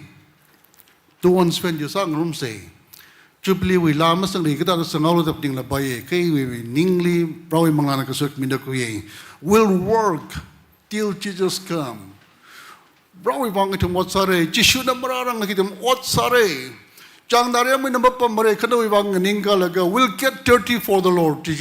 tuon sven yu sāngarumsa. Jubilee wui laa masangli kathāda sanghaolu da phaninglapai, kha iwui ningli Prohowui manglāna kasot mida khuiya. We'll work till Jesus come. Prohowui vang ithum ot sāra, Jishuna marāranglaga ithum ot sāra. Chāngnaremwui namba pamara, khanawui vang nganingkalaga, we'll get dirty for the Lord. Chi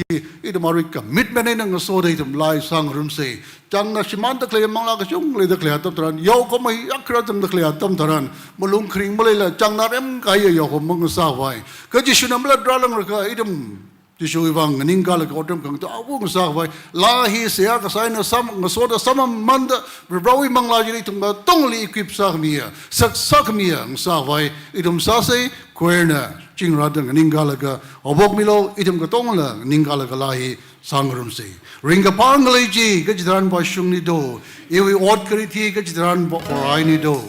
ithum arui commitment eina ngasoda ithum laa sāngarumsa. Chāngna shimānda khalei, manglā kachungkha leida khalei atam tharan, yaokahoma yakkharā zangda khalei atam tharan, malung kharing maleila chāngnarem kahaiya yaokahoma ngasāvai. Kha Jishuna malat rālānglakha ithum Jishuwui vang nganingkalaga otram khangatei awung sākhavai, laa hi seihā kasā eina sām, ngasoda sāmamanda, Prohowui manglā chili ithum katongli equip sākhamiya, sak sākhamiya ngasākhavai ithum sāsa. Choir na chingrāda nganingkalaga, haophokmilu, ithum katongla nganingkalaga laa hi sāngarumsa. Ringkaphā ngalei chi kachitharan vāshungni do, iwui ot kharit hi kachitharan vāoraini do.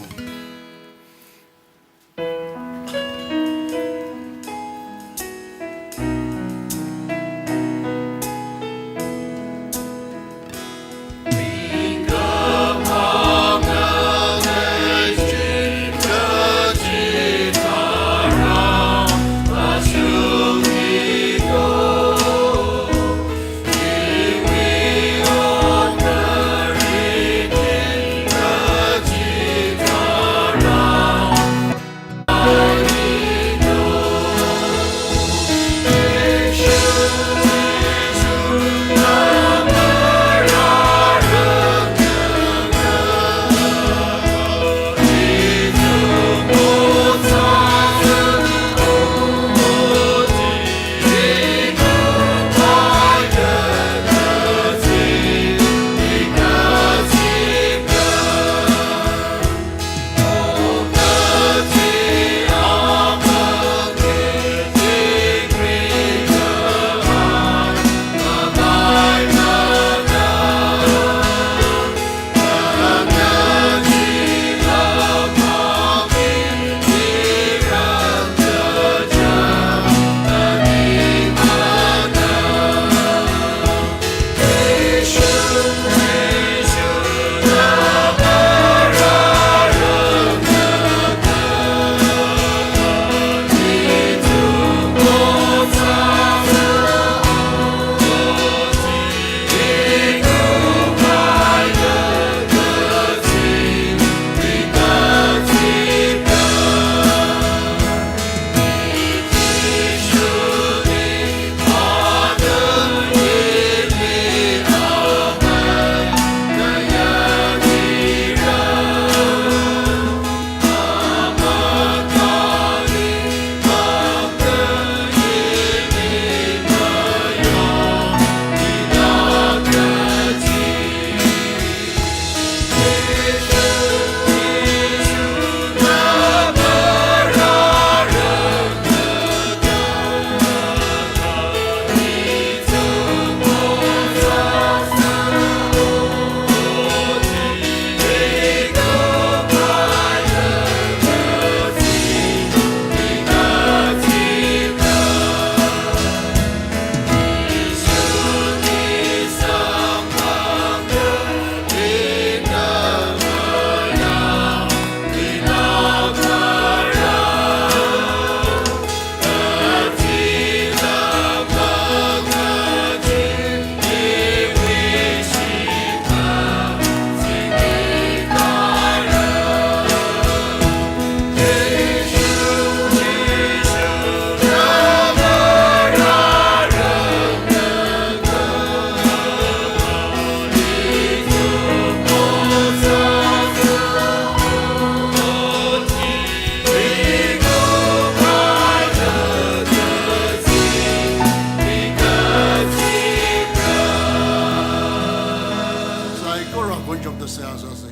Saikora khon chomda seihā sāsa.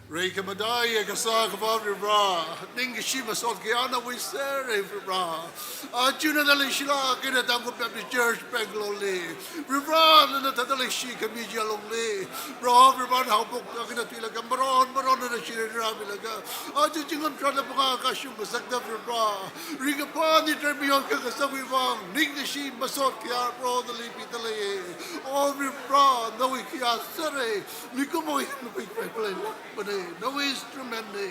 Reikhamataiya kasā Akhava Varivara, ningkashi masot kayā nawui sera Varivara. Aja nana leishilāk eina Tangkhul Baptist Church Bangalore li, Varivara nana thāda leishi khami chi alungli, Proho Varivara haophokta eina tuilaga maron maron nana shirin rāmilaga, aja zingkum tharāda phangā kashung ngasakta Varivara, ringkaphā nitrai mayon khangasakwui vang ningkashi masot kayā Proho nali mida lei. O Varivara, nawui khayā sera, mikumo hi makhuikhavai paleilākmana, nawui instrument na.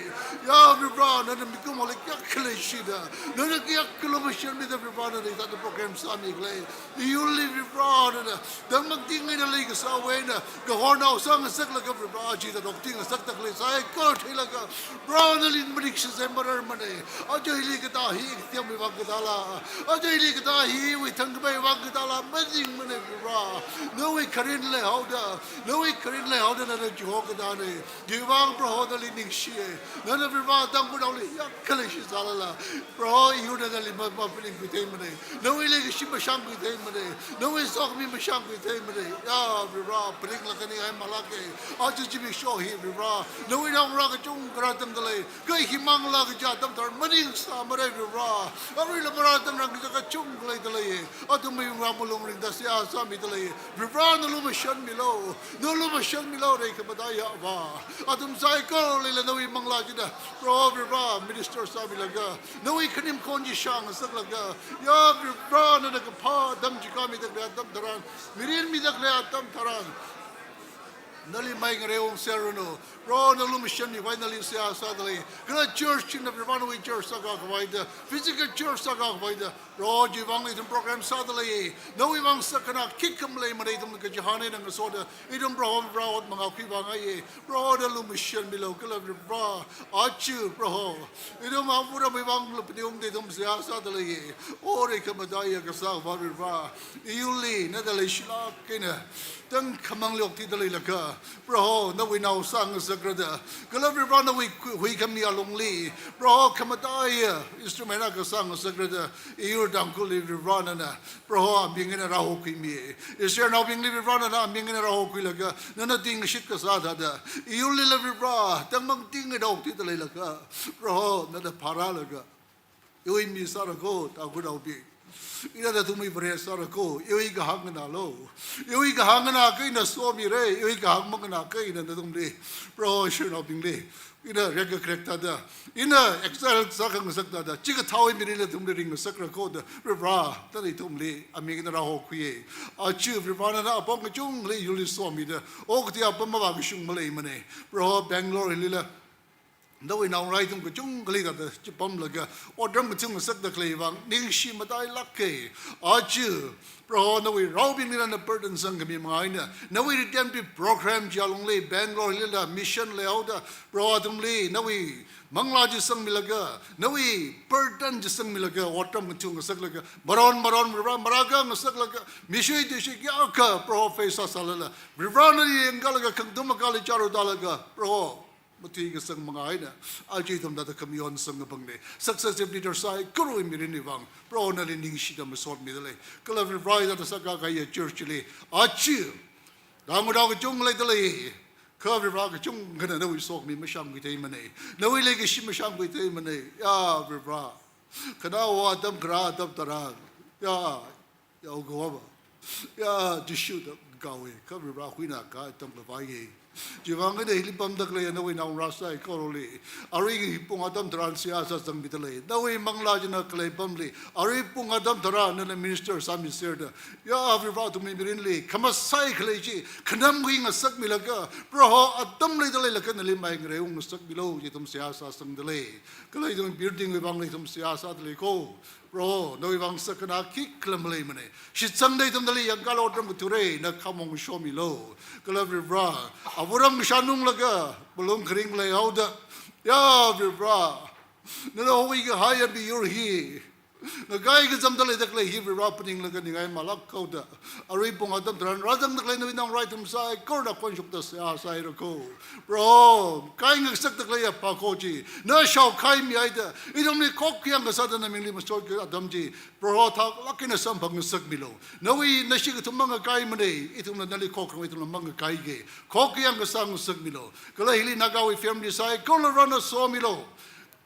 Ya Varivara, nana mikumoli kayākha leishida, nana kayākha lumashanmida Varivara nana hithāda program sāmikhala. Iyurli Varivara nana tangmangting eina leikasāwui eina kahornao sāngasaklaga Varivara, aja thāda okting ngasakta khalei saikora theilaga, Proho nali maningshi zai mararmana. Aja hili katā hi kathiamwui vang katāla, aja hili katā hiwui thangkhameiwui vang katāla maningmana Varivara. Nawui kharin leihaoda, nawui kharin leihaoda nana chiho katāna. Chiwui vang Proho nali ningshiya. Nana Varivara Tangkhulnaoli kayākha leishi sālala, Proho iyur nali ma, maphaningkhui theimana. Nawui leikashi mashāngkhui theimana. Nawui sokhami mashāngkhui theimana. Ya Varivara, phaninglaga ningai malāka. Aja zimiksho hi Varivara, nawui naongarā kachungkha rātangda lei. Kha hi manglā kaja atam tharan maningsāmara Varivara. Aruila marātangrang kaja kachungkha leida lei. Athumwui wungram malung ringda seihā sāmida lei. Varivara nana lumashanmilu. Nana lumashanmilu, reikhamataiya Avā. Athum saikoralila nawui manglā china, Proho Varivara, minister sāmilaga, nawui khanim khon chi shāngasaklaga, ya Varivara nana kaphā atam chi khamida khalei atam tharan, mirin mida khalei atam tharan, nali mai ngareiungserranu. Proho nana lumashanmikhavai nali seihā sāda lei. Kala church china Varivara nawui church sākakhavai da, physical church sākakhavai da, Proho chiwui vang ithum program sāda lei. Nawui vang sākhanā khikha maleimana, ithum kachihān eina ngasoda, ithum Proho Varivara ot mangākhui vāngaiya. Proho nana lumashanmilu kala Varivara, aja Proho, ithum avāramwui vang lupni ungda ithum seihā sāda lei. O reikhamataiya kasā Akhava Varivara, iyurli nana leishilāk eina tangkhamangli okthuida leilaga, Proho nawui nao sāngasakra da, kala Varivara nawui hui, huikhami alungli, Proho khamataiya instrument akha sāngasakra da, iyur Tangkhulli Varivara nana, Proho aming eina rāhokhuimi. Israelnaobingli Varivara nana aming eina rāhokhuilaga, nana tingshit kasā thāda, iyurlila Varivara tangmangting eina okthuida leilaga, Proho nana phārālaga, iwui mi sāra kho, Tangkhulnaobing. Ina nathumwui Vare sāra kho, iwui kahāng nganālu. Iwui kahāng nganākha ina somira, iwui kahāng manganākha ina nathumli, Proho Israelnaobingli, ina rekkharek thāda, ina exile sākhangasak thāda, chikathāwui mirinli nathumli ringngasakra kho da, Varivara, nana ithumli aming eina rāhokhuiya. Aja Varivara nana apong kachungkhali iyurli somida, okathui apam mavākashung maleimana. Proho Bangalore hilila, nawui naongarā ithum kachungkhali thāda chipamlaga, otram kathum ngasakda khalei vang ningshi matailāka. Aja, Proho nawui raobingli nana burden sangkhami manga eina, nawui rityanpi program chi alungli Bangalore hilila mission leihaoda, Proho athumli nawui manglā chi sangmilaga, nawui burden chi sangmilaga, otram kathum ngasaklaga, maron maron Varivara marākha ngasaklaga, mishui tuishui kayākha Proho face sāsālala, Varivara nali yangkalaga, khangtum akali chāru tālaga, Proho matui kasang manga eina, aja ithum thāda khamayon sangkapangna. Successive leader saikorawui mirinwui vang, Proho nali ningshida masotmida lei. Kala Varivara thāda sākakahaiya church li, aja, kangarao kachungkha leida lei. Kha Varivara kachungkhana nawui sokhami mashāngkhui theimana. Nawui leikashi mashāngkhui theimana. Ya Varivara, khanaowa atam kharā atam tharan, ya, yaokahoma, ya, Jishu da kaowa, kha Varivara huina ka atam khavaiya. Chiwui vang eina hili pamda khalei nawui naongarā saikorali, arui hi pung atam tharan seihā sāsangmida lei. Nawui manglā china khalei apamli, arui pung atam tharan nana minister sāmiserda, ya Varivara, athumwui mirinli khamasai khalei chi khanamkhui ngasakmilaga, Proho atam leida leilaga nali mai ngareiung ngasakmilu, chi ithum seihā sāsangda lei. Kala ithum building wui vangli ithum seihā sāda lei kho. Proho, nawui vang sākhanā khikhala maleimana. Shitsangda ithum nali yangkala otram kathura, na khamong shomilu. Kala Varivara, avāram kashān unglaga, malung kharing leihaoda, ya Varivara, nana hokhuikahaiya miyur hi, Ngakai kazamda leida khalei hi Proho phaninglaga ningai malak haoda. Arui pung atam tharan rāzangda khalei nawui naongarā ithum saikorana khonshokta seihā sāhaira ko. Proho, kai ngasakda khaleiya phākho chi na shaokhaimihaida, ithumli khokkha yang kasāda namingli masot atam chi, Proho, thaklāk eina samphangngasakmilu. Nawui nashikathum mangakaimanei, ithumla nali khokharang ithumla mangakaike. Khokkha yang kasā ngasakmilu. Kala hili Nagawui family saikorala rāna somilu.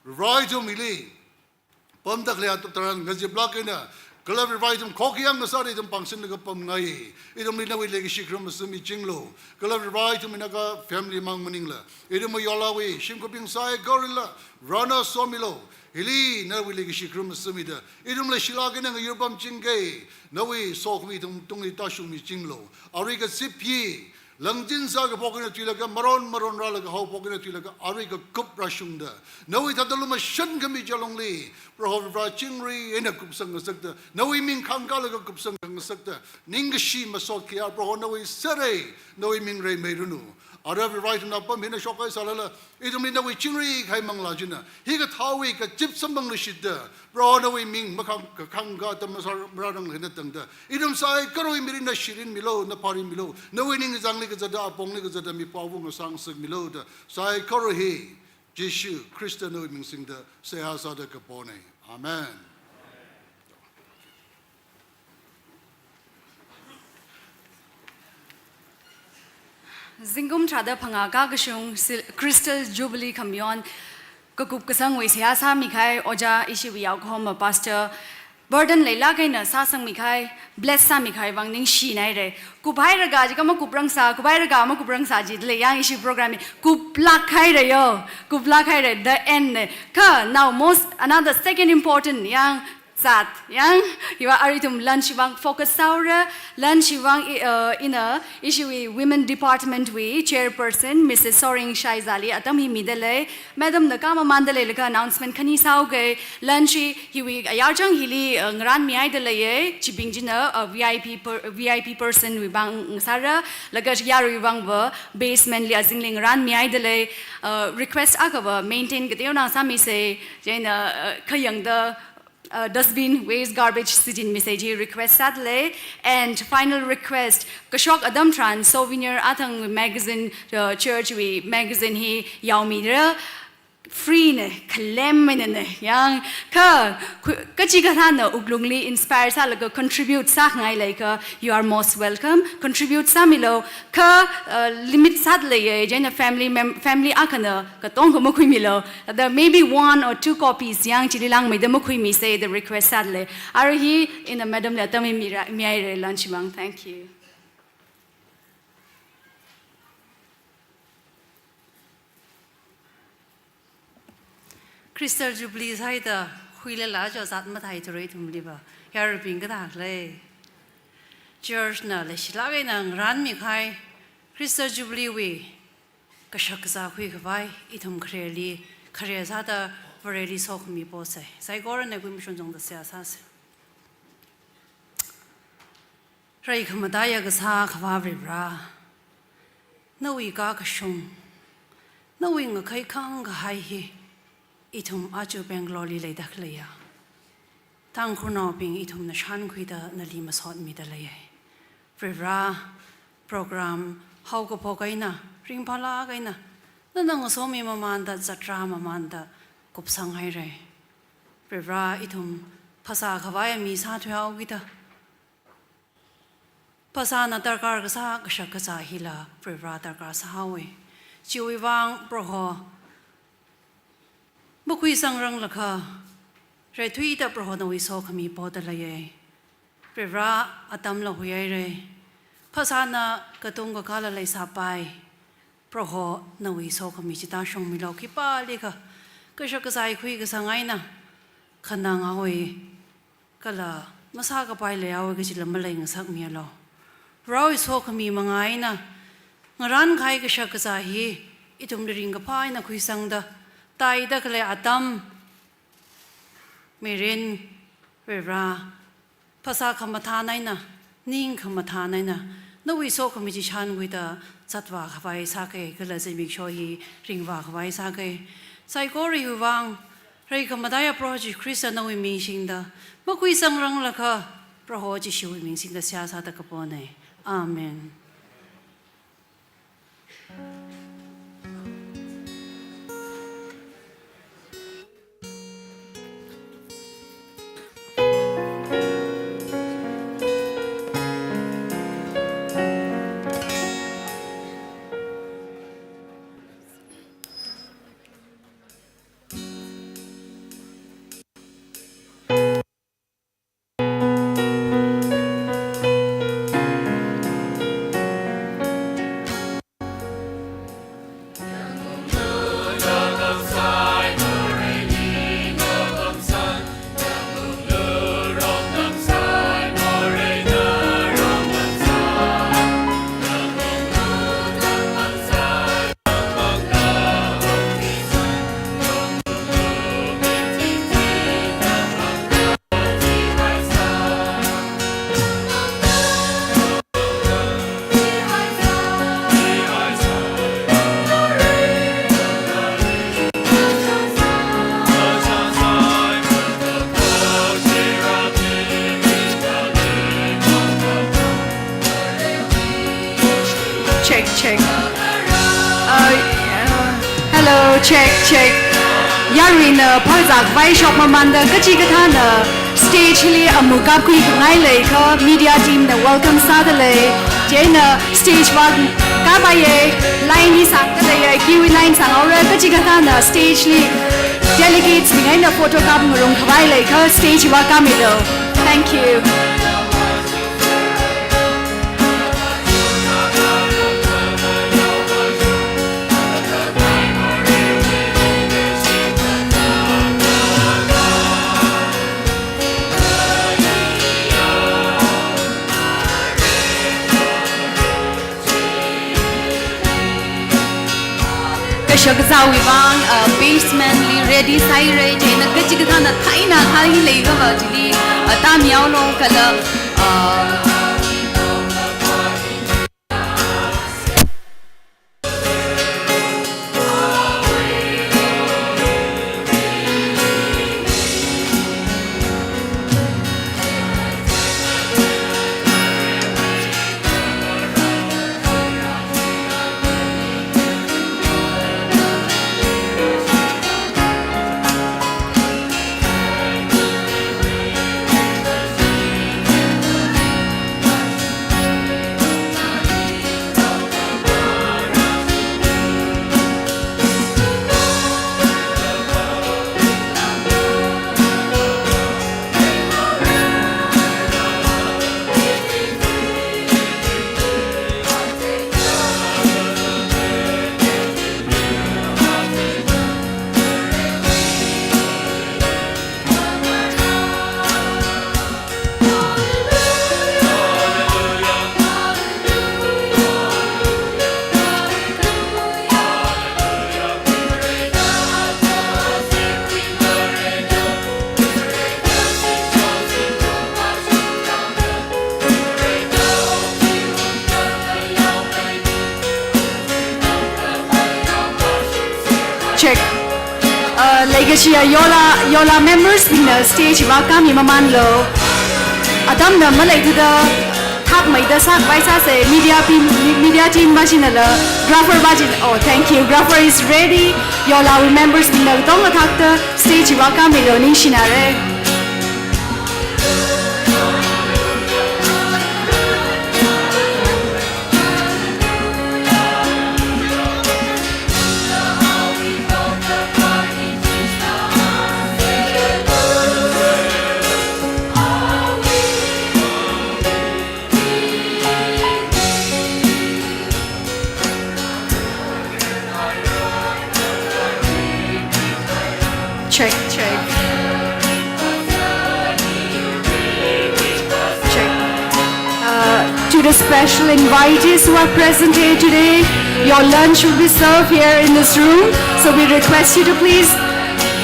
Proho, ithum hili pamda khalei atam tharan ngaziplāk eina, kala Proho ithum khokkha yang kasāda ithum pāngsinlaga pamngai. Ithumli nawui leikashi kharum masāmichinglu. Kala Proho ithum Naga family mang maningla, ithumwui yolawui shimkhurbing saikorala rāna somilu. Hili nawui leikashi kharum masāmida, ithumla shilāk eina ngayur pamchingke. Nawui sokhami ithum tungli tāshungmichinglu. Arui kazip hi langzin sākaphok eina thuilaga, maron maron rālaga haophok eina thuilaga, arui kakup rāshungda, nawui thāda lumashan khami chi alungli, Proho Proho chingri eina kupsang ngasakta, nawui ming khangkālaga kupsang ngasakta, ningkashi masot khayā Proho nawui serei, nawui ming reimeiranu. Ara Proho ithumna apam hina shokhai sālala, ithumli nawui chingri kahai manglā china, hikathāwui kazip samphang lashitta, Proho nawui ming makhang kakhang katam masāra mararang hina tangda, ithum saikorawui mirinna shirinmilu, na pharinmilu, nawui ningkachāngli kazata, apongli kazata mipā vung asang sakmilu da, saikora hi Jishu Khrista nawui ming singda seihā sāda kapona. Amen. Zingkum tharāda phangā kakashung Sil-, Crystal Jubilee khamayon kakup kasangwui seihā sāmikahai ojā ishiwui yaokahoma Pastor burden leilāk eina sāsangmikahai, bless sāmikahai vang ningshinaire. Kuphaira kaji kha makuprangsa, kuphaira ka makuprangsa jidalei yang ishi program hi kuplāk haira yo, kuplāk haira, the end ne. Kha now most another second important yang zat, yang, hiva arui ithum lunch vang focus sāhaora, lunch vang i, uh, ina ishiwui Women Department wui Chairperson, Missus Soring Shaizali atam hi midalei, Madam na kamamānda leilaga announcement khani sāhaoke, lunch hi hiwui ayarchang hili, uh, ngarānmihaida leiye, chibing china, uh, V I P per-, V I P person wui vang sāra, laga yaruiwui vangva basement li azingli ngarānmihaida lei, uh, request akhava maintain kateonao sāmisa, chieina, uh, khayangda, uh, dustbin, waste garbage sijinmisa chi request sādalei. And final request, kashok atam tharan souvenir athang magazine, uh, church wui magazine hi yaomira, free ne, khalem mene ne, yang, kha, khu-, kachikathāna wuklungli inspire sālaga contribute sāngai leiakha, you are most welcome, contribute sāmilu, kha, uh, limit sādaleiye, chieina family mem-, family akhana katongkha makhuimilu. Ada maybe one or two copies yang chili langmeida makhuimise da request sādalei. Arui hi ina madam li atam hi mira-, mihaire lunch mang. Thank you. Crystal Jubilee sāhaida huilala jo zat mathāithura ithumliva. Yaruibing kathā khalei. Church na leishilāk eina ngarānmikahai Crystal Jubilee wui kashak kazā khuikhavai ithum khareli, khare sāda Vareli sokhami posai. Saikorana kuimashun chungda seihā sāsa. Rai khamataiya kasā Akhava Varivara, nawui kakashung, nawui ngakhai khangkahai hi, ithum aja Bangalore li leida khaleiya Tangkhulnaobing ithumna shānkhuida nali masotmida leiye. Varivara, program haokaphok eina, ringphālāk eina, nana ngasomi mamānda, zatra mamānda kupsanghaire. Varivara, ithum phasā khavaiya mi sāthuihaokida, phasāna darkar kasā kashak kazā hila Varivara darkar sāhaowe. Chiwui vang Proho makhuisangranglakha, reithuida Proho nawui sokhami poda leiye. Varivara, atamla huihaire. Phasāna katung kakāla leisāpai. Proho nawui sokhami chi tāshungmilu, khipālikha kashak kazā hi khuikasang eina khanang haowe, kala masākapai leihaowe kajila maleingasakmialu. Prohowui sokhami manga eina ngarānkahai kashak kazā hi ithumli ringkaphā eina khuisangda, tāida khalei atam, mirin, Varivara, phasā khamathān eina, ning khamathān eina, nawui sokhami chi shānkhuida zatvā khavai sāke, kala zimiksho hi ringvā khavai sāke. Saikoriwui vang, Preikhamathā ya Proho Jishu Khrista nawui ming singda, makhuisangranglakha, Proho Jishuwui ming singda seihā sāda kapona. Amen. Check, check. Uh, uh, hello, check, check. Yaruina phāzak vai shok mamānda kachikathāna stage li amuk kapkhui khangai leikha media team na welcome sādalei. Chieina stage vākāpaiya, line hi sangdaleiya, queue line sanghaora, kachikathāna stage li delegates bing eina photo kap ngarumkhavai leikha stage vākāmilu. Thank you. Kashakazāwui vang, uh, basement li ready sāhaira, chieina kachikathāna theina khalei kava chili, uh, tamyaolo kala, uh, Check. Uh, leikashiya Yola, Yola members bingna stage vākāmi mamānlu. Atamna maleithuda thakmeida sākhavai sāsa, media team, media team vāchinala, grapher vāchin. Oh, thank you. Grapher is ready. Yolawui members bingna katonga thakta stage vākāmilu, ningshinare. Check, check. Check. Uh, to the special invitees who are present here today, your lunch will be served here in this room. So we request you to please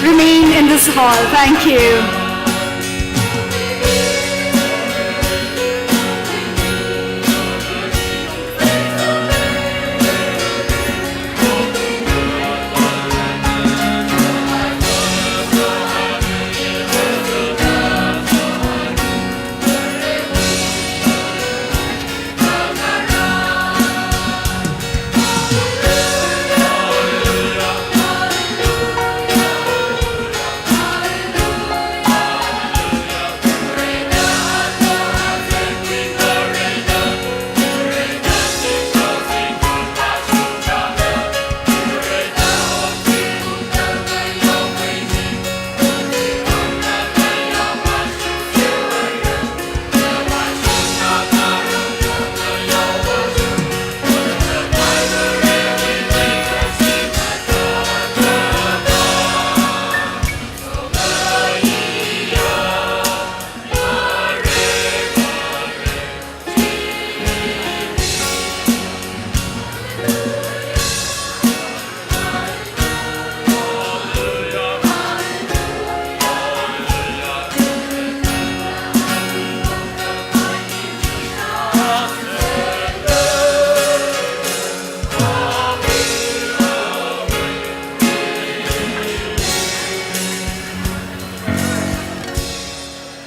remain in this hall. Thank you.